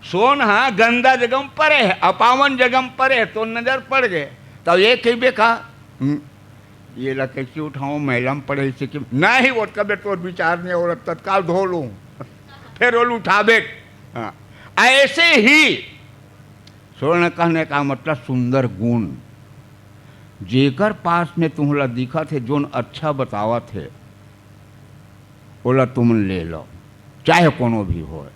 सोन ह गंदा जगह म परे हे, अपावन जगह म परे हे, तो नजर पड़ गे, तो ये कहिबे का, "हम्म, ये ला कैसे उठाऊं, मैला म पड़े हे, इसे कि नहीं, ओतका बेर तोर विचार नहीं, और तत्काल धो लूं।" फिर ओला उठाबे। हाँ, ऐसे ही स्वर्ण कहने का मतलब सुंदर गुण। जेकर पास में तुमला दिखत हे, जोन अच्छा बतावत हे, ओला तुमन ले लो, चाहे कोनो भी होय।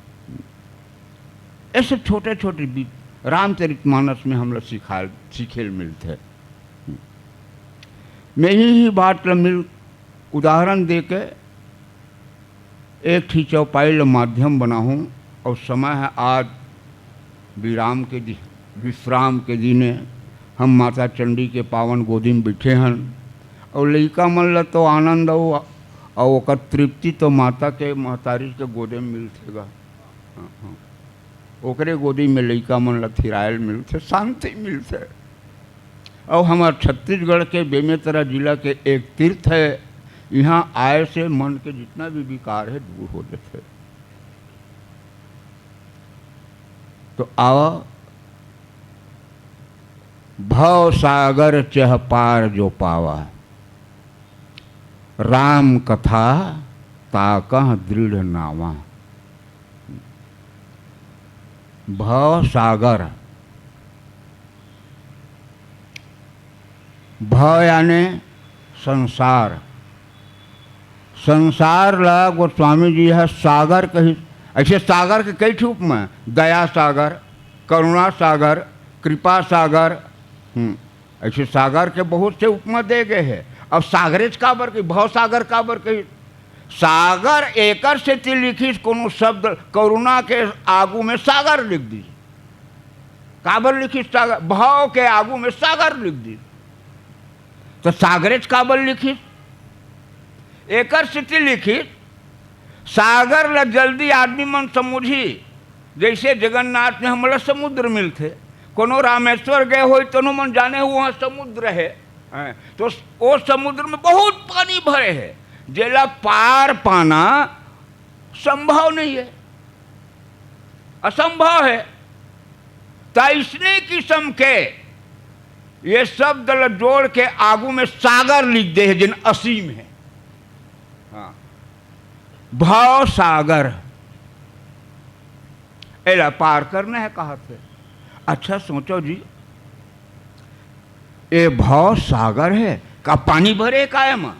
ऐसे छोटे-छोटे बी-, रामचरितमानस में हमला सिखाल-, सीखे ल मिलथे। मैं यही बात ल मिल, उदाहरण देके एक ठी चौपाई ल माध्यम बनाहूँ, अउ समय हे आज विराम के दि-, विश्राम के दिने। हम माता चंडी के पावन गोदी म बइठे हन, अउ लइका मन ल तो आनंद अउ, अउ ओकर तृप्ति तो माता के, महतारी के गोदे म मिलथे गा। हाँ, हाँ। ओकरे गोदी में लइका मन ल थिरायल मिलथे, शांति मिलथे। अउ हमर छत्तीसगढ़ के बेमेतरा जिला के एक तीर्थ हे, इहाँ आए से मन के जितना भी विकार हे, दूर हो जथे। तो आवा, भव सागर चह पार जो पावा, राम कथा ताकह दृढ़ नावा। भव सागर, भव याने संसार, संसार ला गोस्वामी जी ह सागर कहिस। ऐसे सागर के कई ठे उपमा, दया सागर, करुणा सागर, कृपा सागर। हम्म, ऐसे सागर के बहुत से उपमा दे गए हे। अब सागरेच काबर कही, भव सागर काबर कही? सागर एकर सेती लिखिस, कोनो शब्द करुणा के आगू में सागर लिख दिस। काबर लिखिस सागर? भव के आगू में सागर लिख दिस। तो सागरेच काबर लिखिस? एकर सेती लिखिस, सागर ल जल्दी आदमी मन समुझी, जैसे जगन्नाथ में हमला समुद्र मिलथे। कोनो रामेश्वर गए होई, तनो मन जाने हो, वहाँ समुद्र हे। हैं, तो वो समुद्र में बहुत पानी भरे हे, जेला पार पाना संभव नहीं हे, असंभव हे। त इसने किस्म के ये शब्द ल जोड़ के आगू में सागर लिख दे हे, जिन असीम हे। हाँ, भव सागर, एला पार करना हे, कहत हे। अच्छा सोचो जी, ए भव सागर हे, का पानी भरे हे का एमा?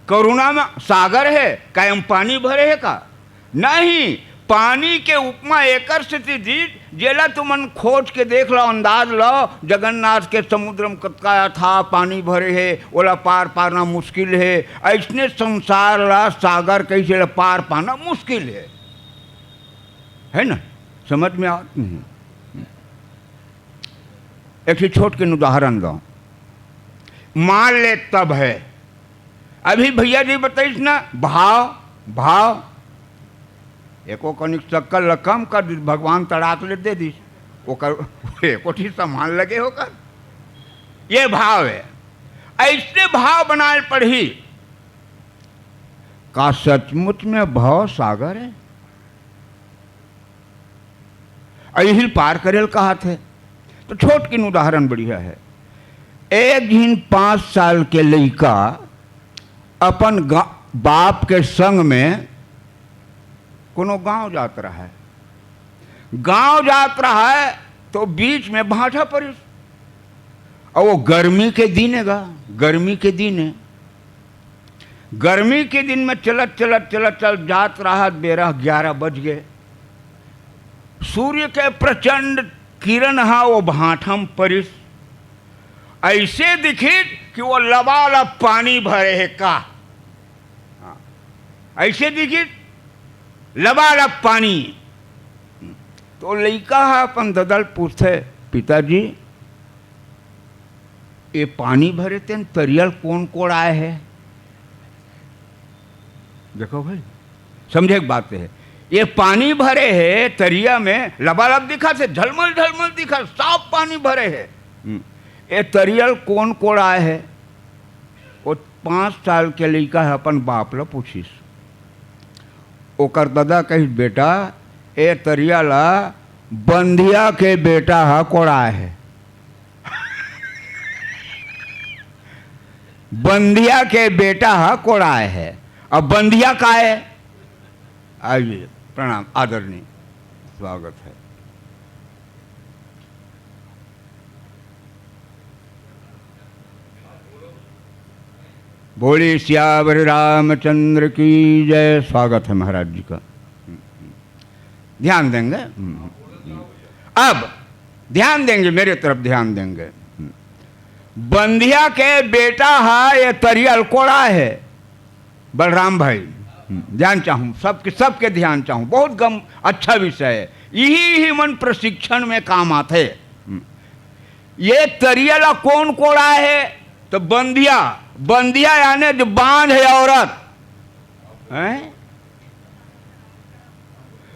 करुणा में सागर हे, का एमा पानी भरे हे का? नहीं, पानी के उपमा एकर सेती दीस, जेला तुमन खोज के देख लो, अंदाज लो, जगन्नाथ के समुद्र में कतका अथाह पानी भरे हे, ओला पार पाना मुश्किल हे। अइसने संसार ला सागर कहिस, एला पार पाना मुश्किल हे, है ना? समझ में आवत नहीं? एक ठो छोट के उदाहरण दो, मान ले तब हे। अभी भैया जी बताइस ना, भाव, भाव, एको कनिक शक्कर ल कम कर दिस, भगवान तड़ाक ले दे दिस, ओकर एको ठी सामान लगे ओकर, ये भाव हे। अइसने भाव बनाए पड़ही। का सचमुच में भव सागर है? अइहिल पार करेल कहाथे। तो छोटकिन उदाहरण बढ़िया है। एक झिन पाँच साल के लइका अपन गा-, बाप के संग में कोनो गांव जात रहा है। गांव जात रहा है तो बीच में भाठा परिस। और वो गर्मी के दिन है गा, गर्मी के दिन है। गर्मी के दिन में चलत, चलत, चलत, चलत जात रहा, बेरा ग्यारह बज गए। सूर्य के प्रचंड किरण हा वो भाठा म परिस। ऐसे दिखित कि वो लबालब पानी भरे है का। हाँ। ऐसे दिखित लबालब पानी। तो लइका हा अपन ददा ल पूछथे, "पिताजी, ये पानी भरे तेन तरिया ल कोन कोड़ाए है?" देखो भाई, समझे के बात है, ये पानी भरे है तरिया में, लबालब दिखथे, झलमल झलमल दिखथे, साफ पानी भरे है। हम्म, ये तरिया ल कोन कोड़ाए है? वो पाँच साल के लइका ह अपन बाप ल पूछिस। ओकर ददा कहिस, "बेटा, ए तरिया ल बंधिया के बेटा ह कोड़ाए हे।" बंधिया के बेटा ह कोड़ाए हे। अब बंधिया का है? आइए, प्रणाम, आदरणीय, स्वागत है। बोलिए सियावर रामचंद्र की जय। स्वागत है महाराज जी का। ध्यान देंगे। अब ध्यान देंगे, मेरे तरफ ध्यान देंगे। बंधिया के बेटा है, ये तरिया ल कोड़ाए हे। बलराम भाई, हम्म, ध्यान चाहूँ, सबके, सबके ध्यान चाहूँ, बहुत गम, अच्छा विषय है। यही, यही मन प्रशिक्षण में काम आथे। हम्म। ये तरिया ला कोन कोड़ाए हे? तो बंधिया, बंधिया यानी जो बांझ है औरत, हैं?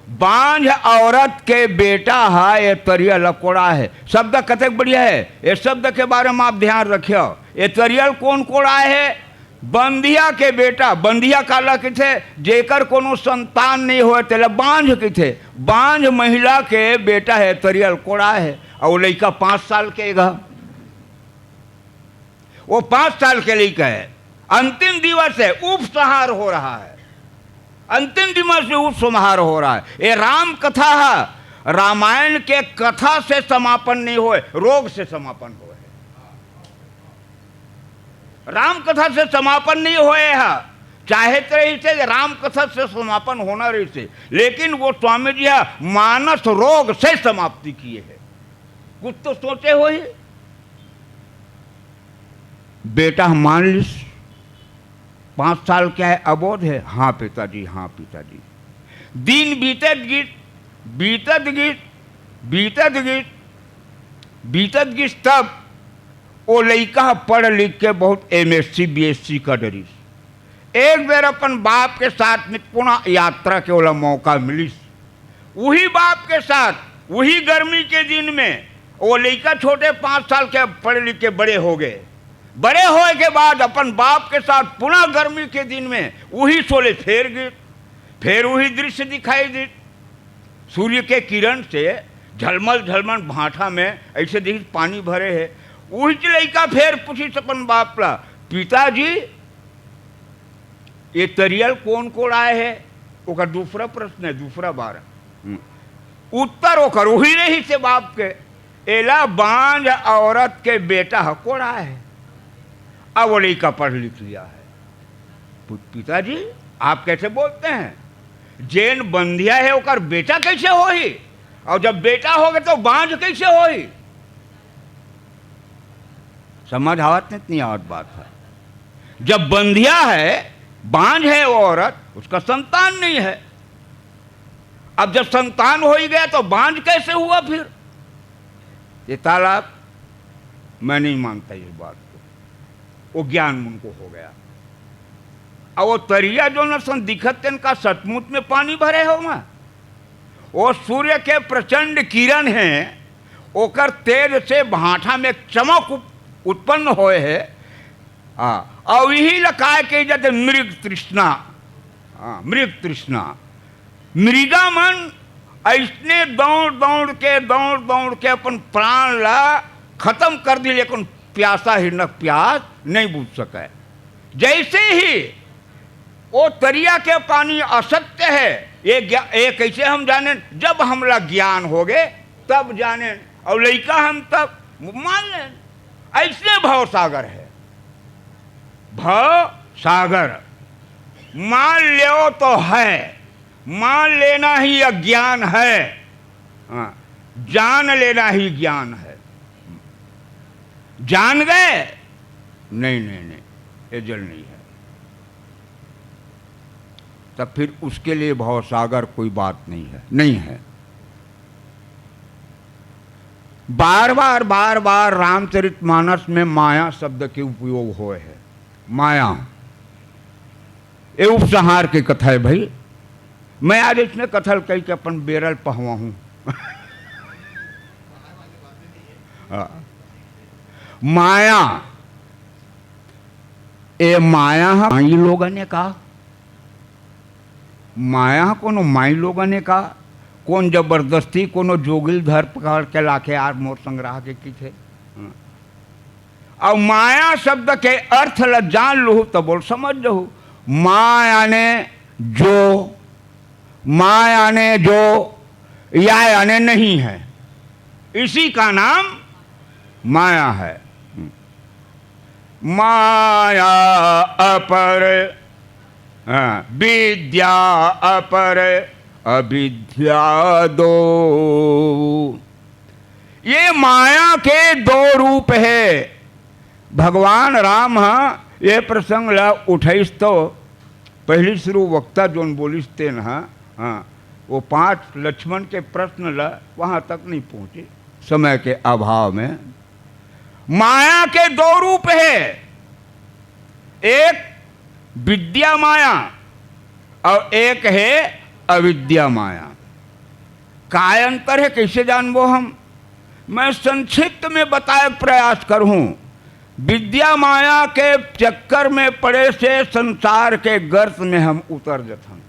बांझ औरत के बेटा हा ये तरिया ल कोड़ाए हे। शब्द कतेक बढ़िया है, ये शब्द के बारे में आप ध्यान रखियो। ये तरिया ल कोन कोड़ाए हे? बंधिया के बेटा। बंधिया काला कथे? जेकर कोनो संतान नहीं होय तेला बांझ कथे। बांझ महिला के बेटा हे तरिया ल कोड़ाए हे, अउ लइका पाँच साल के गा। वो पाँच साल के लइका है, अंतिम दिवस है, उपसंहार हो रहा है, अंतिम दिवस में उपसंहार हो रहा है। ये राम कथा है, रामायण के कथा से समापन नहीं होय, रोग से समापन होय। राम कथा से समापन नहीं होय है, चाहे तो रही थे राम कथा से समापन होना रही थे, लेकिन वो स्वामी जी है मानस रोग से समाप्ति किए है। कुछ तो सोचे हो ही। बेटा ह मान लिस, पाँच साल के है, अबोध है। हाँ पिताजी, हाँ पिताजी। दिन बीतत गिस, बीतत गिस, बीतत गिस, बीतत गिस, तब वो लइका ह पढ़ लिख के बहुत एम एस सी, बी एस सी कर डरिस। एक बेर अपन बाप के साथ में पुनः यात्रा के ओला मौका मिलिस। वही बाप के साथ, वही गर्मी के दिन में, वो लइका छोटे, पाँच साल के, पढ़ लिख के बड़े हो गए। बड़े होए के बाद अपन बाप के साथ पुनः गर्मी के दिन में वही शोले फेर गिस, फेर वही दृश्य दिखाई दिस। सूर्य के किरण से झलमल झलमल भाठा में ऐसे देखिस पानी भरे हे। वही लइका फेर पूछिस अपन बाप ला, "पिताजी, ये तरिया ल कोन कोड़ाए हे?" ओकर दूसरा प्रश्न है, दूसरा बार। हम्म। उत्तर ओकर वही रहिस हे बाप के, "एला बांझ औरत के बेटा ह कोड़ाए हे।" अब वो लइका पढ़ लिख लिया है। पु-, "पिताजी, आप कैसे बोलते हैं? जेन बंधिया है, ओकर बेटा कैसे होही? और जब बेटा होगे, तो बांझ कैसे होही?" समझ आवत नहीं, नहीं आवत बात है। जब बंधिया है, बांझ है वो औरत, उसका संतान नहीं है। अब जब संतान हो ही गया, तो बांझ कैसे हुआ फिर? ये तालाब, मैं नहीं मानता इस बात को। वो ज्ञान उनको हो गया। अब वो तरिया जोन असन दिखत तेन, का सचमुच में पानी भरे हो वहाँ? वो सूर्य के प्रचंड किरण है, ओकर तेज से भाठा में एक चमक उप-, उत्पन्न होए है। हाँ, और यही ला काय कही जाथे मृग तृष्णा। हाँ, मृग तृष्णा। मृगा मन अइसने दौड़ दौड़ के, दौड़ दौड़ के अपन प्राण ला खतम कर दी, लेकिन प्यासा हिरण प्यास नहीं बुझ सके। जैसे ही वो तरिया के पानी असत्य है, ये ज्ञा-, ये कैसे हम जाने? जब हमला ज्ञान होगे, तब जाने। और लइका हम तब मान लें, ऐसे भव सागर है, भव सागर। मान लो तो है, मान लेना ही अज्ञान है। हाँ, जान लेना ही ज्ञान है। जान गए, नहीं, नहीं, नहीं, ये जल नहीं है, तब फिर उसके लिए भवसागर कोई बात नहीं है, नहीं है। बार बार, बार बार रामचरितमानस में माया शब्द के उपयोग होए है। माया, ये उपसंहार के कथा है भाई। मैं आज इसमें कथा ल कहि के अपन बेरा ल पहवाहूं। हाँ। माया, ए माया ह माई लोगन ए का? माया ह कोनो माई लोगन ए का? कोन जबरदस्ती कोनो जोगिल धर पकड़ के लाके आज मोर संग रहा के किथे? हाँ। अउ माया शब्द के अर्थ ल जान लुहू त बोल समझ जहू। माया ने जो, माया ने जो, या याने नहीं है, इसी का नाम माया है। माया अपर, हाँ, विद्या अपर, अविद्या दो। ये माया के दो रूप है। भगवान राम ह ये प्रसंग ला उठाइस तो पहली शुरू वक्ता जोन बोलिस तेन ह, हाँ, वो पांच लक्ष्मण के प्रश्न ला वहां तक नहीं पहुंचे समय के अभाव में। माया के दो रूप है, एक विद्या माया और एक है अविद्या माया। काय अंतर है, कैसे जानबो हम? मैं संक्षिप्त में बताए प्रयास करहूं। विद्या माया के चक्कर में पड़े से संसार के गर्त में हम उतर जथन।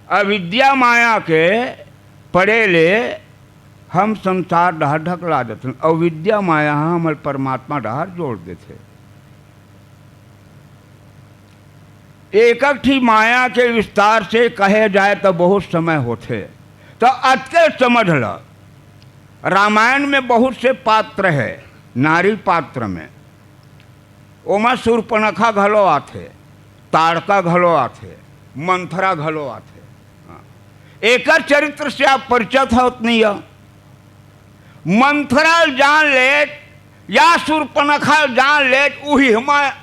अविद्या माया के पड़े ले हम संसार डहर ढकला जथन। अविद्या माया ह हमर परमात्मा डहर जोड़ देथे। एक एक ठी माया के विस्तार से कहे जाए त बहुत समय होथे, त अतके समझ ल। रामायण में बहुत से पात्र है, नारी पात्र में ओमा सूर्पनखा घलो आथे, ताड़का घलो आथे, मंथरा घलो आथे। हाँ। एकर चरित्र से आप परिचित होत नहीं हो। मंथरा ल जान लेत या सूर्पनखा ल जान लेत, उही माया,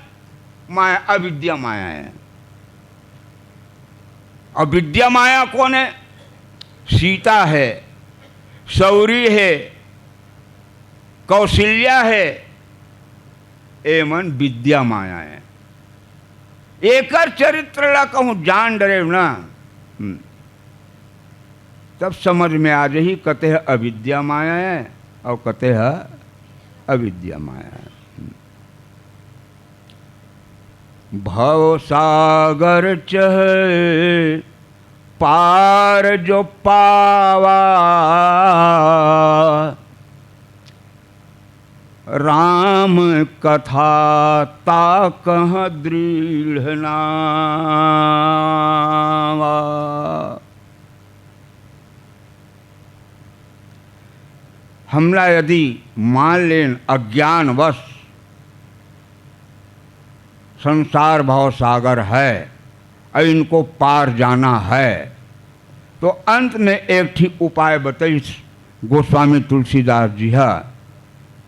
माया, अविद्या माया है। अविद्या माया कौन है? सीता है, शौरी है, कौशल्या है, एमन विद्या माया है। एकर चरित्र ला कहूँ जान डरेव ना, हम्म, तब समझ में आ जाही, कते ह अविद्या माया है और कते ह अविद्या माया है। भव सागर चहे पार जो पावा, राम कथा ता कह दृढ़ नावा। हमला यदि मान लेन अज्ञानवश संसार भव सागर है और इनको पार जाना है, तो अंत में एक ठी उपाय बताइस गोस्वामी तुलसीदास जी ह,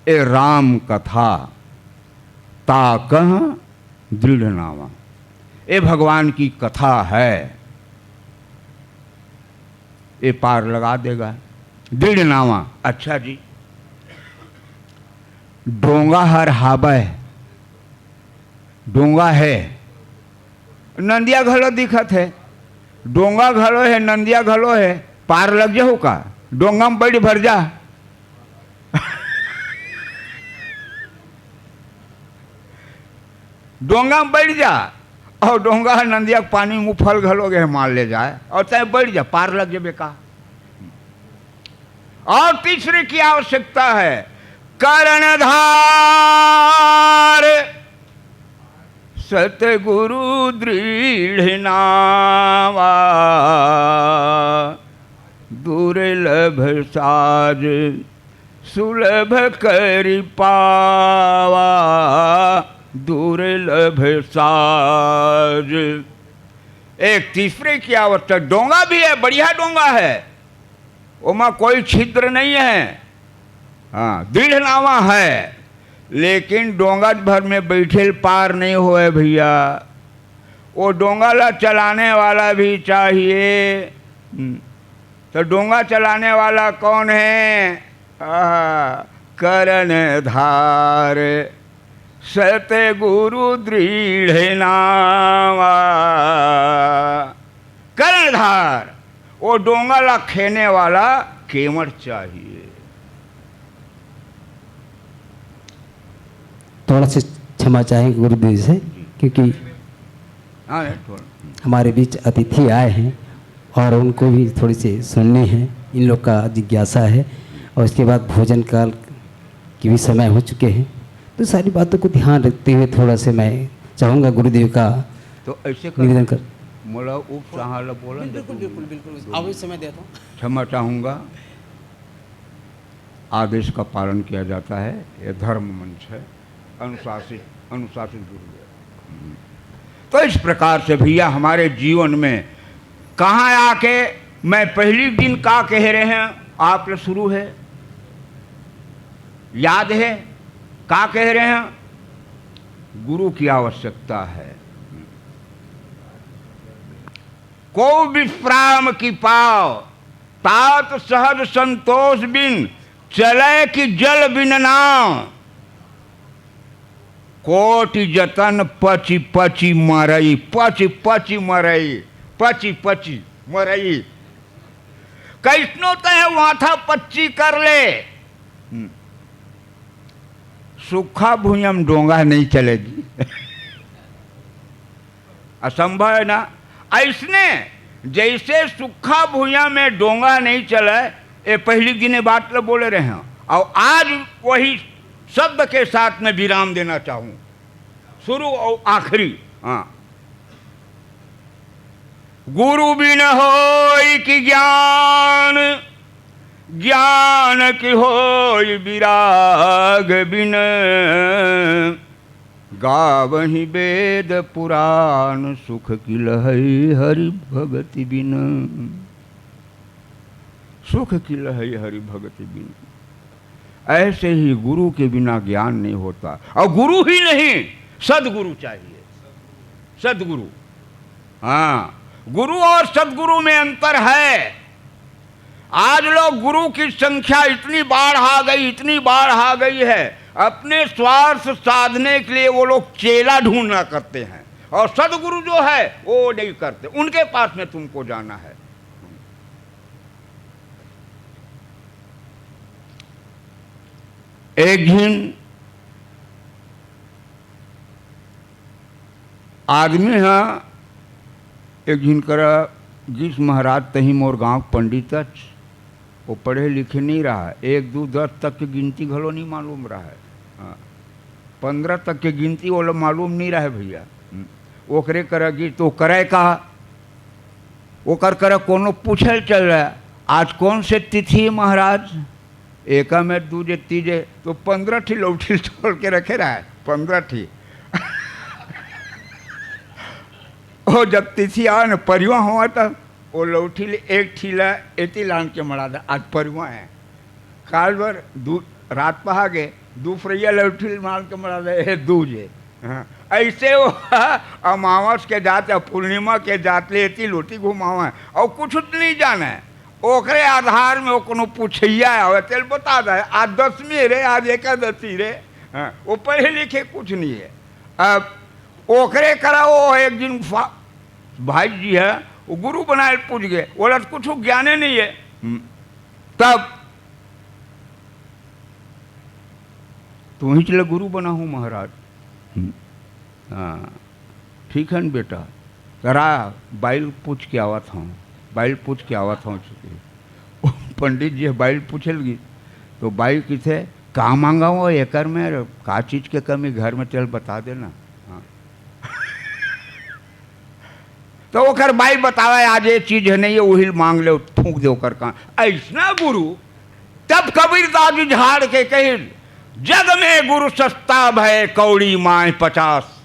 ए राम कथा ता कह दृढ़ नावा। ए भगवान की कथा है, ए पार लगा देगा। दृढ़ नावा, अच्छा जी, डोंगा हर हाबय, डोंगा है, नंदिया घलो दिखत है, डोंगा घलो है, नंदिया घलो है, पार लग जाहू का? डोंगा में बैठ भर जा। डोंगा में बैठ जा, अउ डोंगा नंदिया के पानी में उफल घलो गे हे, मार ले जाए, अउ तैं बइठ जा, पार लग जबे का। अउ तीसरे की आवश्यकता है, कर्णधार सतगुरु दृढ़ नावा, दुर्लभ साज सुलभ करि पावा, दुर्लभ साज। एक तीसरे की आवश्यकता, डोंगा भी है, बढ़िया डोंगा है, ओमा कोई छिद्र नहीं है, हाँ, दृढ़ नावा है, लेकिन डोंगा भर में बइठे ल पार नहीं होए भइया, वो डोंगा ला चलाने वाला भी चाहिए। हम्म, तो डोंगा चलाने वाला कौन है? आ, कर्णधार सतगुरु दृढ़ नावा। कर्णधार, वो डोंगा ला खेने वाला केवट चाहिए। थोड़ा सा क्षमा चाहेंगे गुरुदेव से, क्योंकि हाँ, थोड़ा। हमारे बीच अतिथि आए हैं और उनको भी थोड़ी सी सुननी है, इन लोग का जिज्ञासा है, और इसके बाद भोजन काल के भी समय हो चुके हैं। तो सारी बातों को ध्यान रखते हुए थोड़ा सा मैं चाहूँगा गुरुदेव का तो ऐसे कर, निवेदन कर। मोला उप सहारा बोलन दे बिल्कुल, तू। बिल्कुल, बिल्कुल। अभी समय देता हूँ। क्षमा चाहूँगा। आदेश का पालन किया जाता है, ये धर्म मंच है, अनुशासित, अनुशासित गुरुदेव। तो इस प्रकार से भैया हमारे जीवन में कहाँ आके मैं पहली दिन का कह रहे हैं, आप लोग शुरू है, याद है, का कह रहे हैं? गुरु की आवश्यकता है। को विश्राम की पाव, तात सहज संतोष बिन, चले कि जल बिन नाव। कोटि जतन पचि पचि मरई, पचि पचि मरई, पचि पचि मरई। कैसनो तहे माथा पच्ची कर ले, हम्म। सूखा भुइयां में डोंगा नहीं चलेगी। असंभव है ना? ऐसने जैसे सूखा भुइयां में डोंगा नहीं चले, ये पहली दिने बात ल बोले रहे हैं, और आज वही शब्द के साथ मैं विराम देना चाहूँ, शुरू और आखिरी। हाँ, गुरु बिन होई कि ज्ञान, ज्ञान कि होई विराग बिन, गावहि वेद पुराण, सुख किलहै हरि भगति बिन। सुख किलहै हरि भगति बिन। ऐसे ही गुरु के बिना ज्ञान नहीं होता, और गुरु ही नहीं, सदगुरु चाहिए। सदगुरु, हाँ, गुरु और सदगुरु में अंतर है। आज लोग गुरु की संख्या इतनी बाढ़ आ गई, इतनी बाढ़ आ गई है, अपने स्वार्थ साधने के लिए वो लोग चेला ढूंढना करते हैं, और सदगुरु जो है वो नहीं करते। उनके पास में तुमको जाना है। एक झिन आदमी ह, एक झिन करा गिस, महाराज, तही मोर गांव पंडित अच, वो पढ़े लिखे नहीं रहा, एक दू दस तक के गिनती घलो नहीं मालूम रहा है। हाँ, पंद्रह तक के गिनती वो लोग मालूम नहीं रहे भैया। हम्म, ओकरे करा गिस तो करे का, ओकर करा कोनो पूछे चल रहा है, आज कौन से तिथि है महाराज? एका में दूजे तीजे तो पंद्रह ठी लौठी छोड़ के रखे रहा है, पंद्रह ठी। ओ जब तिथि आवे न परिवा होवय त ओ लौठी ले एक ठी ला एती लान के मड़ा दे, आज परिवा है। काल बर दू रात पहा गे, दू फरैया लौठी लान के मड़ा दे, ए दूज है। हाँ, ऐसे वो अमावस के जात या पूर्णिमा के जात ले एती लोटी घुमावे और कुछ नहीं जाने। ओकरे आधार में वो कोनो पुछैया आवे, तेल बता दे, आज दसमी रे, आज एकादशी रे। हाँ, वो पढ़े लिखे कुछ नहीं है। अब ओकरे करा वो एक दिन फा-, भाई जी है, वो गुरु बनाए पूछ गए, बोला, "कुछ ज्ञाने नहीं है।" हम्म। तब तू ही चले गुरु बना हूँ महाराज। हम्म। हाँ। ठीक है न बेटा, करा, बाई ल पूछ के आवत हंव, बाई ल पूछ के आवत हंव। चुके पंडित जी ह बाई ल पूछे लगिस, तो बाई कहिथे, "का मांगंव एकर में, का चीज के कमी घर में, तेला बता देना।" हाँ। तो ओकर बाई बतावय, "आज ये चीज हे नहीं हे, उही ल मांग ले, फूंक दे ओकर कान।" अइसना गुरु। तब कबीरदास जी झाड़ के कहिन, "जग में गुरु सस्ता भय, कौड़ी मांय पचास।"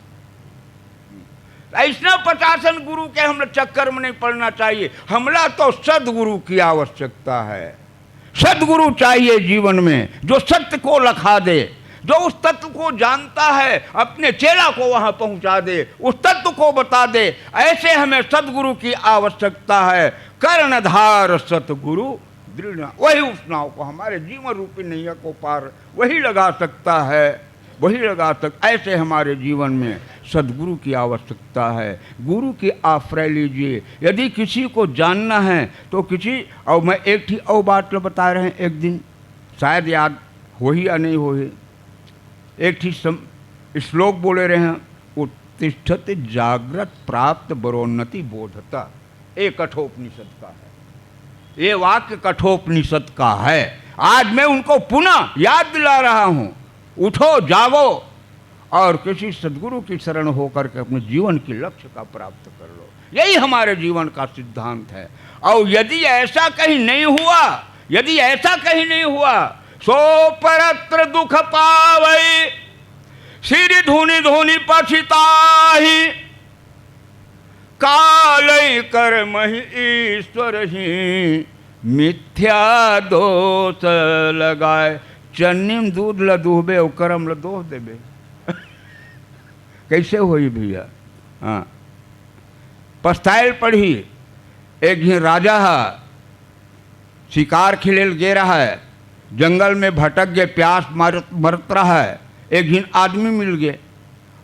अइसना पचासन गुरु के हमला चक्कर में नहीं पड़ना चाहिए। हमला तो सदगुरु की आवश्यकता है। सदगुरु चाहिए जीवन में, जो सत्य को लखा दे, जो उस तत्व को जानता है, अपने चेला को वहां पहुंचा दे, उस तत्व को बता दे। ऐसे हमें सदगुरु की आवश्यकता है। कर्णधार सतगुरु दृढ़, वही उस नाव को, हमारे जीवन रूपी नैया को पार वही लगा सकता है, वही लगा सक। ऐसे हमारे जीवन में सदगुरु की आवश्यकता है। गुरु की आश्रय लीजिए। यदि किसी को जानना है तो किसी, और मैं एक ठी और बात ल बताय रहेंव एक दिन, शायद याद होही या नहीं होही, एक ठी सम-, श्लोक बोले रहेंव, "उत्तिष्ठत जाग्रत प्राप्त वरोन्नति बोधता।" ये कठोपनिषद का है, ये वाक्य कठोपनिषद का है। आज मैं उनको पुनः याद दिला रहा हूं, उठो, जागो और किसी सदगुरु की शरण होकर के अपने जीवन के लक्ष्य का प्राप्त कर लो। यही हमारे जीवन का सिद्धांत है। और यदि ऐसा कहीं नहीं हुआ, यदि ऐसा कहीं नहीं हुआ, "सो परत्र दुख पावई, सिरि धुनि धुनि पछिताही, कालई करमहि ईश्वर ही, मिथ्या दोष लगाय।" चन्नी में दूध ल दूहबे अउ करम ल दोष देबे। कैसे होही भैया? हाँ, पछतायल पड़ही। एक झिन राजा ह शिकार खेले ल गे रहय, जंगल में भटक गे, प्यास मरत, मरत रहय। एक झिन आदमी मिल गे,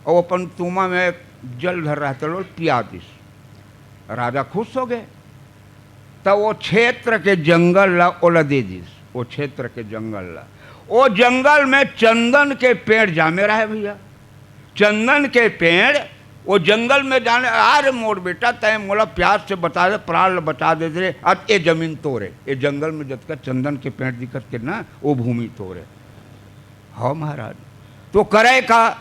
अउ अपन तुमा में जल धर रहय, त ओला पिया दिस। राजा खुश हो गे। त वो क्षेत्र के जंगल ला ओला दे दिस, वो क्षेत्र के जंगल ला। वो जंगल में चंदन के पेड़ जामे रहय भैया, चंदन के पेड़, वो जंगल में जाने, "अरे मोर बेटा, तैं मोला प्यास से बचा दे, प्राण ल बचा दे रे, अब ये जमीन तोरे, ये जंगल में जतका चंदन के पेड़ दिखत के ना, वो भूमि तोरे।" "हव महाराज।" तो करे का,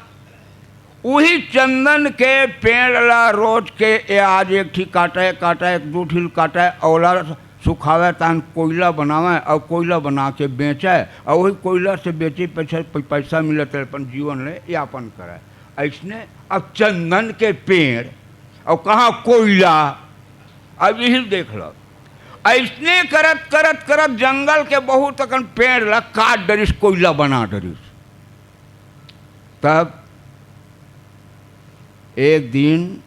उही चंदन के पेड़ ला रोज के ये आज एक ठी काटय, काटय, एक दू ठी ल काटय, ओला सुखावय, तान कोइला बनावय, अउ कोइला बना के बेचय, अउ वही कोइला से बेचे पैसा, पै-, पैसा मिलत रहे, अपन जीवन ले यापन करय। अइसने अब चंदन के पेड़ अउ कहाँ कोइला, अब यही देख लो। अइसने करत, करत, करत जंगल के बहुत अकन पेड़ ला काट डरिस, कोइला बना डरिस। तब एक दिन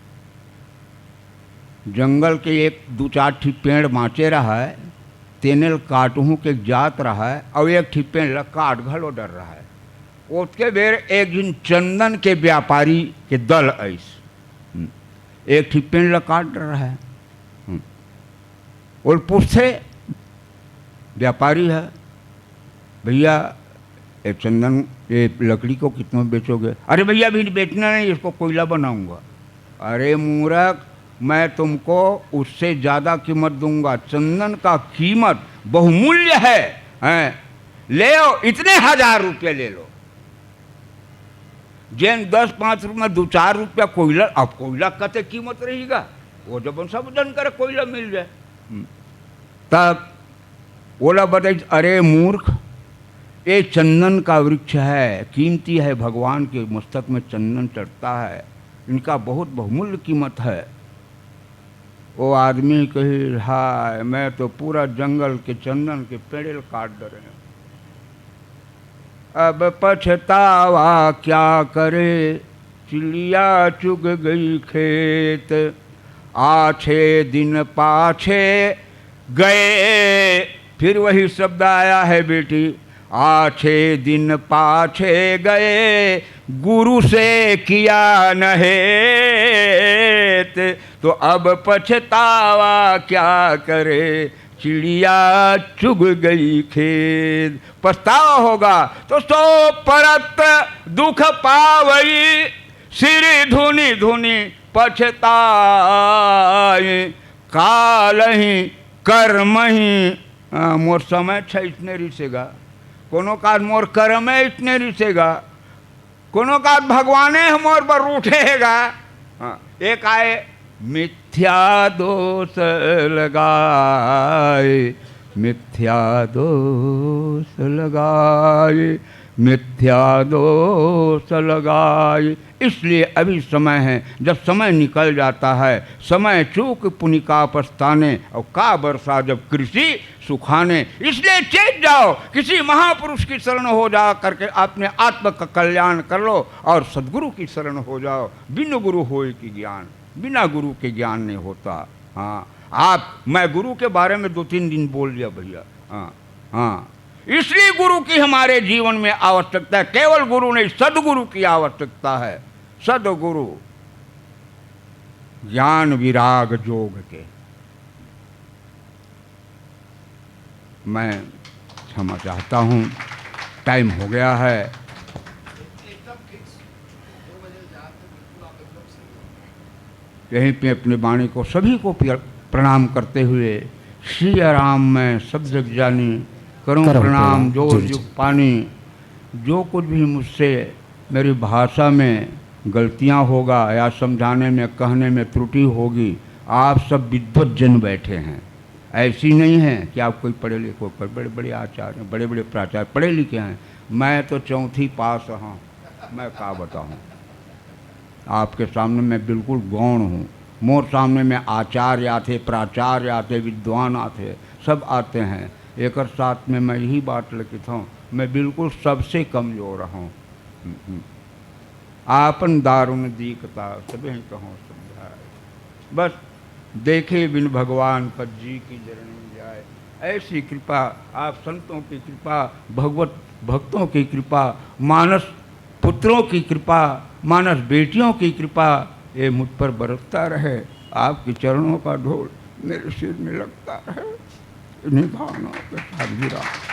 जंगल के एक दू चार ठी पेड़ बाँचे रहय, तेने ल काटहूँ के जात रहय, अउ एक ठी पेड़ ल काट घलो डर रहय। ओतके बेर एक झिन चंदन के व्यापारी के दल अइस। हम्म। एक ठी पेड़ ल काट डर रहय। हम्म। ओल पूछथे, व्यापारी है, "भैया, ये चंदन, ये लकड़ी को कितना बेचोगे?" "अरे भैया, अभी बेचना नहीं, इसको कोयला बनाऊंगा।" "अरे मूर्ख, मैं तुमको उससे ज्यादा कीमत दूंगा। चंदन का कीमत बहुमूल्य है, हैं? ले लो, इतने हजार रुपये ले लो।" जेन दस पाँच रुपये में दो चार रुपया कोयला, अब कोयला कते कीमत रहेगा, वो जब हम सब जन करे कोयला मिल जाए। हम्म। तब ओला बताई, "अरे मूर्ख, ये चंदन का वृक्ष है, कीमती है, भगवान के मस्तक में चंदन चढ़ता है, इनका बहुत बहुमूल्य कीमत है।" वो आदमी कही, "हाय, मैं तो पूरा जंगल के चंदन के पेड़े ल काट डरे हूँ। अब पछतावा क्या करे, चिड़िया चुग गई खेत। आछे दिन पाछे गए।" फिर वही शब्द आया है बेटी, "आछे दिन पाछे गए, गुरु से किया न हेत। तो अब पछतावा क्या करे, चिड़िया चुग गई खेत।" पछतावा होगा तो "सो परत दुख पावई, सिरि धुनि धुनि पछताई कालहि कर्महि। हाँ, मोर समय छ इतने रिसेगा, कोनो काज मोर कर्म इतने रिसेगा, कोनो काज भगवाने ह मोर बर रूठे हेगा। हाँ, एक आए मिथ्या दोष लगाए, मिथ्या दोष लगाए, मिथ्या दोष लगाए। इसलिए अभी समय है, जब समय निकल जाता है। समय चूक पुनि का पछताने, और का बरसा जब कृषि सुखाने। इसलिए चेत जाओ, किसी महापुरुष की शरण हो जा करके अपने आत्म का कल्याण कर लो और सदगुरु की शरण हो जाओ। बिन गुरु होय की ज्ञान, बिना गुरु के ज्ञान नहीं होता। हाँ, आप, मैं गुरु के बारे में दो तीन दिन बोल लिया भैया। हाँ, हाँ, इसलिए गुरु की हमारे जीवन में आवश्यकता है। केवल गुरु नहीं, सदगुरु की आवश्यकता है। सदगुरु ज्ञान विराग जोग के। मैं क्षमा चाहता हूँ, टाइम हो गया है। यहीं पे अपनी वाणी को, सभी को प्र-, प्रणाम करते हुए, सिया राम मैं सब जग जानी, करूँ करूँ प्रणाम प्रणाम जोर जोर जुग जुग। पानी। जो कुछ भी मुझसे, मेरी भाषा में गलतियाँ होगा या समझाने में, कहने में त्रुटि होगी, आप सब विद्वत जन बैठे हैं। ऐसी नहीं है कि आप कोई पढ़े लिखे, पर बड़े बड़े आचार्य हैं, बड़े बड़े प्राचार्य पढ़े लिखे हैं। मैं तो चौथी पास हूँ, मैं का बताऊँ। आपके सामने मैं बिल्कुल गौण हूँ। मोर सामने में आचार्य आथे, प्राचार्य आथे, विद्वान आथे, सब आते हैं। एकर साथ में मैं यही बात लिखित हूँ, मैं बिल्कुल सबसे कमजोर हूँ। हम्म, हम्म। आपन दारुण दीखता, सबहि कहो समझाए। बस देखे बिन भगवान पद जी की जरनी जाए। ऐसी कृपा, आप संतों की कृपा, भगवत भक्तों की कृपा, मानस पुत्रों की कृपा, मानस बेटियों की कृपा, ये मुझ पर बरसता रहे। आपके चरणों का धूल मेरे सिर में लगता रहे। इन्हीं भावनाओं के साथ विराम।